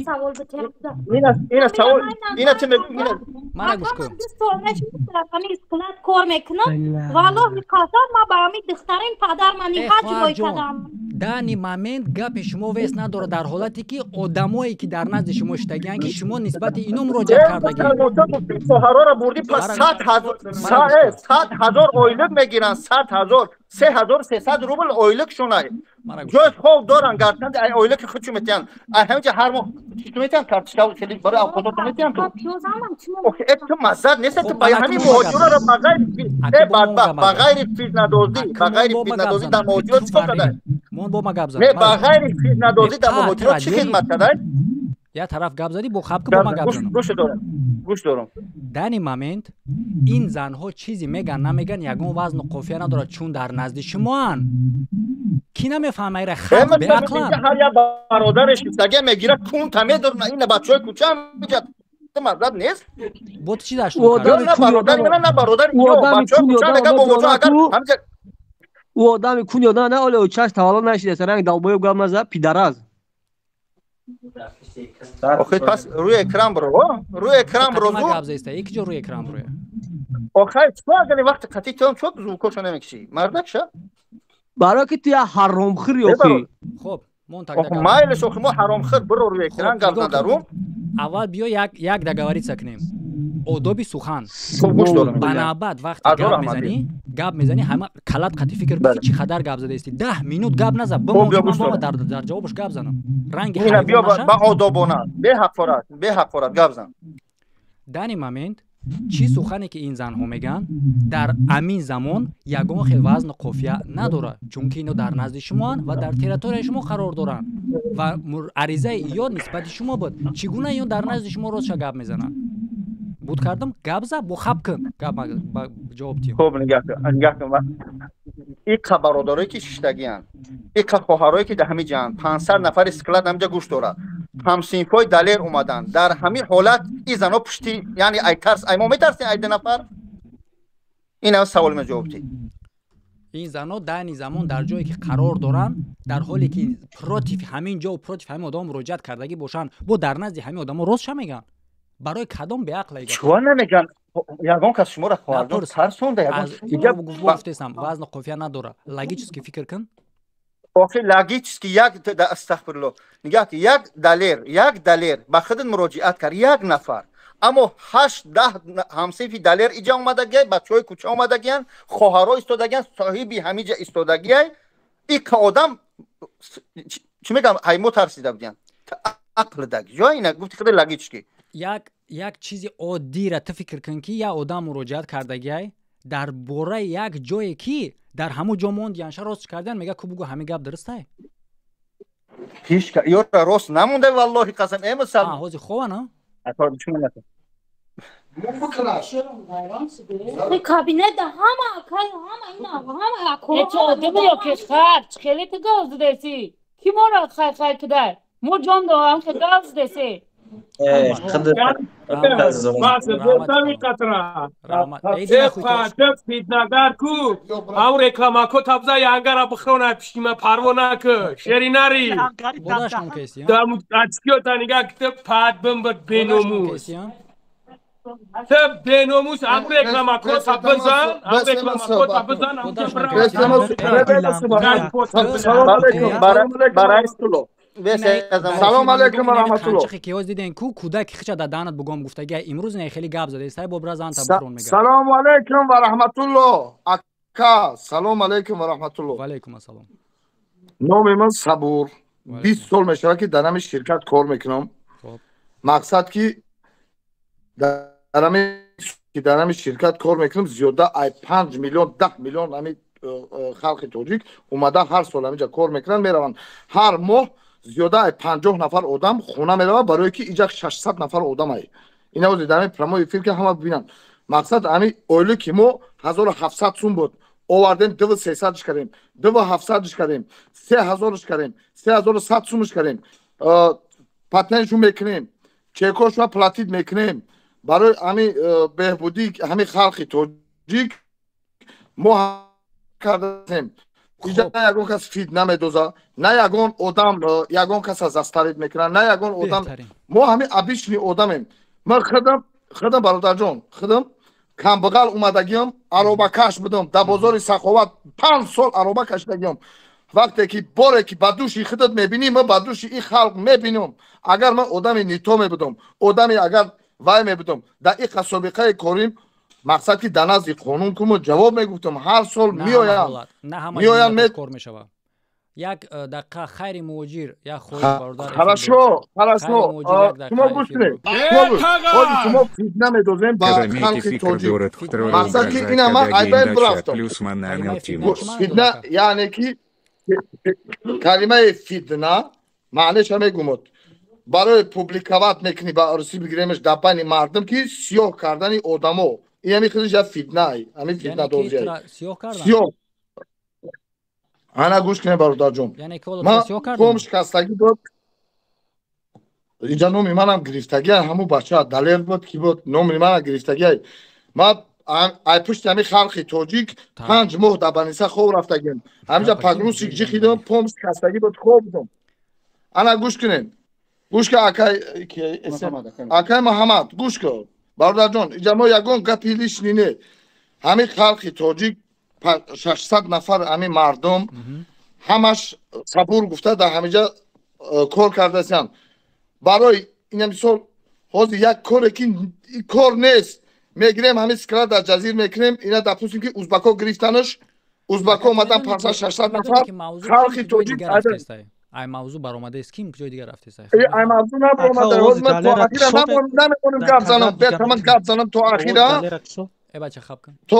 Ина савол, ина ту мегӯ, ина мара гӯш кун. Ҳамин склад кор мекунам. Валлоҳи қасам, ман ба ҳамин духтарин падар мани ҳаҷ вой кардам. Дани момент гапи шумо вес надорад дар ҳолате ки одамое ки дар назди шумо шитагианд, ки шумо нисбати ино муроҷиат кардагӣ. Хоҳарора бурдӣ, пас 100 000 ойлик мегиранд, 100 000, 3300 рубл ойлик шунай. Ҷой хоб доранд, гарчанде ай ойлики худшу метиҳанд. Ай ҳаминҷа ҳар моҳ чӣ метиҳанд? Карточка хеле барои авқотото метиҳанд ту. Охи, э ту маззат нест, ту ба ҳамин муҳоҷироро ба ғайри э бадбахт, ба ғайри фитнадозӣ, ба ғайри фитнадозӣ дар муҳоҷирот чӣ кор кардай? Мон бо ма гап зад. Не, ба ғайри фитнадозӣ дар муҳоҷирот чӣ хидмат кардай? Я тараф гап задӣ, бо хаб ки бо ма гап занам. Гӯш дорам, гӯш дорам. Дани момент ин занҳо чизе меган намеган, ягон вазну қофия надорад, чун дар назди шумоанд. Ки намефаҳма ира, халқ беақланд. Ҳар як бародареш шифтага мегирад, кунта медорна, ина бачаҳои кӯча меҷад. Маззат нест? Бо ту чӣ дашт? На бародари мана, на бародари ё бачаҳои кӯча мега, бобоҷон, агар ҳамҷа ӯ одами куни одам на оле чаш таваллуд нашидааст, ранг долбоёб гап наза, пидараз. Охи, пас рӯи экран биро, рӯи экран биро. Зуд гап заиста, яки ҷо рӯи экран бироя. Охай, чӣ агар вақти қатъи тон чо звукошо намекишӣ? Мардак ша? Барои ки ту як ҳаромхӯр ёхӣ. Хоб, мон тогда. Охи, майлиш, охи, мо ҳаромхӯр, биро рӯи экран гап зан дарум. Аввал биё як договориться кунем. Одоби сухан. Ба навбат вақте гап мезанӣ, ҳама калат қатъи фикр кун, чӣ қадар гап задаисти. 10 минут гап наза, бимон ки ман бома дар ҷавобаш гап занам. Ранги биё ба одобона, беҳақорат, беҳақорат гап зан. Дани момент чӣ сухане ки ин занҳо мегӯянд, дар амин замон ягон хел вазну қофия надорад, чунки ино дар назди шумоанд ва дар территорияи шумо қарор доранд ва аризаи ё нисбати шумо буд. Чӣ гуна ё дар назди шумо ростша гап мезананд? Буд кардам, гап за, бо хаб кун, гап ҷавоб диҳ. Хуб, нигаҳ кун, нигаҳ кун. Иқа бародарое ки шиштагианд, иқа хоҳарое ки дар ҳамин ҷаанд, 500 нафари склад ҳамҷа гӯш дорад, ҳамсинфҳои Далер омаданд. Дар ҳамин ҳолат ин занҳо пушти, яъне ай тарс, ай мо метарсем, ай ду нафар? Ин ҳам саволи ман, ҷавоб диҳ. Ин занҳо дайни замон дар ҷое ки қарор доранд, дар ҳоле ки против ҳамин ҷо, против ҳамин одамо муроҷиат кардагӣ бошанд, бо дар назди ҳамин одамо ростша мегӯянд. Барои кадом беақла? Чӯа намегӯянд? Ягон кас шуморо, хоҳарҷон, тарсонда? Ягон вазну қофия надорад. Логически фикр кун. Охи, логически як, астағфирулло, нигаҳ ки, як Далер, як Далер ба худат муроҷиат кард, як нафар, аммо ҳашт даҳ ҳамсинфи Далер иҷа омадагиай, бачаҳои кӯча омадагиянд, хоҳаро истодагиянд, соҳиби ҳамиҷа истодагиай. Ика одам чӣ мегӯям, ҳаймо тарсида будиянд. Ақлдаг ҷо ина гуфти худ логически. Як чизи оддира ту фикр кун, ки як одам муроҷиат кардагиай дар бораи як ҷое ки дар ҳамун ҷо мондиянша, рост кардан мега ку, бугӯ, ҳамин гап дурустай? Ҳеч ёра рост намонда, валлоҳи қасам, эмусал. Ҳозир хована. Кабинет ҳама акай, ҳама ина, ҳама ако. Э, одами ё ки хар, чӣ хеле ту гав задаси? Ки моро хай хай кидай? Мо ҷон дорам, ки гав задаси. Бас, дами қатра. Фитнагар ку, ам рекламако табза янгара бихрона пишима, парво наку, шеринари. Ачкиёта нига кита пад бимбир беномус. Та беномус, ам рекламако табзан, ам рекламако табзан, ам барои Салом алейкум ва раҳматуллоҳ. Қанчиқе ки ҳоз диден ку, кӯдаки хича дар даҳанат бугом гуфтагия, имрӯз не хеле гап зада сай бобра зан таброн мега. Салом алейкум ва раҳматуллоҳ. Ака, салом алейкум ва раҳматуллоҳ. Ва алейкум ассалом. Номи ман Сабур. 20 сол мешавад ки дар ҳамин ширкат кор мекунам. Мақсад ки дар ҳамин ширкат кор мекунам, зиёда ай 5 миллион 10 миллион ҳамин халқи тоҷик омада ҳар сол ҳаминҷа кор мекунанд, мераванд. Ҳар моҳ зиёда ай 50 нафар одам хона меравад, барое ки инҷа 600 нафар одам ай. Ина ози дар ҳамин прямой эфир ки ҳама бибинанд. Мақсад ҳамин ойлӣ ки мо 1700 сум буд, овардем 2300-ш кардем, 2700-ш кардем, 3000-ш кардем, 3100 сумш кардем. Патентшу мекунем, чекошва платит мекунем. Барои ҳамин беҳбудии ҳамин халқи тоҷик мо кардем. Инҷа на ягон кас фитна медоза, на ягон одам ягон каса заставит мекунад, на ягон одам. Мо ҳамин обычный одамем. Ман худам бародарҷон, худам камбағал омадагиам, аробакаш будам, дар бозори Саховат 5 сол ароба кашидагиам. Вақте ки боре ки ба души худат мебинӣ, ман ба души ин халқ мебинам. Агар ман одами нито мебудам, одами агар вай мебудам, дар ин собиқаи корим, мақсад ки дар назди қонун куму ҷавоб мегуфтам. Ҳар сол меоям, меоям, кор мешавад. Як дақиқа, хайри муҳоҷир, як хоҳиш бародар. Хорошо, хорошо, шумо гӯш кунед. Ҳози шумо фитна медозем ба халқи тоҷик. Мақсад ки ина ман айбайн бирафтам. Фитна яъне ки калимаи фитна маънеша мегумод. Барои публиковать мекунӣ, ба арӯсӣ бигиремаш дар байни мардум, ки сиёҳ кардани одамо. Ин ҳамин худаш як фитнаай, ҳамин фитнадозиай. Сиёҳ. Ана гӯш кунед бародарҷон. Ман пом шикастагӣ буд. Инҷа номи манам гирифтагӣ, ҳамун бача Далер буд, ки буд, номи манам гирифтагӣ. Ман ай пушти ҳамин халқи тоҷик 5 моҳ дар Баниса хоб рафтагиам. Ҳаминҷа погрузчик ҷихидам, пом шикастагӣ буд, хоб будам. Ана гӯш кунед. Гӯш кун, акай Муҳаммад, гӯш кун. Бародарҷон, инҷа мо ягон гапи лишний не. Ҳамин халқи тоҷик 600 нафар ҳамин мардум ҳамаш сабур гуфта дар ҳаминҷа кор кардасиянд. Барои ина мисол ҳозир як коре ки кор нест, мегирем ҳамин склад дар ҷазир мекунем, ина допустим ки узбако гирифтанаш, узбако омадан 500-600 нафар халқи тоҷик. Ай мавзӯъ баромадааст, ким ҷои дигар рафтааст? Ай мавзӯъ набаромада, ҳозир ман то ахира намемонам гап занам, бетаман гап занам то ахира. Э бача, хаб кун. То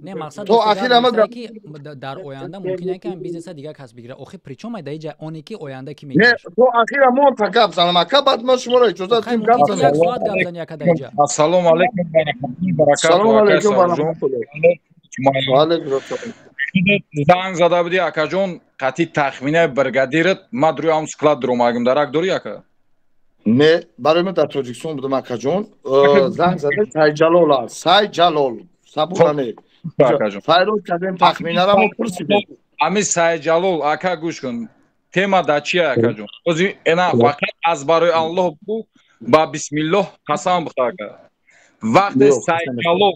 Не, мақсад то ахира ман ки дар оянда мумкин ки ҳам бизнеса дигар кас бигирад. Охи причём ай дар иҷа оне ки оянда ки мегирад? Не, то ахира мон та гап занам, ака, баъд ман шуморо иҷозат дим гап занам. Як соат гап зани ака дар иҷа. Ассалому алайкум ва раҳматуллоҳи ва баракатуҳ. Ассалому алайкум ва раҳматуллоҳ. Ва алайкум ассалом. Занг зада будӣ, акаҷон, қатъи тахминаи бригадират, ман рӯи ҳам склад дуромагим, дарак дорӣ, ака? Не, барои ман дар Тоҷикистон будам, акаҷон. Занг зада Сайҷалол аст, Сайҷалол. Сабуране. Файроз кардем тахминара, мо пурсидем. Ами Сайҷалол, ака, гӯш кун. Тема дар чия, акаҷон? Ози ена фақат аз барои Аллоҳ бу, ба бисмиллоҳ қасам бихӯр, ака. Вақте Сайҷалол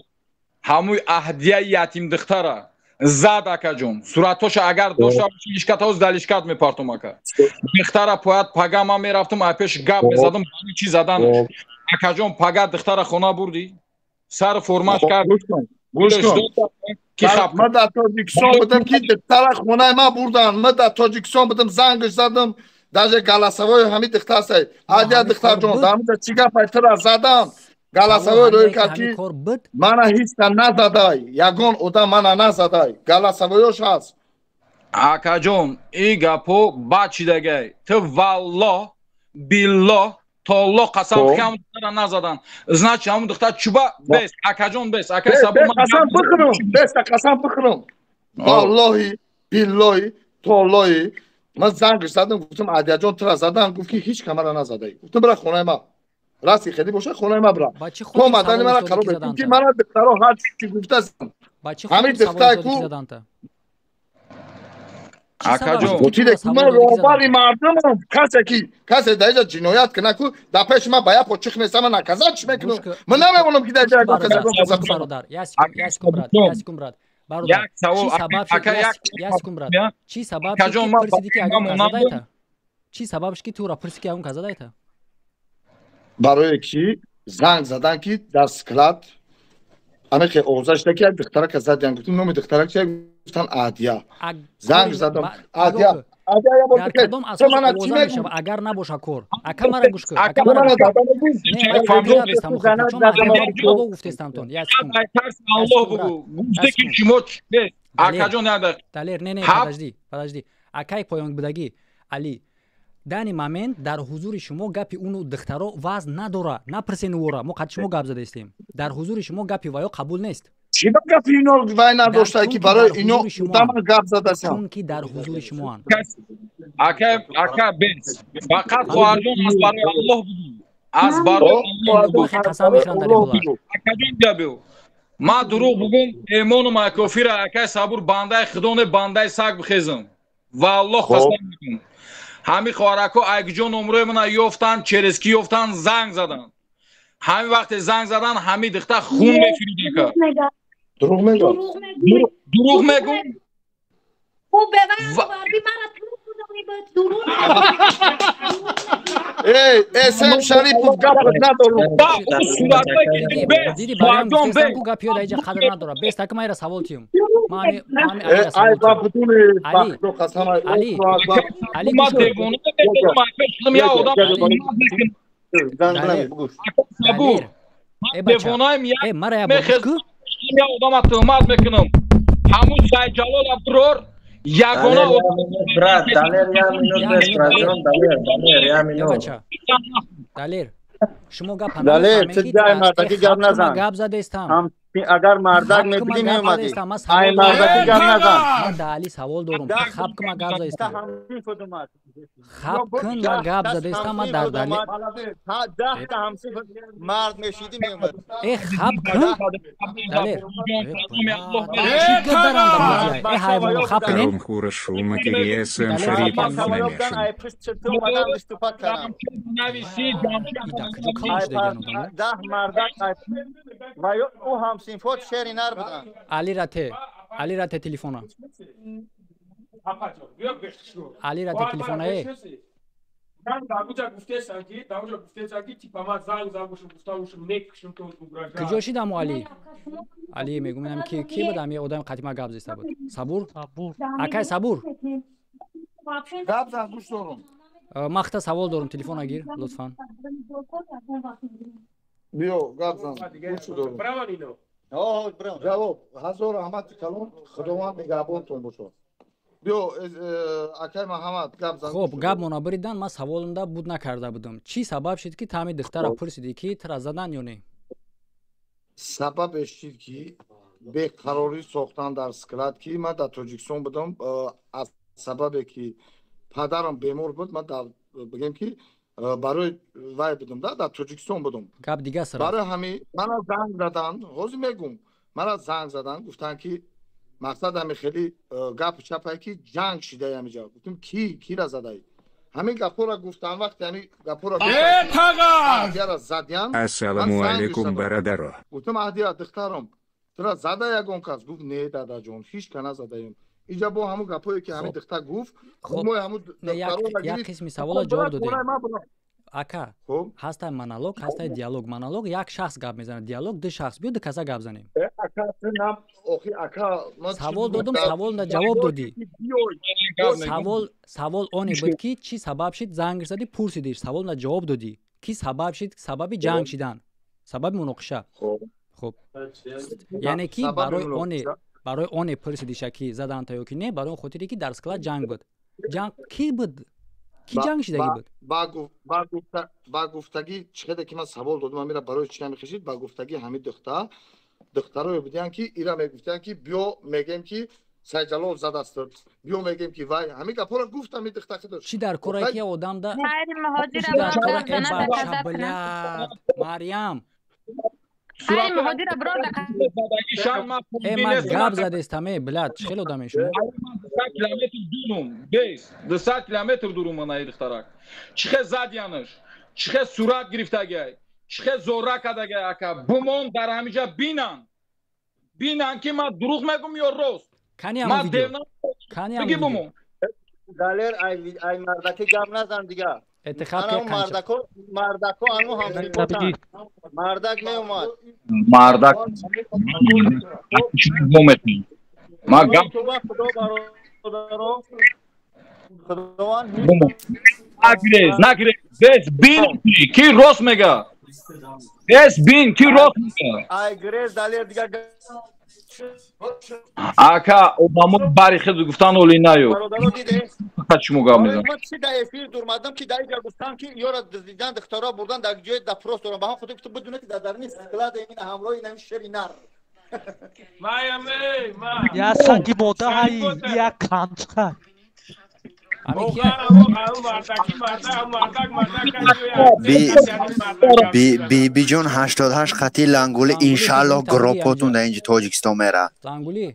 ҳамуи аҳдияи ятимдухтара зад, акаҷон, суратҳоша агар дошта бошӣ, лишкатаоз дар лишкат мепартом, ака. Духтара пояд пага ман мерафтам, ай пеш гап мезадам, ҳамин чи заданаш. Акаҷон, пага духтара хона бурдӣ, сар формаш кард. Гӯш кун. Ман дар Тоҷикистон будам, ки духтара хонаи ман бурдан. Ман дар Тоҷикистон будам, зангш задам, даже голосовой ҳамин духтар сай. Адия духтарҷон, дар ҳаминҷа чӣ гап ай тура задам? Голосовой рӯй кард, ки мана ҳеҷ та назадай, ягон одам мана назадай. Голосовойош ҳаст. Акаҷон, ин гапҳо бад чидагай. Ту валлоҳ, биллоҳ, толлоҳ қасам ки ҳамун духтара назадан. Значит, ҳамун духтар чуба бес, акаҷон, бес, акай сабур. Қасам бихӯрам, бес, қасам бихӯрам. Валлоҳи, биллоҳи, толлоҳи. Ман зангш задам, гуфтам Адияҷон тура задан, гуфт ки ҳеҷ камара назадай. Гуфтам бира хонаи ман. Расти хеле боша хонаи ман бира. То мадани мара қарор бед, ки мана духтаро ҳар чи гуфтаст. Ҳамин духтар ку Акаҷон, гуфтиде ки ман роҳбари мардумам, касе ки касе дар иҷа ҷиноят кунад ку дар пеши ман ба як по чих меса, ман наказать чӣ мекунам? Ман намемонам ки дар иҷа ягон кас ягон каса бародар, як секунд брат, як секунд брат. Бародар, чӣ сабаб шуд? Як секунд брат. Чӣ сабаб шуд ки пурсидӣ ки ягон кас задайта? Чӣ сабаб шуд ки тура пурсидӣ ки ягон кас задайта? Барое ки занг задан ки дар склад ҳамин овоза шуда ки як духтарака задиян. Гуфтам номи духтарак чи? Гуфтан Адия. Занг задам, Адия. Дар кадом асос овоза мешава, агар набоша кор? Ака, мара гӯш кун. Ака, мара гӯш кун. Не, ман фаҳмидам, чун ман гуфтестам тон. Як секунд. Аллоҳ бугу. Гуфте ки шумо акаҷон, як дақиқа. Далер, не, не, подожди, подожди. Акай поён будагӣ, Али, данный момент дар ҳузури шумо гапи уну духтаро вазн надора. Напирсен ӯра, мо қад шумо гап задаистем. Дар ҳузури шумо гапи ваё қабул нест. Чӣ ба гапи ино вай надошта, ки барои ино одама гап задасам? Чунки дар ҳузури шумоанд. Ака, ака, бес, фақат хоҳарҷон, аз барои Аллоҳ бугӯ, аз барои Аллоҳ. Қасам мехӯрам дар ин ҳолат. Акаҷон, ҷабиу ман дурӯғ бугум, эмону макофира. Акай Сабур, бандаи худо не, бандаи саг бихезам ва Аллоҳ қасам мекунам, ҳами хоҳарако айгиҷо номрои мана ёфтанд, через ки ёфтанд, занг заданд. Ҳами вақте занг заданд, ҳами дихта хун мефирид, ака. Дурӯғ мегӯ. Дурӯғ мегӯм. Хуб, бевар мара дурӯғ. Эй, СМ Шарипов, гап надорум. Диди, бароям гуфтестам, ку гап ёда иҷа қадр надора. Бес таки ма ира савол тиюм. Ай, ба будуни бахто қасам. Али, Али, ма девона я одам. Сабур, девонаем. Э, мара я бор ку. Я одама туҳмат мекунам. Ҳамун Сайҷалол Аброр ягона. Брат, Далер, я минут, братҷон, Далер, Далер, я минут. Далер, шумо гап Далер, ту ҷай мардаки гап назан. Гап задестам. Агар мардак мебудӣ, меомадӣ. Ай мардаки гап назан. Ман да Али савол дорум. Хаб кума гап задестам. Хаб кун, ма гап задестам, ма дар Далер. 10 та ҳамсинф мард мешидӣ, меомад. Э, хаб кун. Далер. Э, ҳайвоно, хаб кунед. Шума СМ Шарипов намешан. 10 мардак ва ӯ ҳамсинфот шери нар буданд. Али рате, Али рате телефона. Али рате телефона, э. Дар уҷа гуфтесам ки типа ман занг забошам, гуфта бошам, мекушам то угрожа. Куҷо шидам, Али? Али мегӯям, ки буд ами одам қатима гап зиста буд? Сабур? Акай Сабур. Гап зан, гӯш дорум. Ман хата савол дорум, телефона гир, лутфан. Биё, гап зан, гӯш дорум. Ҷавоб. Ҳазор раҳмати калон, Худованд нигаҳбонтон бошад. Биё, акай Маҳаммад, гап зан. Хоб, гап мона биридан, ман саволумда буд накарда будам. Чӣ сабаб шуд, ки тами духтара пурсидӣ, ки тра задан ё не? Сабабеш шид, ки беқарорӣ сохтан дар склад, ки ман дар Тоҷикистон будам. Аз сабабе ки падарам бемор буд, ман дар, бигем ки, барои вай будам, да, дар Тоҷикистон будам. Гап дига сара. Барои ҳами мана занг задан. Ҳозир мегум, мана занг задан, гуфтанд, ки мақсад ҳами хеле гапу чапае, ки ҷанг шидаи ҳамиҷа. Гуфтем, ки кира задаи? Ҳамин гапҳоро гуфтан, вақте ҳамин гапҳоро задиян. Ассалому алайкум, бародаро. Гуфтам, Аҳдия, духтарам, тура зада ягон кас? Гуфт, не, дадаҷон, ҳеҷ ка назадаем. Инҷа бо ҳамун гапҳое, ки ҳамин духтар гуфт, мо ҳамун як қисми савола ҷавоб додем, ака. Ҳастай монолог, ҳастай диалог. Монолог як шахс гап мезанад, диалог ду шахс. Биё, ду каса гап занем. Савол додум, саволда ҷавоб додӣ. Савол оне буд, ки чӣ сабаб шид, занг задӣ, пурсидиш. Саволда ҷавоб додӣ, ки сабаб шид, сабаби ҷанг шидан, сабаби муноқиша. Хуб, яъне ки барои оне пурсидиша, ки заданта ё ки не, барои он хотире, ки дар склад ҷанг буд. Ҷанг кӣ буд, ки ҷанг шидагӣ буд? Ба гуфтагӣ чӣ ки ман савол додум, амира барои чӣ намехешид, ба гуфтагӣ ҳамин духтарое будиянд, ки ира мегуфтиянд, ки биё, мегем, ки Сайҷалол задаст, биё, мегем, ки вай ҳамин гапҳоро гуфт, ҳамин духтар. Чӣ дар корае, ки одамда Мариям? Э, ман гап задестам, э, блядь, чӣ хел одаме шумо? Километр дурум, бес, 200 километр дурум. Манаи духтарак чӣ хел задиянаш, чӣ хел сурат гирифтагай, чӣ хел зора кардагай, ака, бумон дар ҳамиҷа бинан, бинан, ки ман дурӯғ мегум ё рост. Кани? Ман биги, бумон. Далер, ай мардаки гап назан дига. Мардако, мардако ану ҳамсифотанд, мардак меомад. Мардак ма гап. Худо, бародаро. Худованд нагрез, нагрез, без бин ки рост мега. Без бин ки рост мега. Ай грез далер дигар ака одамо бари хед гуфтан оли наё. Фақат шумо гап мезанед. Ман чи дар эфир дурмадам ки дар инҷа гуфтам ки ёра дуздидан духтара бурдан дар ҷои допрос дорам. Ба ҳам худо гуфтам бидуне ки дар даруни склад ин ҳамроҳи ин шери нар. Я саги мода ҳай, я қанчқа. Бибиҷон 88 хати лангули иншааллоҳ гропотун дар инҷи Тоҷикистон мера. Лангули.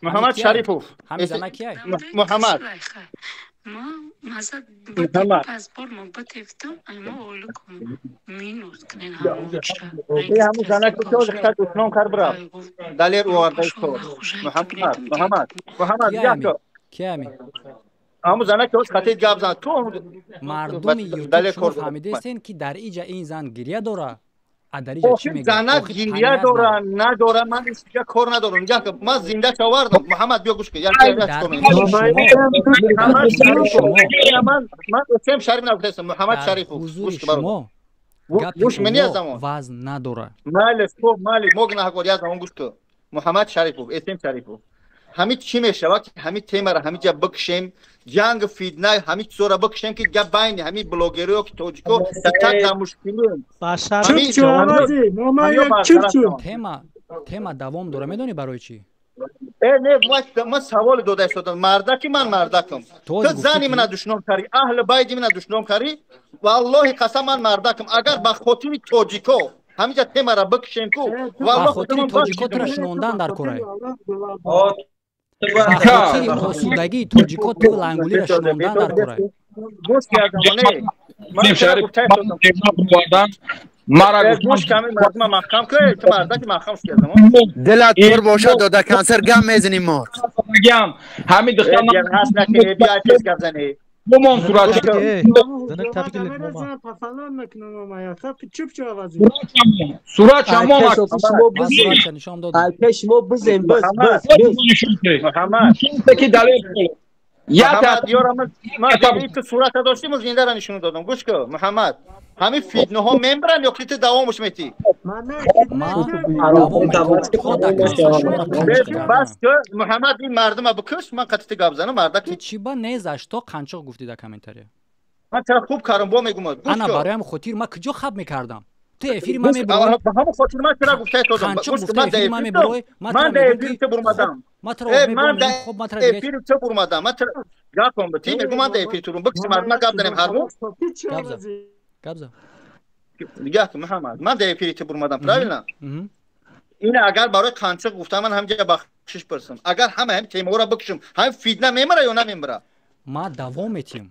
Муҳаммад Шарипов. Муҳаммад. Мардуми ютуб шумо фаҳмидестен ки дар иҷа ин зан гиря дора, а дар иҷа чӣ мегӯяд? Занак гиря дора, надора, ман инҷа кор надорам. Инҷа ман зинда чавардам. Муҳаммад биё гӯш кун. Ман Эсем Шариф нагуфтаам. Муҳаммад Шарифов. Гӯш кун бародар. Гӯш мени аз замон. Вазн надора. Майли, хуб, майли, мо гунаҳкор як замон гӯш кун. Муҳаммад Шарифов, Эсем Шарифов. Ҳамин чӣ мешавад ки ҳамин темаро ҳамин ҷа бикшем, ҷанг фитна ҳамин чизоро бикшем ки гап байни ҳамин блогерҳо ки тоҷико так дар мушкилем. Тема давом дора, медонӣ барои чӣ? Не, ман саволе дода истодам. Мардаки ман мардакам. Ту зани мана душном карӣ, аҳли байди мана душном карӣ, валлоҳи қасам ман мардакам. Агар ба хотири тоҷико ҳаминҷа темаро бикшем ку, ба хотири тоҷико туро шинондан дар корай. Ба хотири осудагии тоҷико ту лангулиро шинондан дар корай. Дилат пур бошад дода консерт гам мезанӣ мо. Бумон сурат. Сурат шамо пеш мо бизем бас бас. Муҳаммад ки далел Муҳаммад ёра ман ту сурата доштим зиндаро нишон додам. Гӯш кун Муҳаммад. Ҳамин фитнаҳо мембаранд ё ки ту давомаш метӣ? Бас Муҳаммад ин мардума бикуш, ман қатъи ту гап занам, мардак чӣ ба не за что қанчоқ гуфтӣ дар комментария? Ман чара хуб кардам, бо мегумад. Ана бароям хотир ман куҷо хаб мекардам? Ту эфири ман мебурой. Ба ҳамон хотир ман чара гуфта додам. Қанчоқ гуфта эфири ман мебурой. Ман дар эфири ту бурмадам. Ман туро мебурам, хуб ман туро эфири ту бурмадам. Ман туро гапам ба ти мегум ман дар эфири ту бурмадам. Бикши мардума гап занем ҳар мо. Гап зан. Гап зан. Нигоҳ кун Муҳаммад, ман дар эфири ту бурмадам, правильно? Ин агар барои қанчоқ гуфтам ман ҳамҷа бахшиш пурсам. Агар ҳама ҳам темаҳоро бикшам, ҳам фитна мемара ё намемара? Ман давом метиҳам.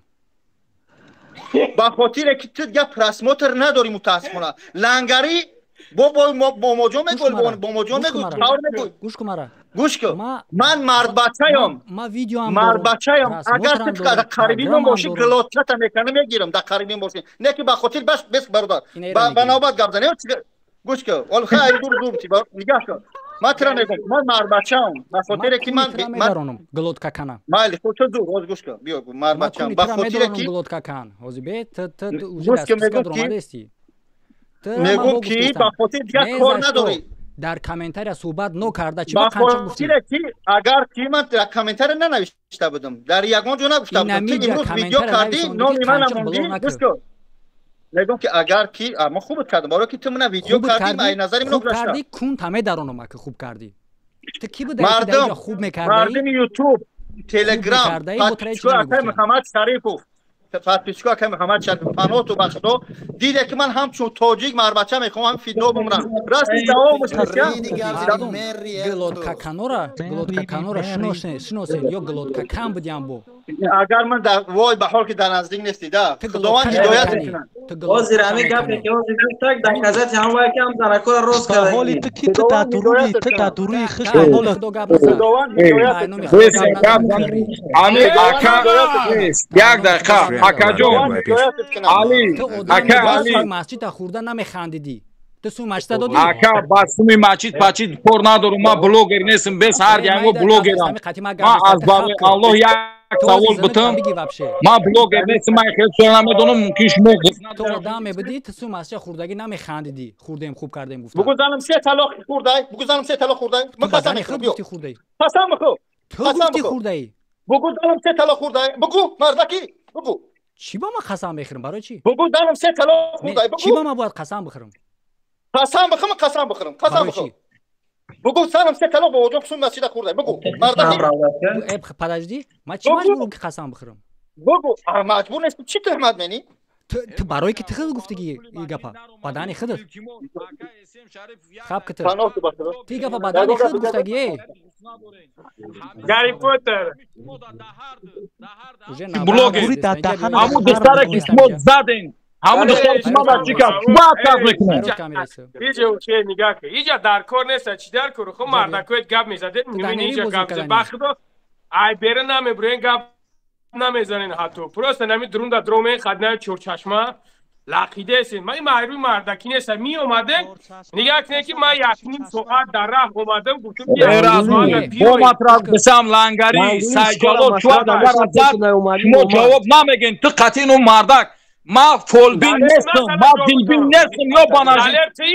Ба хотире ки ту дигар просмотр надорӣ мутаассифона. Лангарӣ бо бомоҷон мегӯй, бомоҷон мегӯй, тавр мегӯй. Гӯш кун мара. Гӯш кун. Ман мардбачаям. Ман видеоам мардбачаям. Агар ту дар қарибин бошӣ, глотчата мекунам мегирам, дар қарибин бошӣ. Не ки ба хотир бас бес бародар. Ба навбат гап занем. Гӯш кун. Ҳол хай дур дур ти нигоҳ кун. Ман туро мегӯям, ман мардбачаам. Ба хотире ки ман медаронам глоткакана. Майли, хуб ту дур, ҳозир гӯш кун. Биё мардбачаам. Ба хотире ки глоткакан. Ҳозир бе ту ту уже дар списка дуромадасти. Мегӯм ки ба хотир дигар кор надорӣ. Дар комментария суҳбат нокарда чӣ ба қанчоқ гуфтӣ? Ба хотире ки агар ки ман дар комментария нанавишта будам, дар ягон ҷо нагуфта будам. Ту имрӯз видео кардӣ, номи ман намондӣ. Гӯш кун. Мегӯм ки агар ки ман хуб кардам, барои ки ту мана видео кардӣ, ай назари ман гузашта. Хуб кардӣ, кун таме даронам ки хуб кардӣ. Ту ки будаи ки дар инҷо хуб мекардаӣ? Мардуми Ютуб, Телеграм, подписчико акай Муҳаммад Шарипов, подписчико акай Муҳаммад Шарипов, паноту ба Худо диде ки ман ҳамчун тоҷик марбача мехоҳам ҳам фитно бумрам. Расти давомаш мешавад. Глоткаканора шиносен ё глоткакан будиам бо. Агар ман дар вой ба ҳол ки дар наздик нестӣ да, Худованд ҳидоят мекунад. Ҳозир ҳамин гапе ки ҳозир гуфтак дар казати ҳам вай ки ҳам занакора рост карда. Ҳоли ту ки ту дар дуруни ту дар дуруни хиш ҳола Худованд ҳидоят Ами ака як дақиқа акаҷон Али ака Али масҷида хӯрда намехандидӣ. Ту суми масҷида додӣ? Ака, ба суми масҷид пачид кор надорум, ман блогер нестам, бес ҳар янго блогерам. Ман аз барои Аллоҳ як савол бутам. Ман блогер нестам, ман хеле чизо намедонам, мумкин шумо ту одам мебудӣ, ту суми масҷида хӯрдагӣ намехандидӣ. Хӯрдем, хуб кардем гуфта. Бугу занам се талоқ хӯрдай, бугу занам се талоқ хӯрдай. Ман қасам мехӯрам, биё. Қасам бихӯр. Ту гуфтӣ хӯрдаӣ. Бугу занам се талоқ хӯрдай. Бугу, мардаки, бугу. Чӣ ба ман қасам мехӯрам? Барои чӣ? Бугу занам се талоқ хӯрдай, бугу. Чӣ ба ман бояд қасам бихӯрам? Қасам бихӯрам, қасам бихӯрам, қасам бихӯр. Бугу занам се талоқ бобоҷон суми масҷида хӯрдай. Бугу, мардаки. Э, подожди, ман чӣ маҷбурам ки қасам бихӯрам? Бугу, маҷбур нестӣ, чӣ туҳмат менӣ? Ту барои ки ту худ гуфтагӣ ин гапа, ба дани худат. Хаб ки ту. Ту ин гапа ба дани худ гуфтагӣ, э. Гарри Поттер. Блогер. Ҳамун духтаре ки шумо заден, ҳамун духтаре ки ман чӣ кард? Шумо отказ мекунед. Иҷа уче нигоҳ кун. Иҷа дар кор нест, чӣ дар кор? Хуб мардакоед гап мезадед, мебинед иҷа гап мезад. Ба худо ай бера намебурен гап намезанен ҳатто. Просто нами друнда дромен хадна чорчашма лақидесен. Ман майрӯи мардаки нестам. Меомадем, нигоҳ кунед ки ман якним соат дар раҳ омадам, гуфтам ки бо матраб бисам лангари сайҷалол чуад агар зад шумо ҷавоб намегӯед. Ту қатъи ну мардак. Ман фолбин нестам, ман дилбин нестам ё банажи.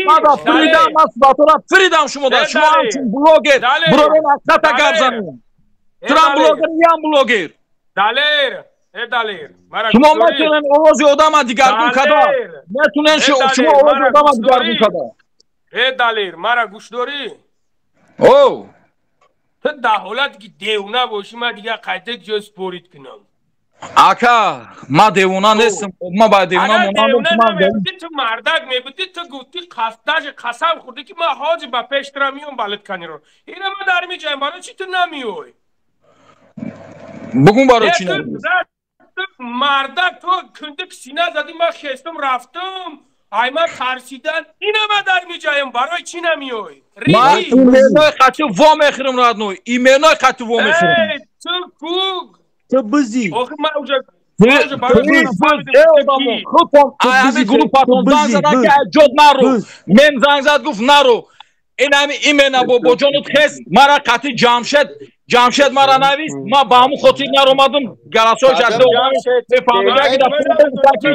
Ман да фиридам, ман суратора фиридам шумо да. Шумо ҳамчун блогер буророн ҳақиқата гап занед. Турам блогер, иам блогер. Далер, э Далер. Шумо метавонед овози одама дигаргун када. Метавонед шумо овози одама дигаргун када. Э Далер, мара гӯш дорӣ? О. Ту дар ҳолате ки девона бошӣ, ман дигар қайта ҷо спорит кунам. Ака, ман девона нестам. Ман ба девона монандам. Ту мардак мебудӣ, ту гуфтӣ даже қасам хӯрдӣ ки ман ҳозир ба пеш тура меом балет каниро. Ина ман дар меҷаем, барои чӣ ту намеоӣ? Бугун барои чӣ намеоӣ? Мардак ту кундик сина задӣ, ман хестам рафтам. Ай ман тарсидан, ина ман дар меҷаем, барои чӣ намеоӣ? Ман именои қатӣ во мехӯрам, родной. Именои қатӣ во мехӯрам. Ту ку ту бизӣ. Охи ман уже ҳамин группатон занг задан ки ҷод наро. Мен занг зад гуфт наро. Ин ҳами имена бобоҷонут хест мара қатӣ Ҷамшед, Ҷамшед мара навист, ман ба ҳамун хотир наромадам, галасош аз мефаҳмида ки дар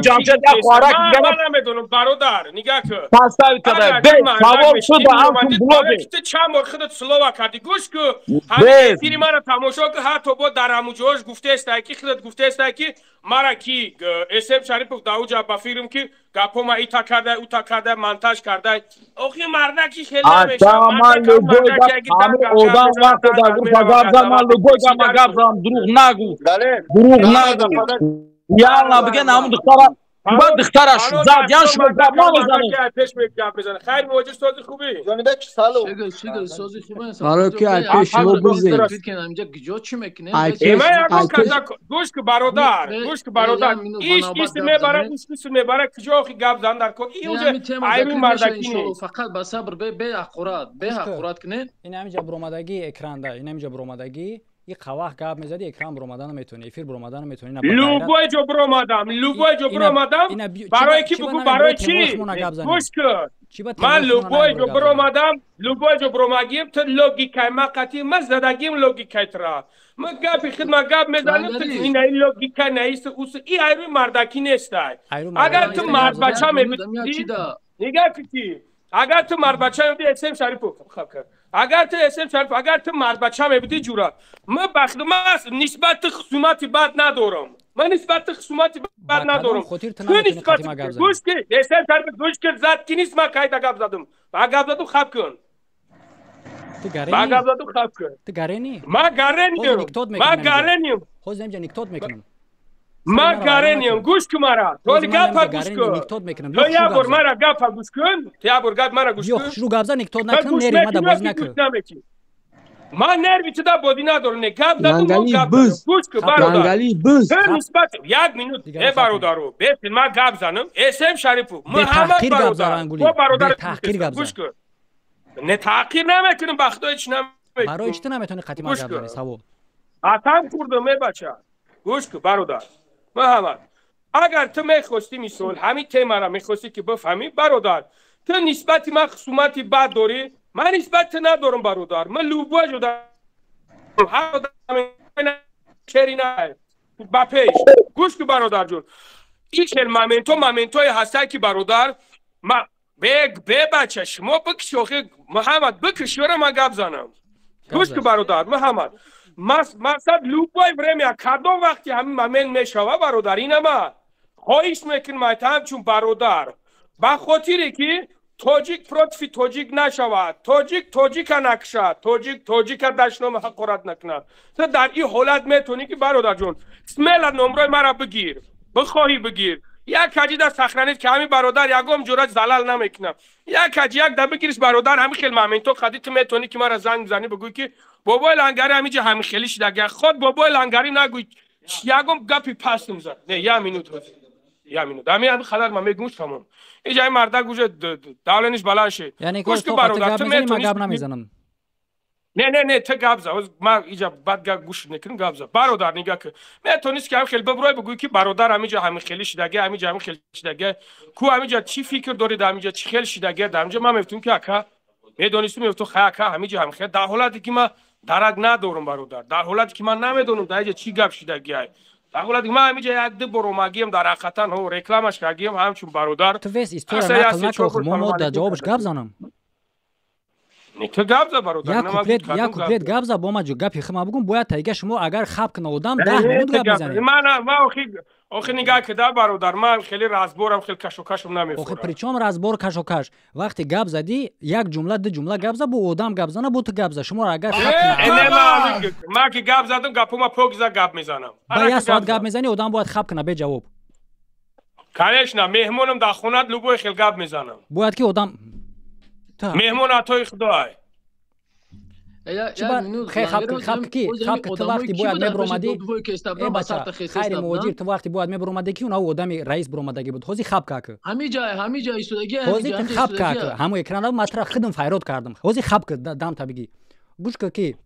Ҷамшед як хоҳарак дигар намедонам, бародар, нигоҳ кун. Постави када. Бе савол шуд ба ҳамчун блогер. Ту чанд бор худат слова кардӣ, гӯш кун. Ҳамин эфири мара тамошо кун, ҳатто бо дар ҳамуҷош гуфтаестай ки худат гуфтаестай ки мара ки СМ Шарипов дар уҷа ба фикрам ки гапҳо ма ита кардай, ута кардай, монтаж кардай. Охи мардаки хеле намешавад. Ман любой гап, ҳамин одам вақте дар группа гап зад, ман любой гап ма гап задам, дурӯғ нагӯ. Дурӯғ нагӯ. Ялна биген ҳамун духтара ба духтараш зад, ян шумо гап намезанед. Пеш гап мезанад. Хайр муҳоҷир, сози хубӣ? Ҷонибек, салом. Шигр, сози хуб аст. Барои ки ай пеш шумо бизем. Инҷа гиҷо чӣ мекунем? Гӯш ку бародар, гӯш ку бародар. Иш ис мебарад, иш ис мебарад, куҷо охи гап зан дар кор? Ин уже айби мардаки нест. Фақат ба сабр, бе ҳақорат, бе ҳақорат кунед. Ин ҳаминҷа буромадагӣ экранда, ин ҳаминҷа буромадагӣ. И қавах гап мезади, экран буромада наметавонӣ, эфир буромада наметавонӣ. Любой ҷо буромадам, любой ҷо буромадам. Барои ки бугу, барои чӣ? Гӯш кун. Ман любой ҷо буромадам, любой ҷо буромагим, ту логикаи ма қатъи, ман задагим логикаи тура. Ман гапи худ ман гап мезанам, ту ина ин логика наист, ус и айрӯи мардаки нестай. Агар ту мардбача мебудӣ, нигоҳ кун ки агар ту мардбача мебудӣ, СМ Шарипов хаб кард. Агар ту СМ Шарипов, агар ту мардбача мебудӣ ҷура, ман ба худ ман нисбат ту хусумати бад надорам. Ман нисбат ту хусумати бад надорам. Ту нисбат гӯш ки СМ Шарипов гӯш ки зад ки нест, ман кайда гап задам. Ба гап задам хаб кун. Ту гарени? Ба гап задам хаб кун. Ту гарени? Ман гарениям. Ман гарениям. Ҳозир инҷа никтод мекунам. Ман гарениям, гӯш кун мара. Толи гапа гӯш кун. Никтод мекунам. Ту як бор мара гапа гӯш кун. Ту як бор гап мара гӯш кун. Ё хушрӯ гап зан, никтод накунам, нерви мада бозӣ накун. Ман нерви туда бозӣ надорам, не гап задум, гап задум. Гӯш кун бародар. Ту нисбат як минут, э бародару, бесин ман гап занам. СМ Шарипов, ман ҳама бародар. Мо бародар гӯш кун. Не таъқир намекунам, ба худои чӣ намекунам. Барои чӣ ту наметавонӣ қатъи ман гап занӣ? Савол. Қасам хӯрдам, э бача. Гӯш кун бародар. Муҳаммад, агар ту мехостӣ мисол ҳамин темаро мехостӣ ки бифаҳмӣ, бародар, Ту нисбати ман хусумати бад дорӣ, ман нисбати ту надорам, бародар. Ман любой ҷо ба пеш. Гӯш ку, бародарҷон, ин хел моментҳо моментҳое ҳастанд, ки бародар, бе бача, шумо бикши, охи Муҳаммад, бикш ёра, ман гап занам. Гӯш ку, бародар Муҳаммад, мақсад, любое время, кадом вақти ҳамин момент мешава, бародар, инама хоҳиш мекунам, айта ҳамчун бародар, ба хотире ки тоҷик против тоҷик нашавад, тоҷик тоҷика накушад, тоҷик тоҷика дашнома ҳақорат накунад. Ту дар ин ҳолат метавонӣ ки, бародарҷон, смело номрои мара бигир, бихоҳӣ бигир, як ҳаҷида сохранить, ки ҳамин бародар ягон ҷурат залал намекунам. Як ҳаҷи як да бигириш, бародар. Ҳамин хел моментҳо қади ту метавонӣ ки мара занг бизанӣ, бигӯӣ ки бобои Лангари ҳаминҷа ҳамин хели шидага. Ход бобои Лангари нагӯй, ягон гапи пастм зад. Не, як минут, як минут, ҳамин ҳамин қадар ман мегӯм, тамом. Иҷа ин мардак уже давление ш баланд шид. Гӯш ки, бародар, ту метавонӣ. Гап намезанам. Не, не, не, ту гап за, ман иҷа бад гап гӯш мекунам. Гап за, бародар. Нигаҳ ки, метавонист ки ҳамин хел бибурой, бигӯӣ ки бародар, ҳаминҷа ҳамин хели шидаге, ҳаминҷа ҳамин хел шидаге ку, ҳаминҷа чӣ фикр доред, ҳаминҷа чӣ хел шидаге дар ҳаминҷа. Ман мефтум ки ака, медонистум, мефтум, хай ака, ҳаминҷа ҳамин хел, дар ҳолате ки ман дарак надорам, бародар, дар ҳолате ки ман намедонам дар инҷа чӣ гап шидагиай, дар ҳолате ки ман ҳаминҷа як ду бор омагиам, дар ҳақиқатан ҳо рекламаш кардагиам, ҳамчун бародар. Ту весь история нақл накун, мо дар ҷавобаш гап занам. Не, ту гап за, бародар. Як куплет, як куплет гап за, бо ма гапи хима бугум. Бояд тайга шумо агар хаб кна, одам 10 минут гап мезанед. Ман охи нигаҳ кида, бародар, ман хеле разбор ам, хеле кашокашам намефорам. Охи причём разбор, кашокаш? Вақте гап задӣ, як ҷумла, ду ҷумла гап за, бо одам гап зана, бо ту гап за. Шуморо агар Ман ки гап задам, гапума покиза гап мезанам. Ба як соат гап мезанӣ, одам бояд хаб кна беҷавоб. Конечно, меҳмонам дар хонат, любой хел гап мезанам. Бояд ки одам Меҳмон атои худой. Ки ту вақти бояд мебуромадӣ, э бача, хайри муҳоҷир, ту вақти бояд мебуромадӣ, ки уна одами раис буромадагӣ буд. Ҳозир хаб как. Ҳозир ту хаб как, ҳамо экрана ма тура худам файрод кардам. Ҳозир хаб ка, дамта бигӣ. Гӯш ка, ки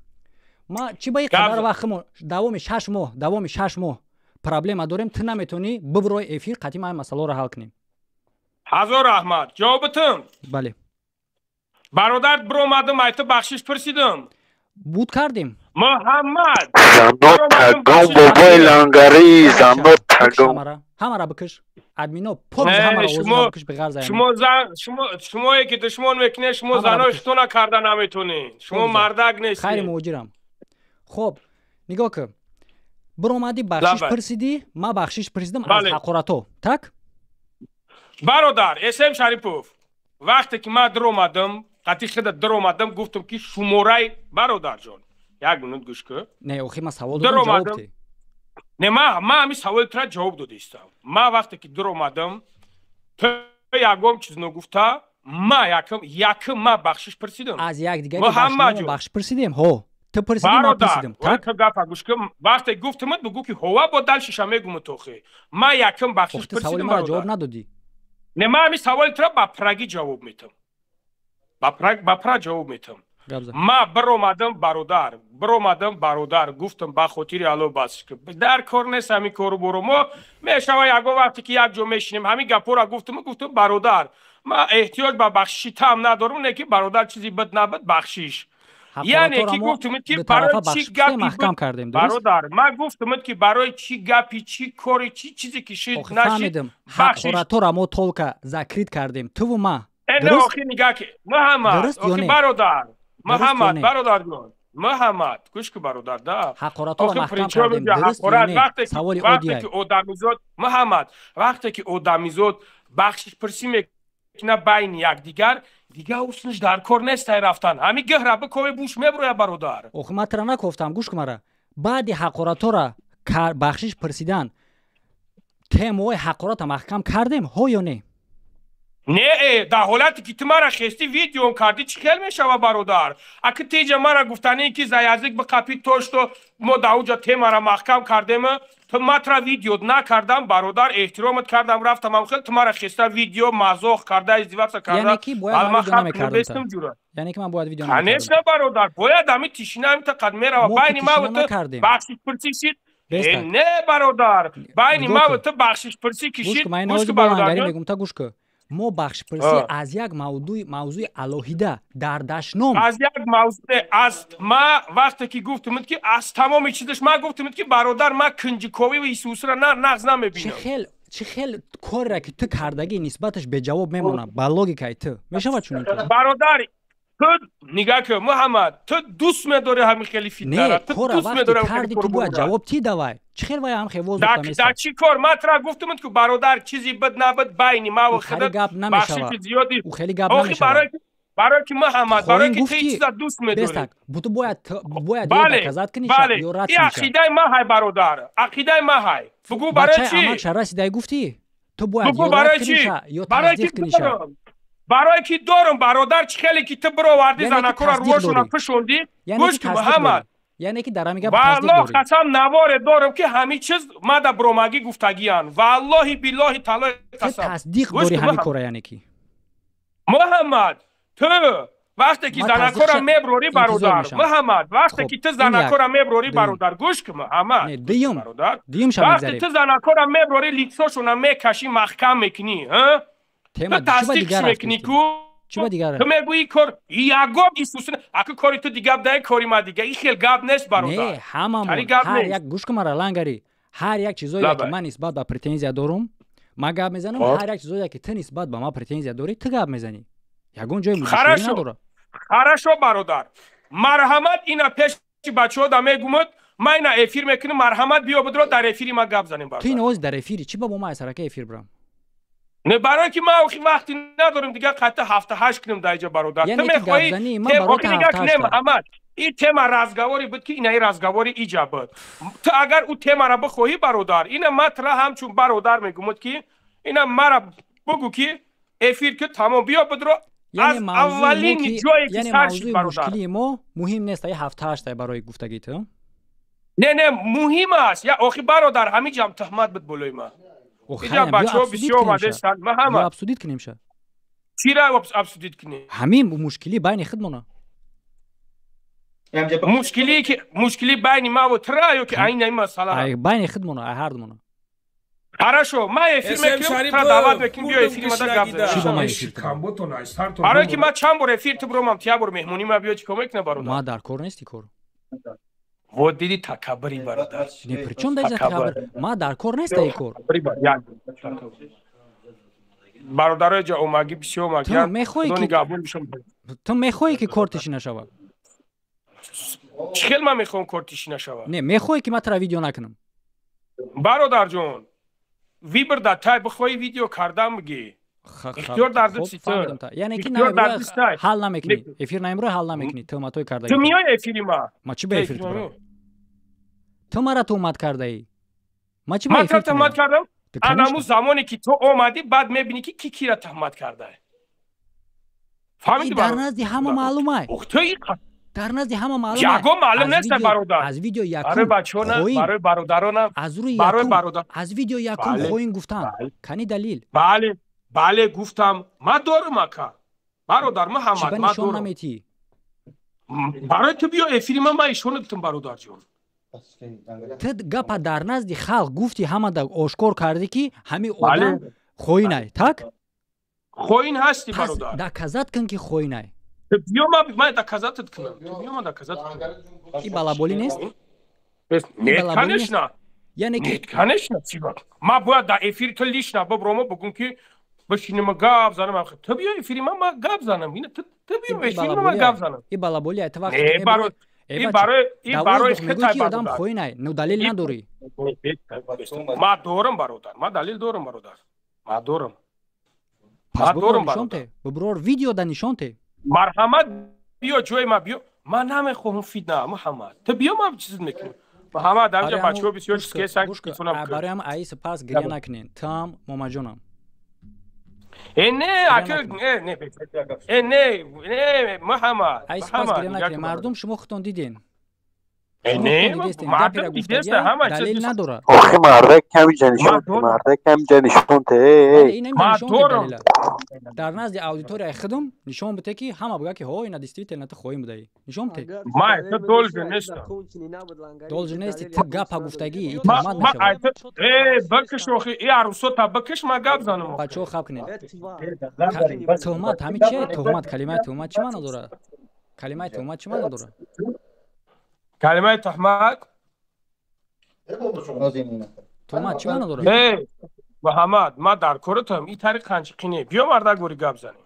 ма чӣ ба ин қадар вақтмо, давоми 6 моҳ, давоми 6 моҳ проблема дорем, ту наметавонӣ бибурои эфир қатъи ма масъаларо ҳал кунем? Ҳазор раҳмат, ҷавобитум. Бале. Бародар, биромадам, айта бахшиш пурсидам. Буд кардем. Муҳаммад. Зано тагом, бобои Лангари, зано тагом. Ҳамара бикиш, админо, пок, ҳамара бикиш, беғарза. Шумо зан, шумо, шумое ки душмон мекунед, шумо занои худтона карда наметонед, шумо мардак нестед. Хайри муҳоҷирам. Хоб, нигоҳ ки, биромадӣ, бахшиш пурсидӣ, ман бахшиш пурсидам аз ҳақоратҳо, так? Бародар Эсем Шарипов, вақте ки ман дуромадам, қатъи худа дуромадам, гуфтам ки шумораи, бародарҷон, як минут гӯш кӯ. Не, охи ман савол додам, ҷавоб те. Не, ман ҳамин саволи тура ҷавоб додистам. Ман вақте ки дуромадам, ту ягон чиз ногуфта, ма якм якм ма бахшиш пурсидам. Аз якдигари бахшиш пурсидем, ҳо, ту пурсидӣ, ман пурсидам, так? Гапа гӯш кӯ, вақте гуфтамат, бугӯ ки ҳова, бо дальше ша мегуму тохи. Ман якм бахшиш пурсидам. Саволи ҷавоб надодӣ. Не, ман ҳамин саволи тура ба праги ҷавоб метам, ба пра ҷавоб метам. Ма биромадам, бародар, биромадам, бародар, гуфтам, ба хотири Алло, бас, дар кор нест ҳамин кору боро. Мо мешава ягон вақте ки як ҷо мешинем, ҳамин гапҳоро гуфтам. Гуфтам, бародар, ма эҳтиёҷ ба бахшиши там надорам, не ки бародар, чизи бад набуд, бахшиш. Яъне ки гуфтумед ки барои чӣ гапи, бародар, ман гуфтумед ки барои чӣ гапи, чӣ кори, чӣ чизе ки шид, нашид. Ҳақоратҳоро мо только закрыть кардем, туву ма. Не, охи нигаҳ ки, Муҳаммад, охи бародар Муҳаммад, бародарҷон Муҳаммад, гӯш ку, бародар, да. Ҳақоратҳоро маҳкам кардем, дуруст ё не? Саволи вақте ки одамизод, Муҳаммад, вақте ки одамизод бахшишпурсӣ мекуна байни якдигар, дигар усниш дар кор нест. Ай рафтан ҳамин гиҳра бикови, буш меброя, бародар. Охи ман тра накофтам, гӯш ку мара. Баъди ҳақоратҳоро бахшиш пурсидан, темаҳои ҳақората маҳкам кардем, ҳо ё не? Не, дар ҳолате ки ту мара хести, видеом кардӣ, чӣ хел мешава, бародар? Аки ту иҷа мара гуфтанӣ ки за язык биқапӣ, то что мо дар уҷа темара маҳкам кардем, ту матра видео накардам, бародар, эҳтиромат кардам, рафтам. Хел ту мара хеста, видео мазоқ карда, издеваться карда. Яъне ки ман бояд видео? Конечно, бародар, бояд ҳами тишина ҳамита қад мерава байни ма ту бахшишпурсӣ шид. Не, бародар, байни ма ту бахшишпурсӣ кишид. Гӯш ку, бародар, мегум, та гӯш ку. Мо бахшпурсӣ аз як мавзӯи алоҳида дар дашном. Аз як мавзӯе аз ма вақте ки гуфтумуд ки аз тамоми чизаш ма гуфтумуд ки бародар ма кунҷиковӣ ва исусра нағз намебинам. Чӣ хел корера ки ту кардагӣ нисбаташ беҷавоб мемонад ба логикаи ту мешавад чунин кор? Бародар, ту нигаҳ кун Муҳаммад, ту дӯст медорӣ ҳамин хели фитнара, ту дӯст медорӣ карди, ту бояд ҷавоб ти давай. Чӣ хел вай ҳам хел воздух мест? Да чӣ кор? Ман тура гуфтумуд ки бародар чизи бад набуд байни ма ва худат, бахшиши зиёди. Ӯ хеле гап намешавад. Барои ки Муҳаммад, барои ки ту ин чиза дӯст медорӣ. Ту бояд ё доказать кунӣ ё рад кунӣ. Ин ақидаи ма ҳай бародар, ақидаи ма ҳай. Бугӯ барои чӣ? Амакша расидай гуфтӣ? Ту бояд ё рад кунӣ ё тасдиқ кунӣ. Барои ки дорум бародар, чӣ хеле ки ту бировардӣ занакора рӯҳошона пӯшондӣ. Гӯш ки Муҳаммад, яъне ки дар ҳамин гап тасдиқ валлоҳ қасам наворе дорум ки ҳамин чиз мада биромагӣ гуфтагиян. Валлоҳи биллоҳи таълои қасам. Тасдиқ дорӣ ҳамин кора, яъне ки Муҳаммад, ту вақте ки занакора меброрӣ бародар, Муҳаммад, вақте ки ту занакора меброрӣ бародар, гӯш ки Муҳаммад, вақте ту занакора меброрӣ лицошона мекашӣ, маҳкам мекунӣ, ту тасдиқш мекунӣ ку ту мегӯӣ кор ягон исус аку кори ту дига дай кори ма дига, ин хел гап нест бародар. Не, ҳамамон ҳар як гӯш кун мара лангари, ҳар як чизое ки ман нисбат ба претензия дорум ман гап мезанам, ҳар як чизое ки ту нисбат ба ман претензия дорӣ ту гап мезанӣ. Ягон ҷои мушкилӣ надорад. Хорошо бародар, марҳамат, ина пеши бачаҳо да мегумуд, ман ина эфир мекунам, марҳамат биё бидро дар эфири ма гап занем бародар. Ту ин оз дар эфири чӣ ба бо ман аз ҳарака эфир бирам? Не, барои ки ман охи вақти надорам дига қатъи 7-8 кунам дар иҷа бародар. Ту мехоҳӣ Муҳаммад, ин тема разговори буд ки инаи разговори иҷа буд. Ту агар ӯ темара бихоҳӣ бародар, ина ман тура ҳамчун бародар мегумуд ки ина мара бугӯ ки эфир ки тамом биё бидро аз аввалин ҷое ки сар шуд бародар. Мушкилии мо муҳим нест, ай 7-8 барои гуфтагии ту? Не, не, муҳим аст. Я охи бародар, ҳамин ҷам туҳмат буд болои ман. Иҷа бачаҳо бисёр омадестанд. Муҳаммад, обсудить кунем ша. Чира обсудить кунем? Ҳамин мушкили байни худмона. Мушкили ки мушкили байни ма ва тура ё ки айна ин масъала? Байни худмона, ай ҳардумона. Хорошо, ман эфир мекунам, тура даъват мекунам, биё эфири мада гап занем. Барои ки ман чанд бор эфир ту биромам, ту як бор меҳмонӣ ма биё чӣ кор мекунам бародар? Ман дар кор нести кор. Вот диди такаббури бародар. Не, при чём дар такаббур? Ман дар кор неста ин кор. Бародарои ҷа омагӣ бисёр омагианд. Ту мехоҳӣ ки кор тиши нашавад? Чӣ хел ман мехоҳам кор тиши нашавад? Не, мехоҳӣ ки ман тура видео накунам? Бародарҷон, вибр дар тай бихоҳӣ видео кардан бигӣ. Ихтиёр дар дасти ту. Яъне ки ҳал намекунӣ. Эфир наимрӯ ҳал намекунӣ. Туҳматҳои кардаӣ. Ту меои эфири ма? Ма чӣ ба эфир ту барам? Ту мара туҳмат кардаӣ. Ма чӣ ба эфир ту туҳмат кардам? Анаму замоне ки ту омадӣ, баъд мебинӣ ки ки кира туҳмат кардае. Фаҳмидӣ? Дар назди ҳама маълумай. Дар назди ҳама маълум. Ягон маълум нест бародар. Аз видео якум барои бачаҳо, барои бародаронам, аз рӯи якум, аз видео якум хоин гуфтан. Кани далил? Бале, бале гуфтам. Ман дорам ака. Бародар Муҳаммад, ман дорам. Наметӣ? Барои ту биё эфири ман, ман ишона дутам бародарҷон. Ту гапа дар назди халқ гуфти, ҳама да ошкор кардӣ ки ҳамин одам хоинай, так? Хоин ҳасти бародар. Доказать кун ки хоинай. Биё ман доказатат кунам. Ту биё ман доказат кунам. И балаболӣ нест? Нет, конечно. Яъне ки Нет, конечно, чӣ ман бояд дар эфири ту лично биброма бигӯм ки бишинем гап занам. Ту биё эфири ман, ман гап занам. Ина ту биё эфири ман гап занам. И балаболӣ ту вақте Не, барои и барои и барои хитай одам хоинай, ну далил надорӣ. Ман дорам бародар, ман далил дорам бародар. Ман дорам. Ман дорам бародар. Биброр видео да нишон те. Марҳамат биё ҷои ма биё. Ман намехоҳам фитна, Муҳаммад. Ту биё ман чиз мекунам. Муҳаммад, дар инҷа бачаҳо бисёр чиз кесанд. Барои ам аиса пас гиря накунен. Туам момаҷонам. Э не, ака не, не. Э не, не, Муҳаммад. Аиса пас гиря накунен. Мардум шумо худтон диден. Э не, мардум дидеста ҳама чиз. Далил надорад. Охи мардак ками ҷа нишон, мардак ками ҷа нишон те. Ман дорам. Дар назди аудиторияи худум нишон бите, ки ҳама буга, ки ҳо, ина действительно ту хоин будаӣ. Нишон бите. Ма ту должен нестам. Должен нести, ту гапа гуфтагӣ, и туҳмат мешавад. Э, бикиш охи, и арусота бикиш, ма гап занам. Бачаҳо, хаб кунед. Туҳмат ҳамин чие? Туҳмат, калимаи туҳмат чӣ маъно дорад? Калимаи туҳмат чӣ маъно дорад? Калимаи туҳмат? Туҳмат чӣ маъно дорад? Э, Муҳаммад, ма дар коритам, и тариқ қанчиқӣ не. Биё, мардак, бори гап занем.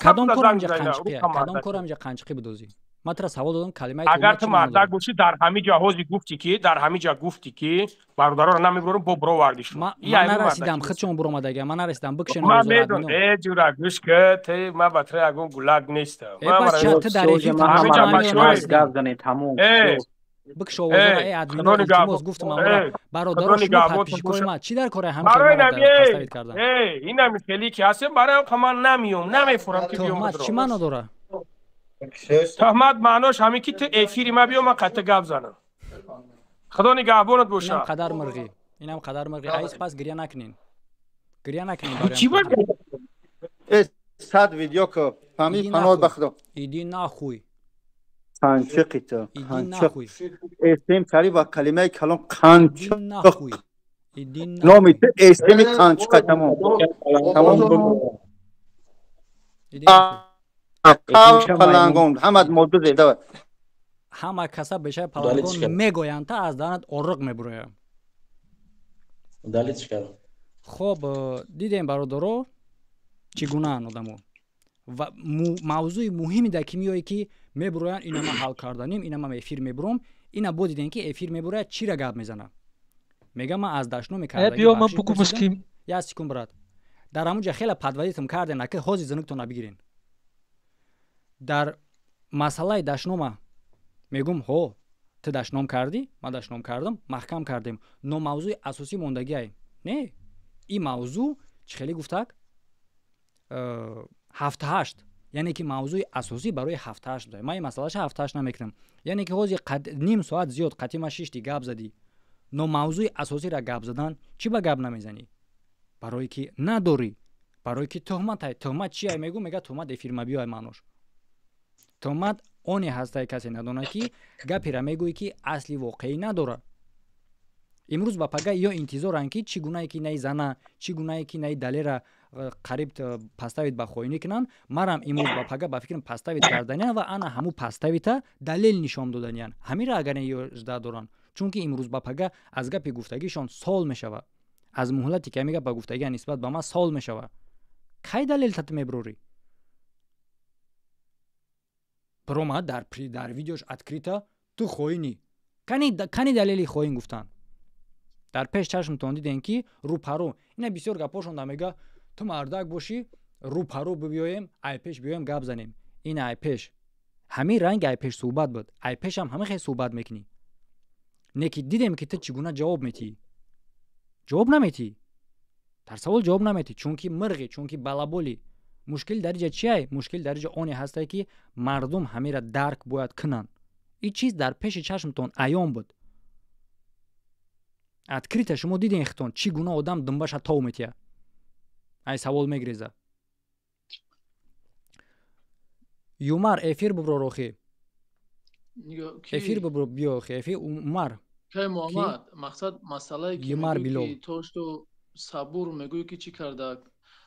Кадом кор ҳамҷа қанчиқия? Кадом кор ҳамҷа қанчиқӣ будозӣ? Ман тура савол додам, калимаи Агар ту мардак бошӣ, дар ҳамин ҷо ҳози гуфтӣ, ки дар ҳамин ҷо гуфтӣ, ки бародароро намебурам, бо бировардишон. Ман нарасидам, худшон буромадага, ман нарасидам, бикшен. Ман медон, э, ҷура, гӯш ки, те ман ба ту ягон гулак нестам. Ту дар эфир гап занед, тамом. Бикш овозора, э, админо, илтимос, гуфтам амора, бародаро, шумо подписчикои ман чӣ дар кораи ҳамин поставить кардан? Э, инами хеле ки ҳастем, барои ман намиём, намефурам, ки биём. Туҳмат чӣ маъно дорад? Туҳмат маънош ҳамин, ки ту эфири ма биё, ман қатъи гап занам. Худо нигаҳбонат боша. Инам қадар мирғӣ, инам қадар мирғӣ. Айс пас гиря накунен, гиря накунен. Чӣ ба э сад видео ки фаҳмӣ, паноҳ ба худо. Иди нахуй. Қанчиқи ту, қанчиқ. Эсем кари ва калимаи калон, қанчиқ. Номи ту эсеми қанчиқа, тамом. Тамом. Палангон, ҳамат модду зеда. Ҳама каса бешаи палангон мегӯянд, та аз даҳанат орриқ мебурояд. Удалить кардам. Хоб, дидем, бародаро, чӣ гунаанд одамо. Ва мавзӯи муҳими дар ки меояд, ки мебуроянд, ина ман ҳал карданим, ина ман эфир мебуром, ина бо дидем, ки эфир мебурояд, чира гап мезанад? Мега, ман аз дашноми кардагӣ. Як секунд, брат. Дар ҳамун ҷа хеле подводить кардем, аки ҳозир зинуктона бигирен. Дар масъалаи дашнома мегум, ҳо, ту дашном кардӣ, ман дашном кардам, маҳкам кардем, но мавзӯи асосӣ мондагиай не. Ин мавзӯъ чӣ хеле гуфтак, 7-8, яъне ки мавзӯи асосӣ барои 7-8 буда. Ман ин масъалаша 7-8 намекунам, яъне ки ҳозир ним соат зиёд қатима шишти, гап задӣ, но мавзӯи асосиро гап задан чӣ ба гап намезанӣ? Барое ки надорӣ, барое ки туҳматай. Туҳмат чия мегӯ? Мега, туҳмат эфирмабиёй. Маънош туҳмат оне ҳастай, касе надонад, ки гапера мегӯӣ, ки асли воқеӣ надорад. Имрӯз ба пага ё интизоранд, ки чӣ гунае ки наи зана, чӣ гунае ки наи далера қариб поставить ба хоинӣ кунанд. Марам имрӯз ба пага, ба фикрам, поставить карданиян ва ана ҳамун поставить а далел нишон доданиян. Ҳамира агар ё жда доранд, чунки имрӯз ба пага аз гапи гуфтагишон сол мешавад, аз муҳлате ки ҳамин гапа гуфтагия нисбат ба ман сол мешавад. Кай далел тат мебурорӣ? Биромад дар видеош открыто: ту хоинӣ. Кани далели хоин гуфтан? Дар пеш чашмтон дидем, ки рӯпарӯ ина бисёр гапошонда мега, ту мардак бошӣ, рӯпарӯ бибиёем, айпеш биёем, гап занем. Ин айпеш ҳамин ранги айпеш суҳбат буд, айпешам ҳама хел суҳбат мекунӣ, не ки дидем, ки ту чӣ гуна ҷавоб метиҳӣ. Ҷавоб наметиҳӣ дар савол, ҷавоб наметиҳӣ, чунки мирғӣ, чунки балаболӣ. Мушкил дар иҷа чиай? Мушкил дар иҷа оне ҳастае, ки мардум ҳамира дарк бояд кунанд. Ин чиз дар пеши чашмтон аён буд, открыто шумо дидем хитон, чӣ гуна одам думбаша тов метиҳад, ай савол мегреза. Юмар, эфир бубро, рохи эфир бубро, биё охи эфир, Умар. Кай Муҳаммад, мақсад масъалае ки Юмар Билол то что сабур мегӯӣ, ки чӣ карда?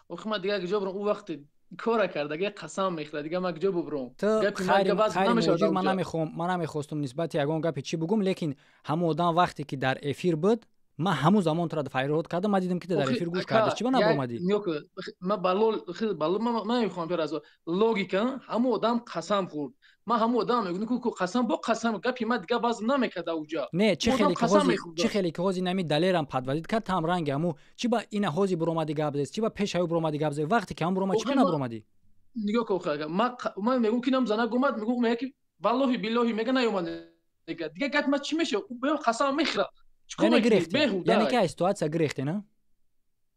Охи, ман дигар куҷо бурам? Ӯ вақте кора карда, дигар қасам мехӯрад, дигар ман куҷо бубурам? Хайри, ман намехоҳам, ман намехостум нисбати ягон гапи чӣ бугум, лекин ҳамон одам вақте ки дар эфир буд, ман ҳамун замон тура файрод кардам. Ман дидам, ки ту дар эфир гӯш кардӣ, чӣ ба набуромадӣ? Ман ба ман мехоҳам пир аз логика. Ҳамон одам қасам хӯрд, ман ҳамон одам мегӯям, ку қасам бо қасам, гапи ман дигар вазн намекарда уҷа. Не, чӣ хеле ки ҳозир нами далерам подводить кард, там ранги ҳаму чӣ ба ина ҳозир буромадӣ, гап зед, чӣ ба пешаё буромадӣ, гап зед, вақте ки ҳам буромад, чӣ ба набуромадӣ? Нигоҳ кун, ман мегӯм, ки нам занак омад, мегӯм, мега, ки валлоҳи биллоҳи, мега, наёмад. Дигар гапи ман чӣ мешавад? Қасам мехӯрад. Яъне гирехте, яъне ки аз ситуация гирехте, на?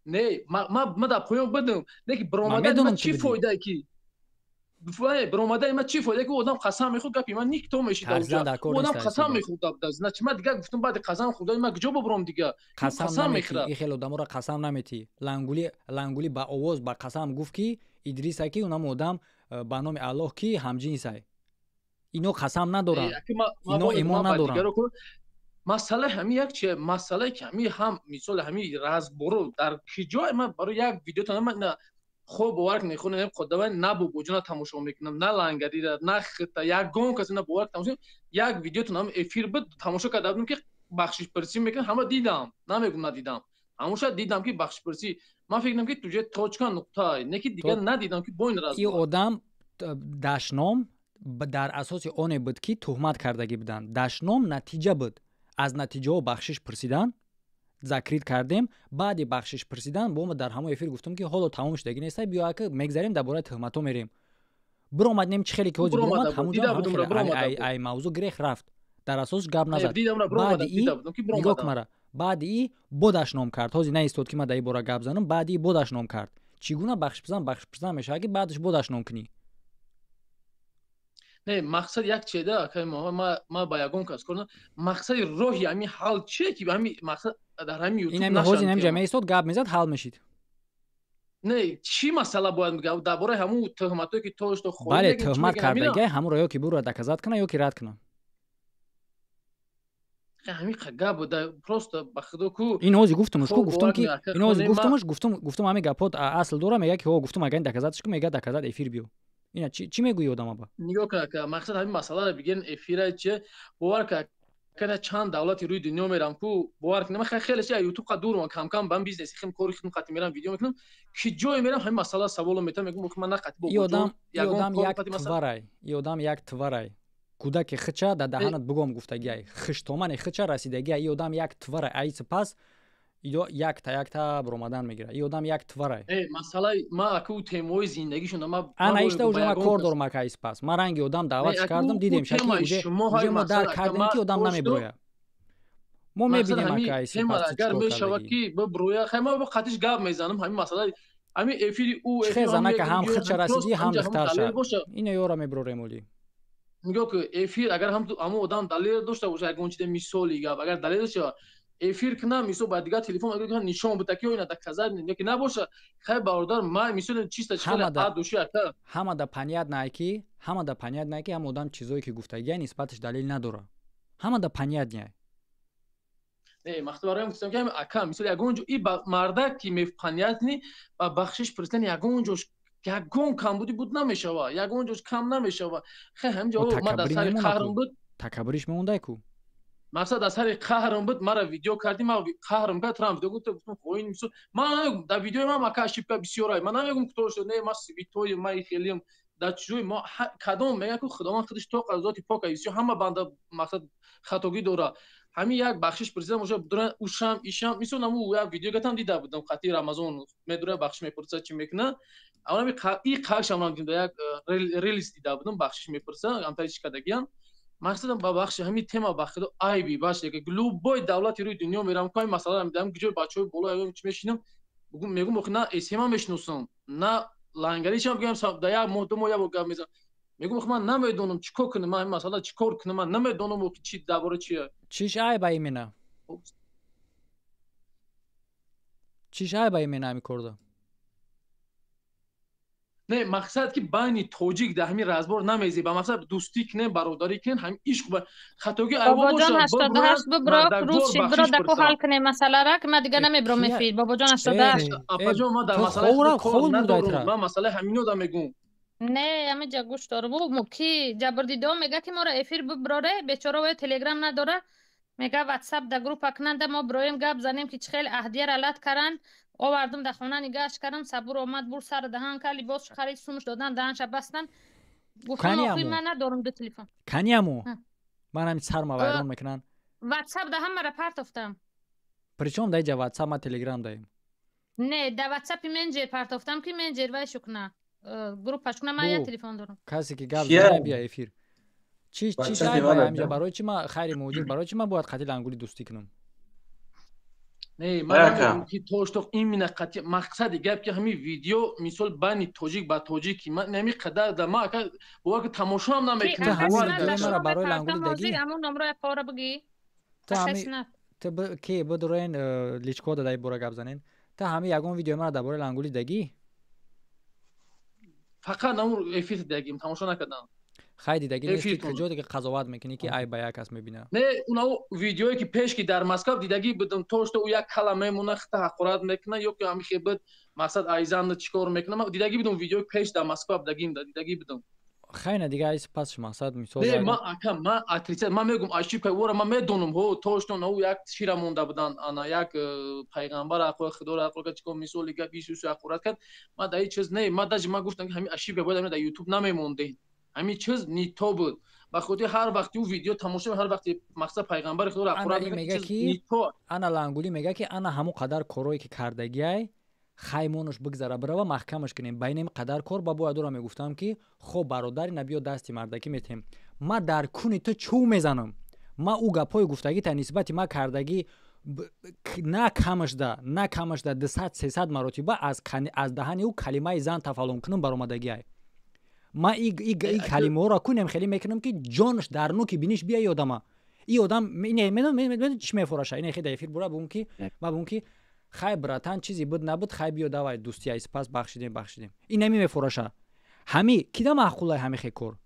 Не, ма дар поён будам, не ки баромадан чӣ фоидае, ки Баромадаи ман чӣ фоида ки одам қасам мехӯрд, гапи ман никто мешида. Одам қасам мехӯрд, значит ман дигар гуфтам баъди қасам хӯрдани ман куҷо бубурам дигар? Қасам намехӯрад. И хел одаморо қасам наметӣ. Лангули ба овоз ба қасам гуфт ки Идриса ки унам одам ба номи Аллоҳ ки ҳамҷинсай. Ино қасам надоранд. Ино имон надоранд. Масъала ҳамин як чи масъалае ки ҳамин ҳам мисол ҳамин разборо дар киҷое ман барои як видео ман хоб бовар кунед хонем қодава на бобоҷона тамошо мекунам, на лангарира, на хита, ягон касе на бовар тамошо. Як видеотон ҳам эфир буд, тамошо карда будам ки бахшишпурсӣ мекунам, ҳама дидам, намегум надидам. Ҳамоша дидам ки бахшишпурсӣ. Ман фикр кардам ки туҷа точка нуқта, не ки дигар надидам ки бо ин разбор. И одам дашном дар асоси оне буд ки туҳмат кардагӣ буданд. Дашном натиҷа буд. Аз натиҷаҳо бахшиш пурсидан закрит кардем. Баъди бахшиш пурсидан бо ма дар ҳамон эфир гуфтам ки ҳоло тамом шудагӣ неста, биё ака мегзарем дар бораи туҳматҳо мерем. Биромаднем чӣ хеле ки ҳозир биромад, ҳамонҷо ай мавзӯъ грех рафт. Дар асос гап назад. Баъди и нигоҳ кун мара. Баъди и бо дашном кард. Ҳозир наистод ки ман дар ин бора гап занам, баъди и бо дашном кард. Чӣ гуна бахшиш пурсидан мешавад ки баъдаш бо дашном кунӣ? Не, мақсад як чеда, акай ма ба ягон кас кор мақсади роҳи ҳамин ҳал чие ки ҳамин мақсад дар ҳамин ютуб нашанд. Ин ҳозир ҳамин ҷамъа истод гап мезад, ҳал мешид. Не, чӣ масъала бояд мегӯям дар бораи ҳамун туҳматое ки то што холӣ. Бале, туҳмат кардагӣ ҳамонро ё ки буро доказат кунад ё ки рад кунад. Ҳамин гап просто ба худо ку. Ин ҳозир гуфтумш ку, гуфтум ки ин ҳозир гуфтумш, гуфтум ҳамин гапҳо асл дора, мегӯяд ки ҳо гуфтум агар ин доказатш ку, мегӯяд доказат эфир биё. Ина чӣ мегӯӣ одам аба? Нигоҳ кун ака, мақсад ҳамин масъаларо бигирен эфира чи бовар кун ака, чанд давлати рӯи дунё мерам ку, бовар кун ман хеле чи ютуб қа дурам, кам-кам бам бизнеси хим кори хим қати мерам видео мекунам, ки ҷое мерам ҳамин масъала саволо метам, мегӯм ман на қати бо ягон як тварай, и одам як тварай. Кӯдаки хича дар даҳанат бугом гуфтагиай, хиштомани хича расидагиай, и одам як тварай, ай сипас иё якта якта баромадан мегирад. И одам як тварай. Масъалаи ма аку темаҳои зиндагишон ма ана ишта уже ма кор дорам ака испас. Ма ранги одам даъватш кардам, дидем шаки уже мо дарк кардем ки одам намеброя. Мо мебинем ака испас агар мешавад ки биброя, хай ма бо қатиш гап мезанам ҳамин масъала ҳамин эфири ӯ эфир занака ҳам хича расидӣ ҳам духтарша. Ина ёра меброрем оли. Нигоҳ ку эфир агар ҳам ҳамон одам далел дошта бошад, ягон чизе мисоли гап агар далел дошта эфир кунам, мисол ба дигар телефон агар нишон бида ки ина доказат ки набоша, хай бародар ма мисол чиста чиста адуши ака. Ҳама да паният най ки, ҳама да паният най ки ҳам одам чизое ки гуфтагия нисбаташ далел надора. Ҳама да паният най. Не, махта бароям гуфтам ки ака мисол ягон ҷо и мардак ки мепаният ни ба бахшиш пурсидан ягон ҷош ягон камбудӣ буд намешава, ягон ҷош кам намешава. Хай ҳамин ҷо ма дар сари қаҳрам буд, такаббуриш мемондай ку. Мақсад аз сари қаҳрам буд, мара видео кардӣ, ман қаҳрам кард, трам видео гуфтам, гуфтам хоин мисол ман намегум дар видеои ман ака ошибка бисёр ай, ман намегум кто шуд, не ман свитой, ман хелим дар чужой мо кадом мегӯяд ку Худованд худаш тоқ аз зоти пок аст, ҳама банда мақсад хатогӣ дора. Ҳамин як бахшиш пурсидам, уже дуран ушам ишам мисол наму як видео гатам дида будам, қати Рамазон медура бахшиш мепурсад чӣ мекунад. Аммо и қашам ман дида як релиз дида будам, бахшиш мепурсад, амтари чӣ кардагиян. Мақсадам ба бахши ҳамин тема бахшиду айби баш як любой давлати рӯи дунё мерам, ку ҳамин масъаларо медиҳам, куҷои бачаҳои боло ягон чӣ мешинам, мегӯм охи на эсема мешиносам, на лангаришам бигӯям дар як моҳ ду моҳ як бор гап мезанам. Мегӯм охи ман намедонам чӣ кор кунам, ман ҳамин масъала чӣ кор кунам, ман намедонам охи чӣ дар бораи чие. Чиш айба имена? Чиш айба имена ҳамин корда? Не, мақсад ки байни тоҷик дар ҳамин разбор намезеб, ба мақсад дӯстӣ кунем, бародарӣ кунем, ҳамин ишқ ба хатогӣ Бобоҷон 88 бибро, рӯз шид бро, даку ҳал кунем масъаларо ки ман дигар намебром эфир. Бобоҷон 88. Апаҷон, ман дар масъалаи кор надорам, ман масъалаи ҳамино мегӯм. Не, ҳамиҷа гӯш дорам. Ки ҷабрдидо мега ки моро эфир биброре, бечора вай телеграм надора, мега ватсап да группа кунанда, мо броем гап занем ки чӣ хел аҳдияра лат каранд. Овардум дар хона нигаҳш кардам, сабур омад, бур сар даҳан кард, либосш харид, сумш додан, даҳанша бастан. Гуфтам охи ман надорам ду телефон. Каниаму? Ман ҳамин сарма вайрон мекунанд. Ватсап да ҳамаро партофтам. Причём дар иҷа ватсап, ман телеграм даем. Не, дар ватсапи менеҷер партофтам ки менеҷер вайшу куна, группаш куна, ман як телефон дорам. Касе ки гап зада бия эфир. Чӣ айба ҳамиҷа? Барои чӣ ман хайри муҳоҷир, барои чӣ ман бояд қатил ангули дӯстӣ кунам? Не, ман ки то что именно қати мақсади гап ки ҳамин видео мисол байни тоҷик ба тоҷик ман нами қадар да ма ака бовар ки тамошо ҳам намекунам. Барои лангули дагӣ ҳамон номро як пора бигӣ. Ту ки бидуроен личко дадай бора гап занен. Ту ҳами ягон видеои мара дар бораи лангули дагӣ? Фақат намур эфир дагим, тамошо накардам. Хай дидагӣ нести, куҷо дига қазоват мекунӣ ки ай ба як кас мебина? Не, унао видеое ки пеш ки дар Москва дидагӣ будам, то что ӯ як кала мемона, хита ҳақорат мекуна, ё ки ҳами хеб мақсад айзанда чӣ кор мекуна. Ман дидагӣ будам видеои пеш дар Москва будагим, дидагӣ будам. Хай на дига айс пас мақсад мисол. Не, ман ака, ман отрицать, ман мегум ошибка ора ман медонам, ҳо, то что на ӯ як шира монда будан, ана як пайғамбар ақо худоро ақо чӣ кор мисоли гап Исус ҳақорат кард. Ман дар ҳеҷ чиз не, ман даже ман гуфтам ки ҳами ошибка бояд дар YouTube намемондем. Ҳамин чиз не то буд. Ба хотири ҳар вақти ӯ видео тамошо ҳар вақти мақсад пайғамбари худоро ҳақорат мега ки ана лангули мега ки ана ҳамон қадар корое ки кардагиай хаймонаш бигзара бирава маҳкамаш кунем. Ба инем қадар кор ба бояд ӯро мегуфтам ки хоб бародари набиё дасти мардакӣ метем. Ма дар куни ту чӯ мезанам. Ма ӯ гапҳои гуфтагита нисбати ма кардагӣ на камашда, на камашда 200-300 маротиба аз даҳани ӯ калимаи зан тафаллум кунам баромадагиай. Ма и калимаҳоро кунем хеле мекунам ки ҷонаш дар нуки биниш бия ёдама. И одам медонам чӣ мефораша. Ине хеда эфир бура бугум ки ма бугум ки хай братан чизе буд набуд, хай биё давай дӯстӣ айс пас бахшидем бахшидем. Инами мефораша. Ҳами кида маъқулай ҳами хе кор.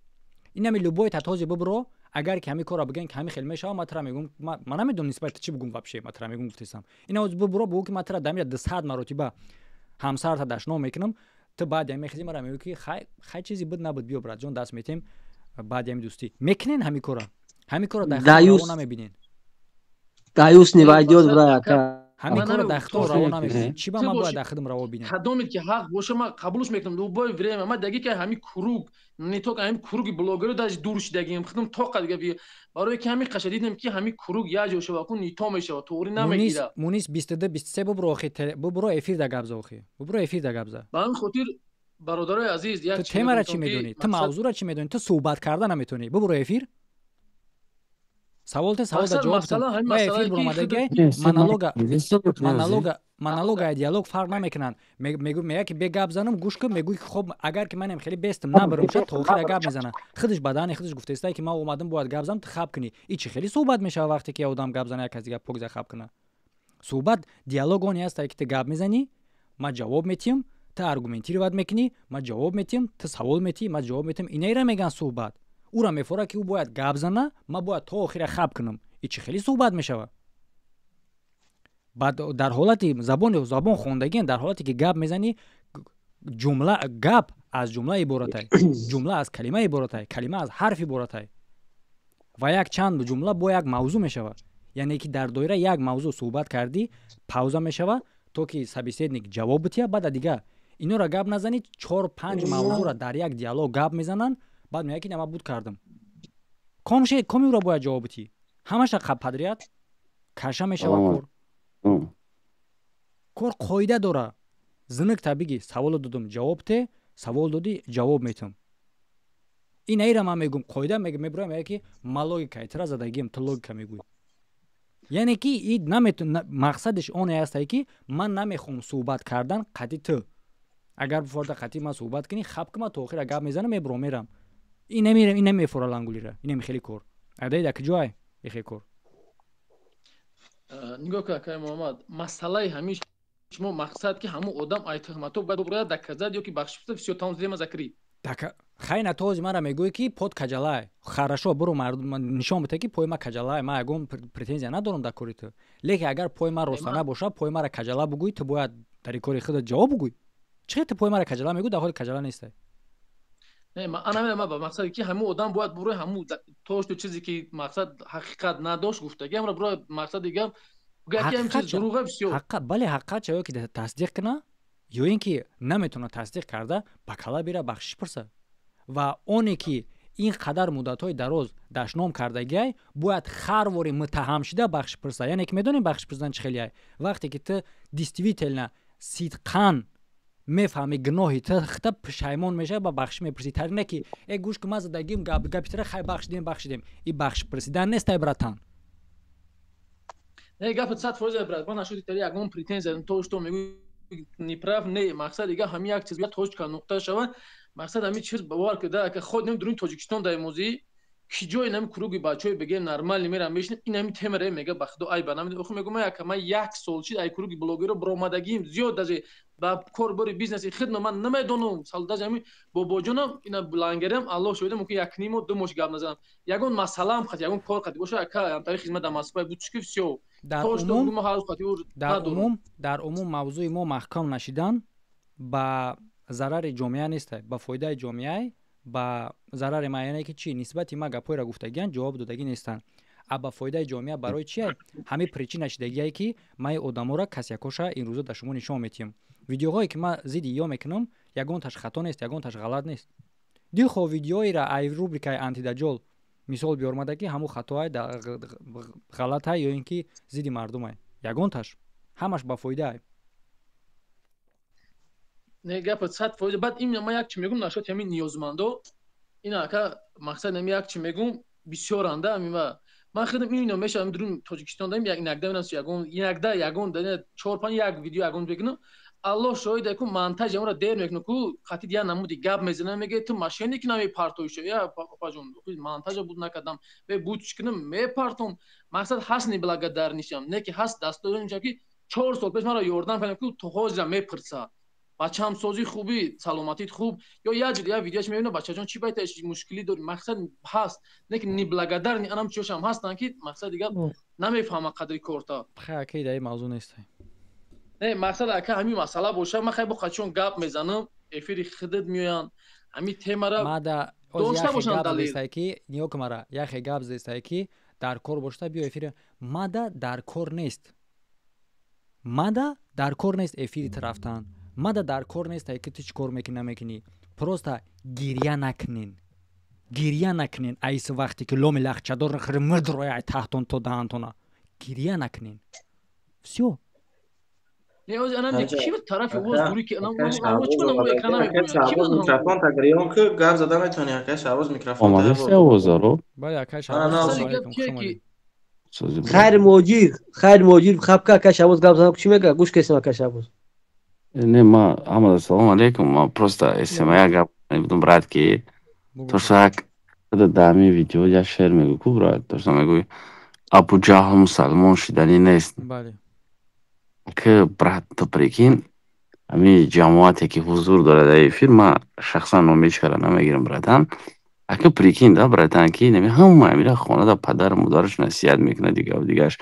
Инами любой татози бибро, агар ки ҳами корро бигӯен ки ҳами хел мешава, ма тра мегум, ма намедонам нисбат чӣ бугум вообще, ма тра мегум гуфтесам. Ина оз бибро бугу ки ма тра дамира 200 маротиба ҳамсарта дашном мекунам, ту баъд ям мехези мара мегӯӣ ки хай хай чизе буд набуд, биё братҷон даст метем баъд ям дӯстӣ. Мекунен ҳами корро. Ҳами корро дар хато намебинен. Даюс не войдёт, брат. Ҳамин корро дар хато раво намебинем. Чӣ ба ман бояд дар худам раво бинам? Кадомед ки ҳақ боша ман қабулш мекунам. Любое время ман даги ки ҳамин круг, не только ҳамин круги блогеру даже дур шидагим, худам тоқа дига би. Барои ки ҳамин қаша дидем ки ҳамин круг як ҷо шава кун нито мешава, тоғри намегира. Мунис 22 23 бубро охи, бубро эфир да гап за охи. Бубро эфир да гап за. Ба ҳамин хотир бародарои азиз, як ту темара чӣ медонӣ? Ту мавзӯра чӣ медонӣ? Ту суҳбат карда наметонӣ. Бубро эфир. Савол те савол да ҷавоб тун. Ва эфир буромадагӣ монолога монолога монолога диалог фарқ намекунанд. Мегӯ мега ки бе гап занам гӯш кун, мегӯй ки хоб агар ки манам хеле бестам набарам шад то охира гап мезанам. Худаш бадани худаш гуфтаистай ки ман омадам бояд гап занам, ту хаб кунӣ. И чӣ хеле суҳбат мешава вақте ки одам гап зана як кас дига пок за хаб куна. Суҳбат диалог оне аст ки ту гап мезанӣ, ман ҷавоб метиҳам, ту аргументировать мекунӣ, ман ҷавоб метиҳам, ту савол метиҳӣ, ман ҷавоб метиҳам. Инаира мегӯянд суҳбат. Ӯра мефора ки ӯ бояд гап зана, ман бояд то охира хаб кунам. И чӣ хеле суҳбат мешава? Баъд дар ҳолати забон хондагӣ, дар ҳолате ки гап мезанӣ, ҷумла гап аз ҷумла иборатай, ҷумла аз калима иборатай, калима аз ҳарф иборатай ва як чанд ҷумла бо як мавзӯъ мешава. Яъне ки дар доира як мавзӯъ суҳбат кардӣ, пауза мешава то ки собеседник ҷавоб бития, баъд дига инора гап назанӣ, 4-5 мавзӯъра дар як диалог гап мезананд, баъд мегӯяд ки ман буд кардам. Комше коми ӯро бояд ҷавоб битӣ. Ҳамаша қаб каша мешава кор. Кор қоида дора. Зинак та биги саволо додум ҷавоб те, савол додӣ ҷавоб метам. Ин аира ман мегум қоида мебурам мегӯяд ки ман логика тра задагиам, ту логика мегӯӣ. Яъне ки и мақсадиш оне астае ки ман намехоҳам суҳбат кардан қати ту. Агар бифорда қати ман суҳбат кунӣ, хаб ки ман то охира гап мезанам, мебурам мерам. Ин намерам, ин намефора лангулира. Инам хеле кор. Адай да куҷо ай хеле кор. Нигоҳ кун акай Муҳаммад, масъалаи ҳамин шумо мақсад ки ҳамун одам ай туҳмато бояд бубурад доказать ё ки бахшиш всё там зема закрыть. Хай на този мара мегӯӣ ки под каҷалай. Хорошо, буро мардум нишон бите ки пои ма каҷалай, ман ягон претензия надорам дар кори ту. Лекин агар пои ма роста набошад, пои мара каҷала бугӯӣ, ту бояд дар кори худат ҷавоб бугӯӣ. Чӣ ту пои мара каҷала мегӯӣ, дар ҳоли каҷала нестай? Не, ман ана ман ба мақсаде ки ҳамун одам бояд бурои ҳамун то что чизе ки мақсад ҳақиқат надошт гуфтагӣ, ҳамра бурои мақсад дига гӯяд ки ҳамин чиз дурӯға всё. Бале, ҳақиқат чаё ки тасдиқ куна, ё ин ки наметавона тасдиқ карда, ба кала бира бахшиш пурса. Ва оне ки ин қадар муддатҳои дароз дашном кардагиай, бояд харвори муттаҳам шида бахшиш пурса. Яъне ки медонем бахшиш пурсидан чӣ хеле ай? Вақте ки ту действительно сидқан мефаҳми гуноҳи ту, хита пушаймон мешавӣ ба бахшиш мепурсӣ. Тари не ки э гӯш ки ман задагим гапи тира хай бахшидем бахшидем. И бахшиш пурсидан нест ай братан. Не, гапи 100% брат, ман нашуди тари ягон претензия, то что мегӯ неправ не, мақсад дига ҳамин як чиз, як точка, нуқта шава, мақсад ҳамин чиз бовар кида, ки худ нем дуруни Тоҷикистон дар мозӣ, ки ҷои нами круги бачаҳои бигем нормалӣ мерам мешинем, ин ҳамин темаре мега ба худо айба намедонам. Охи мегӯм яка ман як сол чиз ай круги блогеро баромадагим зиёд даже ба кор бори бизнеси хидма ман намедонам. Сал даже ҳамин бобоҷонам ина лангарам Аллоҳ шоҳида мумкин як ним ду мош гап назанам. Ягон масъалаам хат ягон кор хат боша ака ҳамтари хизмат дар Москва буд чики всё. Дар умум мавзӯи мо маҳкам нашидан ба зарари ҷомеа нест, ба фоидаи ҷомеа, ба зарари ма, яъне ки чӣ нисбати ма гапҳоеро гуфтагиян ҷавоб додагӣ нестанд. А ба фоидаи ҷомеа барои чие? Ҳамин причина шидагие ки ман одаморо касякоша ин рӯзо дар шумо нишон метиҳам. Видеоҳое ки ман зидди ё мекунам, ягонташ хато нест, ягонташ ғалат нест. Дилхоҳ видеоеро ай рубрикаи антидаҷол мисол биёрмада ки ҳамун хатоай ғалатай ё ин ки зидди мардумай. Ягонташ ҳамаш ба фоидаай. Не, гапа 100%. Баъд ин ман як чи мегум нашоти ҳамин ниёзмандо, ин ака мақсад ҳамин як чи мегум бисёранда ҳамин ва ман худам ин мешавам дурун Тоҷикистон даем як инакда менам ягон инакда ягон чор панҷ як видео ягон мекунам. Аллоҳ шоҳид ку монтаж амро дер мекунам ку хатид я намуди гап мезанам мега ту мошенник намепартоишо я папаҷон монтажа буд накардам бе буд чӣ кунам мепартом. Мақсад ҳаст неблагодарнишам не ки ҳаст дастдорам ки 4 сол пеш маро ёрдам кардам ку то ҳозира мепурса. Бачаам сози хуби, саломатит хуб. Ё як ҷо як видеош мебинам бачаҷон чӣ байта мушкилӣ дорӣ, мақсад ҳаст. Не ки неблагодарни анам чиёшам ҳастанд ки мақсад дигар намефаҳманд қадри корта. Хай ака дар ин мавзӯъ нест. Не, мақсад ака ҳамин масъала боша, ман хай бо қачон гап мезанам, эфири худат меоянд. Ҳамин темара дошта бошанд далел. Ки ниё ки мара яхе гап зестай ки дар кор бошта биё эфири мада дар кор нест. Мада дар кор нест эфири рафтан. Мада дар кор нест ки ту чӣ кор мекунӣ намекунӣ. Просто гирья накунен. Гирья накунен айси вақте ки ломи лахчадор хири мидроя ай таҳтон то даҳантона. Гирья накунен. Всё. Не, оз анам ки тарафи оз дури ки анам чӣ кунам экран намебинам. Ки микрофон та гирён ки гап зада метавонӣ ака Шаҳбоз микрофон. Омадааст овозаро? Бале ака Шаҳбоз. Хайр муҳоҷир, хайр муҳоҷир, хабка ака Шаҳбоз гап занам чӣ мега? Гӯш кесем ака Шаҳбоз. Не, ма ҳамада салом алейкум. Ма просто смя гап будум брат ки то что як дар ҳамин видео як шеър мегӯ ку брат, то что мегӯй Абу Ҷаҳл мусалмон шиданӣ нест. Бале. Ки брат ту прикинь ҳамин ҷамоате ки ҳузур дорад дар эфир, ман шахсан номи ҳеч кара намегирам братан. Ака прикинь да братан ки нами ҳама амира хонада падару модараш насиҳат мекунад дигаву дигараш.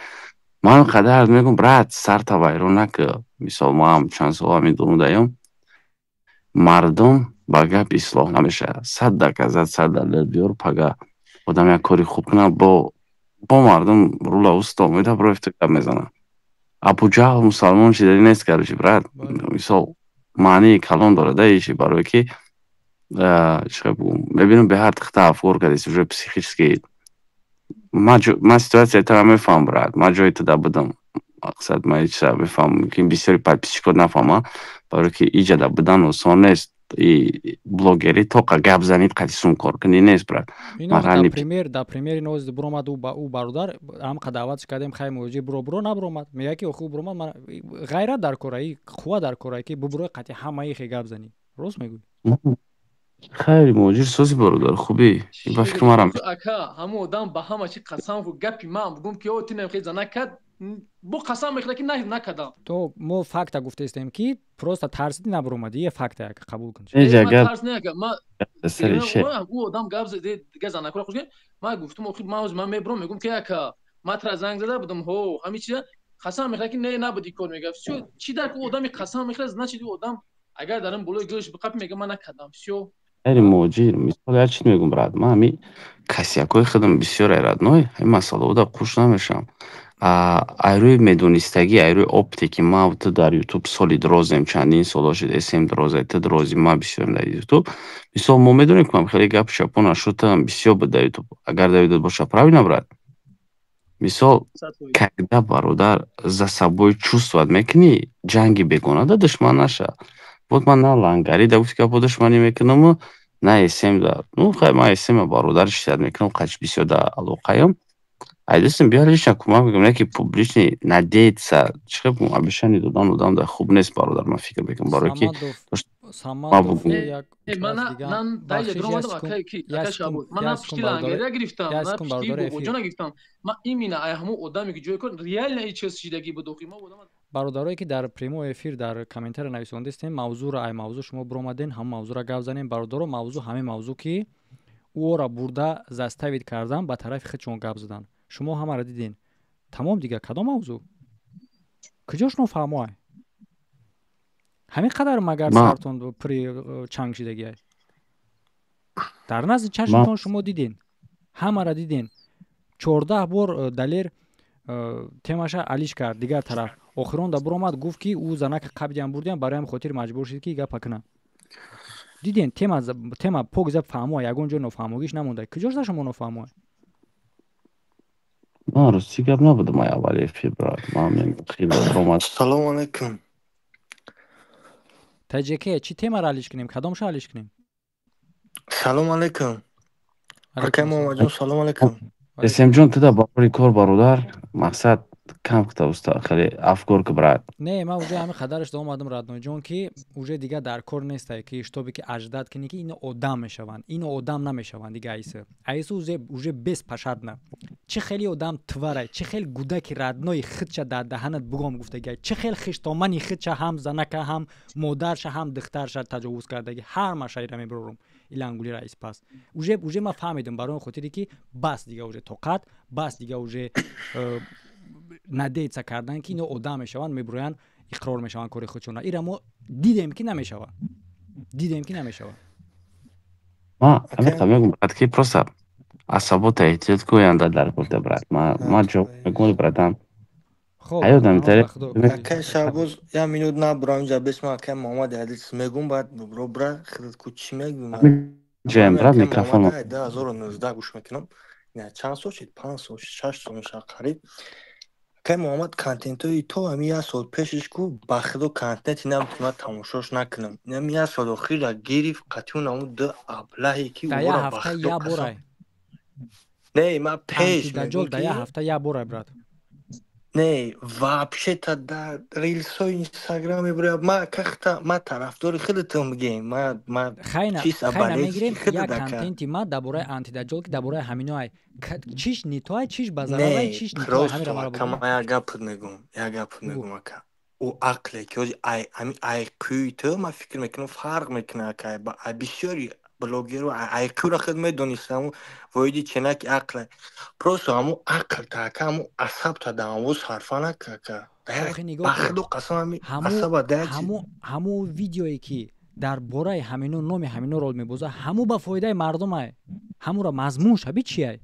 Ман қадар мегӯм брат сарта вайрон накӣ. Мисол мо ҳам чанд сол ҳамин дурудаём мардум ба гап ислоҳ намешавад. Сад доказат, сад далел биёр пага одам як кори хуб кунад бо мардум рула усто меда профито гап мезанад. Абу Ҷаҳл мусалмон шиданӣ нест короче брат. Мисол маънии калон дорад да иши барое ки чӣ бигӯм мебинам беҳад хата афкор кардест уже психически. Ман ситуация тара мефаҳмам брат, ман ҷои туда будам. Мақсад ман ҳеч чиза мефаҳмам, мумкин бисёри подписчикот нафаҳманд, барое ки иҷада будан осон нест. И блогерӣ тоқа гап занид қати сум кор кунӣ нест брат. Пример да примери ноз буромад ӯ бародар ҳамқа даъватш кардем хай муҳоҷир буро буро набуромад. Мега ки охи буромад ман ғайрат дар кора, и қувва дар кора ки бубурои қати ҳамаи хе гап занӣ. Рост мегӯӣ? Хайр муҳоҷир сози бародар хубӣ. Ба фикр марам. Ака ҳамон одам ба ҳама чи қасам хӯрд гапи ман бугум ки о ти намехоҳӣ зана кард бо қасам мехӯрад ки накардам. То мо факта гуфтаистем ки просто тарсиди набуромадӣ, е факта як қабул кун. Тарс не ака, ма ӯ одам гап зад дига занакора хуш ман гуфтум охи ман мебурам мегӯм ки ака ман тра занг зада будам ҳо ҳамин чиза қасам мехӯрад ки не набуд ин кор мега. Всё чӣ дар ӯ одами қасам мехӯрад значит ӯ одам агар дар ин болои гӯш биқапи мега ман накардам. Всё. Хайри муҳоҷир, мисол як чиз мегӯм брат, ман ҳамин касякҳои худам бисёр родной, ҳамин масъалаҳода қуш намешавам. Айрӯи медонистагӣ, айрӯи опыте ки ман ту дар ютуб соли дирозем, чандин солҳо шуд, см дироза, ту дирози, ман бисёрем дар ютуб. Мисол мо медонем ки ман хеле гапу чапо нашудам бисёр буд дар ютуб. Агар дар ютуб боша правильно брат? Мисол когда бародар за собой чувствовать мекунӣ, ҷанги бегона да душман наша. Вот ман на лангари да гуфти гапо душманӣ мекунаму, на см да. Ну хай ман см бародар шиддат мекунам, қач бисёр да алоқаям. Айдастим биё лично кӯмак мекунам, не ки публичный надеяться. Чӣ хел обещание додан одам дар хуб нест, бародар, ман фикр мекунам, барое ки Самадов як ман дар омадам, акай ки ака Шабоз, ман на пишти лангария гирифтам, на пишти бобоҷона гирифтам. Ман именно ай ҳамон одаме ки ҷои кор реально ҳеҷ чиз шидагӣ буд охи ма одам. Бародарое ки дар прямой эфир дар комментария нависондистем, мавзӯъро ай мавзӯъ шумо биромаден, ҳамон мавзӯъро гап занем. Бародаро, мавзӯъ ҳамин мавзӯъ ки ӯро бурда заставить кардан ба тарафи худшон гап задан. Шумо ҳамаро диден. Тамом, дига кадом мавзӯъ? Куҷош нофаҳмоай? Ҳамин қадар магар сартон пури чанг шидагиай? Дар назди чашмтон шумо диден, ҳамаро диден. 14 бор Далер темаша алиш кард дигар тараф. Охирон да биромад, гуфт ки ӯ занака қабдиам бурдиам, барои ҳамин хотир маҷбур шид ки гапа кунад. Диден, тема пок заб фаҳмо, ягон ҷо нофаҳмогиш намонда. Куҷош да шумо нофаҳмоай? Ман рости гап набудам ай аввали эфир, брат. Ман хеле омад. Салому алайкум. Таҷике, чӣ темаро алиш кунем? Кадомшо алиш кунем? Салому алайкум. Акай Муҳаммадҷон, салому алайкум. Эсемҷон, ту да барори кор, бародар, мақсад кам кута, уста, хеле афкор ки, брат. Не, ман уже ҳамин қадараш да омадам, роднойҷон, ки уже дига дар кор нестай, ки штобе ки аждад кунӣ ки ино одам мешаванд, ино одам намешаванд дига. Айса уже беспощадно. Чӣ хели одам тварай, чӣ хел гудаки родной худша дар даҳанат бугом гуфтагиай, чӣ хел хиштомани худша ҳам занака, ҳам модарша, ҳам духтарша таҷовуз кардаги, ҳар машаира мебарорум илангули раис. Пас уже ман фаҳмидам, барои хотире ки бас дига, уже тоқат бас дига, уже надеяться кардан ки ино одам мешаванд, мебуроянд, иқрор мешаванд кори худшона. Ира мо дидем ки намешавад, дидем ки намешавад. Ма ҳамин мегум, брат, ки просто асабота эҳтиёт кӯянда дар курта, брат. Ма ҷавоб мегум, братан. Акай Шабоз, як минут набурам инҷа бес, ман акай Муҳаммад Ҳадис мегум, баъд бро, бра худат ку чӣ мегӯй? Ҷаем, брат, микрофон. 2019 гӯш мекунам. Чанд сол шид? 5 сол, 6 сол мешавад қариб. Акай Муҳаммад, контентҳои то ҳамин як сол пешиш ку ба худо контенти набуд ки ман тамошош накунам. Инам як сол охирра гирифт қатъи он ду аблаҳе ки дар як ҳафта як борай. Не, ман пеш Даҷол дар як ҳафта як борай, брат. Не, вообще-то дар рилсҳои Инстаграм мебурам. Ма кахта, ма тарафдори худатон бигем. Ма хайна хайна мегирем як контенти ма дар бораи антидаҷол, ки дар бораи ҳамино ай, чиш не то ай, чиш ба зарар ай, чиш не то ай, ҳаминро маро бигӯ. Ма як гапат мегӯм, як гапат мегӯм, ака. Ӯ ақле ки ҳози ай ҳамин IQ-и ту, ман фикр мекунам, фарқ мекунад, ака, ай бисёри блогеру. IQ-ро худ медонист, ҳамун воиди ченаки ақле. Просто ҳамун ақл та, ака, ҳамун асаб та даҳанво сарфа нака, ака. Ба худо қасам, ҳамин асаба да. Ҳамун видеое ки дар бораи ҳамино номи ҳамино рол мебозад, ҳамун ба фоидаи мардумай, ҳамуро мазмун шаби чиай?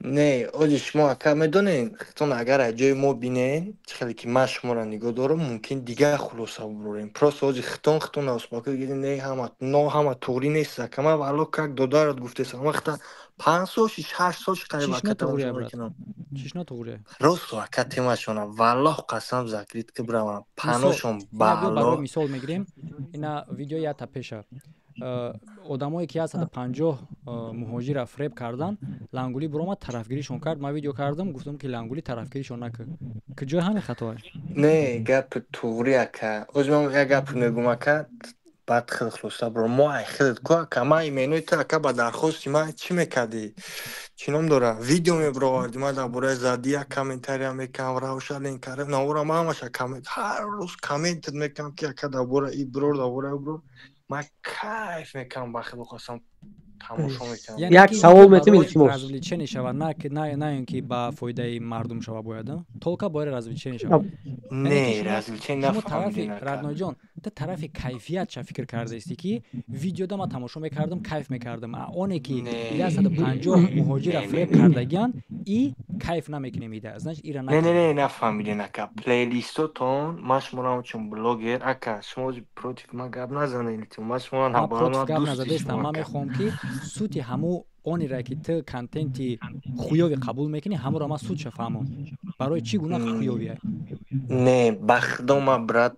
Не, ози шумо, ака, медонед, худтон агар аз ҷои мо бинен, чӣ хеле ки ман шуморо нигоҳ дорам, мумкин дигар хулоса бубурем. Просто ози хитон успокой гирем. Не, ҳама но ҳама туғрӣ нест, ака. Ман валло как додарат гуфтесам, вақта 5 сол ши, 6 сол ши қариб, ака, тамошо мекунам. Чиш нотуғрия? Росту, ака, темашона валлоҳ қасам закрит ки биравам паношон ба Аллоҳ. Мисол мегирем, ина видео якта пеша одамое ки 150 муҳоҷира фреб кардан, Лангулӣ биромад, тарафгиришон кард. Ман видео кардам, гуфтам ки Лангулӣ тарафгиришон накард. Куҷои ҳамин хатое? Не, гапи туғри, ака. Ози ман як гап мегӯм, ака, баъд хеле хулоса бро. Мо ай хелет ку, ака, ман именои ту, ака, ба дархости ман чӣ мекардӣ, чӣ ном дора, видео мебировардӣ, ман дар бораи задӣ як комментария мекардам, равшален кардам навора, ман ҳамаша коммент, ҳар рӯз комментат мекардам ки ака, дар бораи и бирор, дар бораи бирор. Ман кайф мекардам, ба худо қасам, тамошо мекардам. Як савол метем, илтимос. Развлечение шавад, на ин ки ба фоидаи мардум шава, бояд толка бояд развлечение шавад. Не, развлечение. Шумо тарафи, роднойҷон, ту тарафи кайфиятша фикр кардаисти, ки видеода ман тамошо мекардам, кайф мекардам, а оне ки 150 муҳоҷира фреб кардагиан, и кайф намекунем, ида значит ира. Не, не, не, нафаҳмиден, ака. Плейлистотон, ман шуморо ҳамчун блогер, ака, шумо против ман гап назанед, илтимос, ман шуморо против гап назадестам. Ман мехоҳам ки сути ҳаму онере ки ту контенти хуёвӣ қабул мекунӣ, ҳамуро ман сутша фаҳмам, барои чӣ гуна хуёвия. Не, ба худо, ман, брат.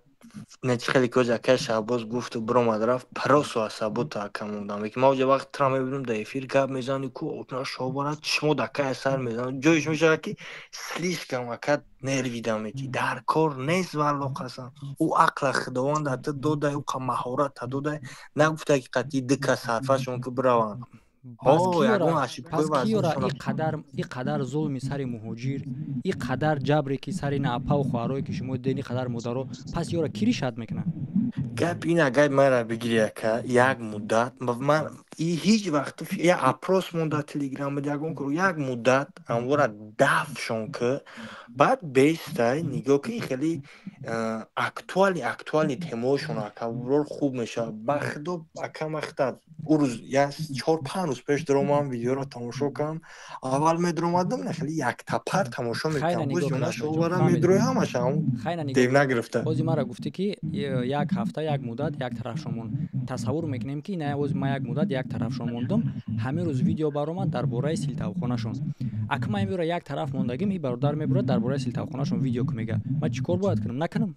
Не чи хеле ки акай Шаҳбоз гуфту биромад рафт, просто асабота ака мондам. Ки ма оҷа вақт тра мебинам, дар эфир гап мезани ку отна шобарад, шумо дакай сар мезанад. Ҷоиш мешавад ки слишком ака нервида мети. Дар кор нест, валло қасам. Ӯ ақла Худованд ата додай, ӯ қа маҳората додай, нагуфта ки қатъи ду кас сарфашон ки бираванд. Пас киёра и қадар зулми сари муҳоҷир, и қадар ҷабре ки сари на апаву хоҳарое ки шумо дидед, и қадар модаро, пас ёра ки ришат мекунад? Гап ина, гап мара бигири ака, як муддат ман ҳеҷ вақт як опрос монда телеграм ягон кор, як муддат амвора дафшон ки баъд бестай нигоҳ ки хеле актуальный темаошон ака бурор хуб мешавад. Ба худо ака, махта ӯ рӯз як 4-5 рӯз пеш даромадам, видеоро тамошо кардам. Аввал медаромадам, на хеле яктапар тамошо мекардам, боз ёнашовара медрои ҳамаша дев нагирифта. Ҳози мара гуфтӣ ки як ҳафта, як муддат як тарафшон монд. Тасаввур мекунем ки на ҳози ман як муддат як тарафшон мондум, ҳамин рӯз видео баромад дар бораи силтавхонашон. Ака ман имёра як тараф мондагим, и бародар мебурад дар бораи силтавхонашон видео ку мега. Ман чӣ кор бояд кунам? Накунам?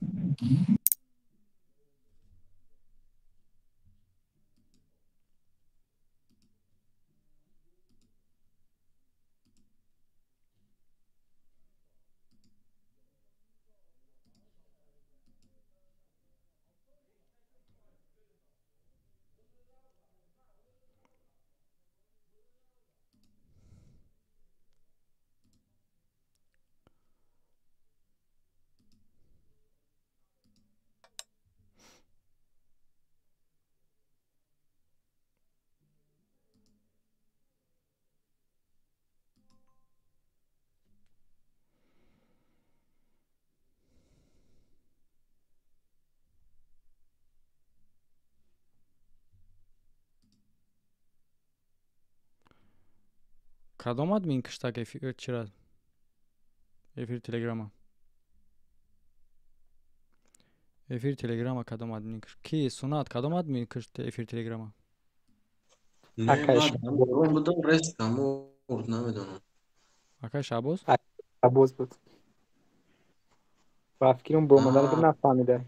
Кадом админ киштак эфир чира? Эфир Телеграма. Эфир Телеграма кадом админ кишт? Ки Сунат кадом админ кишт эфир Телеграма? Акай Шаҳбоз будам, рест амурд намедонам. Акай Шаҳбоз? Шаҳбоз буд. Ба фикрам буромадан буд, нафаҳмида.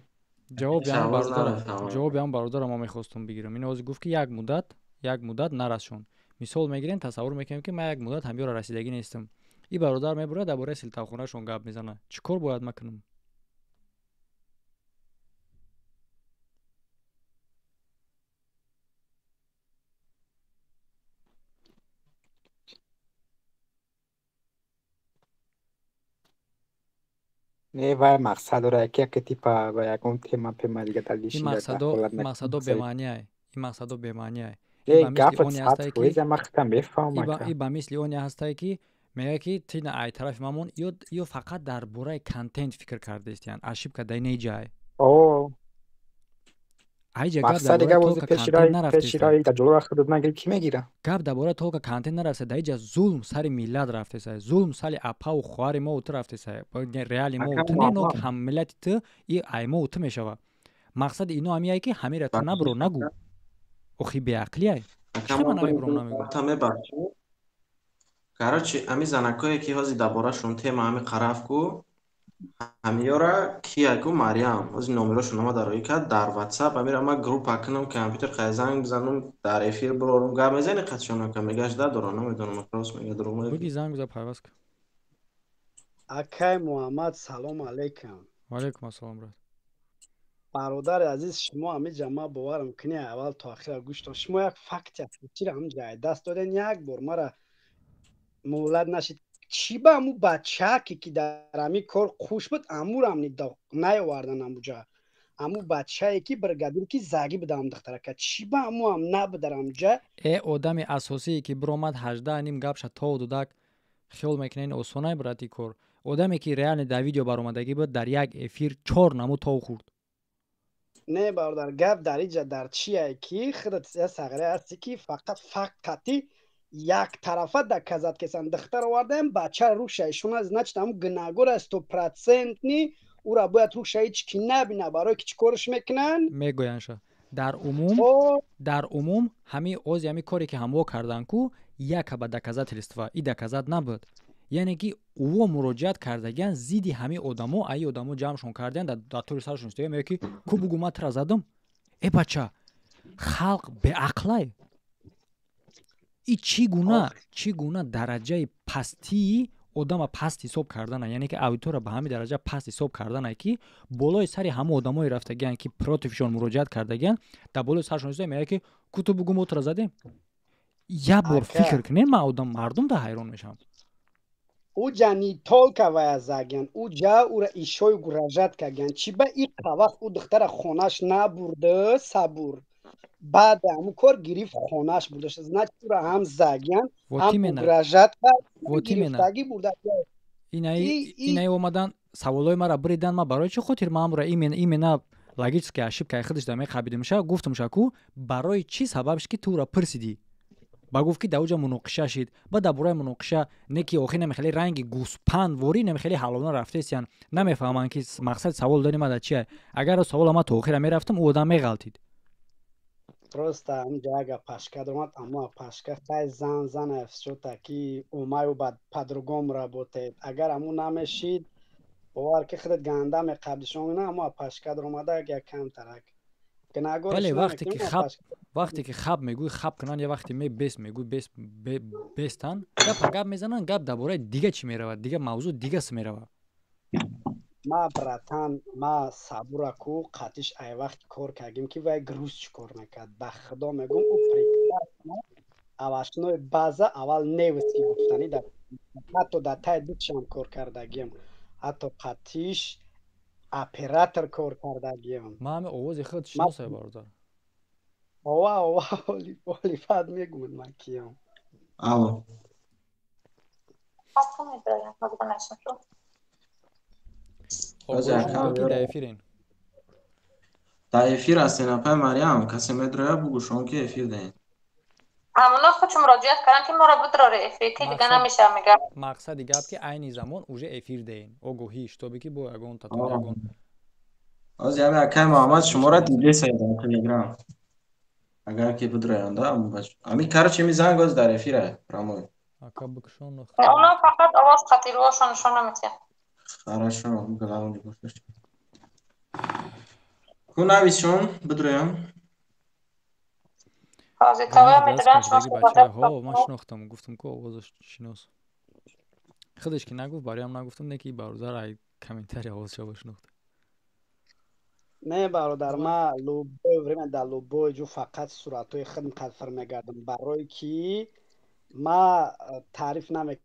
Ҷавоби ҳам бародарам ма мехостум бигирам. Ин ҳозир гуфт ки як муддат нарасшон. Мисол мегирем, тасаввур мекунем ки ман як муддат ҳамёра расидагӣ нестам. И бародар мебурад дар бораи силтавхонашон гап мезанад. Чӣ кор бояд ман кунам? Не, вай мақсад дорад, ки яке типа ба ягон тема пема дига дар Ин мақсадо бемаъниай. Ин мақсадо бемаъниай. И ба мисли оне ҳастае ки мегӯяд ки ти на ай тарафи мамон, ё фақат дар бораи контент фикр кардаистиян. Ошибка дар инаи ҷай. Айҷа гап дар бораи толка контент нарафтеста. Гап дар бораи толка контент нарафтеста. Дар иҷа зулм сари миллат рафтеста. Зулм сари апаву хоҳари мо ту рафтеста. Реали мо ту не, но ҳам миллати ту и ай мо ту мешавад. Мақсади ино ҳамияе ки ҳамира ту набуро нагӯ. Охи беақлияй. Чӣ ман намебурам намегӯ? Короче, ами занакое ки ҳозир дар борашон тема ҳами қараф ку, ҳамиёра кия ку Марьям, ҳозир номерошон омада роӣ кард дар WhatsApp, амира ма группа кунам, компютер қай занг бизанам, дар эфир бирорум, гап мезани қатшон ака, мегаш дадора, намедонам, рост мега, дурӯғ мега. Буги занг биза, пайваст кун. Акай Муҳаммад, салом алейкум. Ва алейкум ассалом, брат. Бародари азиз, шумо ҳами ҷамоа боварам кунӣ, аввал то ахира гӯш дор. Шумо як факти асосиро ҳам ҷай даст доден, як бор мара муҳлат нашид. Чӣ ба аму бачаке ки дар ҳами кор хуш буд, амурам наёвардан амуҷа. Аму бачае ки бригадир ки загӣ буда ам духтарака. Чӣ ба амуам набудар амуҷа? Э одами асосие ки биромад 18 ним гапша то дудак хиёл мекунед осонай, брати, кор. Одаме ки реально дар видео баромадагӣ буд, дар як эфир чор намуд тов хӯрд. Не, бародар, гап дар иҷа дар чие ки худат я сағре ҳасти ки фақат факт қати яктарафа доказать кесан. Духтар овардаем, бача рӯша ишона, значит, ҳамун гунаҳгор аст стопроцентный, ура бояд рӯша ҳеҷ ки набина, барое ки чӣ корш мекунанд? Мегӯянд дар умум ҳами ози ҳами коре ки ҳамво кардан ку якаба доказательства и доказать набуд. Яъне ки ӯо муроҷиат кардагиян зидди ҳамин одамо, аи одамо ҷамъшон кардиян, дар тори саршон истоя, мегӯяд ки ку бугу ман тура задам. Э бача, халқ беақлай. И чӣ гуна дараҷаи пастии одама паст ҳисоб кардана, яъне ки аудитория ба ҳамин дараҷа паст ҳисоб кардана, ки болои сари ҳама одамое рафтагиян, ки протившон муроҷиат кардагиян, дар болои саршон истоя, мегӯяд ки ку ту бугу мо тура задем. Як бор фикр кунем, ман одам мардум да ҳайрон мешавам. Уҷа не только вая загиян, уҷа ура ишой угрожать кардиян. Чӣ ба иқа вақт ӯ духтара хонаш набурда, сабур. Баъд ҳамун кор гирифт хонаш бурда. Значит, ура ҳам загиян, ҳам угрожать кард, гирифтагӣ бурда. Инаи омадан саволҳои маро бридан, ман барои чӣ хотир ман амра именно логически ошибкаи худаш да меқабидимша, гуфтумша ку барои чӣ сабабш ки ту ура пурсидӣ. Ба гуфт ки дар уҷа муноқиша шид. Ба дар бораи муноқиша не ки охир намехеле ранги гӯспанд ворӣ намехеле ҳалона рафтесиян. Намефаҳманд ки мақсади савол дори ма дар чия. Агар савола ма то охира мерафтам, ӯ одам меғалтид. Просто ҳамҷа ага пашка домад, аммо пашка хай зан зана всё-таки умаю бад по-другому работает. Агар аму намешид, бовар ки худат ганда меқабдишон, на аммо пашка даромада як камтарак. Бале, вақте ки хаб мегӯй хаб кунанд, я вақте ме бес мегӯй бес бестан, гапа гап мезананд, гап дар бораи дига чӣ меравад, дига мавзӯъ дигас меравад. Ма братан, ма сабура ку қатиш ай вақт кор кардем ки вай груз чӣ кор мекард. Ба худо мегӯм, ӯ прекрасно овощной база аввал невский гуфтанӣ, ҳатто дар таи дучам кор кардагием, ҳатто қатиш оператор кор кардагием. Ман ҳами овози худ шиносай, бародар. Ова, ова, оли фад мегӯяд ман киям. Алло. Дар эфирен. Дар эфир ҳастен, апай Марьям, касе медроя бугӯ шон ки эфир даем. Ҳамоно хуч муроҷиат кардам ки моро бидроре эфир, ки дига намешавам, мегам. Мақсади гап ки айни замон уже эфир даем. Огоҳӣ, шитобе ки бо ягон татон ягон. Ҳозир ҳами акай Муҳаммад шуморо дидесай дар Телеграм. Агар ки бидроянд, ами короче ми занг ҳозир дар эфира прямой. Ака бикшон. Оно фақат овоз қатирвошон нишон наметиҳад. Хорошо, главный бошад. Ку нависшон бидроям. Ман шинохтам, гуфтам ку овозаш шинос. Худаш ки нагуфт, бароям нагуфтам, не ки бародар ай комментарий овозша бошинохт. Не бародар, ма любое время дар любое ҷо фақат суратҳои худм қадфир мегардам, барое ки ма таъриф намекунам.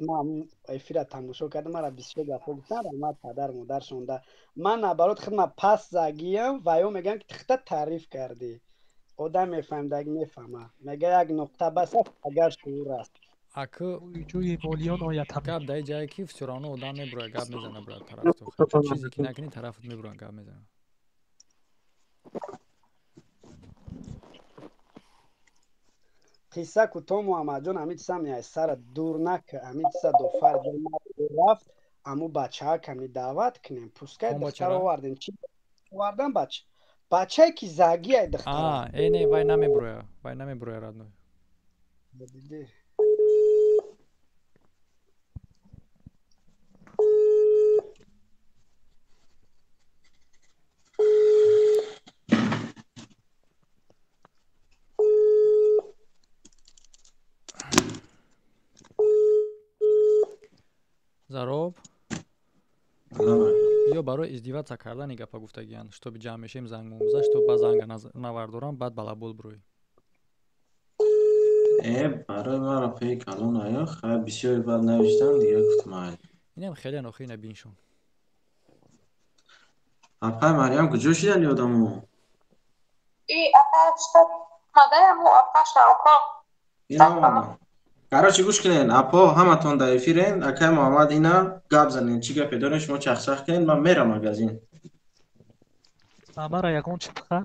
Ман эфира тамошо кардам, мара бисёр гапҳо гуфтан, раҳмат падар модаршонда. Ман наоборот худма паст загиям ва ё мегӯям ки тихта таъриф кардӣ. Одам мефаҳмидаг мефаҳма. Мега як нуқта бас аст, агар шуур аст. Аку ҷӯи молиён ояд. Гап дар ҷае ки всё равно одам мебурояд, гап мезана брат тарафто. Чизе ки накунӣ тарафат мебурояд, гап мезана. Қисса кӯтоҳ Муҳаммадҷон, ҳамин чиза меяй сара дур накар, ҳамин чиза дофар рафт, аму бачаҳа ками даъват кунем, пускай духтар овардем. Чӣ овардан бача? Бачае ки загиай духтара. Э не, вай намебуроя, вай намебуроя родной. Дидӣ? Зароб ё барои издиваться кардани гапа гуфтагиянд, чтобы ҷамъ мешем занг мумза, чтоб ба занга навардорам, баъд балабол бурӯй. Э, барои маро пей калон ая, хай бисёри баъд навиштам, дига гуфтам майли. Инам хеле нохи ина биншон. Апай Марьям куҷо шидани одамо? И апа шта мадаяму апа шауко. Ина омадам. Короче, гӯш кунед, апо ҳаматон дар эфирен, акай Муҳаммад ина гап занед, чӣ гапе доред шумо чахчах кунед, ман мерам магазин. Мара ягон чӣ пиха?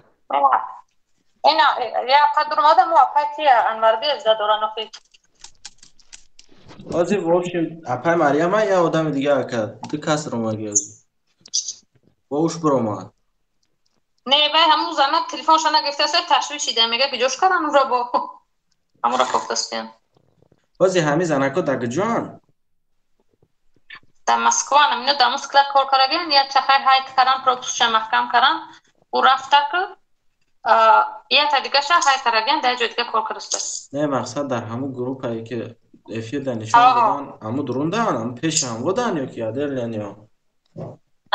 Ина я қадр омадаму апай ки Анварби задоран охи. Ҳозир в общем апай Марьяма я одами дига ака, ду кас ромаги ҳозир. Бо уш биромад. Не, вай ҳамун зана телефонша нагирифтааст, ташвиш шида, мега куҷош кардан ура бо. Ҳамура кофтастиян. Ҳозир ҳамин занако дар куҷоанд? Дар Москва намино дар Москва кор карагин, я чахай ҳайт каран, пропускша маҳкам каран, ӯ рафта ки ята дигаша ҳай карагин, дар ҷои дига кор кардаста. Не, мақсад дар ҳамун группае ки эфирда нишон додан, ҳамун дурундан, ҳамун пеши ҳамводан ё ки аделян ё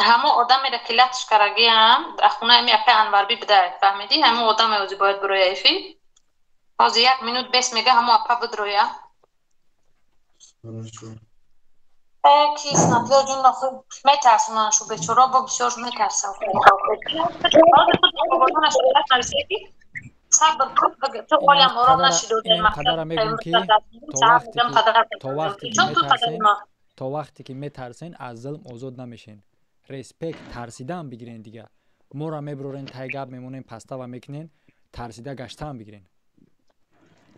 ҳамун одамеро ки латш карагиам, дар хонаи ми апай Анварби бидай, фаҳмидӣ? Ҳамун одаме ҳозир бояд бироя эфир. Ҳозир як минут бес мега, ҳамун апа бидроя. Ки снабдор ҷун охир метарсонанд шу бечора, бо бисёр метарсанд. Сабр кун, ту ҳолям ором нашиду. Қадара мегӯм ки то вақте ки метарсен, аз зулм озод намешен. Респект тарсидаам бигирен дига. Моро мебурорен, тай гап мемонем, пастава мекунен, тарсида гаштаам бигирен.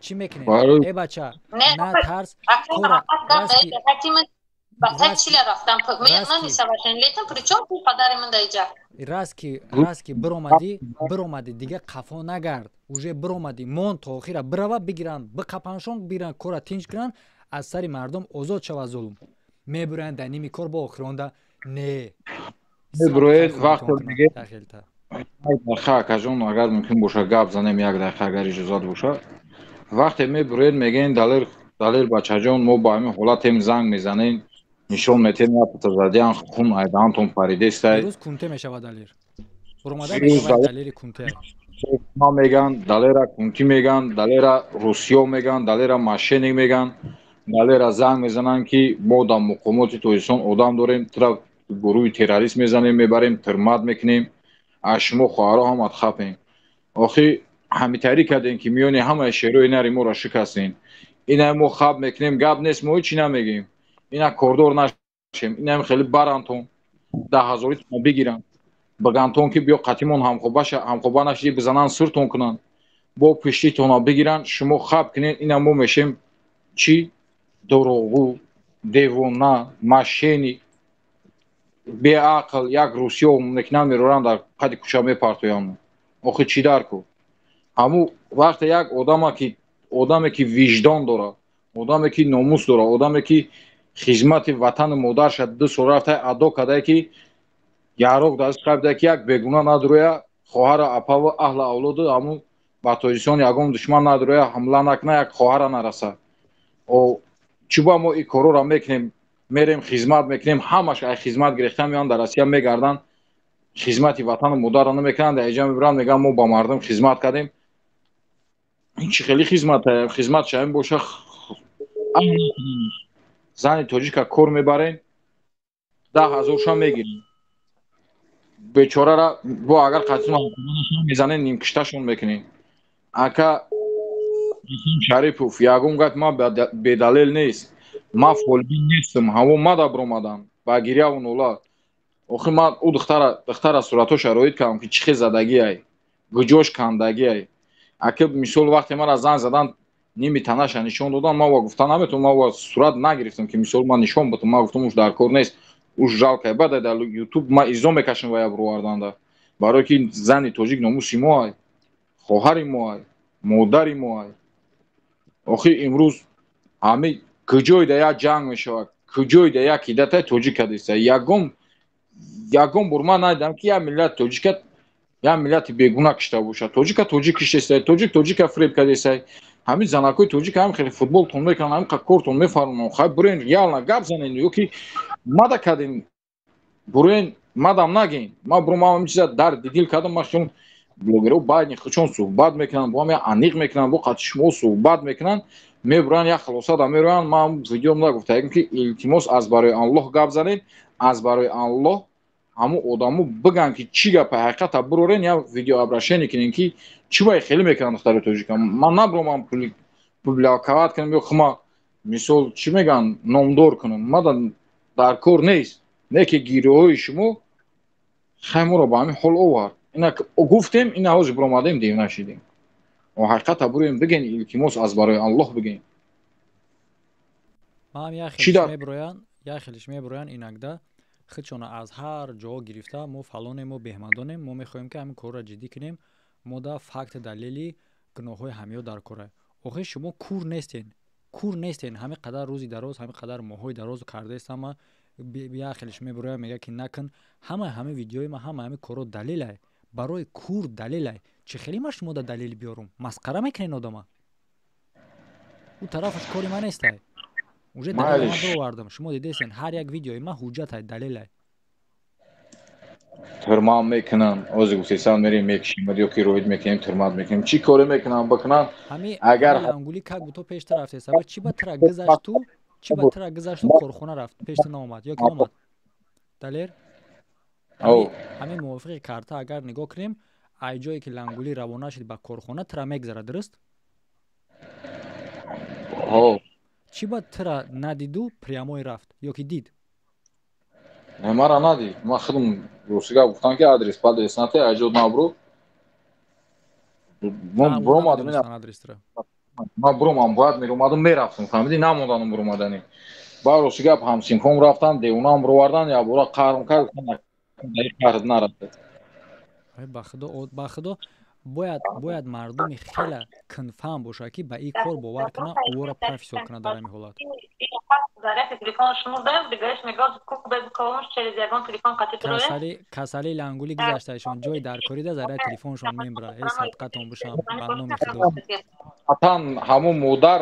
Чӣ мекунем? Э бача, на тарс, кора Раз ки биромадӣ, биромадӣ, дига қафо нагард. Уже биромадӣ, мон то охира бирава, бигиранд, биқапаншон, бигиранд, кора тинҷ кунанд, аз сари мардум озод шава зулм. Мебуроянд дар ними кор, бо охиронда не. Мебуроед вақте диге. Дақиқа, акаҷон, агар мумкин боша, гап занем як дақиқа, агар иҷозат боша. Вақте мебуроед, мегӯен Далер, Далер бачаҷон, мо ба ҳамин ҳолатем, занг мезанем, нишон метем, задиан хун айдаҳантон паридестай. Рӯз кунте мешавад Далер. Буромада мешавад Далери кунте. Ма меган, Далера кунти меган, Далера русиё меган, Далера мошенник меган, Далера занг мезананд ки мо дар муқомоти Тоҷикистон одам дорем, тура гурӯҳи террорист мезанем, мебарем, тирмат мекунем, аз шумо хоҳаро ҳам атхапем. Охи ҳамитарӣ кардем ки миёни ҳамаи шерои нари моро шикастем. Ина мо хаб мекунем, гап нест, мо ҳечи намегӯем. Ина кордор нашем, инам хеле барантон, 10 000 тона бигиранд, багантон ки биё қатимон ҳамхоба нашиди, бизананд, суртон кунанд, бо пиштитона бигиранд, шумо хаб кунед, ина мо мешем чӣ? Дурӯғгӯ, девона, мошенник, беақл, як русиё мекунанд, мероранд, дар қади кӯча мепартоянд. Охи чӣ дар ку? Ҳамун вақте як одаме ки виҷдон дорад, одаме ки номус дорад, одаме ки хизмати ватану модарша 2 сол рафта адо кардае, ки яроқ даст қабда, ки як бегуна надуроя, хоҳара, апаву аҳлу авлоду ҳамун ба Тоҷикистон ягон душман надуроя, ҳамла накуна, як хоҳара нараса. Чӣ ба мо ин корҳоро мекунем, мерем, хизмат мекунем, ҳамаш ай хизмат гирифта меоянд, дар Россия мегарданд, хизмати ватану модарро намекунанд, дар иҷа мебиранд, мегӯянд мо ба мардум хизмат кардем. Ин чӣ хеле хизмат? Хизмат шавем боша, зани тоҷика кор мебарем, 10 000-ша мегирем, бечорара бо агар қатъи мезанем, нимкишташон мекунем. Ака Шарипов, ягон гап ман бедалел нест, ман фолбин нестам, ҳаво мада биромадам ба гиряву нола. Охир ман ӯ духтара суратҳоша роид кардам, ки чӣ хел задагиай, гуҷош кандагиай. Ака, мисол, вақте мара занг задан, ними танаша нишон додан, ман ва гуфта наметавонам, ман ва сурат нагирифтам, ки мисол ман нишон бутам. Ман гуфтам, уш дар кор нест, уш жалко, баъд дар Ютуб ман изо мекашам ва яброварданда, барое ки зани тоҷик номуси мо ай, хоҳари мо ай, модари мо ай. Охир имрӯз ҳами куҷоида як ҷанг мешавад, куҷоида як кидатай тоҷик кадеста, ягон бор ман надидам, ки як миллат тоҷика, як миллати бегуна кишта бошад. Тоҷика тоҷик киштестай, тоҷик тоҷика фиреб кардестай. Ҳамин занакҳои тоҷик ҳам хеле футболтон мекунанд, ҳамин кортон мефармонанд. Хай, бурен, реально гап занен, ё ки мада кардем, бурен, мадам нагин. Ман буром, ҳамин чиза дарди дил кардам. Ман хеле блогерҳо байни худшон суҳбат мекунанд, бо ҳам як аниқ мекунанд, бо қатъи шумо суҳбат мекунанд, мебуранд, як хулоса да мероянд. Ман видеом нагуфтаем, ки илтимос, аз барои Аллоҳ гап занед, аз барои Аллоҳ ҳамун одамо бигӯянд, ки чӣ гапа, ҳақиқата бурорен, як видеообращение кунем, ки чӣ бай хеле мекунанд духтари тоҷика. Ман набуромам публиковать кунам ё хума, мисол, чӣ мегӯянд, номдор кунам, мада дар кор нест. Не ки гирёҳои шумо хай моро ба ҳамин ҳол овард. Ина гуфтем, ина ҳозир биромадем, дев нашидем. Ҳақиқата буроем бигӯен, илтимос, аз барои Аллоҳ бигӯен. Ман як хелиш мебуроянд, инакда худшона аз ҳар ҷо гирифта, мо фалонем, мо беҳмадонем, мо мехоҳем, ки ҳамин корро ҷиддӣ кунем, мо да факт, далели гуноҳҳои ҳамиё дар кора. Охир шумо кур нестен, кур нестен. Ҳамин қадар рӯзи дароз, ҳамин қадар моҳҳои дароз кардаест, ҳама Як хелеш мебуроя, мега ки накун. Ҳамаи ҳамаи видеои ма, ҳамаи ҳамаи коро далелай. Барои кур далелай. Чӣ хеле ма шумо да далел биёрум? Масқара мекунен одама? Ӯ тарафаш кори ма нестай. Уже далел ма бировардам. Шумо дидесен, ҳар як видеои ма ҳуҷҷатай, далелай. Тирмам мекунам, ози гуфтесан мерем мекишим, ё ки роҳид мекунем, тирмат мекунем. Чӣ коре мекунам бикунам? Агар ангули как бу то пештар рафте, сабаб чӣ ба тира гузашту, чӣ ба тира гузашту корхона рафт, пештар наомад ё ки омад? Далер? Ҳамин мувофиқи карта агар нигоҳ кунем, ай ҷое ки лангулӣ равона шуд ба корхона, тира мегзарад, дуруст? Чӣ ба тира надиду прямой рафт ё ки дид? Не, мара надид. Ман худам рости гап гуфтам ки адрес падрес нате, аҷод набру. Ман буромадам ина. Ман буромам, бояд меромадам, мерафтам, фаҳмидӣ? Намонданам буромадани. Баъд рости гап ҳамсинфом рафтан, девонаам бировардан, якбора қарм кард, қаҳр нарафт. Ба худо, ба худо бояд мардуми хела кунфаҳм бошад, ки ба ин кор бовар кунад, ӯро профессор кунад дар ҳамин ҳолат. Касалии лангулӣ гузаштаишон, ҷои даркорида заряди телефоншон мебара. Э, садқатон бошам, ба номи худо. Атан ҳамун модар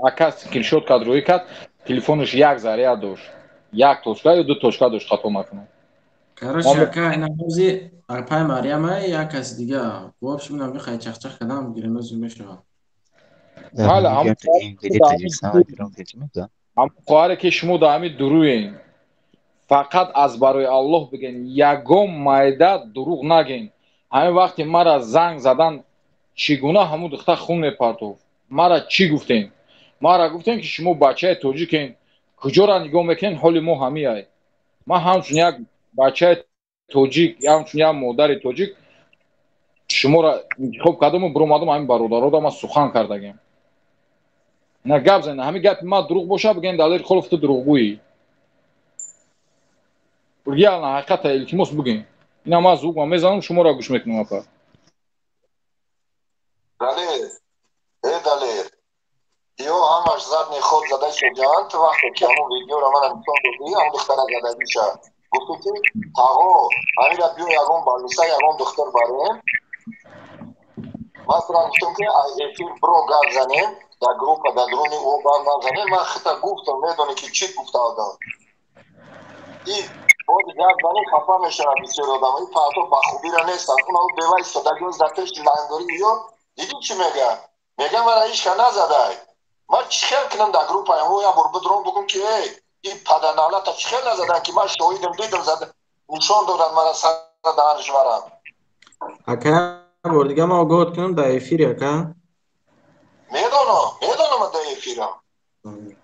ака скриншот кард, рӯӣ кард, телефонаш як заряд дошт. Як точка ё ду точка дошт, хато накунам. Короче, ака, ина ҳози арпаи Марьяма як каси дига. Вообщем, ина мехоҳи чахчах кардам, гирем озу мешавад. Ҳала ҳам хоҳаре ки шумо дар ҳамин дуруен, фақат аз барои Аллоҳ бигӯен, ягон майда дурӯғ нагӯен. Ҳамин вақте мара занг задан, чӣ гуна ҳамун духтар хун мепартофт? Мара чӣ гуфтем? Мара гуфтем ки шумо бачаи тоҷикен, куҷоро нигоҳ мекунед, ҳоли мо ҳамиай. Ман ҳамчун як бачаи тоҷик, ҳамчун як модари тоҷик шуморо интихоб кардаму биромадам ҳамин бародарода ман сухан кардагем. На гап занед, ҳамин гапи ман дурӯғ боша, бигӯем Далер Холов ту дурӯғгӯӣ. Реально ҳақиқата илтимос бигӯем. Ина ман звукма мезанам, шуморо гӯш мекунам апа. Далер, э Далер, ё ҳамаш задний ход зада шуданд, ту вақте ки ҳамон видеоро мана нишон додӣ, ҳамон духтара задагиша, гуфтӣ ки тағо, ҳамира биё ягон балиса, ягон духтар барем. Ман тура гуфтам ки аз эфир биро гап занем, дар группа, дар дуруни ӯ гап назанем. Ман хита гуфтам, медонӣ ки чӣ гуфта одам. И бози гап занем, хафа мешавад бисёри одам. И парто ба хубира нестанд. Уна ӯ бева истодагиоз дар пеши лангорӣ ё дидӣ чӣ мега? Мега мара ҳичка назадай. Ман чӣ хел кунам дар группаям? Ӯ як бор бидром бигӯм ки эй, ин падарнавлата чӣ хел назадан ки ман шоҳидам, дидам зада, нишон доданд мара сара даҳанаш варам. Ака, бор дига ман огоҳат кунам дар эфири, ака? Медонам, медонам ман дар эфирам.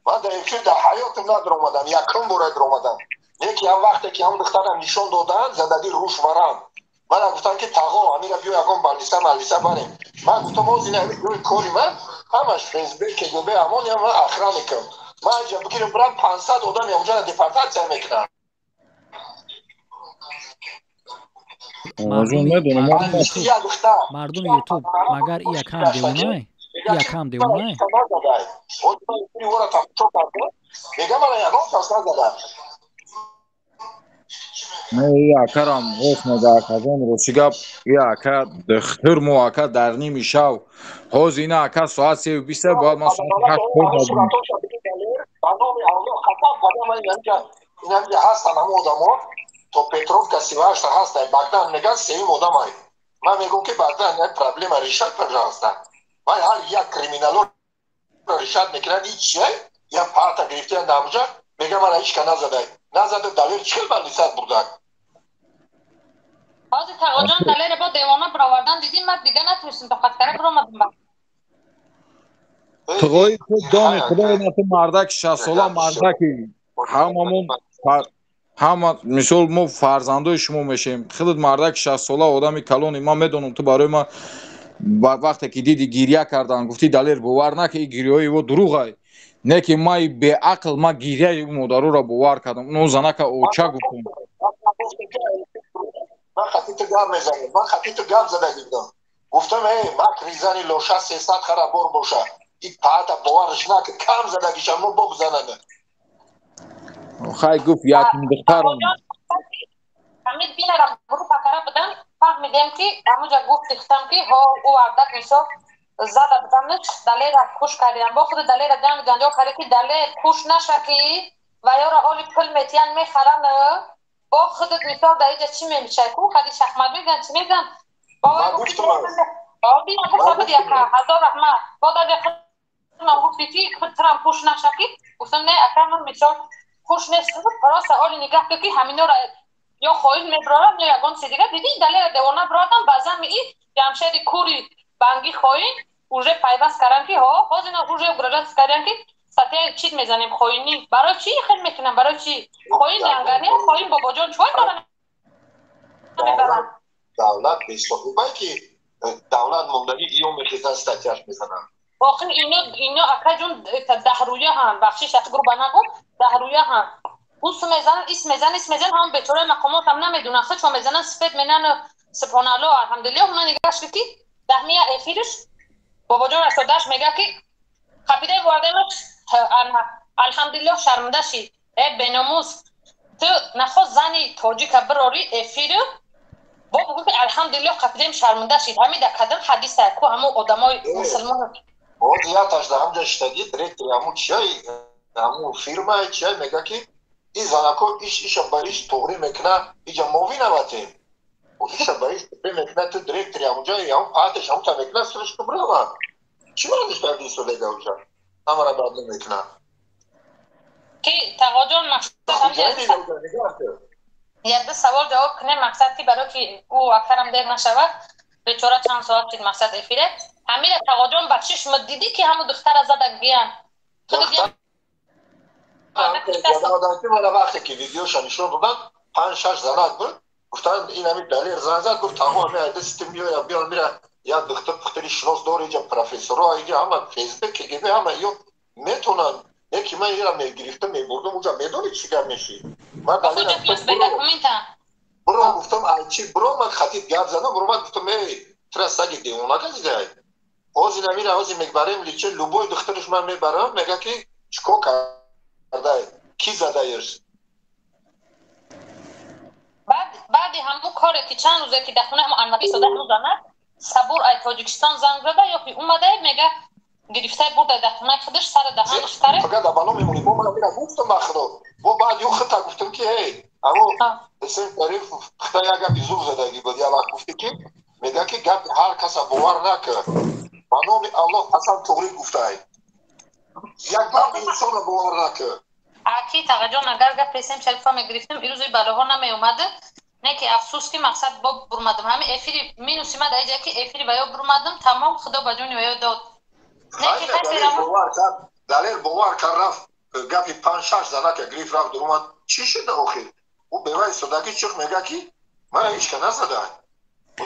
Ман дар эфир дар ҳаётам надиромадам, якум бора диромадам. Леки ҳам вақте ки ҳамон духтарам нишон доданд, задаги рӯш варам. Мана гуфтам ки тағо, ҳамира биё ягон балиса малиса барем. Ман гуфтам оз ина ҳамин ҷои кори ман ҳамаш ФСБ, КГБ, ҳамон ям ман охраникам. Ман инҷа бигирам бирам 500 одам ҳамонҷоро депортатсия мекунам. Мардуми Ютуб, магар и якам девонай? И якам девонай? Не, и акарам рост мега, акаҷон, рости гап, и ака духтур мо ака дар ними шав. Ҳозир ина ака соат 3:20 бояд ман соати 8 кор додам. Ба номи Аллоҳ қасам кардам, инамҷа ҳастанд ҳамон одамо, то Петровка 38 ҳаст, Богдан меган сеюм одамай. Ман мегӯм ки Богдан як проблема решат, пожалуйста. Ман ҳар як криминалро решат мекунад, ҳеҷ чиай, як парта гирифтиян дар ҳамҷа, мегам мара ҳеҷ ка назадай. Назада Далер чӣ хел балисат бурдак? Ҳозир тағоҷон Далере бо девона бировардан дидим, ман дига натавонистам тоқат кара биромадам ба. Тағои ту дони худо ина ту мардаки 60 сола мардаки ҳамамон ҳама мисол мо фарзандои шумо мешем. Худат мардаки 60 сола одами калони, ман медонам ту барои ман вақте ки диди гиря кардан, гуфти Далер бовар наки ин гирёи ӯ дурӯғай. Не ки ман беақл ман гиряи ӯ модароро бовар кардам. Уно занака оча гуфтам. Ман хати ту гап мезанам, ман хати ту гап зада гирдам. Гуфтам эй, ман кризани лоша 300 хара бор боша. И паата боварш накард, кам задагиша мо боб занада. Хай гуфт ятим духтарам. Ҳамид бинара группа кара будан, фаҳмидем ки ҳамуҷа гуфт дихтам ки ҳо ӯ ардак мисол зада буданаш Далера куш кардиам. Бо худи Далера ҷанг ҷанҷол кард ки Далер куш наша ки ва ёра оли пул метиян мехаран. Бо худат мисол дар иҷа чӣ мемишай ку хади шахмат меган чӣ меган. Бо гуфт бина гуфта буди ака ҳазор раҳмат. Бо даҷа худам гуфти ки худ трам куш наша ки гуфтам не ака ман мисол хуш нест, просто оли нигаҳ ки ҳаминора ё хоҳиш мебарорам ё ягон чиз дига. Диди Далера девона биродам баъзан и Ҷамшеди кури банги хоин уже пайваст кардам ки ҳо ҳозир уже угрожать кардам ки статья чит мезанем хоинӣ. Барои чӣ хел мекунам? Барои чӣ хоин лангарӣ хоин бобоҷон чой дорам мебарам. Давлат бесоҳибай ки давлат мондагӣ иё мехезан статьяш мезананд. Охир ино акаҷун даҳрӯя ҳам бахшиш ак груба нагу даҳрӯя ҳам ус мезанан ис мезанан ис мезанан ҳам бечораи мақомот ҳам намедунан худшо мезанан сифет менан. Субҳоналло, алҳамдулиллоҳ, ман нигаш ки даҳмия эфирш бобоҷон 88 мега ки қапидаи вардемаш алҳамдулиллоҳ шарманда шид. Э беномус, ту нахост зани тоҷика бирори эфиру бо бугӯ ки алҳамдулиллоҳ қапидаем шарманда шид. Ҳами дар кадом ҳадиса ку ҳамун одамои мусулмон Ҳозир яташ дар ҳамҷа шиштагӣ директори ҳамун чиай ҳамун фирмаи чиай мега ки ин занако иш иша ба иш туғрӣ мекуна иҷа мо виноватем. Иша ба иш туғрӣ мекуна ту директори ҳамунҷа ҳамун пааташ ҳамунта мекуна сириш ку бирава. Чӣ маъниш карди истодага уҷа? Ҳамара бадном мекуна. Ки тағоҷон мақсад якда савол ҷавоб кунем мақсад ки барои ки ӯ акарам дер нашавад бечора чанд соат шид мақсад эфире. Ҳамира тағоҷон ба чишм дидӣ ки ҳамун духтара зада гиян. Вақте ки видеоша нишон доданд 5-6 занак буд гуфтанд ин ҳами Далер занг зад гуфт тағо ҳами айда систем меоя биён мира як духтар пухтари шинос дор иҷа профессоро иҷа ҳама ФСБ КГБ ҳама ё метонанд яки ман ира мегирифтам мебурдам уҷа медонӣ чӣ гап мешид. Ман Далера бро гуфтам ай чи бро ман хатид гап задам бро ман гуфтам эй тра саги девона газидай. Ҳозир амира ҳозир мебарем личе любой духтараш ман мебарам мега ки чикор кардай ки задаеш. Баъди ҳамун коре ки чанд рӯзе ки дар хонаи ҳамун Анварӣ истода ҳамун занак Сабур ай Тоҷикистон занг зада ё ки омадай мега гирифтай бурдай дар хонаи худаш сари даҳанаш каре. Фақат дар бало мемонӣ. Бо ман амира гуфтам ба худо. Бо баъд ё хита гуфтам ки эй амо Ҳусейн Шариф хита як гапи зур задагӣ буд як вақт гуфте ки мега ки гапи ҳар каса бовар накард. Ба номи Аллоҳ қасам туғрӣ гуфтай. Ягон инсонро бовар накард. Аки тағаҷон агар гап Ҳусейн Шарифа мегирифтам ирӯзи балоҳо намеомад. Не ки афсӯс ки мақсад бо бурмадам. Ҳами эфири минуси ма дар иҷа ки эфири ба ё бурмадам тамом худо ба ҷони ба ё дод. Не ки Далер бовар кард рафт гапи 5-6 занака гирифт рафт дуромад. Чӣ шуда охир? Ӯ бева истодаги чиқ мега ки мара ҳеч ка назада.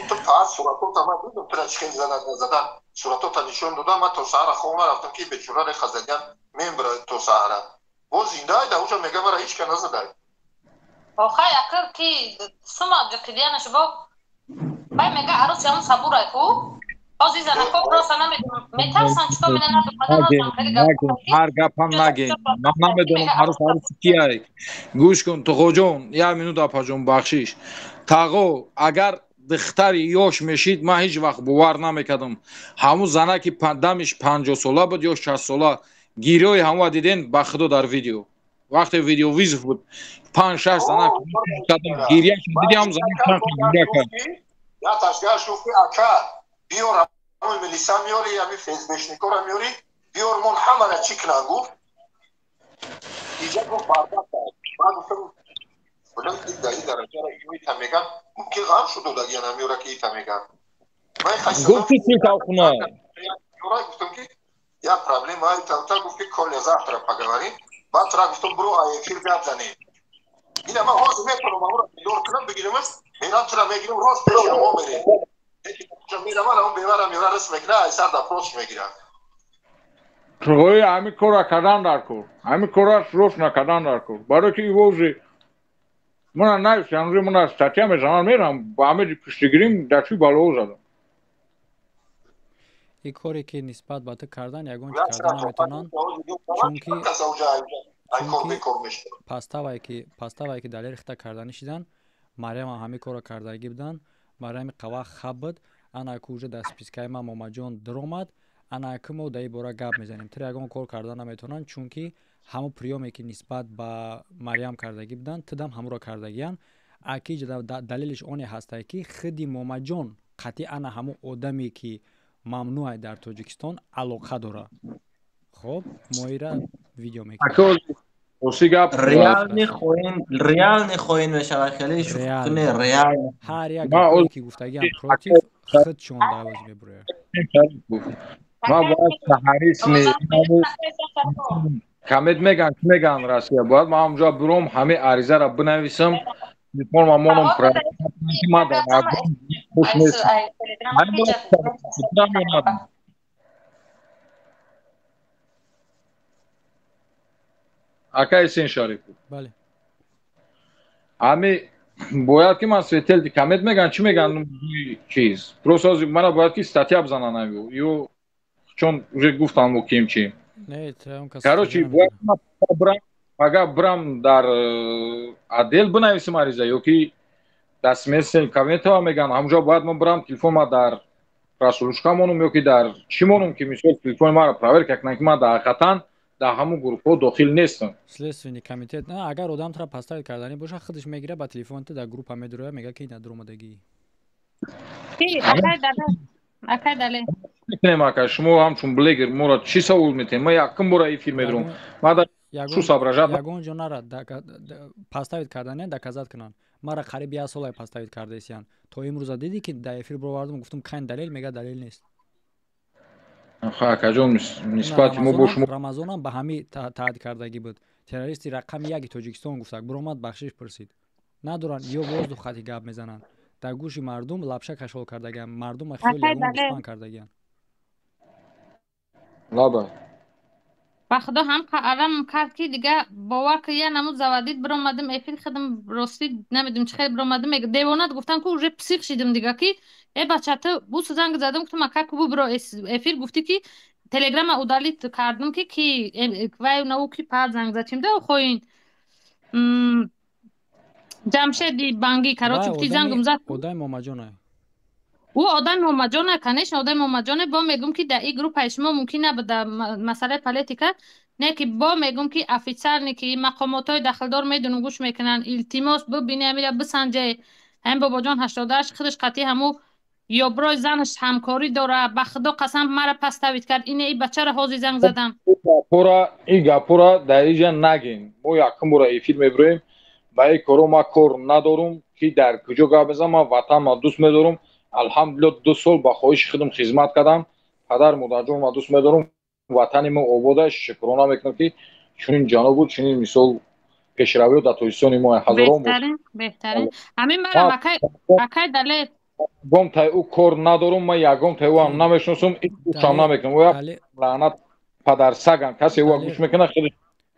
Ту пас суратота ман дидам тура чӣ хел занак назадан. Суратота нишон додам ман то саҳара хоб нарафтам ки бечора рехазадиан мембра то саҳара. Бо зиндаай дар уҷа мега мара ҳеч ка назадай. Охай акр ки сума ҷиқидианаш бо бай мега арӯси ҳамун Сабурай ку ҳозир занако просто намедонам метарсанд чикор менанад. Ҳар гапам нагем ман намедонам арӯс арӯси кияй. Гӯш кун Туғоҷон як минут апаҷон бахшиш. Тағо агар духтари ёш мешид ман ҳеҷ вақт бовар намекардам. Ҳамун занаки дамиш 50 сола буд ё 60 сола гирёи ҳамуа диден ба худо дар видео. Вақте видеовызов буд 5-6 занак гиряш диди ҳам занак чанд гиря кард. Я ташгаш гуфт ки ака биёр ҳамун милиса меёри ҳамин ФСБшникора меёри биёр мон ҳамара чӣ кунам гуфт. Иҷа гуфт бардак. Ман гуфтам Блин, ки дар ин дараҷаро ита меган мумкин ғам шуд додагиан ҳамёра ки ита меган. Гуфти чӣ тавхуна? Гуфтам ки я проблема та гуфт ки Коля завтра поговорим. Баъд тура гуфтам бро ай эфир гап занем. Ина ман ҳозир метавонам амура бедор кунам бигирамаш мерам тура мегирам рост пеши ҳамо мерем. Мерам ҳамон бевара меёра рис мекуна ай сар допрос мегирам. Туғои ҳамин корра кардан дар кор. Ҳамин корра рост накардан дар кор. Барои ки ивози мана навист ҳанӯзе мана статья мезанам мерам ба ҳамеҷи пуштигирим дар чӣ балоҳо задам. Ин коре ки нисбат ба ту кардан ягон чӣ карда наметавонанд, чунки Ай кор бекор мешавад. Паставае ки Далер хита карданӣ шидан, Марьям ҳам ҳамин корро кардагӣ буданд. Марьями қава хаб буд. Ана ку уже дар спискаи ман Момаҷон даромад. Ана ку мо дар ин бора гап мезанем. Тир ягон кор карда наметавонанд, чунки ҳамон приёме ки нисбат ба Марьям кардагӣ буданд, тидам ҳамонро кардагиянд. Аки далелиш оне ҳастае, ки худи Момаҷон қатъи ана ҳамон одаме, ки мамнӯъ дар Тоҷикистон, алоқа дорад. Хоб, мо ира видео мекунем. Реальный хоин, реальный хоин мешавад, хеле шӯхӣ, реал. Ҳар як гапое ки гуфтагиам против худшон давоз мебурояд. Ман бояд саҳарисми камет меган, чӣ меган Россия, бояд ман ҳамҷо биром, ҳамаи аризаро бинависам, телефон ма монам, ки ман дар мардум хуш нестам. Ака Ҳусейн Шарипов. Бале. Ҳами бояд ки ман светелти камет меган, чӣ меган чиз. Просто ҳозир мана бояд ки статья бизананд аю. Ё чон уже гуфтам мо ким чи. Не, он кас. Короче, бояд ман брам, ага брам дар отдел бинависам ариза ё ки дар смесен кабинетова меган, ҳамҷо бояд ман брам телефон ма дар прослушка монум ё ки дар чӣ монум, ки мисол телефони маро проверка кунанд, ки ман дар ҳақиқатан дар ҳамон гурӯҳҳо дохил нестам. Следственный комитет, на, агар одам тра поставить карданӣ боша, худаш мегира ба телефон, ту дар группа медуроя, мега ки ина дуромадагӣ. Акай Далер, акай Далер. Мекунем, ака, шумо ҳамчун блогер моро чӣ савол метем? Ман якум бора эфир медурам. Ман дар чу соображать. Ягон ҷо нара поставить карданӣ доказать кунанд. Мара қариб як солай поставить кардаисиян. То имрӯза дидӣ, ки дар эфир бировардум, гуфтум кайн далел, мега далел нест. Акаҷон, нисбати мо бо шумо Рамазонам ба ҳамин таъд кардагӣ буд. Террористи рақами яки Тоҷикистон гуфтак, биромад бахшиш пурсид. Надоранд, ё воздух хати гап мезананд. Дар гӯши мардум лапша кашол кардагиан, мардума хиёли ягон гӯспанд кардагиан. Лаба. Ба худо ҳам алам кард, ки дига бовар ки я намуд завадид биромадим эфир хидм, ростӣ намедонам чӣ хел биромадим, девонат гуфтам, ки уже псих шидим дига, ки э бача, ту бус занг задам, гуфтам ака ку бубиро эфир, гуфтӣ ки телеграма удалить кардам, ки вай нау ки пад занг зачим да хоин Ҷамшеди бангӣ, короче, гуфти зангм зад. Одами Момаҷонай. Ӯ одами Момаҷона, конечно, одами Момаҷоне. Бо мегӯм, ки дар ин группаи шумо мумкин набуд дар масъалаи политика, не ки бо мегӯм, ки официально ки мақомотҳои дахлдор медонам гӯш мекунанд, илтимос, бибини амира, бисанҷе. Ҳамин Бобоҷон 88 худаш қатъи ҳаму ёброи занаш ҳамкорӣ дора. Ба худо қасам, мара поставить кард, ине и бачара ҳозир занг задам. Ин гапора дар инҷа нагем. Мо якум бора эфир мебироем, ба ин коро ман кор надорум, ки дар куҷо гап мезанам. Ман ватанма дӯст медорум, алҳамдулилло, 2 сол ба хоҳиши худам хизмат кардам, падар модарҷонма дӯст медорум, ватани мо обода, шукрона мекунам, ки чунин ҷанобу чунин мисол пешравиҳо дар Тоҷикистони мо ҳазорон. Беҳтарин, беҳтарин. Ҳамин марам, акай Далер. Ягон тай ӯ кор надорум, ман ягон тай ӯ ҳам намешиносам, гӯшам намекунам. Ӯ лаънат падарсаган, касе ӯ гӯш мекунад, хеле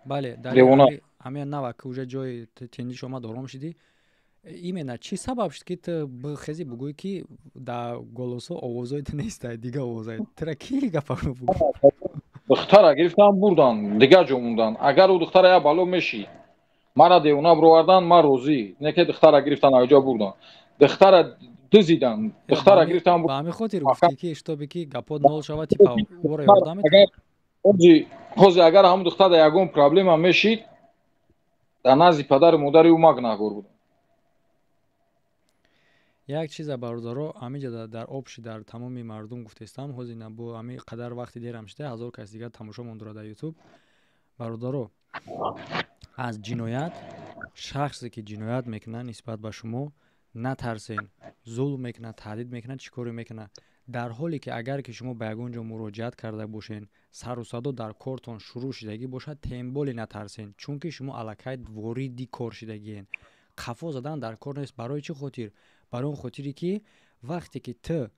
бале девона. Ҳамин нава ки уже ҷои тиндиш омад, ором шидӣ. Именно чӣ сабаб шуд, ки ту бихезӣ бугӯӣ, ки дар голосо овозои ту нестай, дига овозай тура ки гапаро бугӯ? Духтара гирифтан бурдан, дигар ҷо мондан. Агар ӯ духтара як бало мешид, мара девона бировардан, ман розӣ не, ки духтара гирифтан аҷо бурдан, духтара дузидан, духтара гирифтан. Ба ҳамин хотир гуфтӣ, ки чтобы ки гапот нол шавад, типа ӯро ёрдам метавонад? Ҳозир агар ҳамон духтар дар ягон проблема мешид, дар назди падару модари ӯ ман гунаҳкор будам. Як чиза, бародаро, ҳаминҷа дар общий дар тамоми мардум гуфтестам, ҳозир на бо ҳамин қадар вақти дерам шуда, 1000 кас дигар тамошо мондора дар Ютуб. Бародаро, аз ҷиноят, шахсе ки ҷиноят мекунад нисбат ба шумо, натарсен. Зулм мекунад, таҳдид мекунад, чӣ коре мекунад, дар ҳоле ки агар ки шумо ба ягон ҷо муроҷиат карда бошен, сару садо дар кортон шурӯъ шудагӣ бошад, тем более натарсен, чунки шумо аллакай вориди кор шудагиен. Қафо задан дар кор нест. Барои чӣ хотир? Барои он хотире, ки вақте ки ту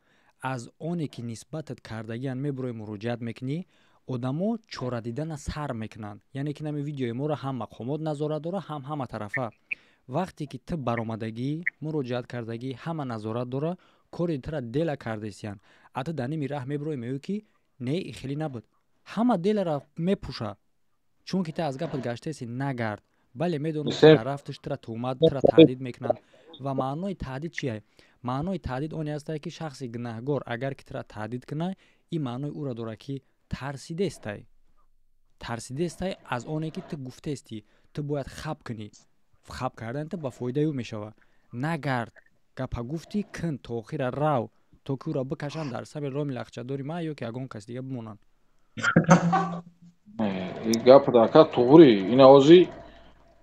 аз оне ки нисбатат кардагиан мебурои, муроҷиат мекунӣ, одамо чора дидана сар мекунанд. Яъне ки нами видеои моро ҳам мақомот назорат дора, ҳам ҳама тарафа. Вақте ки ту баромадагӣ, муроҷиат кардагӣ, ҳама назорат дора, кори тура дела кардесиян, а ту дар ними раҳ мебурои, мегӯӣ, ки не, и хеле набуд, ҳама делара мепӯша. Чунки ту аз гапат гаштаеси, нагард. Бале, медонам, ки дар рафташ тура туҳмат, тура таҳдид мекунанд. Ва маънои таҳдид чие? Маънои таҳдид оне астае, ки шахси гунаҳгор агар ки тура таҳдид кунад, ин маънои ӯро дорад, ки тарсидестай, тарсидестай аз оне, ки ту гуфтестӣ. Ту бояд хаб кунӣ, хаб кардан ту ба фоидаи ӯ мешавад. Нагард, гапа гуфтӣ, кун, то охира рав, то ки ӯро бикашанд дар саби роми лахчадори ма ё ки ягон кас дига бимонанд. Гап ака туғри, ин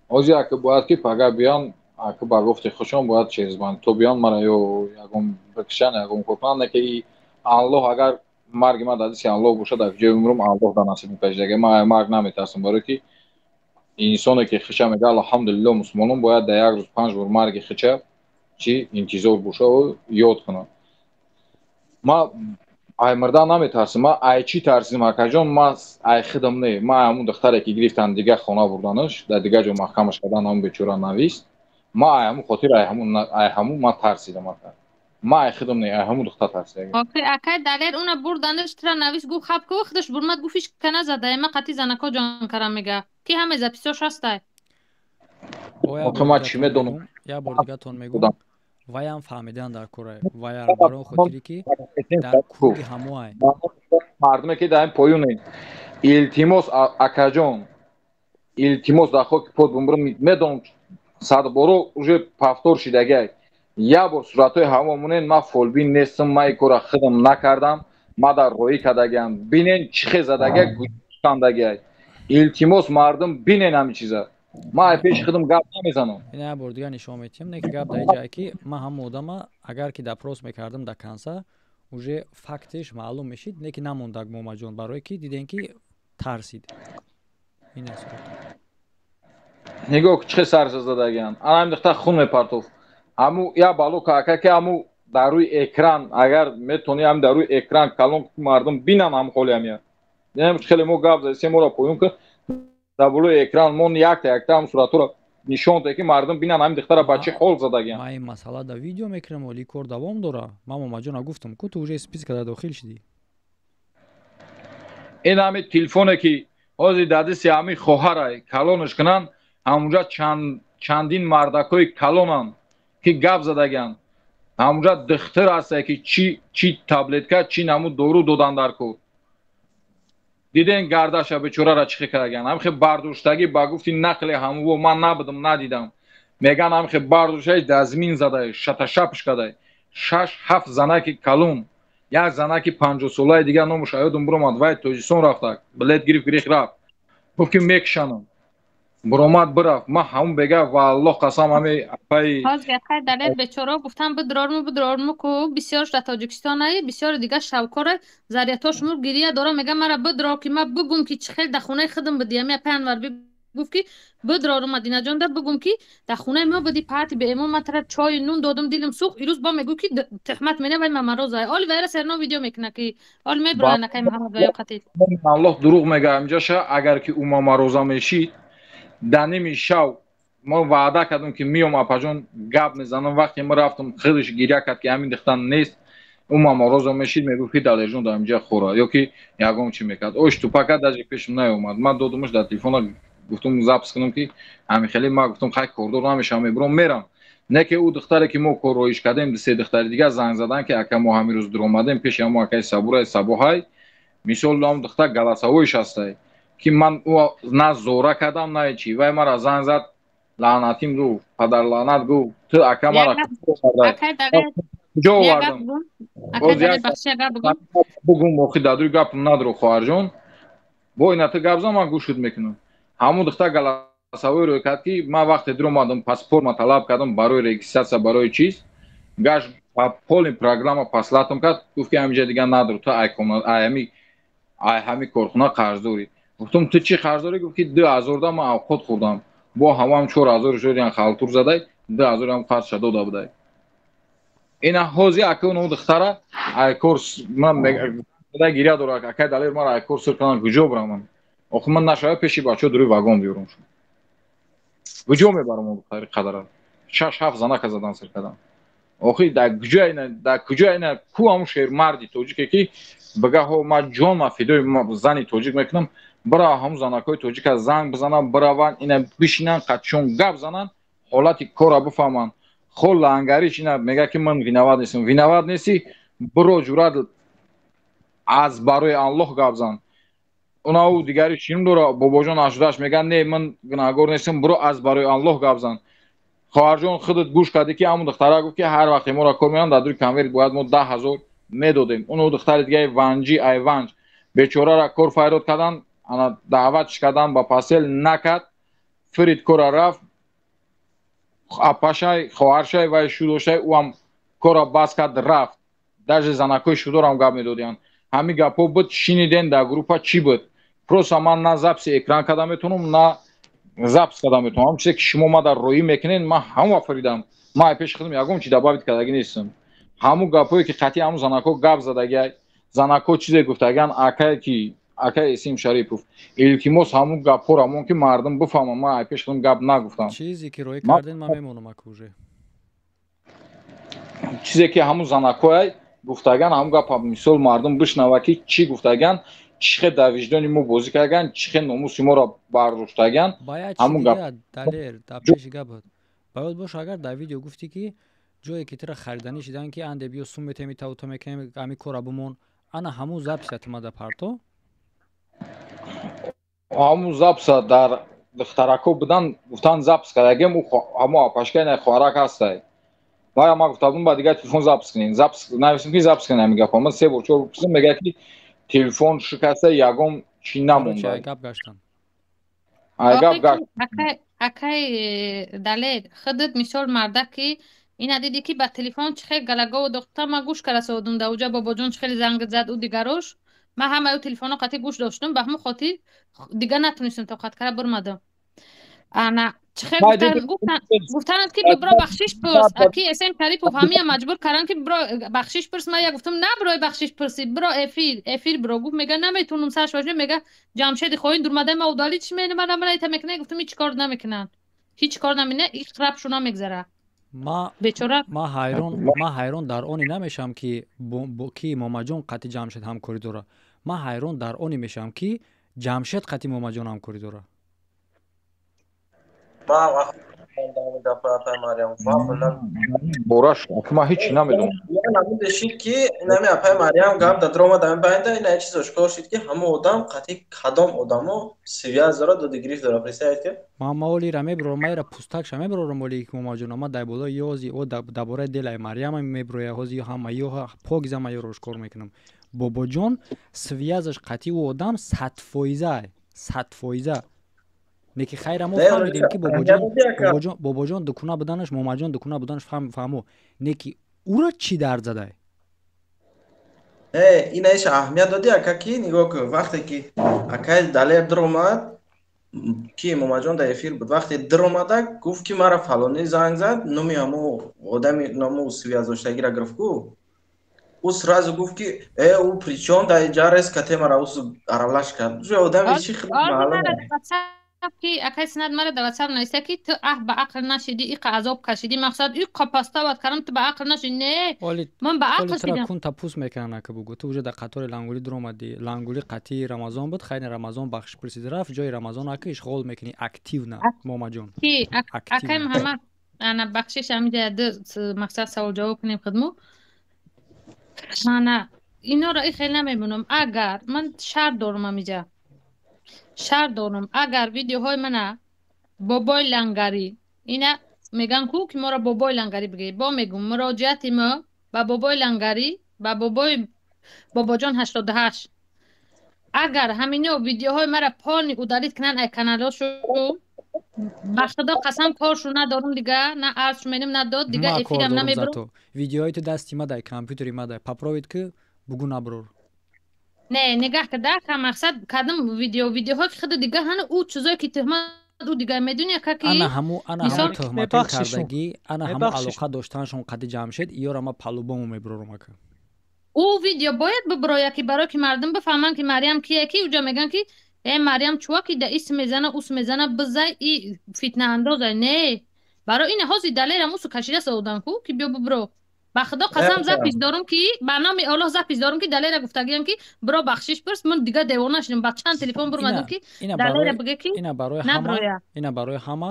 ози ака бояд ки пага биён, ака ба гуфти хушон бояд чезбанд то биён мара ё ягон бикшан, ягон кор кунанд. Не ки Аллоҳ, агар марги ман дар дасти Аллоҳ бошад, дар ҷои умрум Аллоҳ дар насиб мекашид. Ман марг наметарсам, барое ки инсоне ки хича мега, алҳамдулилло, мусулмонон бояд дар як рӯз панҷ бор марги хича чи интизор бошаву ёд кунад. Ма ай мирдан наметарсам. Ма ай чӣ тарсидим, акаҷон? Ма ай хидам не, ма ҳамун духтаре ки гирифтан, дига хона бурданаш, дар дига ҷо маҳкамаш кардан, ҳамун бечора навист. Ма ай ҳамун хотир, ай ҳамун ма тарсидам, ака. Ма ай хидам не, ай ҳамун духтар тарсидам. Охи, акай Далер, уна бурданаш, тра навист, гуфт хаб ку, худаш бурмад, гуфт ҳеч ка назада, ма қати занако ҷон карам, мега ки ҳаме записош ҳастай. Охи, ма чӣ медонам? Як бор дигатон мегӯм, ваям фаҳмидан дар кора, вая барои хотире ки дар круги ҳамоай. Мардуме ки дар ин поёне, илтимос, акаҷон, илтимос, дар хоки под бумбурам, медонам, садборо уже повтор шидагай, як бор суратҳои ҳамо монен. Ман фолбин нестам, ман ин кора худам накардам, ман дар роҳӣ кардагиам. Бинен, чӣ хел задагиай, гӯшандагиай. Илтимос, мардум, бинен ҳамин чиза. Ман ай пеши худам гап намезанам. Ина як бор дига нишон метиҳам. Не ки гап дар ин ҷае ки ман ҳамон одама агар ки допрос мекардам до конца, уже фактеш маълум мешид, не ки намондак Момаҷон, барое ки дидем, ки тарсид. Ин аст. Нигоҳ, чӣ хел сарша задагиан. Ана ҳамин духтар хун мепартофт. Ҳаму як бало ака, ки ҳаму дар рӯи экран, агар метавонӣ, ҳам дар рӯи экран калон, мардум бинан ҳам ҳоли ҳамия. Хеле мо гап задем, моро поён ки дар болои экран мон якта якта ҳам суратҳоро нишон дод, ки мардум бинан ҳамин духтара ба чӣ ҳол задагиан. Ман ин масъала дар видео мекунам, оли кор давом дора. Ман Момаҷона гуфтам ку, ту уже списка дар дохил шидӣ. Ин ҳамин телефоне ки ҳозир дар дасти ҳамин хоҳарай, калонаш кунанд, ҳамунҷа чандин мардакҳои калонанд, ки гап задагианд. Ҳамунҷа духтар ҳастае, ки чӣ таблетка, чӣ намуд дору додан дар кор. Диден, гардаша бечорара чӣ хел кардагианд? Ҳамхе бардоштагӣ, ба гуфти нақли ҳамуво, ман набудам, надидам, меган ҳамхе бардоштаи дазмин задай, шаташапш кадай. Шаш ҳафт занаки калон, як занаки 50-солаи дига, номуш аёдум буромад, вай Тоҷикистон рафта, билет гирифт, гирифт, рафт, гуфт ки мекушанам, буромад, бирафт. Ман ҳамун бега, валлоҳ қасам, ҳами апаи Ҳозир акай Далер, бечоро гуфтам, бидрорму, бидрорму ку, бисёрш дар Тоҷикистон ай, бисёри дига шавкора зариятошму гирия дора, мега мара бидро, ки ма бугум, ки чӣ хел дар хонаи худам будӣ. Ами апай Анварби гуфт, ки бидрору Мадинаҷон да бугум, ки дар хонаи мо будӣ, паати беэмон ман тара чою нун додум, дилам сӯхт. Ирӯз бо мегӯ, ки тухмат мена, вай мамароза оли вайра серно видео мекуна, ки оли меброян акай Муҳаммад ва ё қатил. Аллоҳ дурӯғ мега инҷаша. Агар ки ӯ мамароза мешид, дар ними шав мо ваъда кардем, ки миём, апаҷон, гап мезанам. Вақте мо рафтам, худаш гиря кард, ки ҳамин духтар нест. Ӯ мамороза мешид, мегуфт, ки Далерҷон дар инҷа хӯра ё ки ягон чӣ мекард. Ош тупака даже пешам наёмад. Ман додумаш дар телефона, гуфтум запись кунам, ки ҳамин хеле. Ман гуфтум, хай, кордор намешавам, мебурам, мерам. Не ки ӯ духтаре ки мо корроиш кардем, се духтари дигар занг задан, ки ака, мо ҳамин рӯз дуромадем пеши ҳамо акаи Сабурай, Сабоҳай. Мисол, ҳам духтар голосовойш ҳастай, ки ман ӯ на зора кардам, на чӣ. Вай мара занг зад, лаънатим гуфт, падарлаънат гуфт, ту ака мара куҷо овардам? Бугум, охи, дадуи гапам надро, хоҳарҷон, бо ина ту гап зан, ман гӯшут мекунам. Ҳамун духтар голосовой рӯй кард, ки ман вақте дуромадам, паспортма талаб кардам барои регистрация, барои чиз, гашт ба полный программа послатам кард, гуфт, ки ҳаминҷа дига надро, ту ай ҳами корхона қарздорӣ. Гуфтум, ту чӣ қарздорӣ? Гуфт, ки 2000-да ман авқот хӯрдам, бо ҳамам 4000 шудиан халтур задай, 2000-ам қарзша дода будай. Ина ҳози ака уно духтара айкор ман гиря дорад, акай Далер, мара айкор сир кунам, куҷо бурам ман? Охи, ман нашава пеши бачаҳо дуруи вагон биёрам, куҷо мебарам он духтари қадара? Шаш ҳафт занака задан, сир кардан. Охи, дар куҷо ина, дар куҷо ина ку ҳамун шермарди тоҷике, ки бига, ҳо, ман ҷон, ман фидои зани тоҷик мекунам, Бира ҳамун занакҳои тоҷика занг бизананд, бираванд, ина бишинанд, қатшон гап зананд, ҳолати корра бифаҳманд. Хо лангариш ина мега ки ман виноват нестам. Виноват нестӣ, биро ҷуръат аз барои Аллоҳ гап зан. Уна ӯ дигари чим дора, бобоҷон ашудаш мега не, ман гунаҳгор нестам, биро аз барои Аллоҳ гап зан. Хоҳарҷон, худат гӯш кардӣ ки ҳамун духтара гуфт ки ҳар вақте моро кор меоянд дар дури конверт бояд мо 10,000 медодем. Уну духтари дигари ванҷи айванҷ бечорара кор файрод кардан, ана даъватш кардан ба пасел накард, фирид кора рафт, апашай, хоҳаршай вай шудошай, ӯ ҳам кора бас кард рафт. Даже занакҳои шудорам гап медодиянд. Ҳамин гапҳо буд, шиниден дар группа чӣ буд? Просто ман на записи экран карда метавонам, на запис карда метавонам. Ҳамон чизе ки шумо ма дар роҳӣ мекунед, ман ҳамон фаридам. Ман ай пеши худам ягон чи добавить кардагӣ нестам. Ҳамун гапҳое ки қатъи ҳамун занакҳо гап задагиай, занакҳо чизе гуфтагиан, акае ки акай Эсим Шарипов, илтимос ҳамун гапҳоро мон ки мардум бифаҳманд, ман ай пеши худам гап нагуфтам. Чизе ки роҳӣ карден, ман мемонам ака уже. Чизе ки ҳамун занакҳоай гуфтагиан, ҳамун гапа мисол мардум бишнава ки чӣ гуфтагиан, чӣ хел дар виҷдони мо бозӣ кардагиан, чӣ хел номуси моро бардоштагиан, ҳамун гап. Далер, дар пеши гапат. Ба ёд бош, агар дар видео гуфтӣ ки ҷое ки тура хариданӣ шидан ки анде биё сум метеми таву то мекунем, ами кора бимон, ана ҳамун записа ту мада парто? Ҳамун записа дар духтарако будан, гуфтан запис кардагем, ӯ ҳамун апашка ина хоҳарак ҳастай. Вая ман гуфта будам ба дигар телефон запис кунем. Запис нависем ки запис кунем ҳамин гапа. Ман се бор чор бор пурсидам, мегӯяд ки телефон шикаста, ягон чӣ намонда. Гап гаштан. Ай гап гашт. Акай Далер, худат мисол мардак ки ина дидӣ ки ба телефон чӣ хел галагову дохта, ман гӯш карда содум да уҷа бобоҷон чӣ хеле занг зад ӯ дигарош. Ман ҳамаи ӯ телефонҳо қатъи гӯш доштум, ба ҳамун хотир дига натунистам тоқат карда бурмадам. Ана чӣ хел гуфтананд ки бибро бахшиш пурс, аки Эсем Шарипов ҳамия маҷбур карданд ки бибро бахшиш пурс. Ман я гуфтам на брои бахшиш пурсӣ, бибро эфир бро. Гуфт мега наметунам сарш бошем, мега Ҷамшеди хоин дурмадаи ма удалить чӣ мене, ман намена мекунам. Гуфтам ҳеҷ кор намекунанд, ҳеҷ кор намекунанд, ҳеҷ рабшу намегзара. Ма ҳайрон дар оне намешавам ки ки Момаҷон қатъи Ҷамшед ҳамкорӣ дора. Ман ҳайрон дар оне мешавам ки Ҷамшед қатъи Момаҷон ҳамкорӣ дора. Бораш, ман ҳеҷ намедонам. Намедонам ки инами апай Марьям гап дар омад ҳамин байнда, ина чиз ошкор шуд ки ҳамон одам қатъи кадом одамо связь дорад, доди гирифт дорад, представить ки? Ман маолира меброрам, майра пустакша меброрам оли ки Момаҷон, ман дар болои ёзи о дар бораи делаи Марьяма меброя, ҳози ҳама ё покиза ма ёро ошкор мекунам. Бобоҷон связаш қатъи ӯ одам 100%, 100%. Неки хайра мо фаҳмидем ки бобоҷон дукуна буданаш, Момаҷон дукуна буданаш фаҳмо. Неки ӯро чӣ дард задай? Ина иш аҳамият додӣ ака ки нигоҳ кун, вақте ки акай Далер дуромад, ки Момаҷон дар эфир буд, вақте дуромада гуфт ки мара фалонӣ занг зад, номи ҳамо одами ному связь доштагиро гирифт ку. Ӯ сразу гуфт ки ӯ причём дар иҷа резка темара ӯ аралаш кард. Уже одами чӣ хел маълум ки акай Синат мара дар WhatsApp нависта ки ту аҳ ба ақл нашидӣ, иқа азоб кашидӣ, мақсад иқа пастават кардам, ту ба ақл нашидӣ. Не, ман ба ақл шидам. Кун тапус мекунанд ака бугу. Ту уже дар қатори лангулӣ дуромадӣ. Лангулӣ қатъи Рамазон буд, хайни Рамазон бахшиш пурсид рафт, ҷои Рамазон ака ишғол мекунӣ активно, Момаҷон. Ки акай Муҳаммад, ана бахшиш ҳамиҷа ду мақсад савол ҷавоб кунем худмо. Ана иноро и хел намемонам. Агар ман шарт дорам ҳамиҷа. Шарт дорам, агар видеоҳои мана бобои лангарӣ, ина меган ку ки моро бобои лангарӣ бигӯед, бо мегӯм муроҷиати мо ба бобои лангарӣ, ба бобои бобоҷон 88. Агар ҳамино видеоҳои мара полни удалить кунанд ай каналошо, ба худо қасам коршу надорам дига, на арзшу менем, на дод, дига эфирам намебурам. Видеоҳои ту дасти ма дай, компютери ма дай, попробуйт ки бугу наброр. Не, нигаҳ карда, мақсад кардам видеоҳое ки худу дига ҳана ӯ чизое ки туҳмат ӯ дига медуни ака ки ана ҳаму ана ҳаму туҳматҳо кардагӣ, ана ҳаму алоқа доштанашон қади Ҷамшед, иёра ма палубому мебурорам ака. Ӯ видео бояд бибурояд ки барое ки мардум бифаҳманд ки Марьям кие, ки уҷа мегӯянд ки Марьям чува ки да ис мезана, ус мезана, бизай и фитнаандозай. Не, барои ина ҳозир Далерам усу кашида содан ку ки биё бибуро. Ба худо қасам запись дорум ки ба номи Аллоҳ запись дорум ки Далера гуфтагиам ки биро бахшиш пурс, ман дига девона шудам, ба чанд телефон бурмадам ки Далера биге ки ина барои ҳама, ина барои ҳама,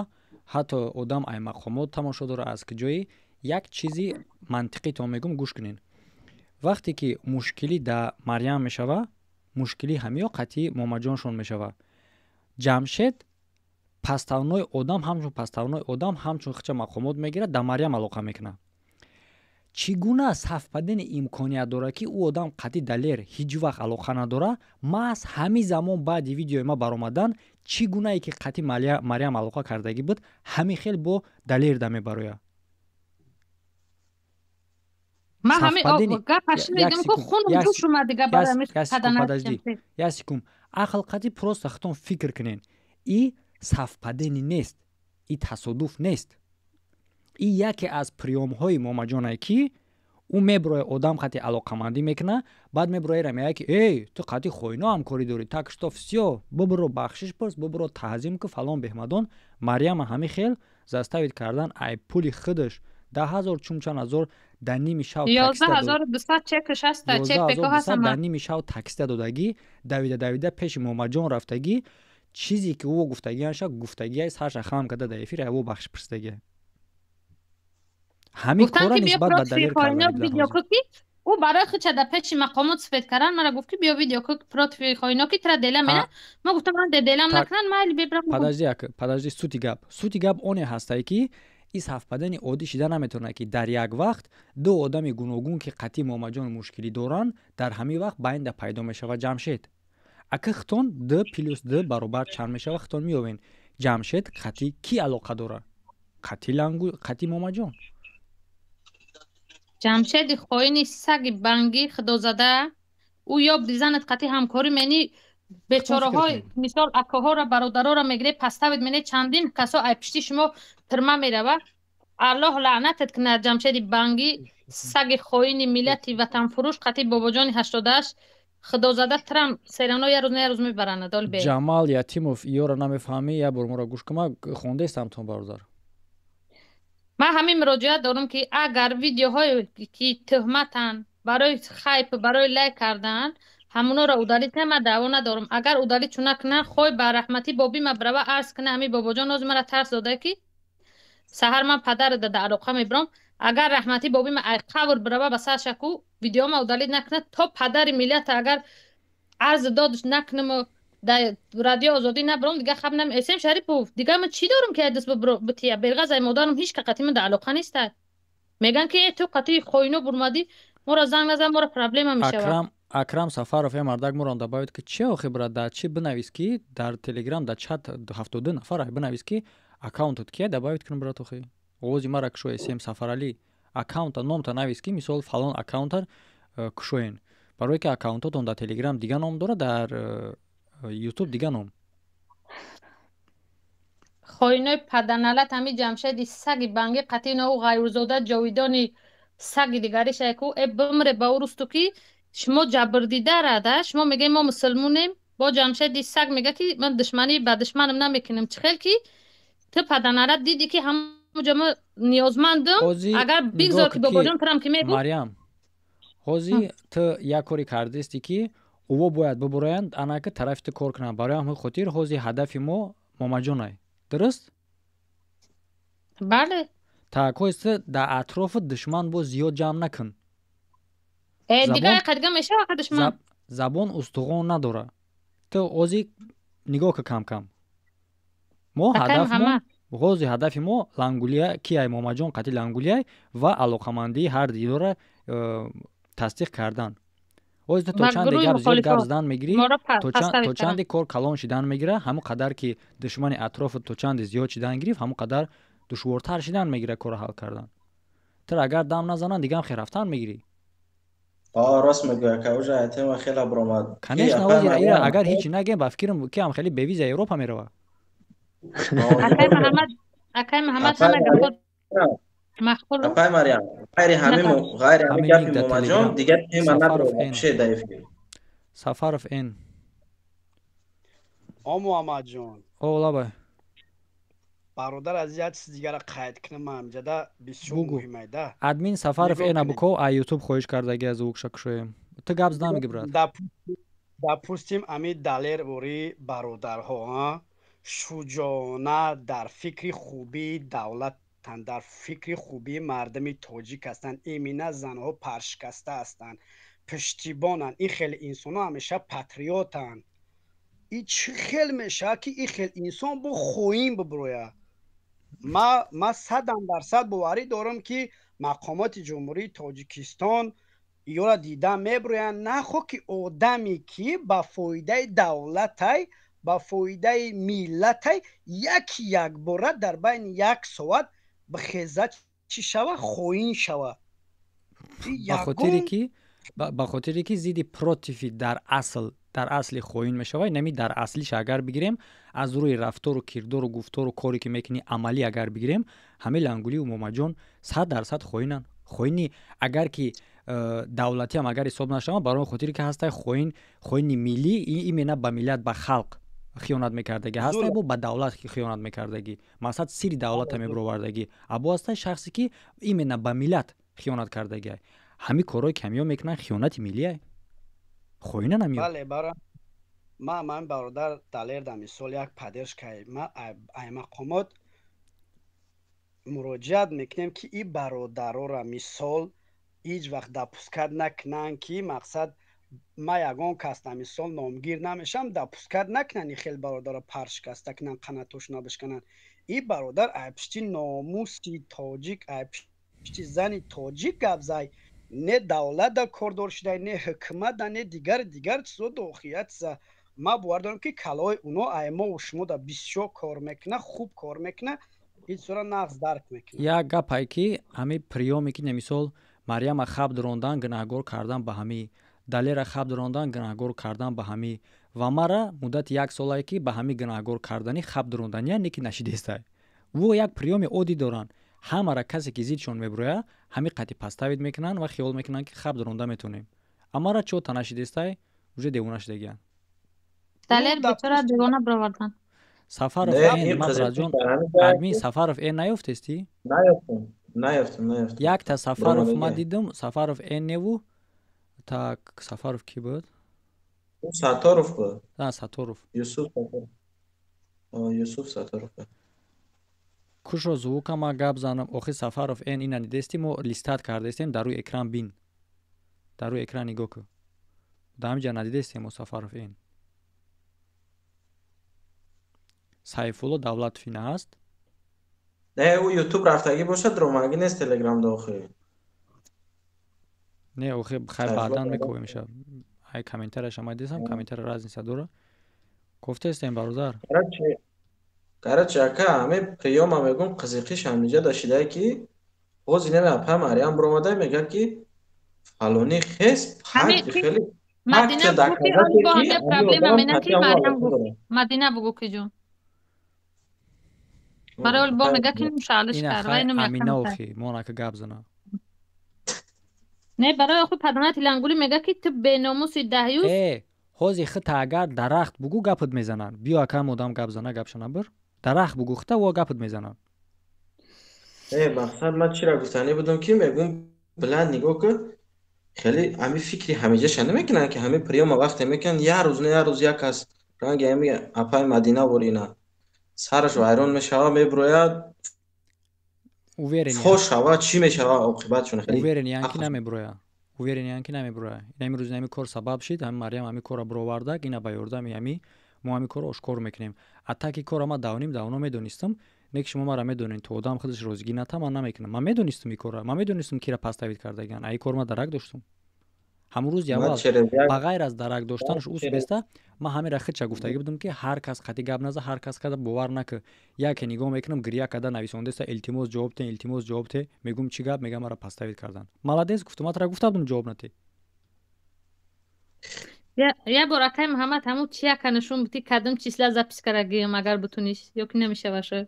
ҳатто одам ай мақомот тамошо дора аз куҷои як чизи мантиқӣ то мегум гӯш кунен. Вақте ки мушкилӣ да Марьям мешава, мушкилӣ ҳамиё қатъи Момаҷоншон мешава. Ҷамшед паставнои одам, ҳамчун паставнои одам, ҳамчун хича мақомот мегирад, да Марьям алоқа мекунад. Чӣ гуна совпадени имконият дорад ки ӯ одам қатъи Далер ҳеҷ вақт алоқа надорад, маҳз ҳамин замон баъди видеои ма баромадан чӣ гунае ки қатъи Марьям алоқа кардагӣ буд, ҳамин хел бо Далер да мебарояд. Як секунд, ақл қатъи просто хитон фикр кунен, и совпадени нест, и тасодуф нест. И яке аз приёмҳои Момаҷонае ки ӯ меброяд одам қатъи алоқамандӣ мекунад, баъд меброяд мегӯяд ки эй, ту қатъи хоино ҳамкорӣ дорӣ, так что всё, бубуро бахшиш пурс, бубуро таъзим ку фалон беҳмадон. Марьяма ҳамин хел заставид кардан ай пули худаш 10 000 чун чанд ҳазор дар ними шав дар ними шав таксида додагӣ, давида давида пеши Момаҷон рафтагӣ, чизе ки ӯ гуфтагиаша гуфтагиай сарша хам карда дар эфир ай бахшиш пурсидагия. Ҳамин кора нисбат ба Далер карда. Ӯ барои худша дар пеши мақомот сифет кардан мара гуфт ки биё видео ку против хоино ки тра делам мена. Ма гуфтам ман делам накунан, майли бебрам. Подожди, ака, подожди, сути гап. Сути гап оне ҳастае ки ин совпадени оддӣ шида наметавонад ки дар як вақт ду одами гуногун ки қатъи Момаҷон мушкилӣ доранд, дар ҳамин вақт байнда пайдо мешавад Ҷамшед. Ака хитон д плюс д баробар чанд мешавад, хитон меёбен. Ҷамшед қатъи кӣ алоқа дорад? Қатъи лангу, қатъи Момаҷон. Ҷамшеди хоини саги бангӣ худозада, ӯ ё бизанад қатъи ҳамкорӣ мени бечораҳои мисол акоҳоро бародароро мегире паставид мене чандин касо ай пишти шумо тирма мерава. Аллоҳ лаънатат кунад Ҷамшеди бангӣ саги хоини миллати ватанфурӯш қатъи Бобоҷони 88 худозада трам серано я рӯз на я рӯз мебаранд долбе. Ҷамал Ятимов, ёро намефаҳмӣ, як бор моро гӯш кун, ман хондаистам тон бародар. Ман ҳамин муроҷиат дорам ки агар видеоҳое ки тӯҳматанд барои хайп, барои лайк кардан, ҳамонҳоро удалить кунанд, ман даъво надорам. Агар удалить чун накунанд, хой ба раҳматӣ боби ма брава арз кунад. Ҳамин Бобоҷон ҳозир мара тарс додае ки саҳар ман падара да алоқа мебирам. Агар раҳматӣ боби ма ай қабр брава ба сар шаку видеома удалить накунад, то падари миллата агар арз додш накунаму дар радио Озодӣ набаром, дига хаб нам Эсем Шарипов, дига ман чӣ дорам ки ай даст бития белғаз ай модарам ҳеҷ ка қатъи ман дар алоқа неста. Мегӯянд ки ту қатъи хоино бурмадӣ, моро занг назан, моро проблема мешавад. Акрам Сафаров я мардак морон добавит ки чи охи брат, да чи бинавис ки дар Телеграм дар чат 72 нафар бинавис ки аккаунтат кия добавит кунам брат охи. Овози мара кушои Эсем Сафарали аккаунта номта навис ки мисол фалон аккаунта кушоен. Барое ки аккаунтотон дар Телеграм дига ном дорад, дар Ютуб дига ном. Хоинои паданалат ҳами Ҷамшеди саги бангӣ қатъи наву ғайрузода ҷовидони саги дигари шайку э бимре ба ӯ русту ки шумо ҷабрдидара да шумо мегӯед мо мусулмонем, бо Ҷамшеди саг мега ки ман душманӣ ба душманам намекунам. Чӣ хел ки ту паданалат дидӣ ки ҳамуҷа ма ниёзмандам, агар бигзор ки Бобоҷон турам ки мегӯ. Марьям, ҳози ту як коре кардисти ки ӯво бояд бубуроянд, анаки тарафи ту кор кунанд. Барои ҳамин хотир ҳози ҳадафи мо Момаҷонай. Дуруст? Бале. Так, ҳози ту дар атрофи душман боз зиёд ҷамъ накун. Дига қадига мешава душман. Забон устуғон надорад. Ту ҳози нигоҳ ку кам-кам. Мо ҳадаф ҳози ҳадафи мо лангулия кияй Момаҷон қатъи лангулияй ва алоқамандии ҳар дидора тасдиқ кардан. Ҳозир ту то чанде гап зиёд гап задан мегирӣ, то чанде кор калон шидан мегирад, ҳамон қадар ки душмани атрофат то чанде зиёд шидан гирифт, ҳамон қадар душвортар шидан мегирад корро ҳал кардан. Ту агар дам назананд, дигам хел рафтан мегирӣ. Рост мегӯяд, ака, уже тема хеле баромад. Конечно, ҳозир ира агар ҳечи нагем, ба фикрам ки ҳам хеле бевиза Европа мерава. Акай Муҳаммад, акай Муҳаммад ҳама гапҳо махқул. Апай Марьям, ғайри ҳамин ғайри ҳамин гапи Момаҷон дигар тема надорам вообще дар эфир. Сафаров Н. О Муҳаммадҷон. О лабай. Бародар аз як чиз дигара қайд кунам, ман ҳамҷада бисёр муҳим айда. Админ Сафаров эна буко, а Ютуб хоҳиш кардаги аз звукша кушоем. Ту гап зада меги, брат. Допустим, ами Далер вори бародарҳо шуҷоона дар фикри хубии давлатанд, дар фикри хубии мардуми тоҷик ҳастанд. Имина занҳо паршикаста ҳастанд, пуштибонанд. Ин хеле инсонҳо ҳамеша патриотанд. И чӣ хел мешавад, ки ин хел инсон бо хоин биброяд? Ма 100% боварӣ дорам, ки мақомоти Ҷумҳурии Тоҷикистон ёра дида меброянд. Нахо ки одаме, ки ба фоидаи давлатай, ба фоидаи миллатай, яки якбора дар байни як соат бихеза, чӣ шава, хоин шава. Ба хотире ки зидди против и дар асл, дар асли хоин мешавад. Нами дар аслиш агар бигирем, аз рӯи рафтору кирдору гуфтору коре ки мекунӣ, амалӣ агар бигирем, ҳамаи Лангулию Момаҷон 100% хоинанд. Хоини агар ки давлатиам агар ҳисоб нашаванд, барои хотире ки ҳастай хоин, хоини миллӣ, именно ба миллат, ба халқ хиёнат мекардагӣ ҳастай, бо ба давлат хиёнат мекардагӣ, мақсад сири давлата мебировардагӣ, або ҳастай шахсе ки именно ба миллат хиёнат кардагӣ. Ҳамин корҳое ки ҳамиё мекунанд, хиёнати миллия, хоина намиё. Бале, бара ман бародар Далер да мисол як поддержка и ма ай мақомот муроҷиат мекунем, ки и бародарора мисол ҳеҷ вақт допускать накунанд, ки мақсад ма ягон кас да мисол номгир намешавам, допускать накунанд и хел бародаро паршикаста кунанд, қанатошона бишкананд. И бародар ай пишти номуси тоҷик, ай пишти зани тоҷик гап зай. Не давлат да кордор шуда, не ҳукумат да, не дигар дигар чизо дохият чиза. Ма бовар дорам, ки калои уно ай мо шумо да бисёр кор мекуна, хуб кор мекуна, ҳеҷ чизоро нағз дарк мекуна. Як гапае ки ҳамин приёме ки мисол Марьяма хаб дурондан, гунаҳгор кардан ба ҳамӣ, Далера хаб дурондан, гунаҳгор кардан ба ҳамӣ, ва мара муддати як солае ки ба ҳамин гунаҳгор кардани хаб дурондания не ки нашидестай. Во як приёми оддӣ доранд: ҳамара касе ки зидшон мебурояд, ҳамин қати подставить мекунанд ва хиёл мекунанд, ки хаб дуронда метавонем. Амара чо та нашидестай, уже девона шудагиянд. Далер бечора девона бировардан. Сафаров эн мабраҷон, админ Сафаров эн наёфтестӣ? Наёфтам, наёфтам, наёфтам. Якта Сафаров ма дидум, Сафаров эн неву. Так, Сафаров кӣ буд? Сатторов буд. А, Сатторов. Юсуф Сатторов, Юсуф Сатторов. Кушо звука, ма гап занам. Охи, Сафаров эн ина дидести, мо листать кардестем дар рӯи экран, бин, дар рӯи экран нигоҳ кун. Дар ҳамин ҷа надидестем мо Сафаров эн. Сайфулло Давлатов ина ҳаст. Не, ӯ Ютуб рафтагӣ бошад, ромагӣ нест, Телеграм дохи. Не, охи, хай, баъдан мекобем. Ай комментарияша ма дидесам, комментария разница дора. Гуфтестем, бародар. Короче, ака, ҳаме приёма мегум, қизиқиш ҳамиҷа дашидае, ки боз инаме апа Марьям биромада мегӯяд, ки фалони хес факти хеле. Мадина бугу, ки бо ҳаме проблема мена, ки Марьям гуфт. Мадина бугу, ки ҷон барои бо мега, ки шаълиш кард ва инو. Амина, охи, монака гап зана. Не, барои охи падонати Лангули мега, ки ту беномуси даҳюс. Э, ҳози хита агар дарахт бугу, гапат мезананд. Биё, акам одам гап зана, гапшана бир. Дарахт бугу хита, во гапат мезананд. Э, мақсад ман чира гуфтанӣ будам, ки мегум, биланд нигоҳ кун, хеле ҳами фикри ҳамиҷаша намекунанд, ки ҳами приёма вақте мекунанд, як рӯз не, як рӯз як кас ранги ҳами апаи Мадина ворина сараш вайрон мешава, мебурояд, фош шава, чӣ мешава оқибатшон? Уверен ян ки намебурояд, уверен ян ки намебурояд. Ин рӯз ҳами кор сабаб шид, ҳами Марьям ҳами корро бировардак, ина ба ёрдами ҳами мо ҳами корро ошкор мекунем. Атаки корро ма давним давно медонистам, не ки шумо мара медонед, то одам худаш розигӣ ната, ман намекунам. Ман медонистам ин корро, ман медонистам, кира подставить кардагиан. А ин кор ма дарак доштум ҳамун рӯзи аввал. Ба ғайр аз дарак доштанаш усбеста, ман ҳамира худша гуфтагӣ будам, ки ҳар кас қати гап наза, ҳар кас када бовар накӣ. Яке нигоҳ мекунам, гиря карда нависондеста: «Илтимос, ҷавоб те, илтимос, ҷавоб те». Мегӯм: «Чӣ гап?» Мегам: «Мара подставить кардан». Молодец, гуфтам, матра гуфта будам, ҷавоб нате. Я бор, акай Муҳаммад, ҳамун чияка нишон бути, кадом числа запись карагиам, агар бутуниш, ё ки намешаваша?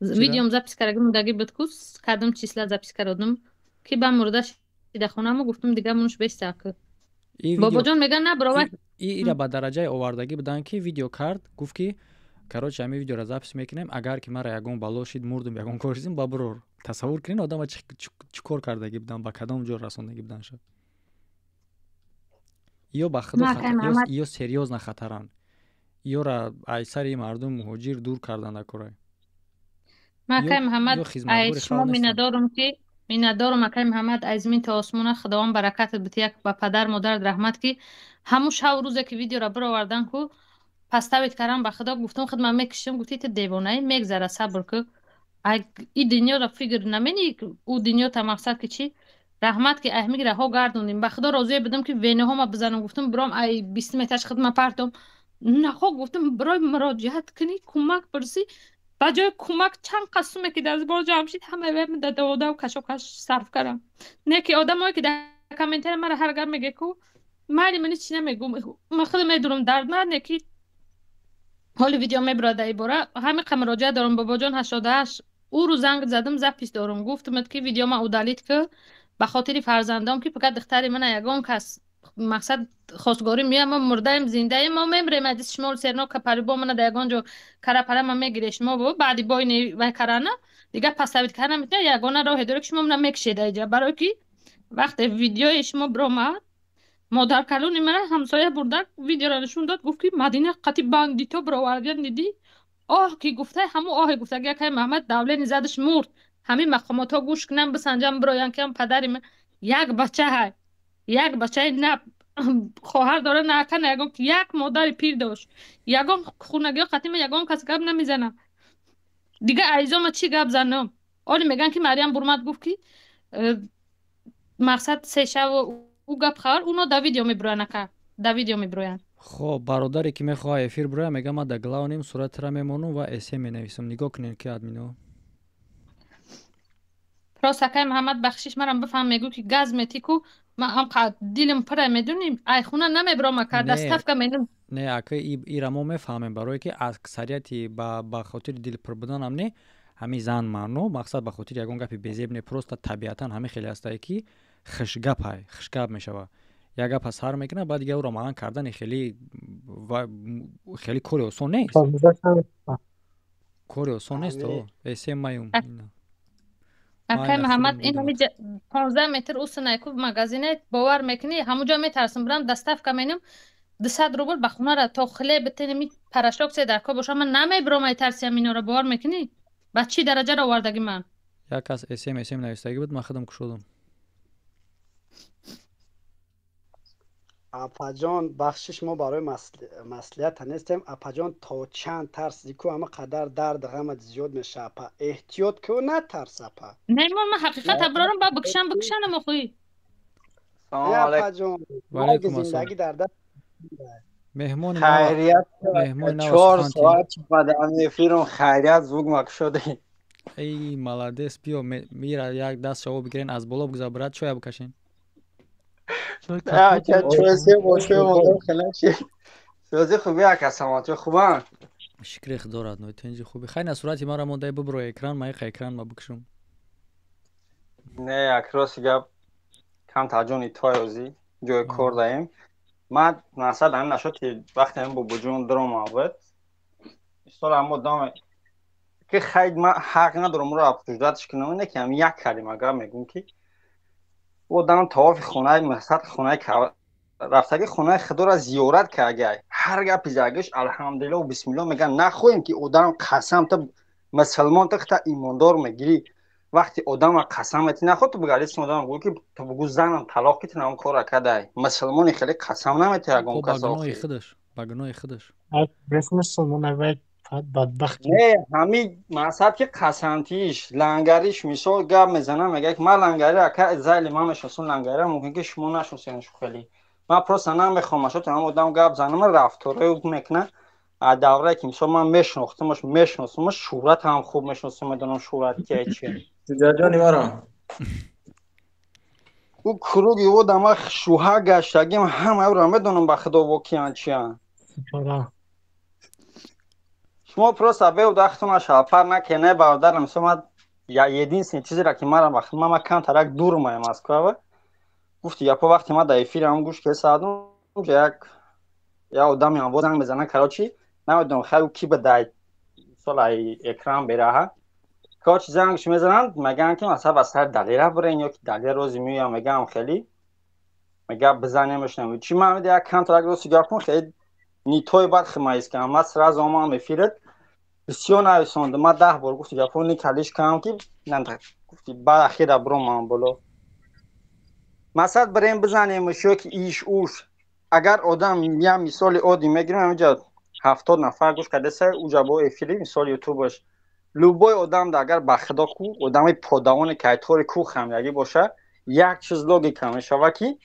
Видеом запись карагим даги буд ку, кадом числа запись кародум, ки ба мурда шида хонаму гуфтум, дига мунуш бестак. Бобоҷон меган, на бировай. Ира ба дараҷаи овардагӣ буданд, ки видео кард, гуфт, ки Короче, ҳамин видеоро запись мекунем, агар ки мара ягон бало шид, мурдум, ягон кор шидим, ба бурор. Тасаввур кунед, одама чӣ кор кардаги будан, ба кадом ҷо расондаги будан шуд. Ё ба худо, ё серьёзно хатаранд, ёра ай сари мардум муҳоҷир дур кардан дакорай. Ман, акай Муҳаммад, ай шумо миннатдорум, ки миннатдорум, акай Муҳаммад, аз замин то осмона Худованд баракатат бит, як ба падар модарат раҳмат, ки ҳамун шаву рӯзе ки видеоро бировардан ку поставить кардам, ба Худо гуфтам, худ ман мекушам, гуфти ту девонаӣ, мегзара, сабр ку, ай и дунёро фикр намени, ӯ дунё та мақсад ки чӣ. Раҳмат, ки ай раҳо гардондим. Ба Худо розие будам, ки венаҳома бизанам, гуфтам биром ай 20 метраш худма партом нахо, гуфтам бирой муроҷиат кунӣ, кӯмак пурсӣ. Ба ҷои кӯмак чанд қасуме ки дар бор ҷамъ шид, ҳама дар кашокаш сарф кардам. Не ки одамое ки дар комментария мара ҳар гап меге ку, майли, ман ҳеч намегум, ман худам медонам дардманд. Не ки ҳоли видео мебурад дар ибора, ҳамин қа муроҷиат дорам, бобоҷон 88. Ӯ рӯз занг задам, запись дорам, гуфтамад ки видеома удалить ки ба хотири фарзандом, ки фақат духтари мана ягон кас мақсад хостгорӣ меояд, мо мурдаем, зиндаем, мо мемрем, адис шумо серно капарибо мана дар ягон ҷо карапара ма мегире, шумо баъди бойни вай карана дигар поставить карда наметавонед. Ягона роҳе доред, ки шумо мана мекушед аиҷа, барое ки вақте видеои шумо биромад, модаркалони мана ҳамсоя бурда видеоро нишон дод, гуфт ки Мадина қати бандито бировардиан, дидӣ? Оҳ ки гуфта, ҳамун оҳе гуфтаги, акай Муҳаммад, давление задаш, мурд. Ҳамин мақомотҳо гӯш кунанд, бисанҷанд, бироянд, ки падари ман як бача ҳай, як бачаи, на хоҳар дора, на ака, на ягон, як модари пир дошт, ягон хунагиҳо қатима ягон кас гап намезанам. Дигар айзома чӣ гап занам? Оли мегӯянд, ки Марьям Бурмат гуфт, ки мақсад сешаву ӯ гап хабар, уно да видео мебироянд, ака, да видео мебироянд. Хоб, бародаре ки мехоҳад эфир бирояд, мегӯям ман дар главный суратра мемонам ва эсе менависам. Нигоҳ кунед, ки админо. Рост, акай Муҳаммад, бахшиш, марам бифаҳм, мегӯ ки газ метӣ ку, ман амқа дилим пура, медунӣ, ай хуна намебиром, ака, доставка менум. Не, ака, ира мо мефаҳмем, барое ки аксарияти ба хотири дилпур буданам не, ҳамин зан маъно мақсад ба хотири ягон гапи безеб не, просто табиатан ҳамин хеле ҳастае, ки хушгапай, хушгап мешавад, як гапа сар мекунад, баъд дига ӯро маъан кардани хеле хеле кори осон нест, кори осон нест. Эсе маюм. Акай Муҳаммад, ин 15 метр усунайку магазине, бовар мекунӣ, ҳамуҷо метарсам бирам, доставка менам, 200 рубл ба хонара то хлеб битенеми, порошок се дар ко боша, ман намебиром ай тарсиам инора, бовар мекунӣ, ба чӣ дараҷаро овардаги ман. Як кас см навистагӣ буд, ман худам кушодам. Апаҷон, бахшиш, мо барои маслиҳата нестем, апаҷон. То чанд тарсиди ку, ҳама қадар дард ғамат зиёд меша, апа, эҳтиёт ку, натарс, апа. Не, ман ҳақиқата бирорам, ба бикшам, бикшанам охӯй. Апаҷон, зиндагӣ дар даст. Меҳмони Хайрият, 4 соат баъд эфирум, хайрият, звук макшуде. Эй, молодец, биё, мира як даст шаво бигирен, аз боло бигзар, брат, чоя бикашен. Чой се боше, модам хеле сӯзи хуби, ака, саломатӣ, хубан? Шукри худо, родной, тинҷи, хуби. Хай, на сурати мара мондай, бибро экран, ма иқа экран ма бикшум. Не, як рости гап, камтар ҷони той озӣ ҷои кор даем. Ман насад ҳамин нашуд, ки вақте ҳамин бобоҷон дрома буд, мисол, ҳам одаме ки хайд, ман ҳақ надорам ӯро обсуждать ш кунам, не ки ҳамин як калима гап мегӯм, ки одам тавофи хонаи мақсад хонаи рафтаги, хонаи худоро зиёрат каргай, ҳар гапи загиш алҳамдулилло, бисмилло мегӯян. Нахоҳем ки одам қасам, та мусалмон, та имондор мегирӣ, вақти одама қасам метӣ, нахоҳ ту бигари одам гӯ ки ту бугӯ занам талоқ, ки ту нам кора кадай. Мусалмони хеле қасам наметӣ ягон кас. Ба гуноҳи худаш, ба гуноҳи худаш. Бадбахт. Не, ҳамин мақсад ки қасамтиш, лангариш, мисол, гап мезанам, мегӯяд ки ман лангари, ака, зайли ман мешиносам лангарира, мумкин ки шумо нашиносед хеле. Ман просто намехоҳам ашо ҳам одам гап занам, рафторҳои ӯ мекунад аз даврае ки мисол ман мешинохтамаш, мешиносамаш, шӯҳрат ҳам хуб мешиносам, медонам шӯҳрат кия чия. Ҷони маро. Ӯ круги одама шӯҳа гаштагим, ҳамаро медонам, ба худо, во киян, чиян. Шумо просто беудахтона шалпар накене, бародарам. Мисол, ман единственный чизеро ки мара вақт ман камтарак дур моям Москвава, гуфти япо, вақте ман дар эфирам гӯш кесадум, як одами ҳам занг мезанад, короче, намедонам, хайр, ки ба дай. Мисол ай экран бераҳа. Короче зангш мезананд, мегӯянд ки масалан ба сари Далера бирен ё ки Далер рози меоям, мегӯям хеле мега бизанемш нами. Чи ман як контракт рости гап кун, хеле нитой бад химаис кардам. Ман сразу омадам эфират бисёр нависондам. Ман 10 бор гуфти гапо никалиш кардам ки гуфти баъд ахира биромам боло. Масалан бирем бизанемш ё ки иш уш. Агар одам я мисоли оддӣ мегирем, ҳаминҷа 70 нафар гӯш кардаса, уҷа бо эфири мисоли ютубаш. Любой одам да агар ба худо ку, одами подавоне ки айтори ку хамягӣ боша, як чиз логика мешава ки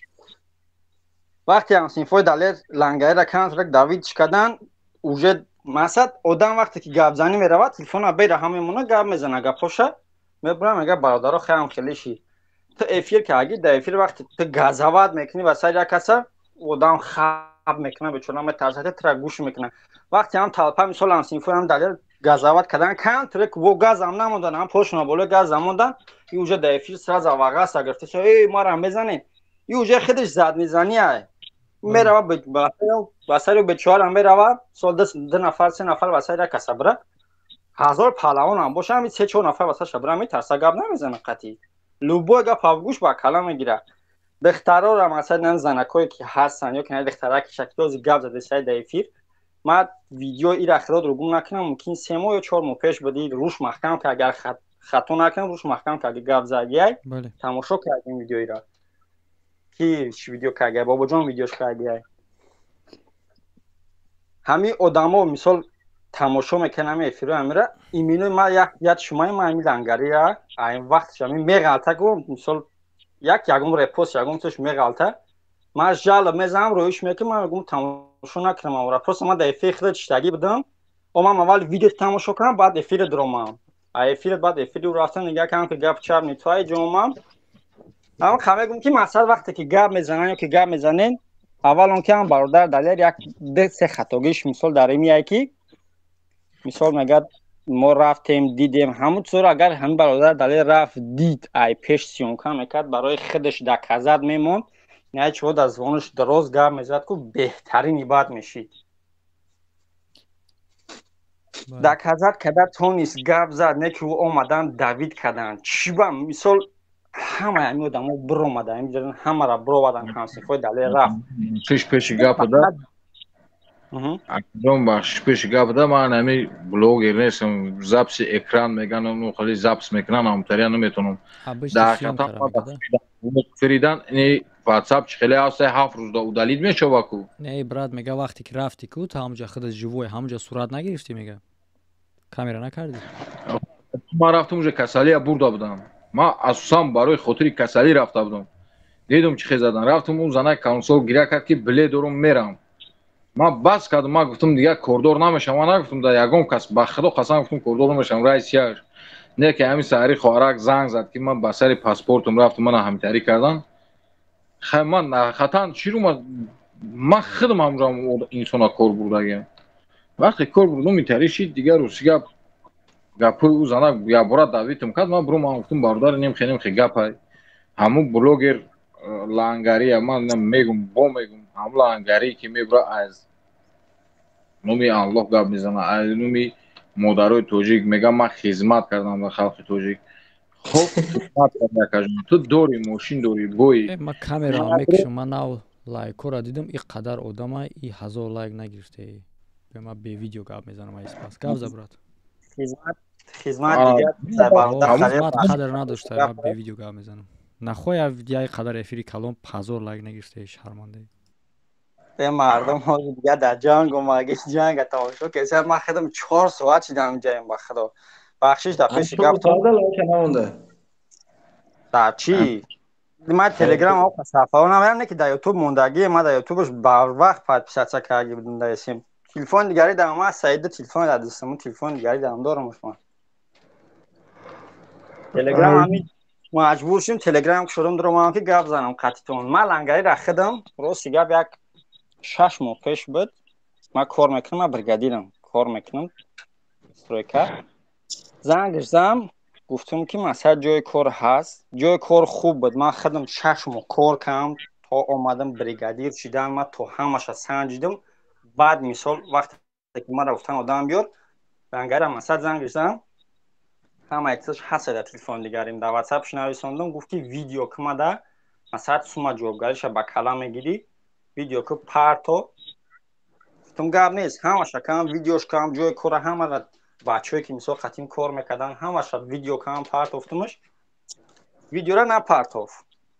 вақте ҳамсинфои Далер лангаира контракт давид кардан, уже масалан одам вақте ки гапзанӣ меравад, телефона бераҳа мемона, гап мезана, гапоша мебурам, мега бародаро хелам хелиши. Ту эфир кардӣ, дар эфир вақте ту газават мекунӣ ба сари як каса, одам хаб мекунад, бечора метарсад, тура гӯш мекунад. Вақте ҳам талпа мисол ҳамсинфои ҳам Далер газават кардан, контракт во газам намондан, ҳам пошона боло газ намондан, и уже дар эфир сразу вағаса гирифта, эй мара мезанед, и уже худаш заднизанӣ ай. Мерава ба сари бечора мерава, сол 2 нафар 3 нафар ба сари як каса бира, 1000 паҳлавон ҳам боша, ҳамин 3-4 нафар ба сарша бира, метарса, гап намезана қатъӣ. Любой гап гӯш ба кала мегира. Духтарора масалан занакое ки ҳастанд ё ки на духтараки шакли гап зада сай дар эфир, ман видео ира хирод гум накунам, мумкин 3 моҳ ё 4 моҳ пеш буди, рӯш маҳкам ки агар хато накунам, рӯш маҳкам ки агар гап задияй, тамошо кардем видеоира. Ки видео кардия, бобоҷон видеош кардия. Ҳамин одамо мисол тамошо мекунам эфиро амира, имино ма як як шумаи ма ҳамин лангария, айн вақт ҳамин меғалта ку, мисол як ягон репост ягон чиз меғалта, ман жал мезанам, роиш мекунам, ман мегӯям тамошо накунам амра. Просто ман дар эфири худат чиштагӣ будам, омам аввал видео тамошо кунам, баъд эфири дуромам. А эфири баъд эфири рафтам нигаҳ кардам ки гап чап нитои ҷомам. Аммо ха мегӯям ки мақсад вақте ки гап мезананд ё ки гап мезанед, аввал он ки ҳам бародар Далер як 2-3 хатогиш мисол дар имияе ки мисол мегӯяд мо рафтем дидем ҳамун чизро, агар ҳамин бародар Далер рафт дид, ай пеш съёмка мекард, барои худаш доказать мемонд, не чиво дар звонаш дароз гап мезад ку беҳтарини бад мешид. Доказать карда тонист гап зад, не ки ӯ омадан давид кардан. Чӣ ба мисол ҳамаи ҳамин одамо биромадан, ҳамин ҳамаро бировардан, ҳамсинфои Далер рафт. Пеш пеши гап да. Акдом бахшиш пеши гап да, ман ҳами блогер нестам, записи экран меган, ну хали запис мекунам, ҳамтария наметонам. Дар ҳақиқатан фиридан не WhatsApp чи хеле ҳаст, 7 рӯз да удалить мешава ку. Не, брат, мега вақте ки рафти ку, та ҳамҷа худат живой, ҳамҷа сурат нагирифтӣ, мега. Камера накардӣ? Ман рафтам уже касалия бурда будам. Ман асосан барои хотири касалӣ рафта будам. Дидум чи хел задан. Рафтам он занак консол гиря кард ки билет дорум мерам. Ман бас кардам, ман гуфтам дигар кордор намешам. Ман нагуфтам да ягон кас, ба худо қасам гуфтам кордор намешам, раис яш. Не ки ҳамин саҳари хоҳарак занг зад ки ман ба сари паспортум рафтам, мана ҳамтарӣ кардан. Хай ман ҳақиқатан чӣ рӯ ман худам ҳамҷо инсона кор бурдагиам. Вақте кор бурдум интарӣ шид, дигар рӯси гап гапҳои ӯ занак якбора давитам кард, ман бурум, ман гуфтам бародар немхе немхе гапай. Ҳамун блогер лангария, ман мегум, бо мегум, ҳамун лангарие ки мебура аз номи Аллоҳ гап мезана, аз номи модарои тоҷик мегӯям ман хизмат кардам ба халқи тоҷик. Хоб хизмат карда кажам, ту дорӣ мошин дорӣ бои. Ман камера мекушам, ман нав лайкҳоро дидам, и қадар одама и 1000 лайк нагирифтаи. Ман бе видео гап мезанам айс пас. Гап за брат. Хизмат хизмат дигар хизмат қадр надошта, ман бе видео гап мезанам. Нахоя яй қадар эфири калон 1000 лайк нагирифтаи, шармандаи. Мардум ҳозир дигар дар ҷанг омаги, ҷанга тамошо кеса, ман худам 4 соат шидам инҷаем, ба худо. Бахшиш дар пеши гап дар чӣ? Ман Телеграм оқа сафаро намерам, не ки дар Ютуб мондагӣ, ман дар Ютубаш барвақт подписаться карда будам дар СМ. Телефон дигари дар ман Саида телефон дар дастам, телефон дигари дарам дорам ман. Телеграм ҳамин маҷбур шудем Телеграм кушодам дуромам ки гап занам қатитон. Ман лангари ра худам, рости гап як 6 моҳ пеш буд. Ман кор мекунам, ман бригадирам, кор мекунам стройка. Зангш зам, гуфтам ки масалан ҷои кор ҳаст, ҷои кор хуб буд. Ман худам 6 моҳ кор кардам то омадам бригадир шидан, ман то ҳамаша санҷидам. Баъд мисол вақте ки маро гуфтан одам биёр, Лангари масад занг бизанам, ҳама чизаш ҳаст дар телефон дигарим. Дар WhatsApp-ш нависондам, гуфт ки видео кумада, масад сума ҷавобгариша ба кала мегирӣ, видео ку парто. Гуфтам гап нест, ҳамаша кам видеош кам, ҷои кора ҳамара бачаҳое ки мисол қатим кор мекардан, ҳамаша видео кам партофтумаш. Видеора напартоф.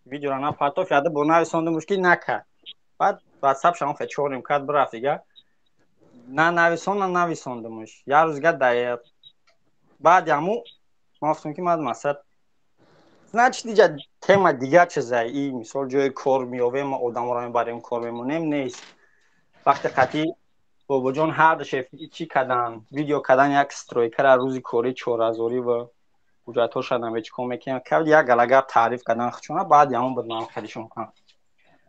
Видеора напартоф, яда бо нависондамуш ки накард. Баъд WhatsApp-ша он хе чорим кард, бирафт дига. На нависон, на нависондамуш. Як рӯз дига дар баъд яму ман гуфтам ки ман масад значит диҷа тема дигар чиза и мисол ҷои кор меёвем, мо одаморо мебарем, кор мемонем нест. Вақте қатъи бобоҷон ҳар ду шеф чӣ кадан, видео кадан як стройкара рӯзи кори чорҳазорӣ ва ҳуҷҷатҳоша намечикон мекунем. Кавд як галагап таъриф кадан хучона, баъд ямон буд ман хелишон кунам.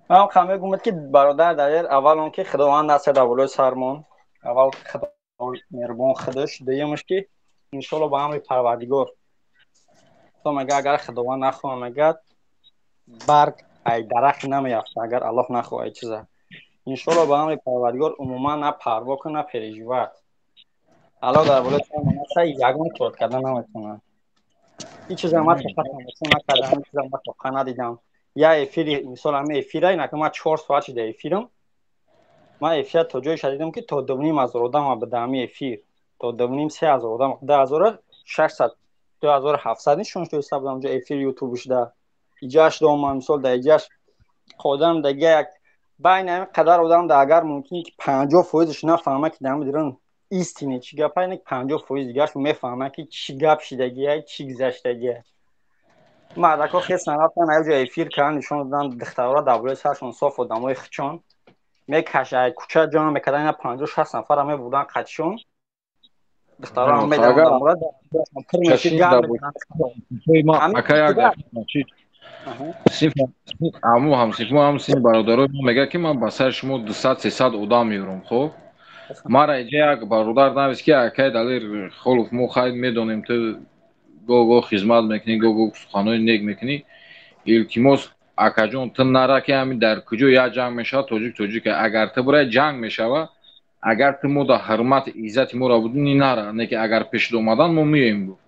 Ман хам мегӯмад ки бародар Далер, аввал он ки Худованд аст дар болои сармон, аввал Худованд меҳрубон худаш, дуюмаш ки иншоалло ба амри Парвардигор. Худо мега агар Худованд нахоҳа, мегӯяд барг ай дарахт намеафта, агар Аллоҳ нахоҳа ай чиза. Иншоалло ба амри Парвардигор умуман на парво кун, на переживат. Аллоҳ дар болои сармон аст, ягон кор карда наметавонад. Ин чиза ман тоқа тамошо накардам, ин чиза ман тоқа надидам. Я эфири, мисол ҳами эфира, инака ман 4 соат шида эфирам. Ман эфира то ҷоеша дидам ки то 2,5 ҳазор одама буда ҳами эфир. То 2,5-3 ҳазор одам, 2600, 2700 нишон шуда будам ҷо эфир ютуб шуда. Иҷаш домам, мисол дар иҷаш қодам дига як байни ҳамин қадар одам да агар мумкин ки 50%-ш нафаҳма ки дар диран истине чӣ гап ай, 50% дигарш мефаҳма ки чӣ гап шидагиай, чӣ гузаштагиай. Мардако хес нарафтан, ай ҷо эфир кардан, нишон додан духтарора дар болои саршон соф одамои хичон мекаша, ай кӯча ҷон мекардан, ина 50-60 нафара мебурдан қатишон. Духтарора медавондан, пур мешид, гап аму ҳамсинф мо ҳамсин бародарои мо мегӯяд ки ман ба сари шумо 200-300 одам меёрам. Хоб, мара иҷа як бародар навист ки акай Далер Холов, мо хайр медонем, ту гоҳ-гоҳ хизмат мекунӣ, гоҳ-гоҳ суханои нек мекунӣ, илтимос акаҷон, ту нара ки ҳамин дар куҷо як ҷанг мешавад, тоҷик тоҷик, агар ту бирай ҷанг мешавад, агар ту мо дар ҳурмати иззати моро будӣ нара, не ки агар пешид омадан мо меоем, гуфт.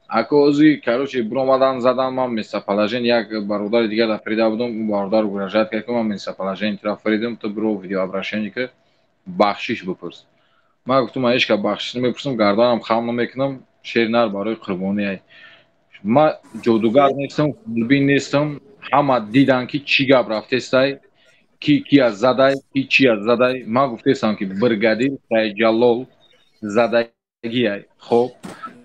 Ако ози короче биромадан задан, ман местоположение як бародари дигар дар фрида будам, ӯ бародар угрожать кард ки ман местоположение тура фридам, ту биро видеообращение ки бахшиш бипурс. Ман гуфтам ман ҳеч кас бахшиш намепурсам, гарданам хам намекунам, шери нар барои қурбонӣ ай. Ман ҷодугар нестам, фулбин нестам, ҳама дидан ки чӣ гап рафтестай, ки кия задай, ки чия задай. Ман гуфтестам ки бригадир Сайҷаллол задагиай. Хоб,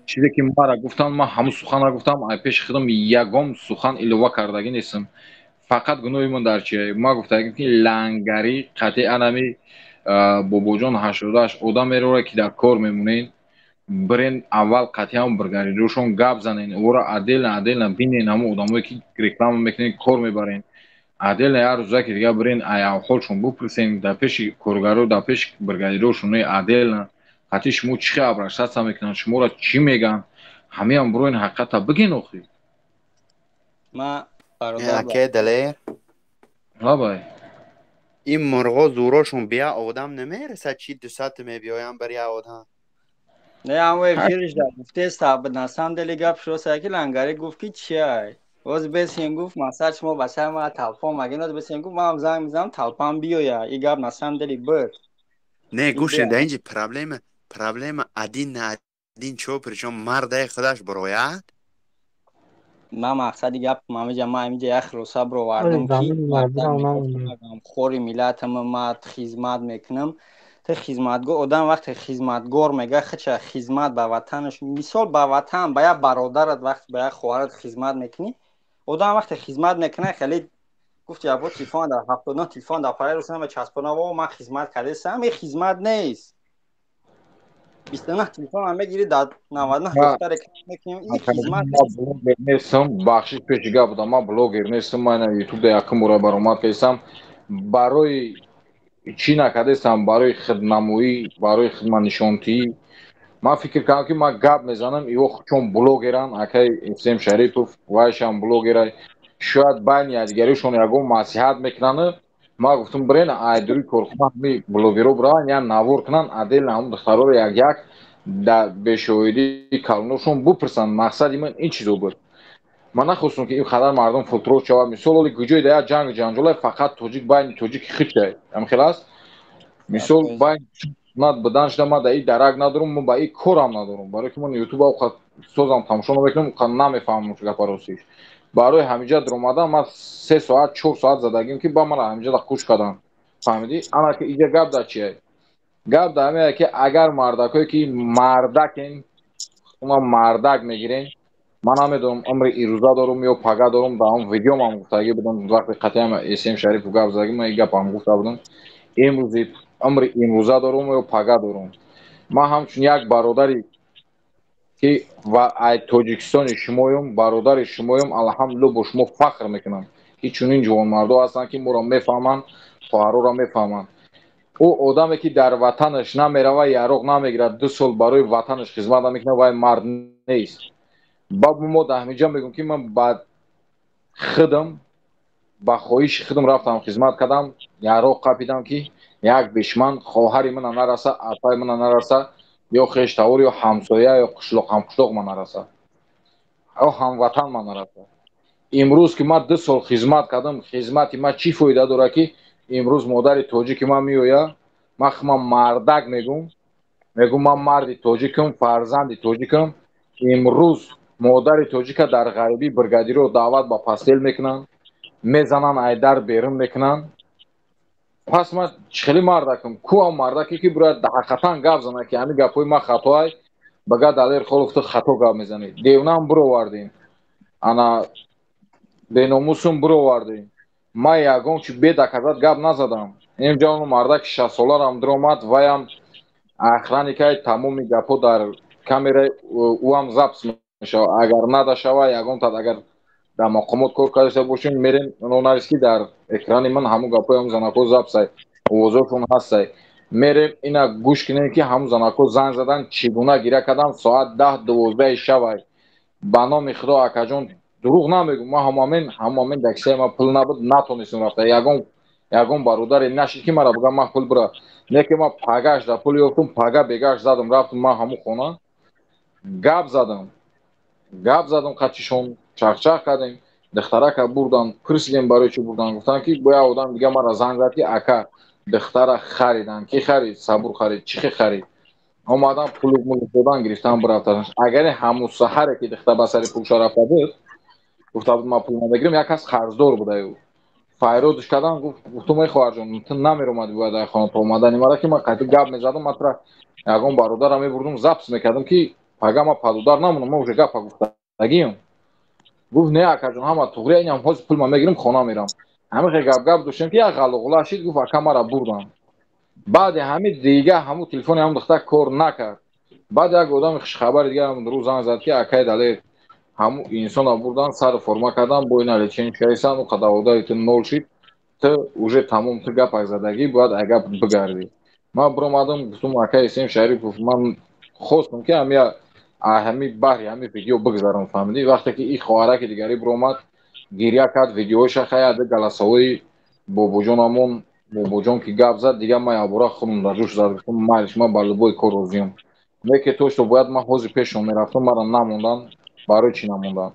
чизе ки мара гуфтанд, ман ҳамун суханро гуфтам, ай пеши худам ягон сухан илова кардагӣ нестам. Фақат гуноҳи ман дар чие? Ман гуфтагим ки лангарӣ қатъи анами бобоҷон 88 одам мерора ки дар кор мемонен, бирен аввал қатъи ҳам бригадирошон гап занен, ӯро отдельно отдельно бинен, ҳамун одамое ки реклама мекунен, кор мебарен, отдельно як рӯза ки дига бирен ай авҳолшон бупурсен, дар пеши коргаро, дар пеши бригадирошон отдельно қатъи шумо чӣ хел обращаться мекунанд, шуморо чӣ мегӯянд, ҳамеам бироин ҳақиқата бигин охи. Ма бародар Аке Далер. Лабай. Ин мурғо зӯрошон бия одам намерасад, чи 200 мебиёянд бар як одам. Не, ҳамо эфириш дар гуфтеста, на самом деле гап шуроса ки лангари гуфт ки чиай. Боз бесин гуфт масад шумо ба сари ма талфон магин, боз бесин гуфт ман занг мезанам талфон биёя. И гап на самом деле буд. Не, гӯш дар инҷи проблема один на один чо, причём мардаи худаш барояд. Ман мақсади гап мамиҷа, ман ҳамиҷа як хулоса бировардам ки хори миллатам, ман хизмат мекунам. Ту хизматгор одам вақте хизматгор мега хича хизмат ба ватанаш, мисол ба ватан, ба як бародарат, вақте ба як хоҳарат хизмат мекунӣ, одам вақте хизмат мекунад, хеле гуфти або телефон дар 79 телефон дар параи рӯз намечаспона, во ман хизмат кардесам, ин хизмат нест. 29 телефон мегири, дар 99 духтар реклама мекунем, ин хизмат блогер нестам, бахшиш пеши гап будам, ман блогер нестам, ман ютуб да якум бора баромад кардестам, барои чӣ накардестам, барои хидматнамоӣ, барои хидматнишонтиӣ. Ман фикр кардам ки ман гап мезанам, иво чун блогеран, акай Эфсем Шарипов вайшам блогерай, шояд байни якдигаришон ягон маслиҳат мекунанд. Ман гуфтам бирен айдури корхона ҳами блогеро бираванд, я навор кунанд, отдельно ҳамун духтароро як як Дар бешоҳидии калоношон бупурсанд. Мақсади ман ин чизо буд. Ман нахостум, ки ин қадар мардум филтрот шавад. Мисол, оли куҷои да як ҷангу ҷанҷолай, фақат тоҷик байни тоҷики хичай ҳамхел аст. Мисол, байни над будан шуда, ман да и дарак надорум, ман ба и корам надорум, барои ки ман ютуба оқа созам тамошо намекунам, оқа намефаҳмам гапа ростиш. Барои ҳамиҷа даромадан ман 3 соат, 4 соат задагим, ки ба мана ҳамиҷа хуш кардам, фаҳмидӣ? Ана ки иҷа гап дар чия? Гап дар ҳамея, ки агар мардакое ки мардакен, уна мардак мегирен. Ман намедонам, умри ирӯза дорум ё пага дорум. Дар он видеомам гуфтагӣ будам, вақти қатъиам Эсем Шарипов гап задагӣ, ман ин гапам гуфта будам: имрӯзи умри имрӯза дорум ё пага дорум. Ман ҳамчун як бародари ки ва ай Тоҷикистони шумоюм, бародари шумоюм, алҳамдулилло, бо шумо фахр мекунам, ки чунин ҷавонмардо ҳастанд, ки моро мефаҳманд, хоҳароро мефаҳманд. Ӯ одаме ки дар ватанаш намерава, яроқ намегирад, 2 сол барои ватанаш хизмат намекунад, вай мард нест. Ба мо дар ҳамиҷа мегӯм, ки ман ба худам, ба хоҳиши худам рафтам, хизмат кардам, яроқ қапидам, ки як душман хоҳари мана нараса, апаи мана нараса, ё хештавор, ё ҳамсоя, ё қишлоқ, ҳамқишлоқ ма нараса, ё ҳамватан ма нараса. Имрӯз ки ман 2 сол хизмат кардам, хизмати ман чӣ фоида дорад, ки имрӯз модари тоҷики ман меояд? Ман худам мардак мегӯм, мегӯм, ман марди тоҷикам, фарзанди тоҷикам. Имрӯз модари тоҷика дар ғарибӣ бригадиро даъват ба постель мекунанд, мезананд, айдар берун мекунанд. Пас ман хеле мардакам? Ку ам мардаке, ки бояд ҳақиқатан гап занад, ки ҳамин гапҳои ман хатоай, бага Далер Холов, ту хато гап мезанӣ. Девнаам бировардем, ана беномусум бировардем. Ман ягон чи бедаказат гап назадам. Инҷа он мардаки 60-соларам диромад, ваям охранникай, тамоми гапҳо дар камераи ӯам запись мешавад. Агар надашава ягон тад, агар дар мақомот кор карда бошем, мерем, навис, ки дар экрани ман ҳамун гапҳои ҳамун занакҳо записай, овозошон ҳастай. Мерем, ина гӯш кунем, ки ҳамун занакҳо занг задан, чӣ гуна гиря кардан. Соат 10, 12-и шавай. Ба номи Худо, акаҷон, дурӯғ намегӯм, ман ҳамамин дар кисаи ман пул набуд, натонистем рафта. Ягон бародаре нашид, ки мара бигам, ман пул бура не, ки ман пагаш да пул ёфтум, пага бегаш задам, рафтум. Ман ҳамун хона гап задам, гап задам, қачишон чахчах кардем. Духтарака бурдан, пурсидем, барои чӣ бурдан? Гуфтанд, ки бо як одам дига мара занг зад, ки ака, духтара харидан. Ки харид? Сабур харид. Чӣ хе харид? Омадан, пулу мулу додан, гирифтан, бирафтан. Агари ҳамун саҳаре ки духтар ба сари пулша рафта буд, гуфта буд, ман пул намегирам, як кас қарздор буда, ӯ файродш кардан. Гуфтум: эй хоҳарҷон, ту намеромадӣ бояд дар хона то омадани мара, ки ман қайти гап мезадам. Ман тура ягон бародарам мебурдум, запись мекардам, ки пага ман падудар намонам. Ман уже гапа гуфтагиам. Гуфт: не, акаҷон, ҳама туғри, инам ҳозир пул ман мегирам, хона мерам. Ҳамин хел гап гап доштем, ки як ғалуғула шид. Гуфт: ака, мара бурдам. Баъди ҳамин дига ҳамун телефони ҳамун духтар кор накард. Баъд як одами хушхабари дига рӯз занг зад, ки акай Далер, ҳамун инсона бурдан, сари форма кардан, бо ина лечение кардисан, ӯ қадар одаи ту нол шид, ту уже тамом, ту гапак задагӣ, бояд ай гап бигардӣ. Ман биромадам, гуфтум: акай Исем Шарипов, ман хостум, ки ҳамия ҳами баҳри ҳами видео бигзарам, фаҳмидӣ? Вақте ки ин хоҳараки дигарӣ биромад, гиря кард, видеоиша хаяда, голосовои бобоҷонамон, бобоҷон ки гап зад, дига ман якбора худам дар ҷӯш зад. Гуфтум: майлиш, ман ба любой кор розиам, не ки то что бояд ман ҳозир пешон мерафтам. Мара намондан. Барои чӣ намондан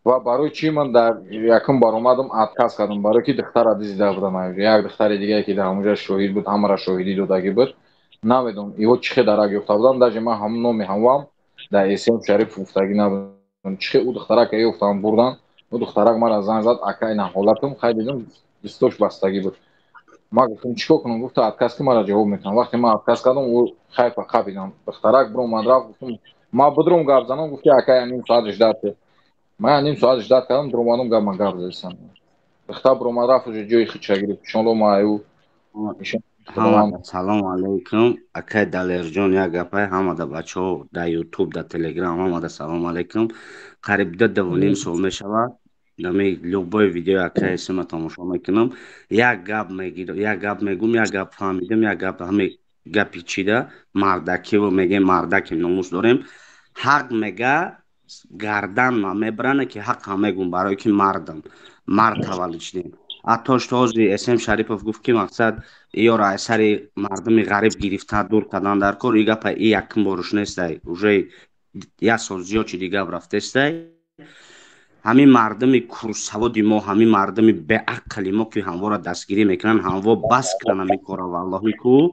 ва барои чӣ ман дар якум баромадам отказ кардам? Барое ки духтара дизида будам. Як духтари дигае ки дар ҳамонҷа шоҳид буд, ҳамаро шоҳидӣ додагӣ буд. Намедонам, иҳо чӣ хел дарак ёфта буданд. Даже ман ҳамун номи ҳамвам дар Эсем Шариф гуфтагӣ набудам. Чӣ хел ӯ духтарака ёфтам, бурдан? Ӯ духтарак мара занг зад: ака, ина ҳолатам. Хай, дидам, дистош бастагӣ буд. Ман гуфтам: чӣ кор кунам? Гуфта: отказ ки, мара ҷавоб мекунам. Вақте ман отказ кардам, ӯ хайфа қапидам. Духтарак биромад, рафт. Гуфтам: ман бидром, гап занам. Гуфт ки ака, ним соат ждать. Ман ним соат ждать кардам, дуромадам, гап ман гап задистам. Духтар биромад, рафт, уже ҷои худша гирифт. Иншоалло, ман ӯ Ҳамада салому алайкум, акай Далерҷон. Як гапай, ҳамада бачаҳо дар Ютуб, дар Телеграм, ҳамада салому алайкум. Қариб 2-2.5 сол мешавад, нами любой видеои акай Эсема тамошо мекунам. Як гап мегирам, як гап мегум, як гап фаҳмидам, як гап. Ҳаме гапи чида мардакиву мегем, мардаким, номус дорем. Ҳақ мега, гардан мебаране, ки ҳақ ҳам мегум, барое ки мардам, мард таваллуд шудем. Ҳатто ҳози СМ Шарипов гуфт, ки мақсад иёро аз сари мардуми ғариб гирифта дур кардан дар кор. И гапа и якум боруш нестай, уже як сол зиёд чиди гап рафтестай. Ҳамин мардуми курсаводи мо, ҳамин мардуми беақли мо, ки ҳамвора дастгирӣ мекунанд, ҳамво бас кунанд ҳамин кора, валлоҳи ку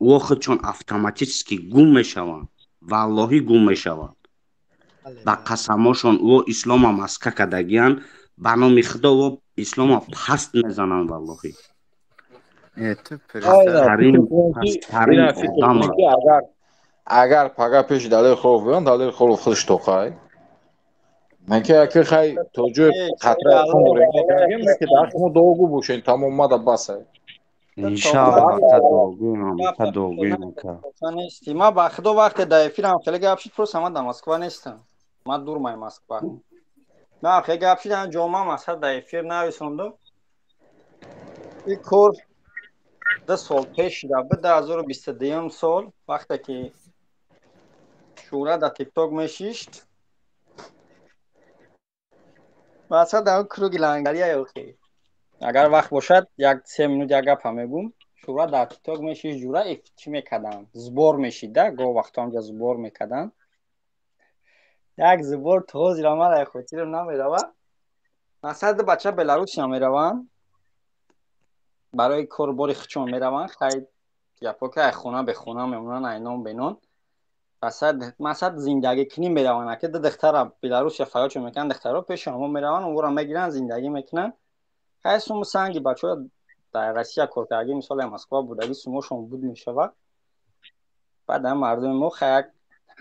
ӯ худшон автоматически гум мешаванд, валлоҳӣ гум мешаванд. Ба қасамошон ӯ ислома маска кардагиянд, ба номи худо ӯ ислома паст мезананд, валлоҳӣ. Агар пага пеши Далер Холов биён, Далер Холов худаш тоқай Меки аки хай то ҷои қатра хун дорем, меки дар шумо дуогӯ бошед, тамом мада басай. Иншаллоҳ, ака, дуогӯем, ака, дуогӯем, ака. Нести. Ма ба худо вақте дар эфирам хеле гап шид, просто ман дар Москва нестам. Ман дурмай Москва. Ма хеле гап шид, ан ҷома масад дар эфир нависондум. Ин кор 2 сол пеш шуда буд, 2022 сол, вақте ки Шӯра дар ТикТок мешишт. Масад дар круги лангария охи. Агар вақт бошад, як 3 минут як гапа мегӯм. Шӯра дар ТикТок мешишт, ҷура чӣ мекарданд? Сбор мешид, да? Гоҳ вақто ҳамҷа сбор мекарданд. Як сбор то ҳозира мара хотирам намерава. Масад ду бача Беларусия мераванд. Барои корбори худшон мераванд. Хай гапо ки ай хона бе хона мемонанд, ай нон бе нон. Масад зиндагӣ кунӣ мераванд. Аки ду духтара Беларусия фаёчо мекунанд, духтаро пеши ҳамо мераванд, онро мегиранд, зиндагӣ мекунанд. Хай суму санги бачаҳо дар Россия кор кардагӣ, мисол Москва будагӣ, сумошон буд мешавад. Баъд ҳам мардуми мо хай як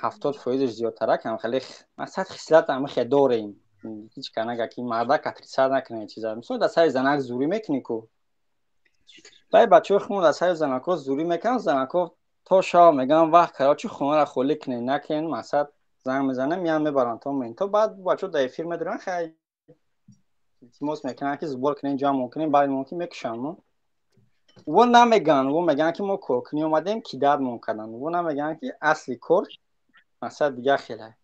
70% зиёдтарак ҳам хеле масад хислат ҳам хе дорем. Ҳеҷ ка нага ки мардак отрицать накунад чиза. Мисол дар сари занак зӯрӣ мекунӣ ку. Баъд бачаҳои худмон дар сари занакҳо зӯрӣ мекунанд, занакҳо то шав мегӯянд вақт короче хонаро холӣ кунед, накунед, масад занг мезанем, меянд мебаранд то мен. То баъд бачаҳо дар эфир медоранд, хай илтимос мекунанд ки сбор кунем, ҷамъ кунем, баъд мумкин мекушанд мо. Во намегӯянд, во мегӯянд ки мо коркунӣ омадем, кидатмон карданд. Во намегӯянд ки асли кор масад дигар хеле.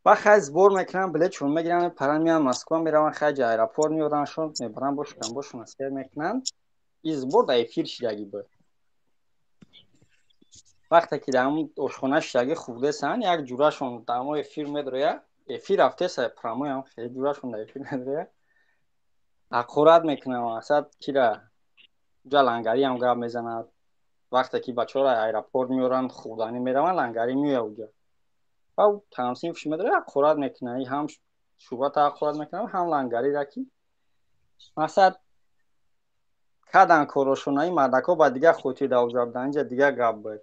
Ба хай сбор мекунанд, билетшон мегиранд, мепаранд, меянд Москва мераванд, хай ҷа аэропорт меорандшон, мебаранд бошкан бошон сер мекунанд. Ин сбор дар эфир шидагӣ буд. Вақте ки дар ҳамун ошхона шидагӣ хӯрдесанд, як ҷурашон дар ҳамон эфир медрояд, эфир рафтеса прамоям хеле ҷурашон дар эфир медрояд, ҳақорат мекунад, мақсад кира ҷа лангарӣ ҳам гап мезанад. Вақте ки бачаҳоро аэропорт меоранд, хӯрданӣ мераванд, лангарӣ меояд уҷа. Ва тамсинфш медрояд, ҳақорат мекунад, ҳам шӯҳрата ҳақорат мекунад, ҳам лангариро ки мақсад кадан корошона. Ин мардакҳо ба дигар хотир давза буданд, инҷа дигар гап буд.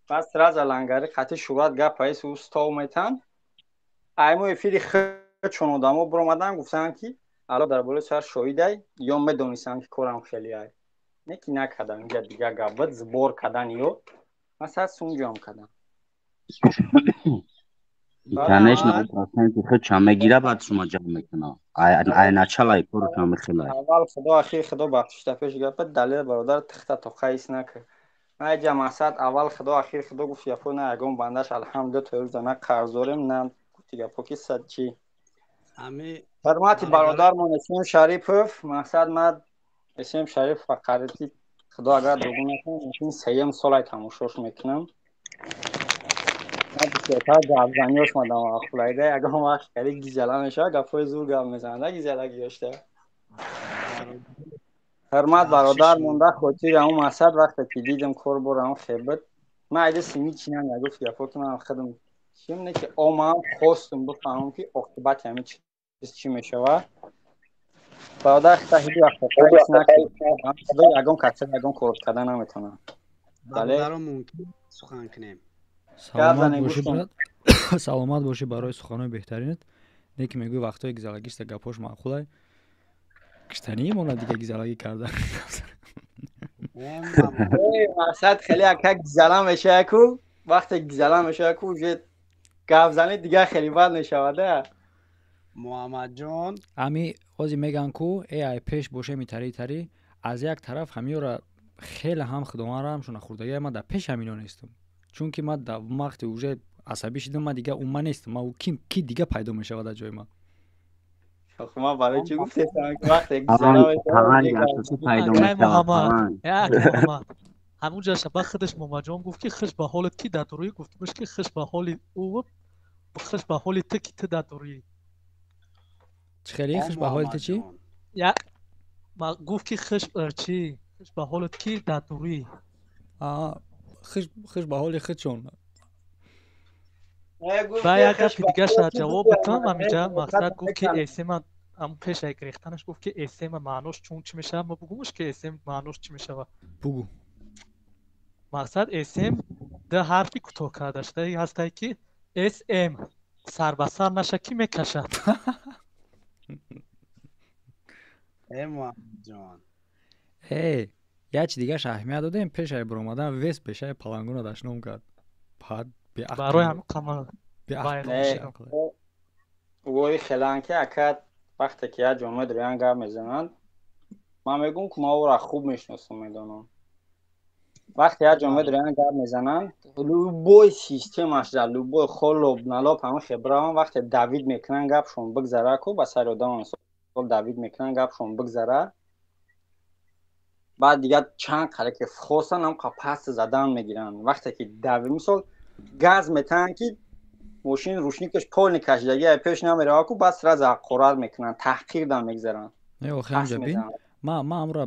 Пас сразу лангари қатъи шӯҳрат гап аис ӯ стол метан. Аймо эфири худшон одамо биромаданд, гуфтанд ки ало дар болои сар шоҳидай, ё медонистанд ки корам хеле ай. Не ки накардан, инҷа дигар гап буд, сбор кардан ё масалан сумҷам кардан. Конечно, проценти худшон мегира, баъд шумо ҷамъ мекунад. Ай началай коршон мехелай. Аввал худо, ахир худо бахшишта пеш гапа, Далер бародар тихта тоқаис накард. Майҷа мақсад аввал худо, ахир худо гуфт гапо на ягон бандаш алҳамдулилла то рӯза на қарз дорем, на гуфти гапо ки сад чӣ. Ҳурмати бародармон Эсем Шарипов, мақсад ман Эсем Шарипов фақарити худо агар дугу накунам, мумкин сеюм солай тамошош мекунам. Ман бисёртар гапзаниёш мадам хулайда, ягон вақт хеле гизала мешавад, гапҳои зур гап мезанад, гизалагӣ дошта. Ҳурмат бародар монда хотири ҳамон мақсад вақте ки дидам кор бор ҳамон хеб буд, ман айда сими чинам нагуфт гапо ки ман худам чим не ки омам хостум бифаҳмам ки оқибати ҳамин чиз чӣ мешавад. Бародар хита ҳеҷ вақт худо ягон каса ягон кор карда наметавонад. Бародарон мумкин сухан кунем. Саломат бошӣ брат, саломат бошӣ барои суханои беҳтаринат. Не ки мегӯӣ вақтҳои гизалагиста гапҳош маъқулай. Киштанӣ монад дига гизалагӣ карда. Мақсад хеле ака гизала мешавад ку, вақте гизала мешавад ку уже гапзанӣ дигар хеле бад мешавад. Муҳаммадҷон, ами ҳозир мегӯянд ку ай пеш бошеми тари тари, аз як тараф ҳамиёра хеле ҳам худованд раҳмшона хӯрдагия, ман дар пеш ҳамино нестам, чунки ман дар вақте уже асабӣ шидам, ман дигар ума нестам, ман ки дига пайдо мешавад дар ҷои ман. Ман барои чӣ гуфтем, ки вақте ҳамунҷа шаба худаш Момаҷон гуфт, ки хуш ба ҳолат ки дар дурӯӣ, гуфтумш ки хуш ба ҳоли ӯ, хуш ба ҳоли ту ки ту дар дурӯӣ. Чӣ хеле хуш ба ҳоли ту чӣ? Гуфт ки хуш чӣ, хуш ба ҳолат ки дар дурӯӣ. Хуш ба ҳоли худшон. Ба як гапи дигаша ҷавоб битам ҳаминҷа. Мақсад гуфт ки эсема ҳамун пешаи гирехтанаш гуфт ки эсема маънош чун чӣ мешавад? Ма бугумш ки эсем маънош чӣ мешавад? Бугу. Мақсад эсем ду ҳарфи кӯтоҳ карда шуда ҳастае ки см сар ба сар наша ки мекашад. Э, як чи дигаша аҳамият додем, пешаи баромадан вес пешаи палангуна дашном кард. Барои ҳамин қамар вои хелан ки ака вақте ки як ҷомеа дориян гап мезананд, ман мегӯм ки ман ӯро хуб мешиносам, медонам. Вақте як ҷомеа дориян гап мезананд, любой системаш дар любой холоб налоб ҳама хебраван, вақте давид мекунанд гапшон бигзара ку ба сари одам мисол давид мекунанд гапшон бигзара, баъд дигар чанд қале ки хостан ҳам паст задан мегиранд. Вақте ки давид мисол газ метаҳанд ки мошин рушникаш полни кашидаги пеш намерава ку, баъд сразу ҳақорат мекунанд, таҳқир дан мегзаранд. Не, охи ҳамҷа бин, ма амро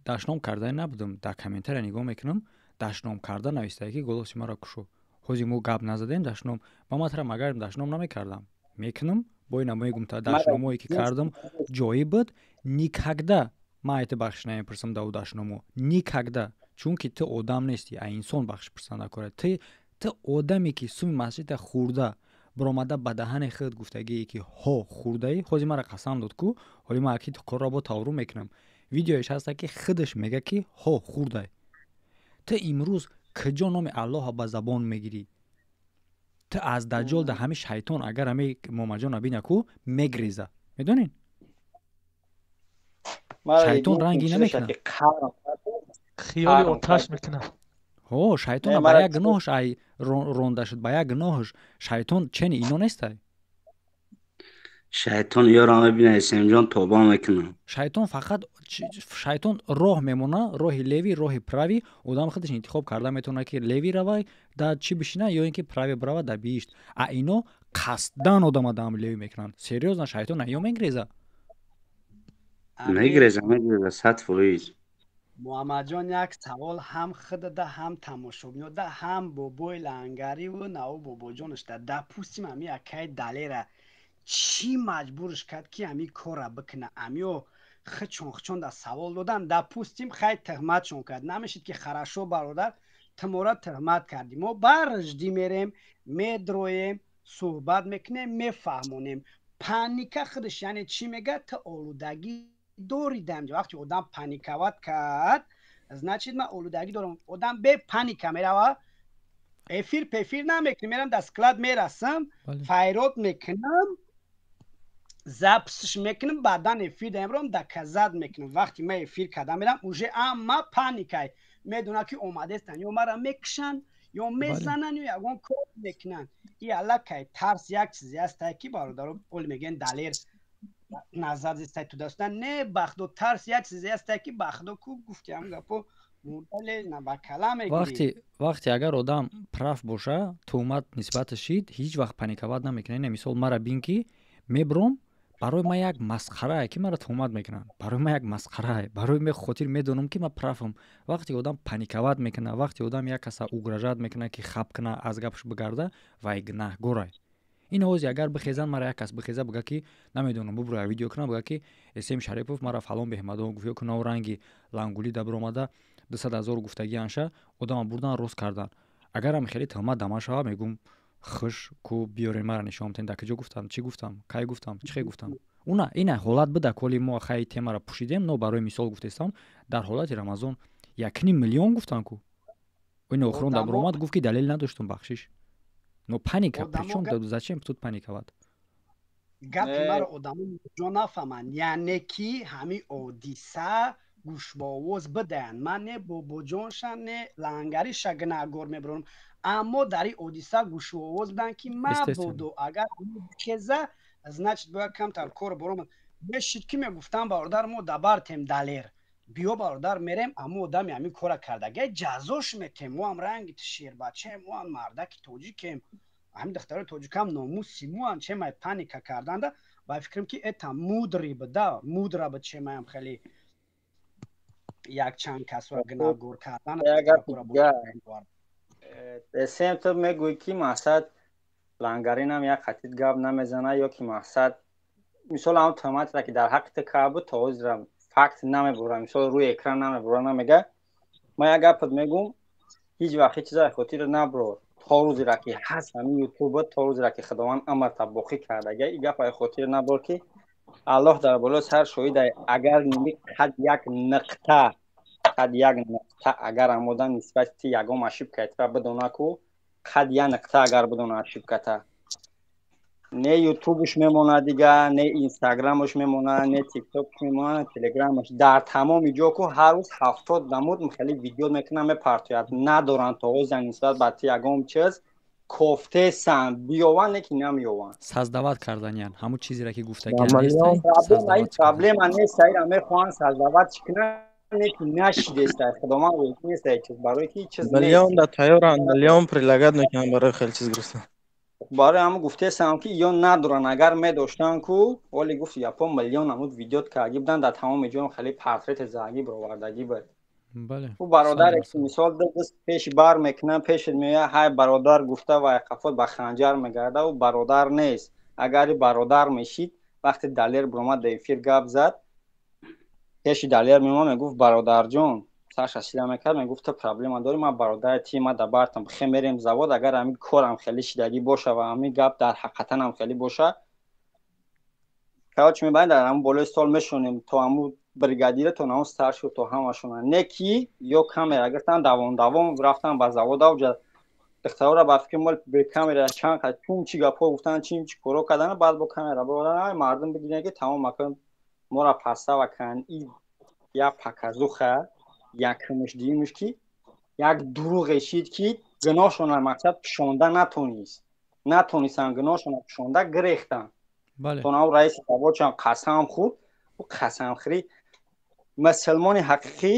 дашном кардани набудам. Дар комментария нигоҳ мекунам, дашном карда навистае ки голоси маро кушо. Ҳози мо гап назадем дашном, ма матра магар дашном намекардам, мекунам бо ина мегум та дашномое ки кардам ҷоӣ буд. Никогда ма айта бахшиш намепурсам да ӯ дашномо, никогда, чунки ту одам нестӣ, а инсон бахшиш пурсан накорад. Ту одаме ки суми масҷида хӯрда баромада ба даҳани худ гуфтагие ки ҳо хӯрдаӣ, ҳози мара қасам дод ку, ҳоли ман аки корро бо тавру мекунам. Видеоеш ҳаста ки худаш мега ки ҳо хӯрдай. Ту имрӯз куҷо номи Аллоҳа ба забон мегирӣ? Ту аз даҷҷол да ҳами шайтон агар ҳами Момаҷона бина ку мегреза, медонин? Шайтон ранги намекунад, хиёли оташ мекунад. Ҳо, шайтона ба як гуноҳш ай ронда шуд, ба як гуноҳш шайтон чени ино нестай. Шайтон ёро мебина, Исемҷон тоба мекунад. Шайтон фақат шайтон роҳ мемона, роҳи леви, роҳи прави. Одам худаш интихоб карда метавонад ки леви равай да чӣ бишина ё ин ки прави бирава да биҳишт. А ино қасдан одама даам леви мекунанд. Серьёзно, шайтон ё мегреза? Мегреза, мегреза, 100%. Муҳаммадҷон, як савол ҳам худада, ҳам тамошобинода, ҳам бобои лангариву наву бобоҷонашда. Допустим, ами акаи Далера чӣ маҷбурш кард ки ами корра бикуна? Амиё хичон хичон да савол додан. Допустим, хай тӯҳматшон кард. Намешид ки хорошо бародар, ту мора тӯҳмат кардӣ. Мо барждӣ мерем, медроем, суҳбат мекунем, мефаҳмонем. Паника худаш яъне чӣ мега? Ту олудагӣ дорӣ дамҷа. Вақте одам паниковать кард, значит ман олудагӣ дорам. Одам бе паника мерава, эфир пефир намекунем, мерам дар склад мерасам, файрод мекунам, записш мекунам, баъдан эфир дамрам, доказать мекунам. Вақте ман эфир карда мерам, уже ама паникай. Медонам ки омадестан, ё мара мекушанд, ё мезананд, ё ягон кор мекунанд. И аллакай тарс як чизе ҳастае ки бародаро оли мегӯянд Далер назар зистай ту даста не бахдо тарс як чизе ҳастае ки бахдо ку гуфти ҳам гапо мурдале на ба кала мегирӣ. Вақте агар одам прав боша, туҳмат нисбаташ шид, ҳеҷ вақт паниковать намекунад. Ина мисол мара бин ки мебром, барои ман як масхарае ки мара туҳмат мекунанд, барои ман як масхарае, барои ме хотир медонам ки ман правам. Вақте одам паниковать мекунад, вақте одам як каса угрожать мекунад ки хаб кунад, аз гапаш бигарда, вай гунаҳгорай. Ин ҳози агар бихезанд, мара як кас бихеза бига ки намедонам, бубура видео кунам, бига ки Эсем Шарипов мара фалон беҳмадон гуфт, ё ки навранги лангулӣ да биромада 200 000 гуфтагӣ анша, одама бурдан рост кардан. Агарам хеле туҳмат дама шава, мегум хуш ку биёрен мара нишон битен, дар куҷо гуфтам, чӣ гуфтам, кай гуфтам, чӣ хел гуфтам. Уна ина ҳолат буда, коли мо хай темара пӯшидем, но барои мисол гуфтестам, дар ҳолати Рамазон 1,5 миллион гуфтан ку. Ин охирон да биромад гуфт ки далел надоштум, бахшиш. Но паника, причём зачем тут паниковать? Гапи маро одамо ҷо нафаҳманд, яъне ки ҳамин ҳодиса гӯшбоовоз бидаянд. Ман не бобоҷонша, не лангариша гунаҳгор мебарорам, аммо дар ин ҳодиса гӯшбоовоз биданд ки мабодо агар хеза, значит бояд камтар кор бором. Мешид ки мегуфтам бародар мо дабартем Далер. Биё бародар мерем аммо одами ҳамин кора кардагай ҷазош метем. Мо ҳам ранги шербачаем, мо ҳам мардаки тоҷикем. Ҳамин духтарои тоҷикам номуси моан чемай паника карданда ба фикрам ки это мудри буда, мудра буд чемаям хеле якчанд касро гунаҳгор кардан. Эсем ту мегӯӣ ки мақсад лангаринам як хатит гап намезана ё ки мақсад мисол ҳам туҳматра ки дар ҳаққи ту кард буд то ҳозира факт намебурам, мисол рӯи экран намебура намега. Ман як гапат мегӯм, ҳеҷ вақт ҳеҷ чиза хотир наброр. То рӯзера ки ҳаст ҳамин ютуб, то рӯзера ки Худованд амр табоқӣ кардага, ин гап ай хотир наброр ки Аллоҳ дар болои сар шоҳид ай. Агар қад як нуқта, қад як нуқта агар амода нисбати ти ягон ошибкаятра бидона ку, қад як нуқта агар бидона ошибката, не ютубш мемонад дига, не инстаграмаш мемонад, не тиктокш мемонад, не телеграмаш. Дар тамоми ҷо ку ҳар рӯз 70 намуд хеле видео мекунанд, мепартояд. Надоранд то ҳозир нисбат ба ти ягон чиз кофтесан, биёванд, не ки намеёванд. Создавать карданиян ҳамун чизеро ки гуфтагиям. Проблема нест, ира мехоҳанд создавать кунанд, не ки нашидеста. Худоман нест чиз барои ки чиз нест. Миллион да тайёранд, миллион предлагать мекунанд барои хеле чиз гирифтан. Барои ҳамун гуфтесам ки ё надоранд, агар медоштанд ку, оли гуфт япон миллион намуд видеот кардаги буданд, дар тамоми ҷоям хеле портрети заги баровардаги буд. Ӯ бародаре ки мисол даст пеш бар мекунад, пешат меояд, ҳай бародар гуфта ва қафот ба ханҷар мегарда, ӯ бародар нест. Агар бародар мешид, вақте Далер биромад дар эфир гап зад, пеши Далер меомад, мегуфт бародарҷон, сарша сила мекард, мегуфт ту проблема дорӣ, ман бародари ти, ман дабартам, бихе мерем завод, агар ҳамин корам хеле шидагӣ боша ва ҳамин гап дар ҳақиқатанам хеле боша, короче мебарем дар ҳамун болои стол мешонем то ҳамун бригадира, то ҳамун старши, то ҳамашона. Не ки ё камера гирифтан, давон давон рафтан ба завод, авҷа духтарора ба фикри мол бе камера чанд қад чун чи гапҳо гуфтан, чим чи коро кардан, баъд бо камера бурдан, мардум бидинанд ки тамом макон моро пастава кан. И як показуха, якумш дуюмш ки як дурӯғе шид ки гуноҳшона мақсад пӯшонда натонист, натонистанд гуноҳшона пӯшонда, гирехтанд. То нав раиси заводшам қасам хӯрд. Ӯ қасамхӯрӣ мусулмони ҳақиқӣ,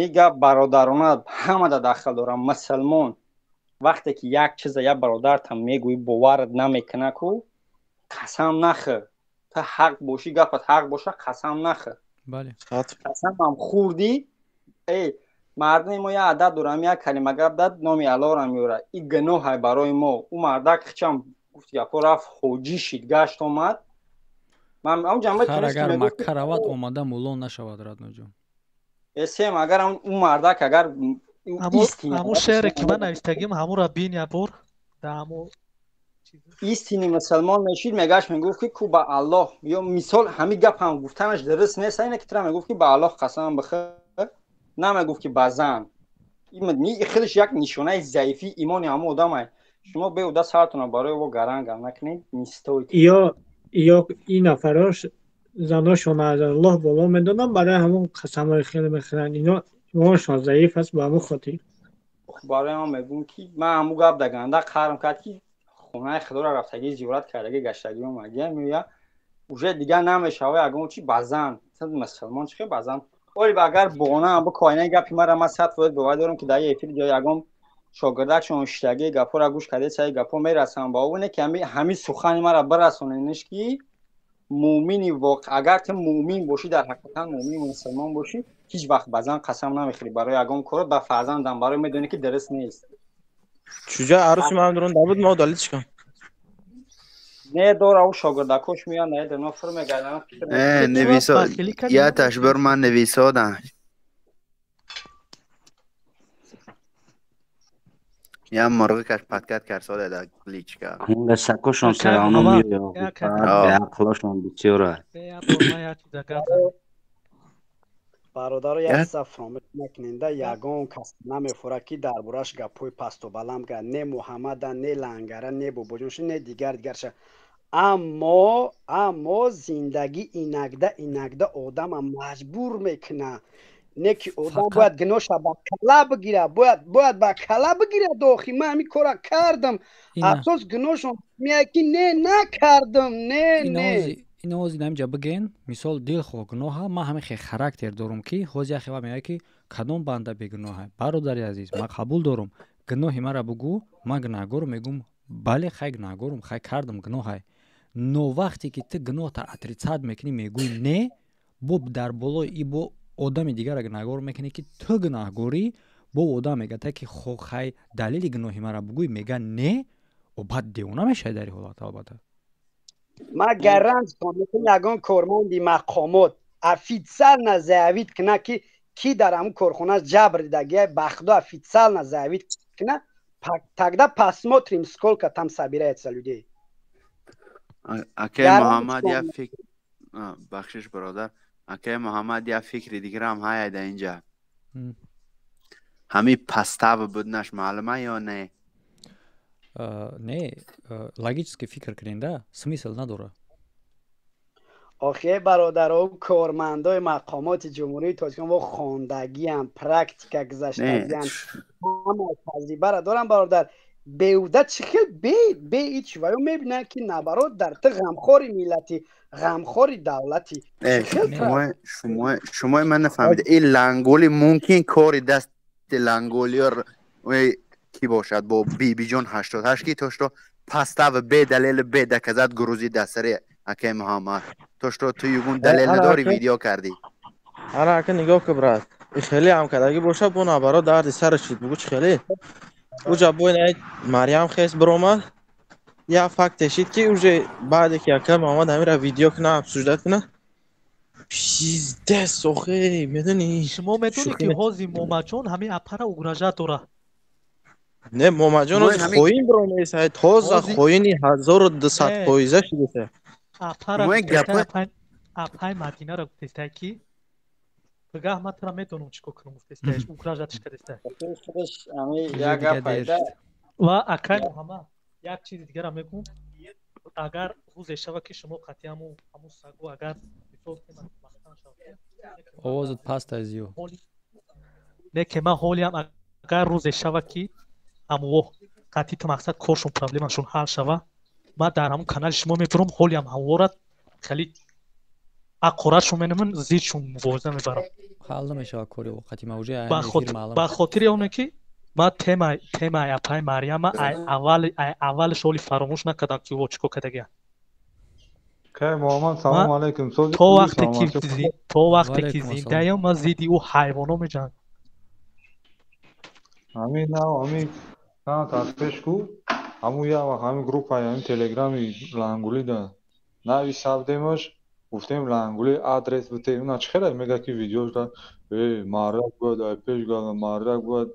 ин гап бародарона ҳамада дахл дорам. Мусулмон вақте ки як чиза як бародартам мегӯӣ, боварат намекуна ку, қасам нахӯр. Ту ҳақ бошӣ, гапат ҳақ боша, қасам нахӯр. Қасамам хӯрдӣ, эй мардуми мо як адат дорам, як калима гап дад, номи Аллоҳро меорад, ин гуноҳай барои мо. Ӯ мардак хичам гуфт гапҳо, рафт ҳоҷӣ шид, гашт омад. Хар агар Макка равад, омада мулло нашавад, Радноҷон. Эсем агар ӯ мардак агар ҳамун шеъре ки ман навиштагим, ҳамура бин як бор дар ҳамун истини мусулмон мешид, мегашт мегуфт ки ку ба Аллоҳ, ё мисол ҳамин гап ҳам гуфтанаш дуруст нест, ине ки тура мегуфт ки ба Аллоҳ қасам бихӯр, намегуфт ки ба зан. Ин худаш як нишонаи заифии имони ҳамун одамай. Шумо беҳуда сартона барои ӯ гарангам накунед, не стоит. Ё ин нафарош заношон аз Аллоҳ боло медонанд, барои ҳамон қасамҳои хеле мехӯранд. Ино имоншон заиф аст ба ҳамон хотир. Барои ман мегӯм ки ман ҳамун гап даганда қарм кард ки хонаи худоро рафтагӣ, зиёрат кардагӣ, гаштагӣ омадия, меоя уже дигар намешава ягон чи ба зан. Мусулмон чи ба зан? Оли агар бонаам бикоина гапи мара, ман 100% бовар дорам ки дар эфир ҷо ягон шогирдакшон шиштагӣ гапҳоро гӯш карда, саи гапҳо мерасанд ба ӯ, не ки ҳамин сухани мара бирасонениш ки муъмини воқеъ, агар ту муъмин бошӣ, дар ҳақиқатан муъмин мусулмон бошӣ, ҳеҷ вақт ба зан қасам намехӯрӣ барои ягон корот, ба фарзандам, барои медонӣ ки дуруст нест. Чуҷа аруси ман дурун дабуд, мо далил чикам. Не дора, ӯ шогирдакош меоянд, не дона фур мегарданд. Нависо я ташбир ман нависодам. Я мурғи каш подкат карсода да личка. Сакошон саравно меояд. Беақлошон бисёра. Бародаро, як чиза фаромӯш накуненда, ягон кас намефурад ки дар бораш гапҳои пасту баланд гӯяд, не Муҳаммада, не Лангара, не бобоҷонша, не дигар дигарша. Аммо зиндагӣ инагда инагда одама маҷбур мекунад, не ки одам бояд гуноҳша ба кала бигирад, бояд ба кала бигирад. Охи ман ҳамин кора кардам, афсос гуноҳшон меяд ки не, накардам, не, не. Ин ҳозир инамиҷа бигӯен, мисол, дилхоҳ гуноҳа. Ман ҳамин хел характер дорум, ки ҳозир як хела мегӯяд, ки кадом банда бегуноҳа. Бародари азиз, ман қабул дорум, гуноҳи маро бугӯ, ман гунаҳгорум, мегӯм, бале, хай, гунаҳгорум, хай, кардам, гуноҳай. Но вақте ки ту гуноҳта отрицать мекунӣ, мегӯӣ не, бо дар болои и бо одами дигарро гунаҳгор мекунӣ, ки ту гунаҳгорӣ. Бо одам мега та, ки хо, хай, далели гуноҳи маро бугӯй, мега не, баъд девона мешавӣ дар ин ҳолат, албатта. Ман гарант метавонам, ягон корманди мақомот официально заявить куна, ки ки дар ҳамун корхона ҷабр дидагия, ба худо, официально заявить куна, тогда посмотрим, сколько там собирается людей. Акай Муҳаммад, як фикр, бахшиш, бародар, акай Муҳаммад, як фикри дигарам ҳая дар инҷа. Ҳамин пастав буднаш маълума ё не? Не, логически фикр кунем да, смысл надора. Охе, бародаро, кормандои мақомоти Ҷумҳурии Тоҷикистон во хондагиам, практика гузаштагиам, ҳама таҷрибаро дорам, бародар. Беуда чӣ хел бе ҳеч ваё мебинанд, ки наоборот дар ту ғамхори миллати, ғамхори давлати. Шумои ман нафаҳмида, ин ланголи мумкин кори дасти ланголиё ки бошад бо Бибиҷон 88, ки то что пастав бедалел, бедаказат грузи дастари акай Муҳаммад, то что ту югун далел надори, видео кардӣ. Ана, ака, нигоҳ ку, брат, и хеле ҳам кардагӣ бошад, бо наоборот дарди сара шид. Бугу, чӣ хеле уҷа бо ина Марьям хес биромад, як факте шид, ки уже баъде ки ака Муҳаммад ҳамира видео куна, обсуждать куна, пиздец, охе, медонӣ. Шумо медонӣ, ки ҳозир Момаҷон ҳамин апара угрожать дора? Не, Момаҷон ҳозир хоин биромеса, тоза хоини 1200 фоиза шудеса. Апара, апай Мадинаро гуфтестай, ки пигаҳ ман тура медонам чӣ кор кунам, гуфтестай, угрожать ш кардестай. Ва, акай Муҳаммад, як чизи дигарам мегӯм: агар рӯзе шава, ки шумо қатъи ҳамун сагу, агар Овозат паст азиё. Не, ки ман ҳолиам, агар рӯзе шава, ки ҳамво қатъи ту мақсад коршон, проблемашон ҳал шава, ман дар ҳамун канали шумо мебурам, ҳолиам ҳамвора хеле аққоратшон менамун, зидшон мубориза мебарам. Ҳал намешава кори қатъи мавҷуи. Ба хотири оне, ки ман темаи апаи Марьяма аввалиш ҳоли фаромӯш накардам, ки ӯ чӣ кор кардагия. Кай Муҳаммад, салому алайкум. То вақте ки зиндаям, ман зидди ӯ ҳайвоно меҷангам. Ҳамин нав, ҳамин чанд саат пеш ку, ҳамун як вақт ҳамин группаи ҳамин телеграми Лангулида нависавдемаш, гуфтем, Лангули адрес бите, уна чӣ хеле мега, ки видеошда э мардак бояд ай пеш гала, мардак бояд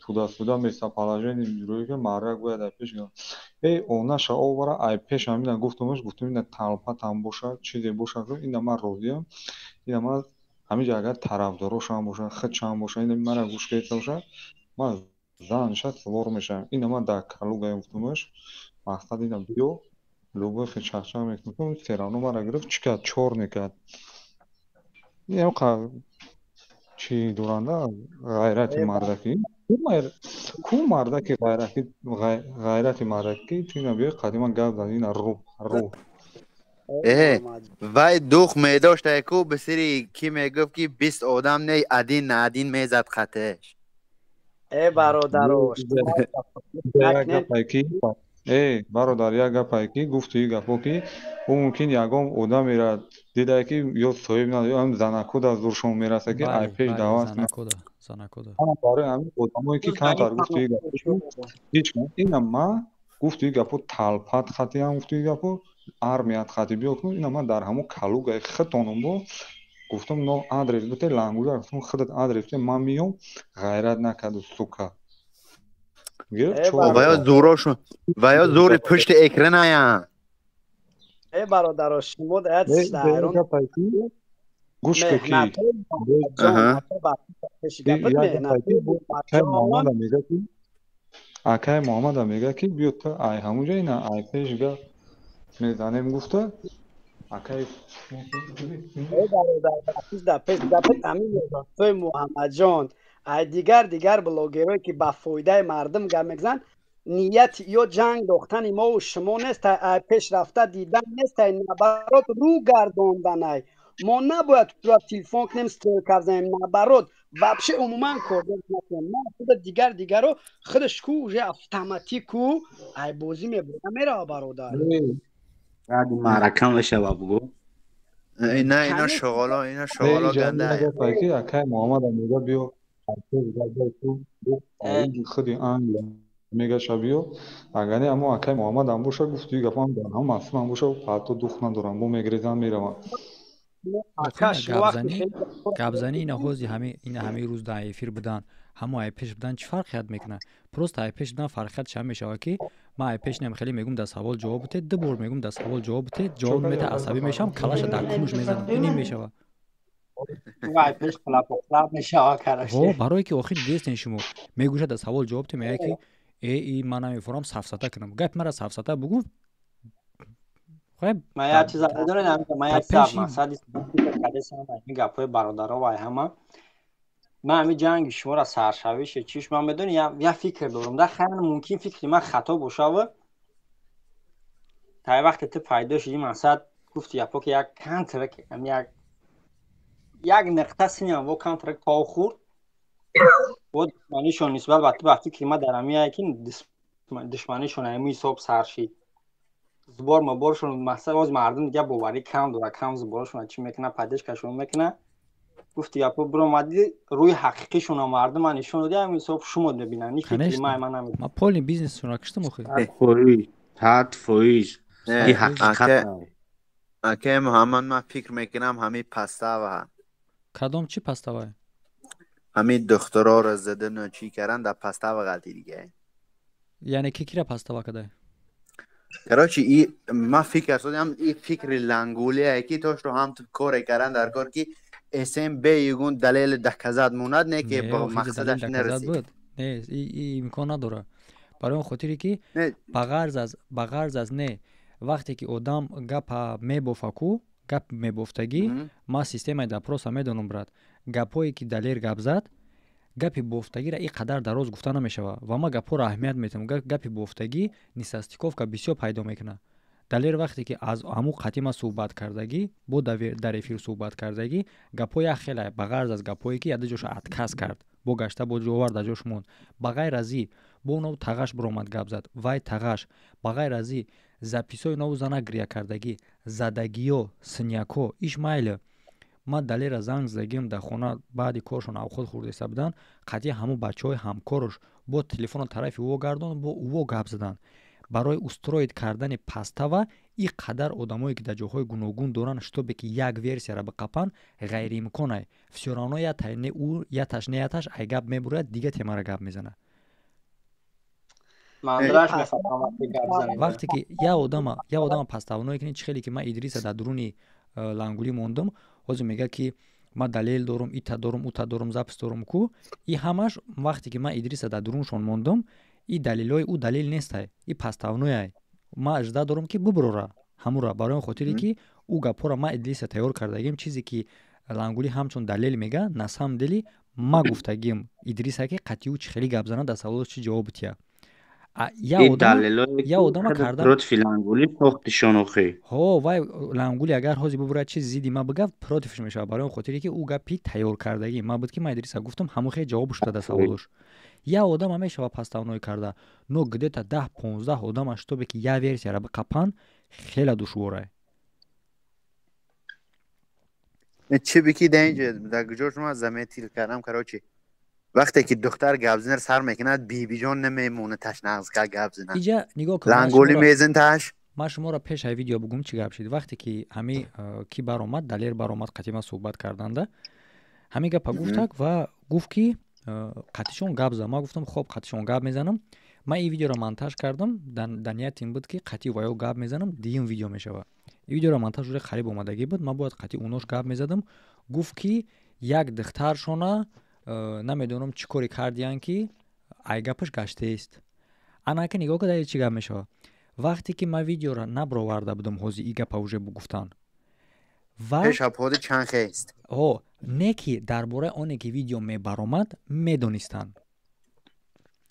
туда-сюда, местоположение рӯи, ки мардак бояд ай пеш гала. Э, онаша овара ай пеш ҳамина гуфтумаш, гуфтум, ина талпатам бошад, чизе бошад, ина ман розиям, ина ман ҳаминҷа агар тарафдорошам бошад, худшам бошад, ина мара гӯш гирифта бошад, ман занша сувор мешавам. Ина ман дар Калугаем, гуфтумаш, мақсад ина биё, любой хел чахчах мекунам, всё равно мара гирифт, чӣ кард, чор мекард. Ин чӣ доранда ғайрати мардакӣ? Ку мардаки ғайрати, ғайрати мардакӣ? Ту ина биёй қадима гап зад, ина рӯ рӯ. Э, вай дух медошта ку, бисири ки мегуфт, ки 20 одам не, один на один мезад қатеш. Э, бародаро. Э, бародар, як гапае, ки гуфту, и гапо, ки ӯ мумкин ягон одамеро дидае, ки ё соҳиб надо, ё ҳам занакуда зуршон мераса, ки ай пеш даъват. Барои ҳамин одамое, ки камтар гуфту, и гапо ҳеҷ ина ман гуфту, и гапо талпат хатиам, гуфту, и гапо армият хати биё кун, ина ман дар ҳамон Калугаи худтонум бо гуфтум, но адрес бите, Лангуля, гуфтум, худат адрес бите, ман миём, ғайрат накарду, сука. Ва ё зурошон, ва ё зури пушти экран. Э, бародаро, шумо даят шаҳрон. Гӯш ки акай Муҳаммада мега, ки биё, ту ай ҳамунҷа ина ай пеш гап мезанем, гуфта, акай. Пеш гапи ҳамин Муҳаммадҷон, ай дигар блогерое, ки ба фоидаи мардум гап мезананд. Нияти ё ҷанг дохтани мову шумо нест, ай пеш рафта дидан нест, ай наоборот рӯ гардонданай. Мо набояд тура телефон кунем, стрелка занем, наоборот вообще умуман кордор накунем. Ма худа дигар дигаро худаш ку уже автоматику ай бозӣ мебурда мерава, бародар. Ради маърака мешава, бугу. На, ино шуғоло, ино шуғоло ганда. Ки акай Муҳаммад мега биё худи Англия мегаша биё, агар не амо акай Муҳаммад ам боша, гуфти гапам дар ҳам мафҳум ам боша, ҳатто дух надорам, бо мегрезан меравам. Гапзанӣ ина ҳози ина ҳамаи рӯз дар эфир будан, ҳамо ай пеш будан чӣ фарқият мекунад? Просто ай пеш будан фарқият ча мешавад, ки ман ай пеш нем хеле мегум, дар савол ҷавоб бите, ду бор мегум, дар савол ҷавоб бите, ҷавоб мета, асабӣ мешавам, калаша дар кунуш мезанам, инин мешавад. О, барое ки охир дидестен, шумо мегӯшад, дар савол ҷавоб те, мегӯяд ки э и ман намефорам сафсата кунам, гапи мара сафсата бугӯ. Ман як чиза медонед, ман як чиза мақсади кардесам, ин гапҳои бародаро вай ҳама. Ман ҳамин ҷанги шуморо саршавише чиш ман медонӣ, як фикр дорам да, хайр, мумкин фикри ман хато бошава. Тай вақте ту пайдо шудӣ, мақсад гуфти япо ки як контрак, як нуқта синам во контрак то хӯрд, бо душманишон нисбат ба ту, ба фикри ман дар ҳамин ки душманишон ҳамин ҳисоб сар шид. Сбор маборшон мақсад боз мардум дига боварӣ кам дора, кам сборшон чӣ мекуна, поддержкашон мекуна. Гуфти япо биромадӣ, рӯи ҳақиқишона мардума нишон додӣ, ҳамин ҳисоб шумо мебинанд. Ни фикри ман намедонам. Ман полный бизнесшонро киштам охир. 100%, 100%. Ин ҳақиқат. Акай Муҳаммад, ман фикр мекунам ҳамин пастава. Кадом чӣ пастава? Ҳамин духтароро задану чӣ кардан дар пастава ғалти дига. Яъне ки кира пастава кадай? Короче, и ман фикр кардам, и фикри лангулие ки тошро ҳам коре кардан дар кор, ки СМБ ягон далел доказать монад, не ки ба мақсадаш нарасид. Не, и имкон надорад. Барои он хотире ки ба ғарз аз не, вақте ки одам гапа мебофа ку, гап мебофтагӣ, ман системаи допроса медонам, брат. Гапҳое ки Далер гап зад, гапи бофтагиро ин қадар дароз гуфта намешавад ва ман гапҳоро аҳамият метиҳам. Гапи бофтагӣ несостыковка бисёр пайдо мекунад. Далер вақте ки аз ҳамун қатима суҳбат кардагӣ, бо дар эфир суҳбат кардагӣ, гапҳо як хеле, ба ғарз аз гапҳое ки яде ҷоша отказ кард, бо гашта бо ҷовар дар ҷош монд. Ба ғайр аз и бо нов тағаш биромад гап зад, вай тағаш, ба ғайр аз и записҳои нову зана гиря кардагӣ, задагиё, синяко, иш майле. Ман Далера занг задагим дар хона, баъди коршон авход хӯрдеста буданд, қатъи ҳамун бачаҳои ҳамкорош бо телефонро тарафи ӯ гардон, бо ӯ гап заданд. Барои устроить кардани пастава ин қадар одамое ки дар ҷойҳои гуногун доранд, шитобе ки як версияро биқапанд, ғайриимконай. Всё равно ӯ яташ не яташ ай гап мебурад, дига темаро гап мезанад. Вақте ки як одама паставное кунед, чӣ хеле ки ман Идриса дар дуруни лангулӣ мондам, ҳозир мегӯяд ки ман далел дорум, ита дорум, ута дорум, запис дорум ку, и ҳамаш вақте ки ман Идриса дар дуруншон мондам, и далелҳои ӯ далел нестай, и паставнояй. Ман ажда дорум ки бубурора ҳамура, барои он хотире ки ӯ гапҳоро ман Идриса тайёр кардагим, чизе ки лангулӣ ҳамчун далел мега, на самом деле ма гуфтагим Идриса ки қатъи ӯ чӣ хеле гап занад, дар саволот чӣ ҷавоб бития. Я одама карда против лангули сохтишон охи. Ҳо, вай лангули агар ҳозир бубурад чиз зидди ма бигав, противш мешавад, барои он хотире ки ӯ гапи тайёр кардагӣ ма буд, ки ман Идриса гуфтам, ҳамон хел ҷавоб шуда дар саволош. Я одама мешава паставной карда, но где-то 10-15 одама шитобе ки я версияро биқапанд, хеле душворай. Чӣ бики дар инҷа дар куҷо шумо заметил кардам, короче, вақте ки духтар гап занад сар мекунад, бибиҷон намемонад таш нағзка гап занад. Иҷа нигоҳ кун, лангули мезан таш. Ман шуморо пеш ай видео бугум чӣ гап шид. Вақте ки ҳами ки баромад, Далер баромад қатима суҳбат карданда, ҳамин гапа гуфтак ва гуфт ки қатишон гап зад. Ман гуфтам хоб, қатишон гап мезанам. Ман ин видеоро монтаж кардам, дар нияти ин буд ки қатъи ваё гап мезанам, дуюм видео мешавад. Ин видеоро монтаж уже қариб омадагӣ буд, ман бояд қатъи унош гап мезадам. Гуфт ки як духтаршона намедонам чӣ коре кардиянд, ки ай гапаш гаштаест. Ана ки нигоҳ кун, чӣ гап мешавад. Вақте ки ман видеоро набароварда будам, ҳозир и гапа уже бугуфтан. Ва пешабҳоди чанд хест. Ҳо, не ки дар бораи оне ки видео мебаромад, медонистанд.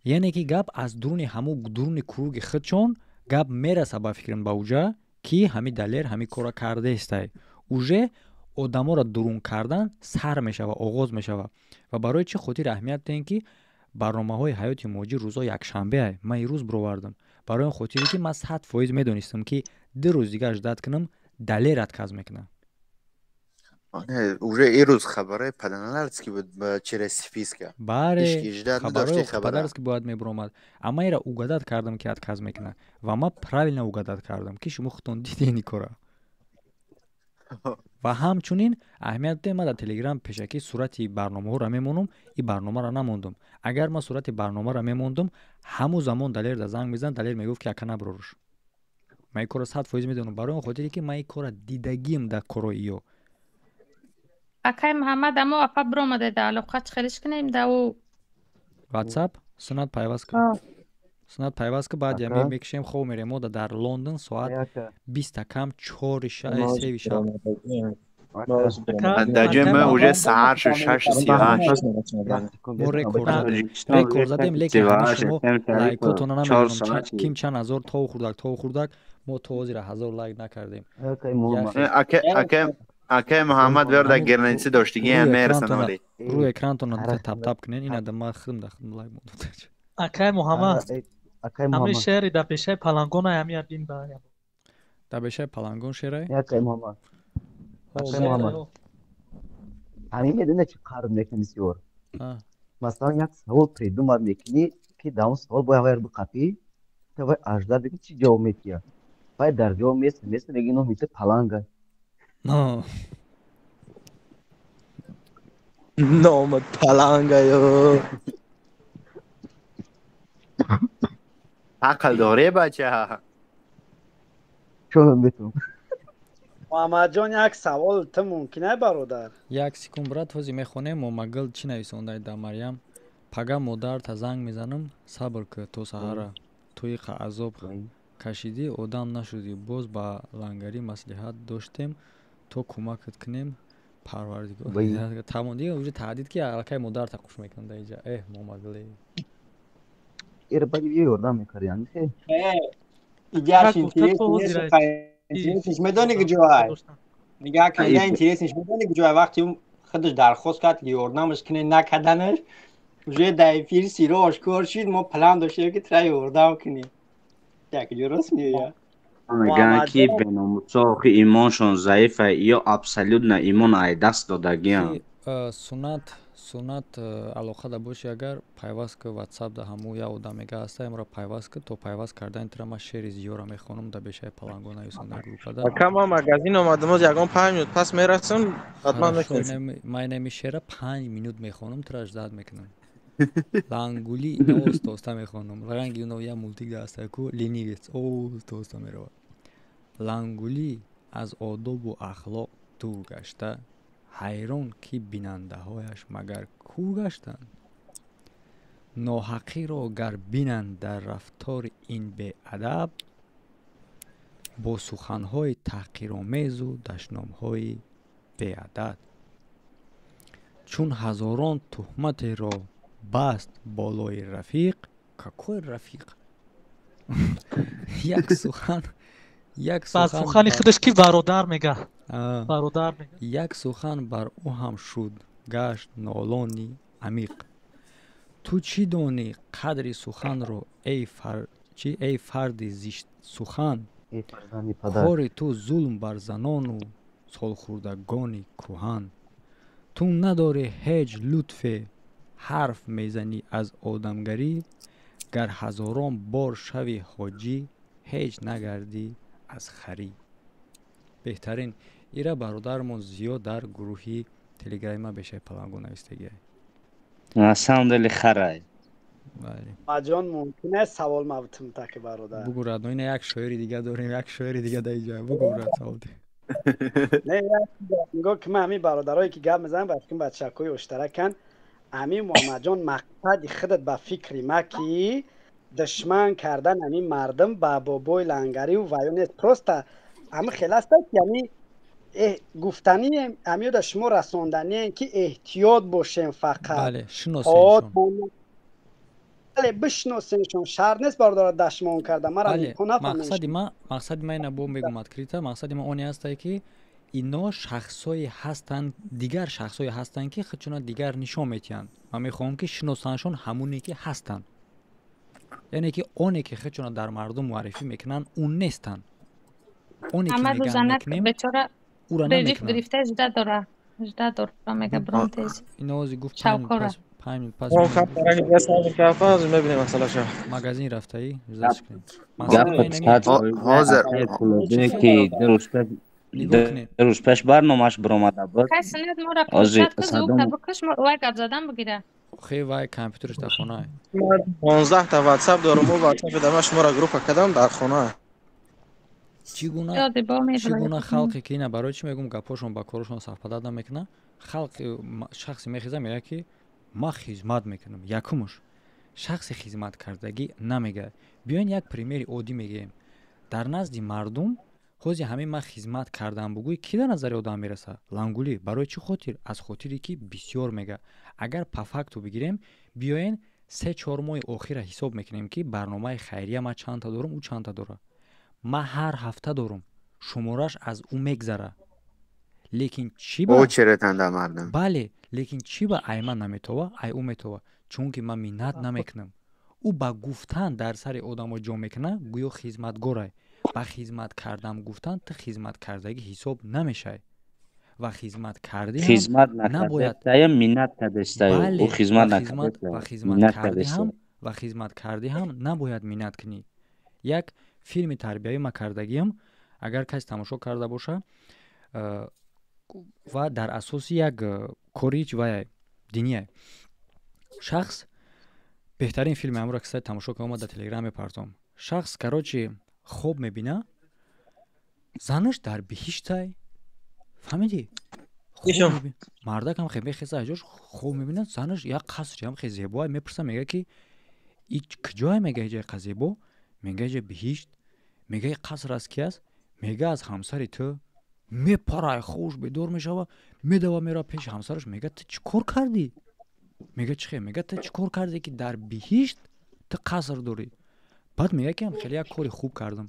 Яъне ки гап аз дуруни ҳамун дуруни круги худшон гап мераса, ба фикрам, ба уҷа ки ҳами Далер ҳами кора кардаестай. Уже одаморо дурун кардан сар мешава, оғоз мешава. Ва барои чӣ хотир аҳамият диҳем, ки барномаҳои ҳаёти муҳоҷир рӯзо якшанбеа, ман ирӯз бировардам, барои он хотире ки ман 100% медонистам, ки 2 рӯз дигар ждать кунам, Далер отказ мекунам. Уже ирӯз хабарои паданаларски буд через списка. Бале, хабарои падарски бояд мебуромад. Амма ира угадать кардам, ки отказ мекунад, ва ман правильно угадать кардам, ки шумо худтон дидени кора. Ва ҳамчунин аҳамият диҳем, ман дар Телеграм пешакӣ сурати барномаҳоро мемонам, ин барномаро намондум. Агар ман сурати барномаро мемондум, ҳамун замон Далер да занг мезан, Далер мегуфт, ки ака, набуроруш. Ман ин корро 100% медонам, барои он хотире ки ман ин корро дидагим дар корои ё. Акай Муҳаммад, амо апа биромаде, да алоқа чӣ хелиш кунем да ӯ? Ватсап сунат пайваст кун, сунат пайваст ки баъд ями мекушем, хоб мерем. Мо дар Лондон соат биста кам чори севи шаб. Дар ҷои ма уже саҳар шуд, 6:38. Мо рекорд задем, лекин ҳами шумо лайкотона намедонам, ким чанд ҳазор тову хурдак, тову хурдак. Мо то ҳозира 1000 лайк накардем. Акай Муҳаммад, вер дар граница доштигиам мерасанали. Рӯи экрантона тап-тап кунен. Ин ада ма худм да худм лайк мондам. Акай Муҳаммад, ҳамин шеъри дар пешаи палангон ҳамия бин ба. Дар бешаи палангон шеърай? Акай Муҳаммад, акай Муҳаммад, ҳамин медонед, чӣ қарб мекунӣ бисёр? Масалан, як савол придумать мекунӣ, ки дар он савол бояд вайр биқапӣ, вай аждар бигӣ, чӣ ҷавоб метиҳад? Вай дар ҷавоб места места, меги номи ту паланга. Номат паланга ё. Ақл дорӣ, бача. Чонам бетум. Муҳаммадҷон, як савол ту мумкин ай, бародар? Як секунд, брат, ҳозир мехонем. Момагул чӣ нависондай да Марьям? Пага модарта занг мезанам, сабр кӯ то саҳара. Туи азоб кашидӣ, одам нашудӣ, боз ба лангарӣ маслиҳат доштем, то кӯмакат кунем. Парвардигор тамом, дига уже таҳдид ки аллакай модарта қуш мекунам да иҷа. Эҳ, момагуле. Ира баги ёрдам мекард. Иҷаш интереснеш медони куҷоай? Нигаҳ кун, интереснеш медони куҷоай? Вақти худаш дархост кард, ки ёрдамаш кунед, накарданаш уже дар эфир сиро ошкор шид. Мо план доштем, ки тра ёрдам кунем, якҷо рост меояд. Мегӯянд, ки беномусо охи имоншон заифа ё абсолютно имон ай даст додагиам. Сунат, алоқа да боши, агар пайваст ки Ватсап да ҳаму як одам мега ҳаста, амро пайваст ки, то пайваст кардани тира ман шеъри зиёра мехонам, да бешаи паланго нависонда группада. Ака, ман магазин омадам, оз ягон 5 минут пас мерасам, ҳатман мехонам. Ман инами шеъра 5 минут мехонам, тира ждать мекунам. Лангули ино оста оста мехонам, ранги ино як мультик да ҳаста ку, ленивец оста оста меравад. Лангулӣ аз одобу ахлоқ дур гашта, ҳайрон, ки бинандаҳояш магар кӯр гаштанд. Ноҳақиро гар бинанд дар рафтори ин беадаб, бо суханҳои таҳқиромезу дашномҳои беадад, чун ҳазорон туҳматеро баст болои рафиқ. Какой рафиқ? Як сухан, як сухани худаш ки бародар мега, бародар мега. Як сухан бар ӯ ҳам шуд гашт нолони амиқ. Ту чӣ донӣ қадри суханро, эй чи, эй фарди зиштсухан? Кори ту зулм бар занону солхӯрдагони кӯҳан. Ту надорӣ ҳеҷ лутфе, ҳарф мезанӣ аз одамгарӣ. Гар ҳазорон бор шави ҳоҷӣ, ҳеҷ нагардӣ аз харӣ. Беҳтарин. Ира бародармон зиёд дар гурӯҳи Телеграми ма бешаи паланго навистагиай. На самом деле харай. Маҷон, мумкин аст савол мавтум таки, бародар? Бугу, радно, ина як шоири дига дорем, як шоири дига дар иҷа. Бугу, брат, савол. Не, нигоҳ ки, ман ҳамин бародарое ки гап мезанам, ба фикр бачакҳои оштаракан. Ҳамин Муҳаммадҷон, мақсади худат ба фикри ма ки душман кардан ҳамин мардум ба бобои лангариву ваё нест, просто ҳамин хел аста ки ҳамин гуфтани ҳамиёда шумо расонданием, ки эҳтиёт бошем фақат. Бале, бишносеншон, шарт нест бародаро дашмон карда. Мара мақсади ма, мақсади ма ина бо мегум открыто, мақсади ма оне ҳастае ки ино шахсое ҳастанд, дигар шахсое ҳастанд, ки худшона дигар нишон метиҳанд. Ман мехоҳам, ки шиносаншон ҳамоне ки ҳастанд, яъне ки оне ки худшона дар мардум муаррифӣ мекунанд, ун нестанд. Оне ки мегӯянд мекунем, ура намекунанд. Ино ози гуфт 5 минут пас мебинем масъалаша. Магазин рафтаӣ. Ҳозир ки 2 рӯз пеш барномааш биромада буд. Хе, вай компютерш дар хона. 15 та ватсап дорум, ватсапи дама шуморо группа кардам, дар хона. Чӣ гуна халқе ки ина, барои чӣ мегӯм, гапҳошон ба корашон совпадать намекунад. Халқ, шахсе мехеза, мегӯяд ки ман хизмат мекунам. Якумуш, шахси хизматкардагӣ намегӯяд. Биёен, як примери оддӣ мегӯем. Дар назди мардум ҳози ҳамин ман хизмат кардам бугӯй, ки дар назари одам мераса? Лангулӣ. Барои чӣ хотир? Аз хотире ки бисёр мега. Агар по факту бигирем, биёен, 3-4 моҳи охира ҳисоб мекунем, ки барномаи хайрия ман чандта дорум, ӯ чандта дора. Ман ҳар ҳафта дорум, шумораш аз ӯ мегзара, лекин чӣ? Бале, лекин чӣ ба ай ман наметова, ай ӯ метова? Чунки ман миннат намекунам. Ӯ ба гуфтан дар сари одамо ҷо мекунад, гӯё хизматгорай. Ба хизмат кардам гуфтан, ту хизматкардагӣ ҳисоб намешавӣ ва хизмат кардӣ. Хизмат накардаям, миннат кардастаю. Хизмат ва хизмат кардӣ ҳам, ва хизмат кардӣ ҳам набояд миннат кунӣ. Як филми тарбиявӣ ма кардагиам, агар касе тамошо карда боша, ва дар асоси як кори вай диния. Шахс, беҳтарин филме ҳамура кисай тамошо ка омад, дар Телеграм мепартом. Шахс, короче, хоб мебина, занаш дар биҳиштай, фаҳмидӣ? Мардакам хе мехеза, ҷош хоб мебинад, занаш як қасри ҳам хе зебоай. Мепурса, мега ки и куҷое? Мега, иҷои қа зебо. Мега, иҷа биҳишт. Мега, и қаср аз ки аст? Мега, аз ҳамсари ту. Мепарай, хуш бедор мешава, медава, мера пеши ҳамсараш, мега, ту чӣ кор кардӣ? Мега, чӣ хе? Мега, ту чӣ кор кардӣ, ки дар биҳишт ту қаср дорӣ? Баъд мега ки хеле як кори хуб кардам.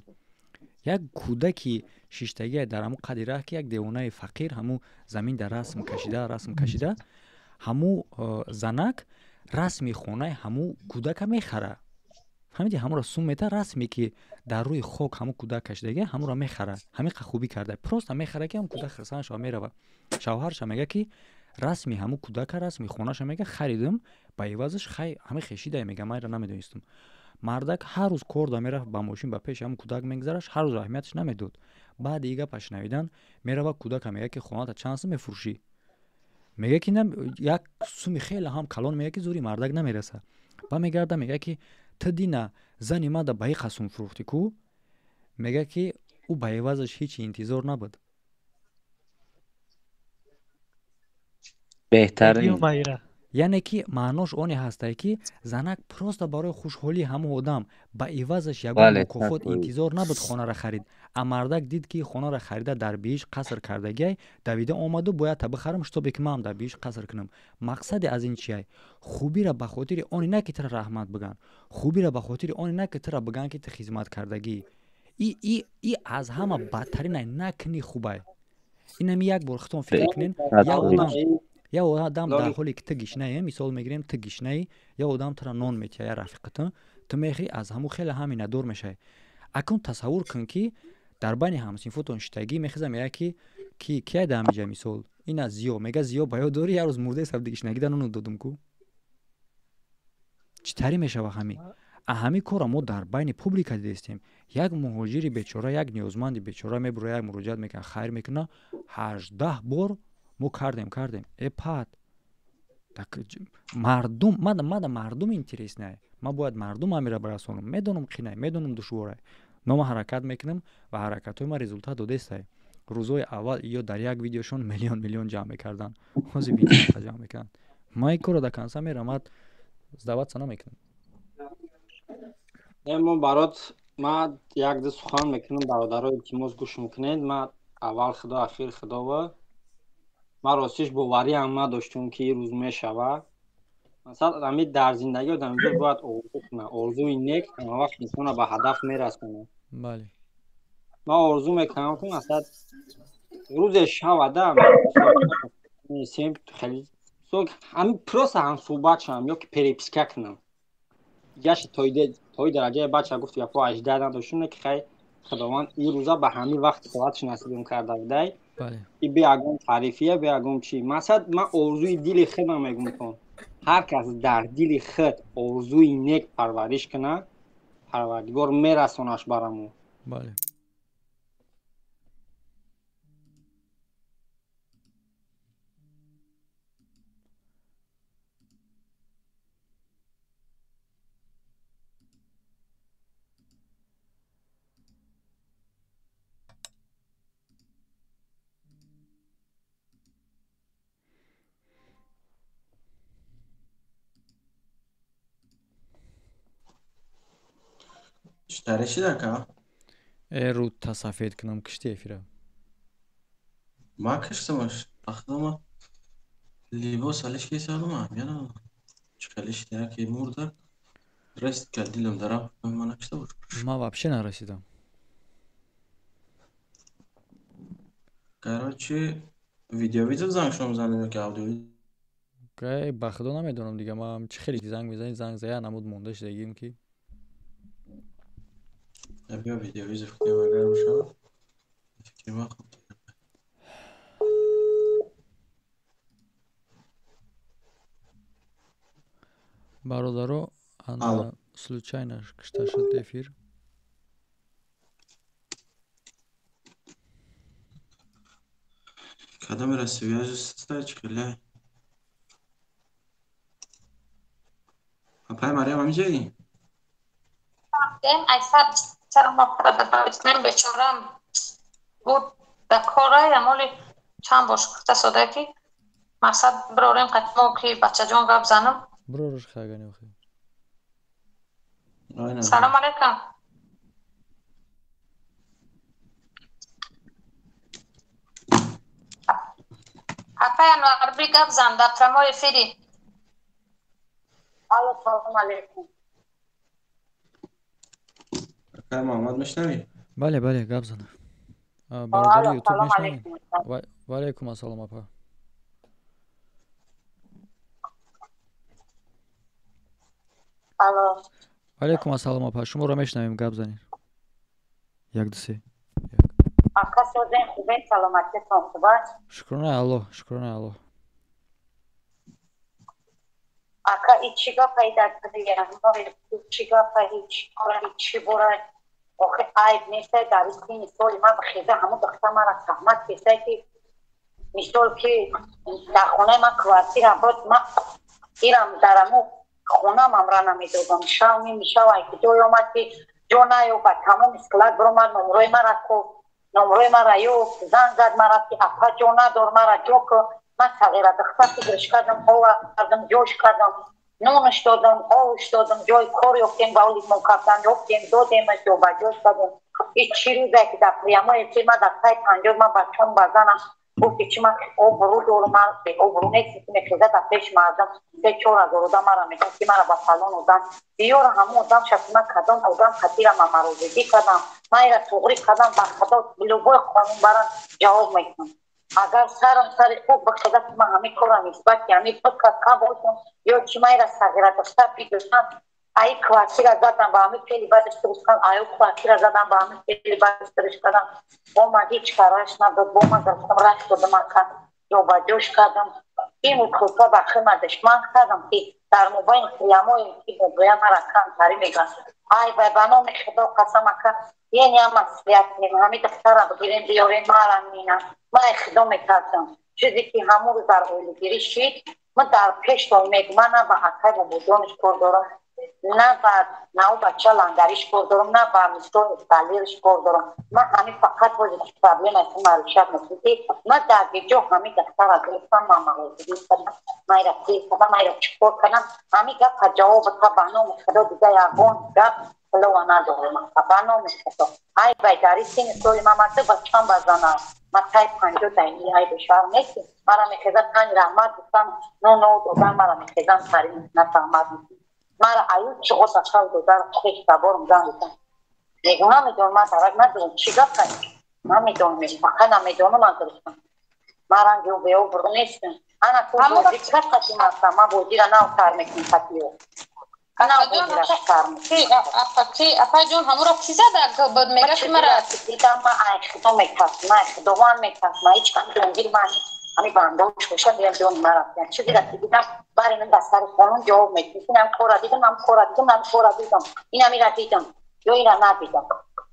Як кӯдаки шиштагия дар ҳамун қади раҳ, ки як девонаи фақир ҳамун замин дар расм кашида, расм кашида. Ҳамун занак расми хонаи ҳамун кӯдака мехара, фаҳмиди? Ҳамуро сум мета, расме ки дар рӯи хок ҳамун кӯдак кашидагия, ҳамуро мехара. Ҳамин қа хубӣ карда, просто мехара, ки ҳамун кӯдак хирсан шава. Мерава, шавҳарша мега ки расми ҳамун кӯдака, расми хонаша, мега, харидим, ба ивазаш хай ҳамин хешидай. Мега, ман инро намедонистам. Мардак ҳар рӯз кор да мерафт, ба мошин ба пеши ҳамун кӯдак мегзараш, ҳар рӯз аҳамияташ намедод. Баъди и гапа шунавидан, мерава, кӯдака мега ки хоната чанд сум мефурӯшӣ? Мега ки як суми хеле ҳам калон. Мега ки зури мардак намераса. Ба мегарда, мега ки ту дина зани мада ба иқа сум фурӯхтӣ ку? Мега ки ӯ ба ивазаш ҳеҷ интизор набуд. Беҳтарин. Яъне ки маънош оне ҳастае, ки занак просто барои хушҳолии ҳамон одам, ба ивазаш ягон мукофот интизор набуд, хонара харид. А мардак дид, ки хонара харида, дар биҳишт қаср кардагиай, давида омаду бояд та бихарам, шитобе ки маам дар биҳишт қаср кунам. Мақсаде аз ин чиай? Хубира ба хотири оне на ки тира раҳмат биган, хубира ба хотири оне на ки тира биган, ки ту хизмат кардагӣ. И аз ҳама бадтаринай, накунӣ хубай. Инами як бор хитон фикр кунен: як одам дар ҳоле ки ту гишнаи, мисол мегирем, ту гишнаи, як одам тура нон метиҳа, як рафиқата, ту мехӯри, аз ҳамун хеле ҳам миннатдор мешавӣ. Акнун тасаввур кун, ки дар байни ҳамсинфотон шиштагӣ, мехеза, мега ки ки кия дар ҳамиҷа, мисол, ина Зиё. Мега, Зиё, ба ёд дорӣ, як рӯз мурдаи сабди гишнагида нону додум ку? Чӣ тари мешава ҳами? А ҳамин корро мо дар байни публика дидестем. Як муҳоҷири бечора, як ниёзманди бечора мебура, як муроҷиат мекунад, хайр мекунад, 18 бор мо кардем, кардем. Э, пад мардум мада мардум интереснай. Ман бояд мардум ҳамира барасонам. Медонам, қинай, медонам, душворай, но ман ҳаракат мекунам ва ҳаракатҳои ман результат додестай. Рӯзҳои аввал ё дар як видеошон миллион миллион ҷамъ мекарданд, ҳозир бинқа ҷамъ мекунанд. Ман ин корро до конца мерам, ман сдаваться намекунам. Мо барот, ман як ду сухан мекунам, бародаро, илтимос, гӯш мекунед. Ман аввал худо, ахир худова. Ман ростиш бовариам надоштум, ки ин рӯз мешавад. Масалан, ҳамин дар зиндагӣ одамзод бояд орзу кунад. Орзуи нек ҳама вақт инсонро ба ҳадаф мерасонад. Бале. Ман орзу мекунам, ки масалан рӯзе шавада сем хеле ҳамин просто ҳамсӯҳбат шавам ё ки переписка кунам. Гашт тои дараҷаи бача гуфт гапҳо 18 надоштум, ки хай Худованд ин рӯза ба ҳамин вақт соатш насибам карда будай. И бе ягон таърифия, бе ягон чӣ. Масалан, ман орзуи дили худам мегӯм, ҳар кас дар дили худ орзуи нек парвариш кунад, Парвардигор мерасонаш барамо. Бале. Читаре шида ка? Э, рӯ та сафед кунам, кишти эфира. Ма киштамаш. Ахтама либос алиш кесадума, яна чикали шида ки мурда. Рест ка дилам дара, ма накишта буш. Ма вообще нарасидам. Короче, видео видео занг шом занем ки аудио. Кай ба худо намедонам дига, ма чӣ хеле занг мезанӣ, занг зая намуд монда шидагим ки. Бیا видео визов кунем агар бошад. Фикри ман хуб. Бародаро, ана случайно кишта шуд эфир. Кадом ра свяжешься, чикале? Апай Марьям ҳамиҷаи? Айсад сарам бечорам буд да корай амоли чанд бош гуфта сода ки мақсад бирорем қатмо ки бачаҷон гап занам. Бироруш хагани охи. Салом алейкум. Апай Анварби гап зан дар прямой эфири. Алло, салом алейкум. Акай Муҳаммад мешнавӣ? Бале, бале, гап зан. Бародари Ютуб мешнавӣ? Ва алейкум ассалом, апа. Алло. Ва алейкум ассалом, апа. Шуморо мешнавем, гап занед. 1 2 3. Ака созен хубен, саломатиятон хуб аст? Шукронаи Аллоҳ, шукронаи Аллоҳ. Ака, и чӣ гапай дар чӣ гапай, чӣ кора, чӣ бора? Охи айб нестай дар сини соли ман бихеза ҳамун духта мара таҳмат кесай ки мисол ки дар хонаи ман квартира буд, ман ирам дар аму хонам амра намедодам. Шав мешав ай ки ҷой омад ки ҷо наёбад, тамоми склад биромад, номрои мара ку, номрои мара ёфт, занг зад мара ки апа ҷо надор, мара ҷо ку. Ман сағира духта фикраш кардам, ова кардам, ҷош кардам, нонаш додам, овш додам, ҷои кор ёфтем, ба олизмон кардам, ёфтем, додемаш, ҷобаҷош кардем. И чӣ рӯзе ки дар прямой эфир ман дар сай 50 ман бачам ба занам гуфти чи ман обрӯ дорам, ман беобрӯ нестам ки мехеза дар пеш мардам 3-4 ҳазор одам мара мегӯяд ки мара ба фалон одам биёра, ҳамон одам шафт, ман кадом одам хатира ман марозигӣ кардам, ман ира туғрӣ кардам, ба худо любой қонун барам ҷавоб мекунам. Агар сарам сари хуб бихезад, ман ҳамин корро нисбати ҳамин бикака бошам ё чи ман ира сағира духта бигирам, ай квартира задам ба ҳамин фели бадаш дуруст кардам, аю квартира задам ба ҳамин фели бадаш дуруст кардам, омад ҳеҷ караш надод, бо ман гирифтам рашт додам, ака ҷобаҷош кардам. Ин хулфа ба хима душман кардам ки дар мобайни прямой ки мегӯям мара камтарӣ мегӯям. Ай вай ба номи Худо қасам ака, яъне ҳам маслиҳат кунем, ҳамин духтара бигирем биёрем мара мина. Ман ай Худо метарсам. Чизе ки ҳамон рӯз дар оилагирӣ шид, ман дар пеш дом мегӯям, ман на ба акай бобоҷониш кор дорам, на ба наву бача лангариш кор дорам, на ба мисоли далериш кор дорам. Ман ҳамин фақат бози проблема ки маришат мекунам ки ман дар ҷо ҳамин духтара гирифтам, ман мағозагӣ кардам, ман ира пул кардам, ман ира чӣ кор кардам. Ҳамин гапа ҷавоб та ба номи Худо дига ягон гап лова надорам. Ба номи Худо. Ай вай дар ин сини соли ман ман ду бачам ба занам. Ма тай 50 дай айби шаҳр нестем. Мара мехеза панҷ раҳмат гуфтам, но но додам, мара мехезам сари нафаҳмат. Мара аю чиғота шав додар хеш таборум зан гуфтам. Мегӯ намедонам, ман дарак надорам, чӣ гап кардӣ? Намедонам, фақат намедонам ман дурустам. Ман ранги ӯ беоб бурда нестам. Ана ку бозӣ кард қати мастам, ман бозиро нав сар мекунам қати ӯ. Апаҷон, ҳамуро ки зада буд? Мега ки мара дидам, ман ай худо метарсам, ай худованд метарсам, ҳеҷ кам ҷонгир ман ҳами бандош боша диям ҷони мара. Чӣ дида ки дидам, бари ман дар сари қонун ҷавоб медиҳам. Инам кора дидам, ам кора дидам, ам кора дидам, инам ира дидам ё ира надидам.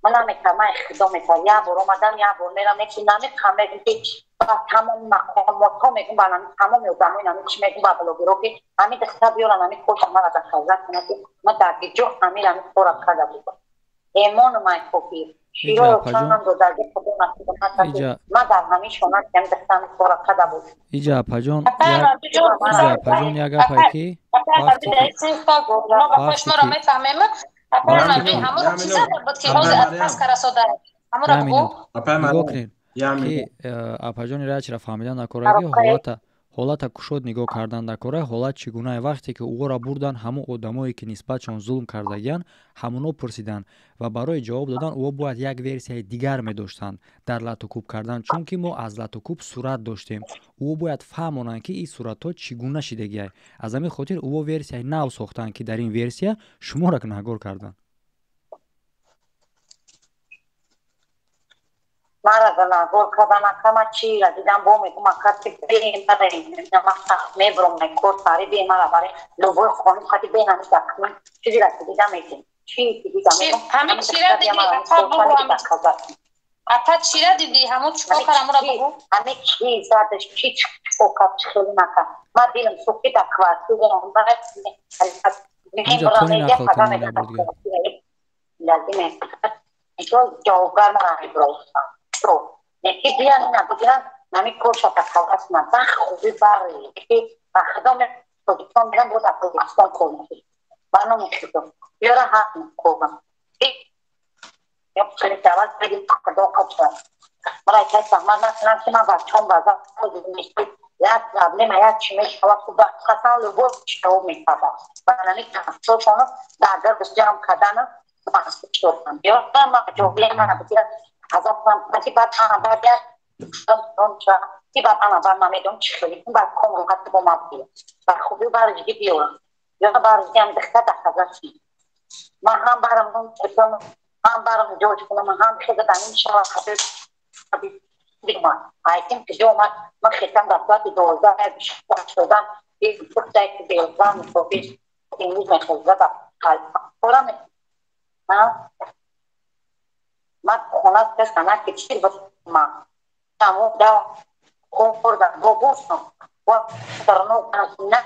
Ман наметарсам, ай худо метарсам. Як бор омадам, як бор мерам, неки намехам, мегӯм ки ба тамоми мақомотҳо мегӯм, ба тамоми одамои нами чӣ мегӯм, ба блогеро ки ҳами духтар биёран, ҳами коша мара дахазат кунад ки ман дар ҷо ҳамир ҳами кора карда будам. Эмону май кофир широ чанам додаги худо насиб накард, ман дар ҳамин шона ки ҳами духтар ҳами кора карда буд. Иҷа апаҷон, иҷа апаҷон, як гапае ки шуморо мефаҳмем. Ҳамуро чӣ зада буд ки ҳозир аз пас карасода? Ҳамуро бигӯ. Нигоҳ кунед ки апаҷони рачра фаҳмидан накора ки ҳолата кушод нигоҳ кардан накора, ҳолат чӣ гунае. Вақте ки ӯро бурдан, ҳамон одамое ки нисбатшон зулм кардагиянд, ҳамоно пурсиданд ва барои ҷавоб додан ӯ бояд як версияи дигар медоштанд дар латукӯб кардан, чунки мо аз латукӯб сурат доштем. Ӯ бояд фаҳмонанд ки ин суратҳо чӣ гуна шидагиай. Аз ҳамин хотир ӯ версияи нав сохтанд, ки дар ин версия шуморо гунаҳгор карданд. Мара гунаҳгор кардам, ака, ман чира дидам, бо мегӯм, ака, ти мебурам кор сари бе мара бари любой қонун хати бе нами дакман чизира ки дидам мегӯм, чи ки дидам. Ҳамин чира дидӣ, апа, бугӯ. Апа, чира дидӣ, ҳамун чӣ кор кард, ҳамуро бугӯ. Ҳамин чи задаш, чи чӣ кард, чӣ хеле накард. Ман дилам сӯхти дар квартира. Инҷа тони нақл кунем набурдига. Лазиме ҷавобгар мара мебуростам. Неки биён ина бигиран, нами коша такаласна бах хуби бари ки ба худо Тоҷикистон мерам, боз аз Тоҷикистон кор мекунам. Ба номи худо биёра ҳақ мекунам. Ё аввал бигир худо қача. Мара кай сахмат накунам ки ман бачаам база як проблема як чӣ мешавад, ку ба қасам любовь ҷавоб мекарда. Ба нами касошоно дар гардиш ҷамъ кардана махсус шудам. Биёра ман ҷобле мана бигирам азоб ки баъд ана баъд як ки баъд ана баъд ман медонам чӣ хеле баъд ком роҳат бо ман биё ба хубӣ барҷиги биёрам ё барҷиги ҳам дихта дахаза чи ман ҳам барам ҳам барам ҷоҷ кунам ҳам хеза дар ин шава айтим ки ҷо омад, ман хетам дар соати 12 шудам ки белзан мусофир имрӯз мехеза ба қалб ман хона касана ки чӣ ма тамом да хӯрдам бо гуфтам ва на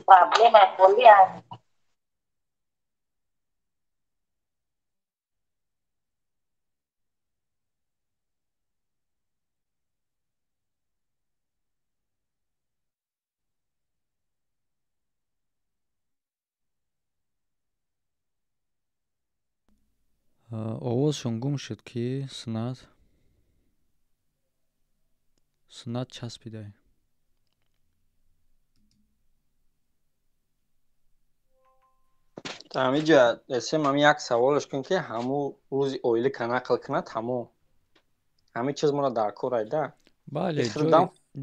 проблема колия. Овозшон гум шуд ки суннат часпидай. Ҳамиҷа эсем ҳами як саволаш кун ки ҳамун рӯзи оила ка нақл кунад, ҳамон ҳамин чиз моро дар кор айда. Бале,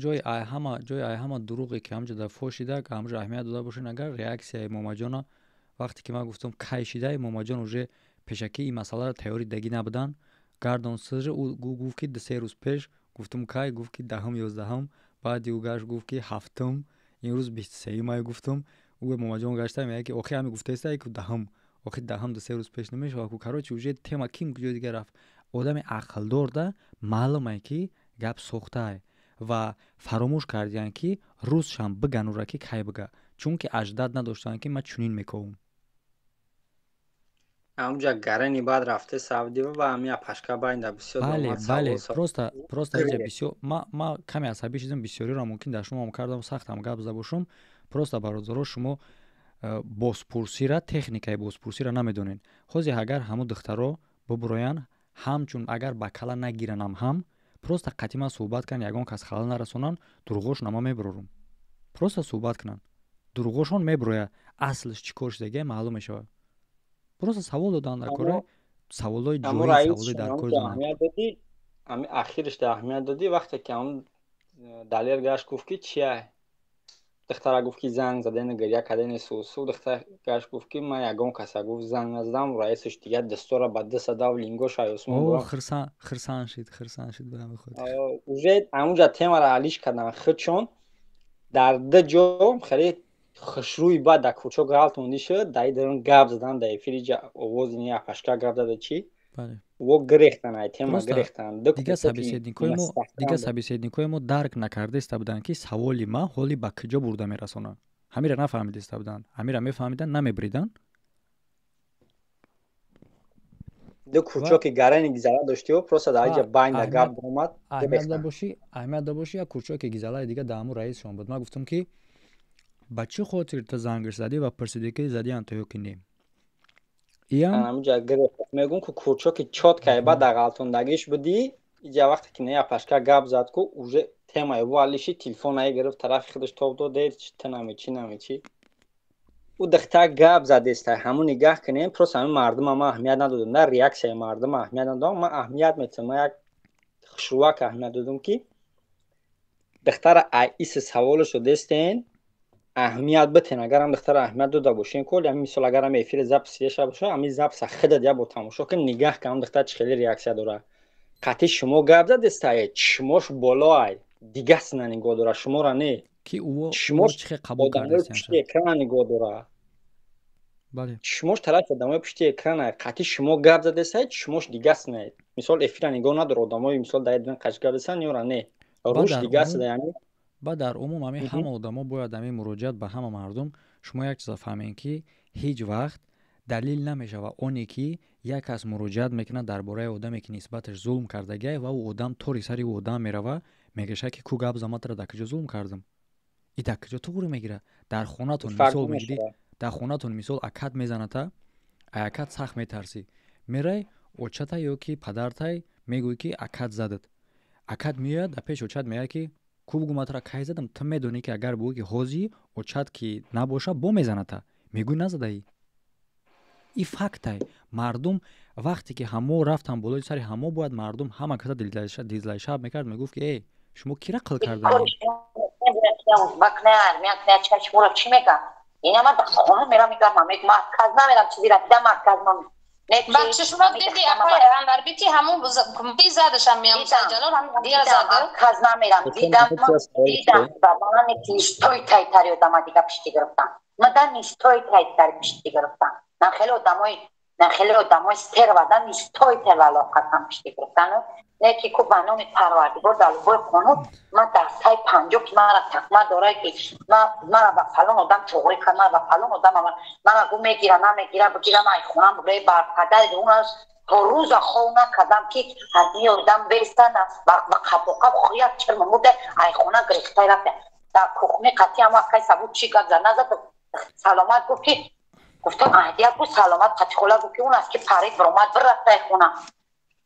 ҷои ай ҳама дурӯғе ки ҳамҷо дар фош шида, ҳамҷо аҳамият дода бошед, агар реаксияи Момаҷона вақте ки ман гуфтам кай шидай, Момаҷон уже пешакӣ ин масъаларо тайёри дагӣ набуданд. Гардон сижа ӯ гуфт ки 2-3 рӯз пеш. Гуфтум кай, гуфт ки 10-ум, 11-ум. Баъди ӯ гашт, гуфт ки 7-ум, имрӯз 23-юм ай гуфтум. Ӯ Момаҷон гашта меяд ки охи ҳами гуфтаеста ку 10-ум, охи 10-ум 2-3 рӯз пеш намешавад ку. Короче, уже тема ким куҷо дигар рафт. Одами ақлдорда маълумае ки гап сохтае ва фаромӯш кардиянд ки рӯзшам биганура ки кай бига, чунки аждад надоштанд ки ман чунин мековум. Ҳамҷа гарани баъд рафте савдива ва ҳами апашка байнда бисёр. Бале, бале, просто иҷа бисёр ма каме асабӣ шидам, бисёриро мумкин дар шумоам кардам, сахтам гап зада бошум. Просто бародаро, шумо бозпурсира, техникаи бозпурсира намедонед. Ҳозир агар ҳамун духтаро бубуроянд, ҳамчун агар ба кала нагиранам ҳам Просто қати ман суҳбат кунанд, ягон кас халал нарасонанд, дурӯғошон ама мебурорум. Просто суҳбат кунанд, дурӯғошон мебурояд, аслш чӣ кор шудагия маълум мешавад. Просто савол додан дар кора, саволҳои ҷоӣ, саволҳои дар кор. Ами ахириш да аҳамият додӣ, вақте ки ҳамн Далер гашт, гуфт ки чия, духтара гуфт ки занг заден, гиря кардени, сусу. Духтар гашт, гуфт ки ман ягон каса, гуфт, занг назадам. Раисаш дигар дастора ба дастадав лингоша осмон. Хирсан шид, хирсан шид ба ҳамин хотир. Уже ҳамунҷа темара алиш кардан худшон дар ду ҷо. Хеле хушрӯи бад дар кӯчо галтонди шуд, дар дарун гап задан, дар эфири овози апашка гап зада чӣ во гирехтан, ай тема гирехтан. Дига собеседникҳои мо дарк накардаиста буданд, ки саволи ман ҳоли ба куҷо бурда мерасонад. Ҳамира нафаҳмидаиста буданд. Ҳамира мефаҳмиданд, намебриданд. Ду кӯчо ки гарани гизала доштио, просто дар аҷа байнда гап омад. Аҳамият дабошӣ, як кӯчо ки гизалаи дига дар ҳамун раисшон буд. Ман гуфтам, ки ба чӣ хотир ту зангш задӣ ва пурсидӣ, ки задиам то ё ки не? Ҳамуҷа гирефт. Мегӯм, ку курчо ки чётко баъд дар ғалтондагиш будӣ. Иҷа вақте ки не апашка гап зад, ку уже темаи во алиши, телефонае гирифт, тарафи худаш тоб дод, ту намечи, намечи. Ӯ духтар гап задеста, ҳамун нигаҳ кунем. Просто ҳамин мардума ман аҳамият надодам, на реаксияи мардума аҳамият надодам. Ман аҳамият метавам, ман як хушрӯвак аҳамият додам, ки духтара айиси саволашо дестен, аҳамият битен. Агарам духтара аҳамият дода бошем, коли ҳамин мисол, агарам эфири запись деша боша, ҳамин записа худат як бор тамошо кун, нигаҳ кун, ҳам духтар чӣ хеле реаксия дора. Қатъи шумо гап задестае, чишмош болоай, дигасина нигоҳ дора, шуморо не. Ки чишмош қабул пушти экрана нигоҳ дора, чишмош тарафи одамои пушти экрана. Қатъи шумо гап задестае, чишмош дигасина, мисол, эфира нигоҳ надора. Одамои, мисол, дар қаш гап задестан, ёра не, руш дигасина, яъне. Баъд дар умум ҳамин ҳама одамо бояд ҳамин муроҷиат ба ҳама мардум. Шумо як чиза фаҳмем, ки ҳеҷ вақт далил намешавад оне, ки як кас муроҷиат мекунад дар бораи одаме, ки нисбаташ зулм кардагиай, ва ӯ одам тори сари ӯ одам мерава, мегашад, ки ку гап заматра дар куҷо зулм кардам, и дар куҷо туғри мегирад. Дар хонатон мисол мегирӣ, дар хонатон мисол акат мезаната, акат сахт метарсӣ, мерай очата ё ки падартай мегӯӣ, ки акат задат. Акат меояд, дар пеши очат меояд, ки ку бугу, матра кай задам? Ту медонӣ, ки агар бугӯ, ки ҳози очат ки набоша, бо мезаната, мегӯй назадаӣ. И фактай. Мардум вақте ки ҳамо рафтан болои сари ҳамо, бояд мардум ҳама каса дизлайшаб мекард, мегуфт, ки э, шумо кира қил кардаед? Чӣ мегам? Инама хона мерам, мегам, марказ намерам, чизира дидам, марказ. Бахши, шумо диди, апай Анварбити, ҳамун би задашам меам, Ҷалол ҳамин дигара зада. Каз намерам, дидам, дидам, ба ман нистои тайтари одама дига пишти гирифтам. Мада нистои тайтари пишти гирифтам. На хеле одамои, на хеле одамои стервада нистои тавалоқатам пишти гирифтану. Не ки ку ба номи Парвардигор, дар лубои қонун, ман дар сай панҷо, ки мара тахмат дорад, ки мара ба фалон одам чуғрӣ кард, мара ба фалон одам, мара гу мегира, намегира, бигирам, ай хонам бубраи бар падари он аст. То рӯза хов накардам, ки ҳамин одам бестан ба қапоқап як чирма мурда, ай хона гирифтай рафта дар кухни. Қатъи ҳама акай сабуд чӣ гап зад, назад, саломат гуфт, ки гуфтам аҳдият гуфт, саломат қатъи хола гуфт, ки он аст, ки парид, биромад, бирафта ай хона.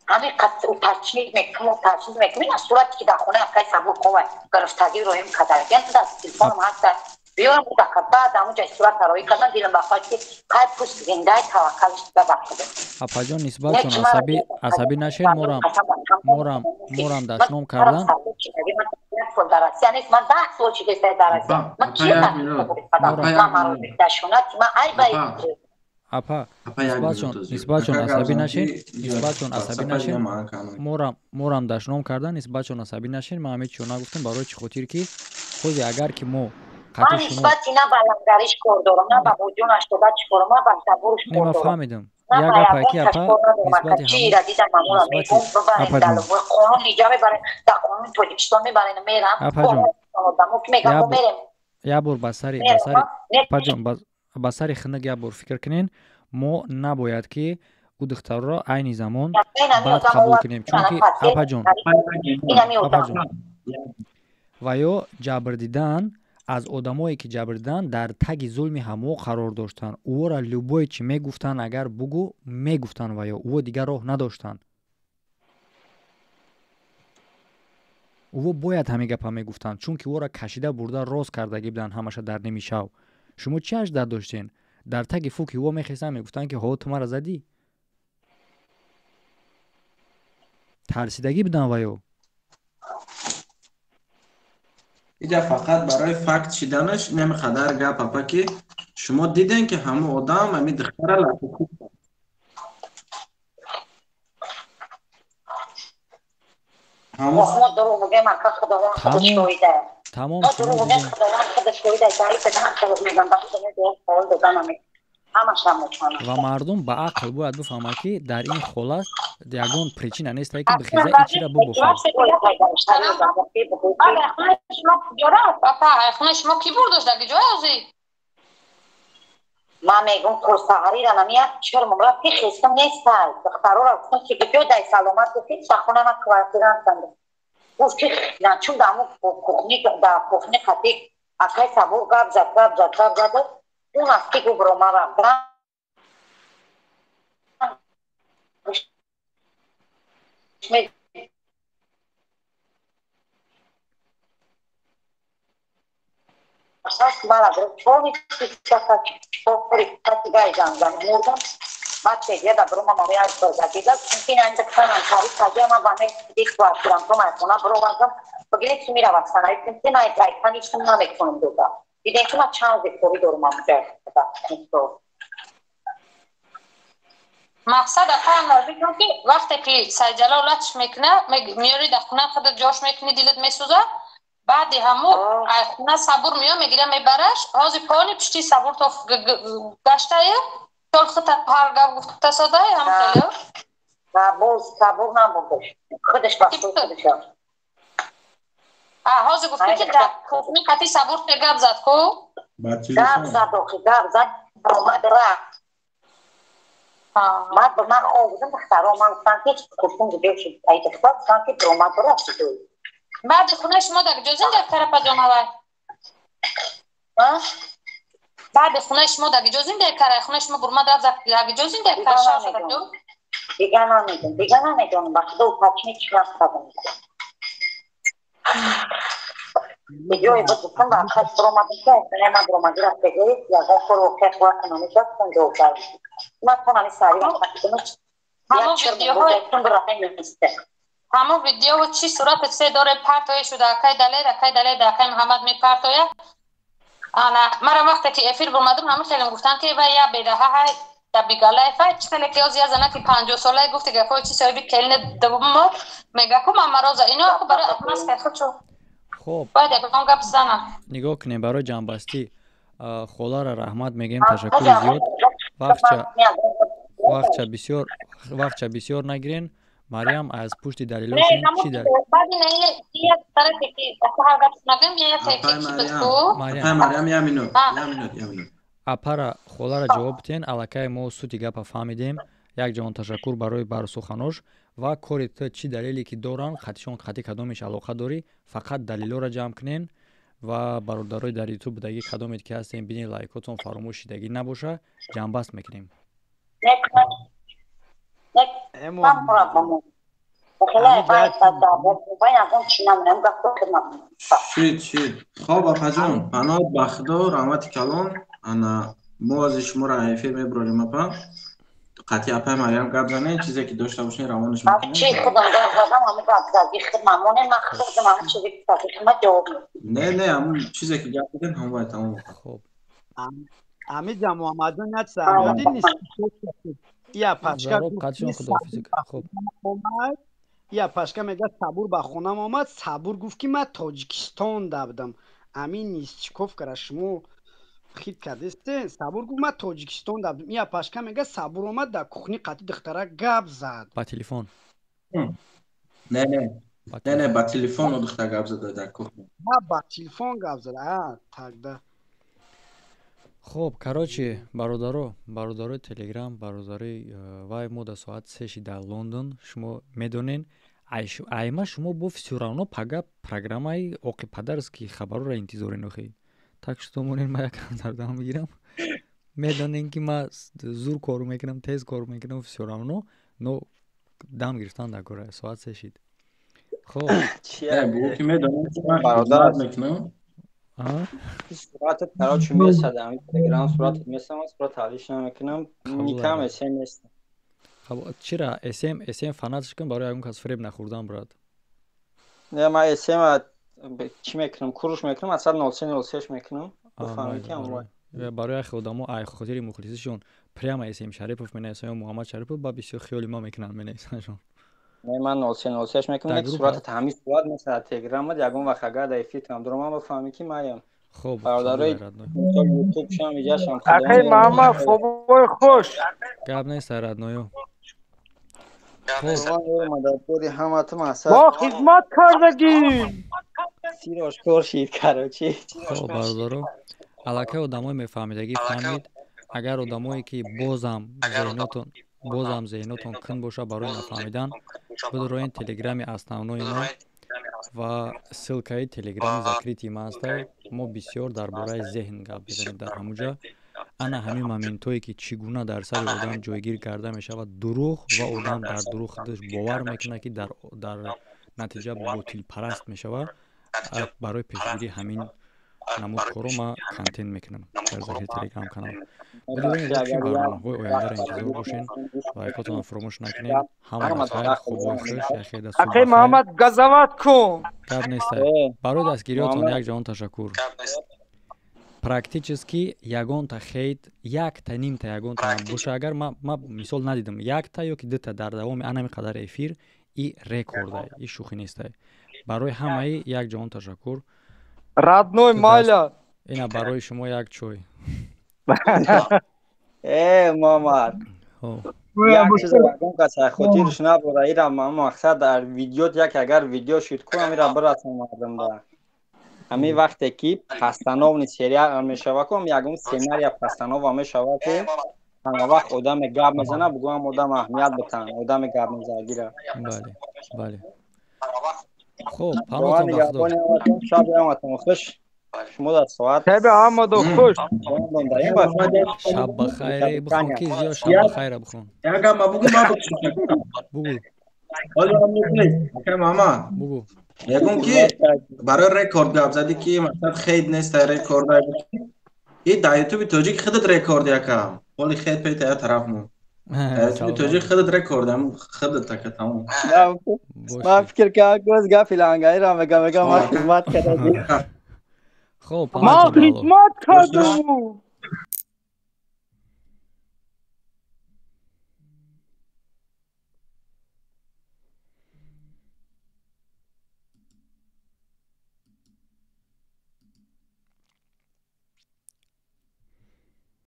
Ҳамин уточнить мекунам, уточнить мекунам, ин сурате ки дар хонаи акай сабур хова гирифтагӣ роҳим кадарген, дар телефонам ҳаста, биёрам удака. Баъд ҳамунҷа сурат роҳӣ кардам, дилам бахоҳад, ки қай пӯст зиндаи, таваккалш ба бахшида. Апаҷон, нисбатшон асабӣ нашед. Морам дашном кардан. Сол дар Россия нест, ман 10 сол шидеста дар Россия, ман кия ман маро дашонат, ман ай ба Апа, нисбатшон асабӣ нашед, нисбатшон асабӣ нашед. Морам дашном кардан, нисбатшон асабӣ нашед. Ман ҳамин чиро нагуфтам, барои чӣ хотир ки ҳози агар ки мо ман нисбати на ба лангариш кор дорам, на ба боҷон 80 чӣ корам, ман ба забурш кор дорам. Фаҳмидам. Як гапае ки, апа, нисбати қонун иҷа мебарем, дар қонуни Тоҷикистон мебарем, мерам. Апаҷон, як бор ба сари, апаҷон, ба сари хинак як бор фикр кунен. Мо набояд ки ӯ духтарро айни замон бад қабул кунем, чунки, апаҷон, ва ё ҷабр дидан аз одамое, ки ҷабр дидан, дар таги зулми ҳамо қарор доштанд. Ӯро любое чӣ мегуфтанд, агар бугӯ, мегуфтанд, ва ё ӯ дигар роҳ надоштанд. Ӯво бояд ҳамин гапа мегуфтанд, чунки ӯро кашида бурда рост кардагӣ буданд ҳамаша дар ними шав. Шумо чӣ аждар доштен? Дар таги фуки ӯ мехестанд, мегуфтанд, ки ҳо, ту мара задӣ. Тарсидагӣ буданд ваё. Иҷа фақат барои факт шиданаш инами қадар гап, апа, ки шумо дидем, ки ҳамун одам ҳами духтара латукӯб кард. Мо дурӯғ бигӯем, ака, Худованд худаш шоҳида. Тамом. Мо дурӯғ бигӯем, Худованд худаш шоҳида. Дар дурӯғ мегӯям, ба худо савол додан ҳамаша метавонам. Ва мардум ба ақл бояд бифаҳмад, ки дар ин ҳолат ягон причина нестае, ки бихеза ичира бубофад. Шумо ки бурдош даги ҷой озӣ? Ман мегум, то саҳарира намия чирмум рафт, ки хестам нестай. Духтарора гуфтам, ки ҷо дай саломат, гуфти ба хона ма квартира ҳастам. Гуфт, ки чун даму кухни, да кухни қати акай Сабур гап зад, гап зад, гап зад, он аст ки гуфт, рома рафтам. Мара баъд чегия брома мамоя чунки ин тари таҷия ман ба ди квартирантом ай хона бировардам, бигиред, ки миравад санаи ки най айкан ҳеч наметавонам дода. Дидем, ки ман чанд зикорӣ дорум амҷа. Мақсад, апа, наздикам, ки вақте ки Сайҷалол латш мекуна, меёри дар хона, худат ҷош мекунӣ, дилат месӯзад. Баъди ҳаму ай хона Сабур меё, мегира, мебараш. Ҳозир пони пишти Сабур то гаштае, тол хута ҳар гап гуфта содае ҳам хеле. Боз Сабур набурдаш, худаш басур худаш. Ҳозир гуфтӣ, ки дар кухни қати Сабур гап зад ку? Гап зад, охи гап зад, омад, рафт. Ман хоб будам, духтаро ман гуфтам, ки курсум ҷудо шуд. Ай духтар гуфтам, ки омад, рафт. Баъди хонаи шумо дар куҷо зиндагӣ кард, апаҷонавай? Баъди хонаи шумо дар куҷо зиндагӣ кард? Хонаи шумо бурмад, рафт, дар куҷо зиндагӣ кард? Дига намедонам, дига намедонам, ба худо, уточни чӣ вақт кардам. Ҷое буд, гуфтам, ба акас биромадам, ки ман биромадӣ рафтагӣ, ягон кор воқеа бояд намешавад, ҷавоб кардам. Ман то ҳами сари ҳамон видео чӣ сурати се доре партоя шуда, акай Далер, акай Далер, акай Муҳаммад мепартоя. Ана мара вақте ки эфир бурмадам, ҳама хелем гуфтанд, ки вай я бедаҳа ҳай да бигалайфа чӣ хеле, ки оз я занаки 50-солае гуфти гапҳои чи соҳиби келини дуввумо мега ку мамароза ино барои маска худшо. Хоб, бояд ягон гап занам. Нигоҳ кунем, барои ҷамъбастӣ холара раҳмат мегӯем, ташаккури зиёд. Вақтча бисёр нагирен. Мариям, аз пушти далелошон чӣ дар Апара, холара ҷавоб битен. Аллакай мо сути гапа фаҳмидем. Як ҷаҳон ташаккур барои барсуханош ва кори ту. Чӣ далеле ки доранд, хатишон хати кадомеш алоқа дорӣ, фақат далелҳоро ҷамъ кунен. Ва бародарои дар Ютуб будагӣ, кадомед ки ҳастем, бинед, лайкотон фаромӯш шидагӣ набоша. Ҷамъбаст мекунем. Шуд, шуд. Хоб, апаҷон, паноҳ ба Худо, раҳмати калон. Ана мо ази шуморо эфир мебурорем, апа. Қатъи апаи Мариям гап занед, чизе ки дошта бошед, равонаш мекунем. Чи худам гап задам, ҳамун гап зади худам ман худам ҳамун чизе ки зади худам ҷавоб. Не, не, ҳамун чизе ки гап задем, ҳамон бояд тамом. Хоб. Амиҷа Муҳаммадҷон, як саҳмиёди нест. Я пашка омад, я пашка мега, Сабур ба хонам омад, Сабур гуфт, ки ман Тоҷикистон да будам. Амин Нисчиков кара шумо хит кардесте. Сабур гуфт, ман Тоҷикистон да будам. Я пашка мега, Сабур омад, дар кухни қати духтара гап зад. Ба телефон. Не, не, не, не, ба телефон духтар гап зада дар кухня. Ба телефон гап зада, а тогда. Хоб, короче, бародаро, бародарои Телеграм, бародарои вай, мо дар соат 3-ши дар Лондон, шумо медонен, айма шумо бо всё равно пага программаи оқи падарски хабарора интизорен охи. Так что монен, ма якам дардам бигирам. Медонен, ки ма зур кор мекунам, тез кор мекунам, всё равно, но дам гирифтан дар кора, соат 3 шид. Хоб. Бугу ки медонам, бародар мекунам. Суратат, короче, месадам. Телеграм суратат месадам, сурат ҳалиш намекунам. Никам СМ нест. Хоб, чира СМ фанатш кун барои ягон кас фиреб нахӯрдан, брат. Не, ман СМ чӣ мекунам? Куруш мекунам, асал 03 03 мекунам. Бифаҳмӣ ки ҳамон. Барои яхе одамо ай хотири мухлисишон прямо СМ Шарипов менависанд ё Муҳаммад Шарипов, ба бисёр хиёли ма мекунанд, менависандшон. Не, ман 03 03 мекунам, ки суратат ҳамин сурат месадад телеграмат, ягон вақт агар дар эфиртам дуромам, бифаҳмӣ ки маям. Хоб. Бародарои ютуб шам, иҷашам. Акай Муҳаммад, хобои хуш. Гап нест, родной ё. Мададгори ҳамату мақсад. Мо хизмат кардагим. Сир ошкор шид, короче. Хоб, бародаро, аллакай одамое мефаҳмидагӣ фаҳмид. Агар одамое ки бозам зеҳнотон кун боша барои нафаҳмидан, бидуроен телеграми основной мо ва ссылка и телеграми закрытый ма ҳаста. Мо бисёр дар бораи зеҳн гап мезанем дар ҳамуҷа. Ана ҳамин моментҳое, ки чӣ гуна дар сари одам ҷойгир карда мешавад дурӯғ ва одам дар дурӯғ худаш бовар мекунад, ки дар натиҷа ботилпараст мешавад. Барои пешгирии ҳамин намуд корро ман контент мекунам дар закри телеграм канал. Бидонед, барномаҳои ояндаро интизор бошен, лайкотонро фуромӯш накунед. Ҳама хайр, хубои хуш, яхеда. Акай Муҳаммад, газават кун. Гап нест. Барои дастгириётон як ҷаҳон ташаккур. Практически ягонта хейт, якта, нимта, ягонта боша агар, ма мисол надидам, якта ё ки дута дар давоми анами қадар эфир. И рекорда, и шӯхӣ нестай. Барои ҳамаи як ҷаҳон ташаккур. Родной, майла. Ина барои шумо як чой. Э, Муҳаммад, як чиз ягон кас хотирш набора, ира мақсад дар видеот як, агар видео шуд ку, ҳамира бирасон мардумда. Ҳамин вақте ки постановный сериал мешава ку, ягон сценария постанова мешава ку, ҳама вақт одаме гап мезана, бугӯям одам аҳамият битан, одаме гап мезагира. Бале, хуб, паноҳтон ба Худо. Шаби ҳаматон хуш. Шумо дар соат Шаби ҳамадо хуш. Шаб бахайре бихон, ки зиёд шаб бахайра бихон. Як гап ма бугу, ма бугу. Ҳоло ака Муҳаммад. Бугу. Ягон ки барои рекорд гап задӣ, ки мақсад хейт нест, рекорд и дар ютуби тоҷик худат рекорд яка. Ҳоли хейт пейта я тараф мо. Дар ютуби тоҷик худат рекорд, худат ака, тамом. Ман фикр кардам, гоз гапи лангаиро мегам, ман хизмат кардам. Хоб. Ман хизмат кардам.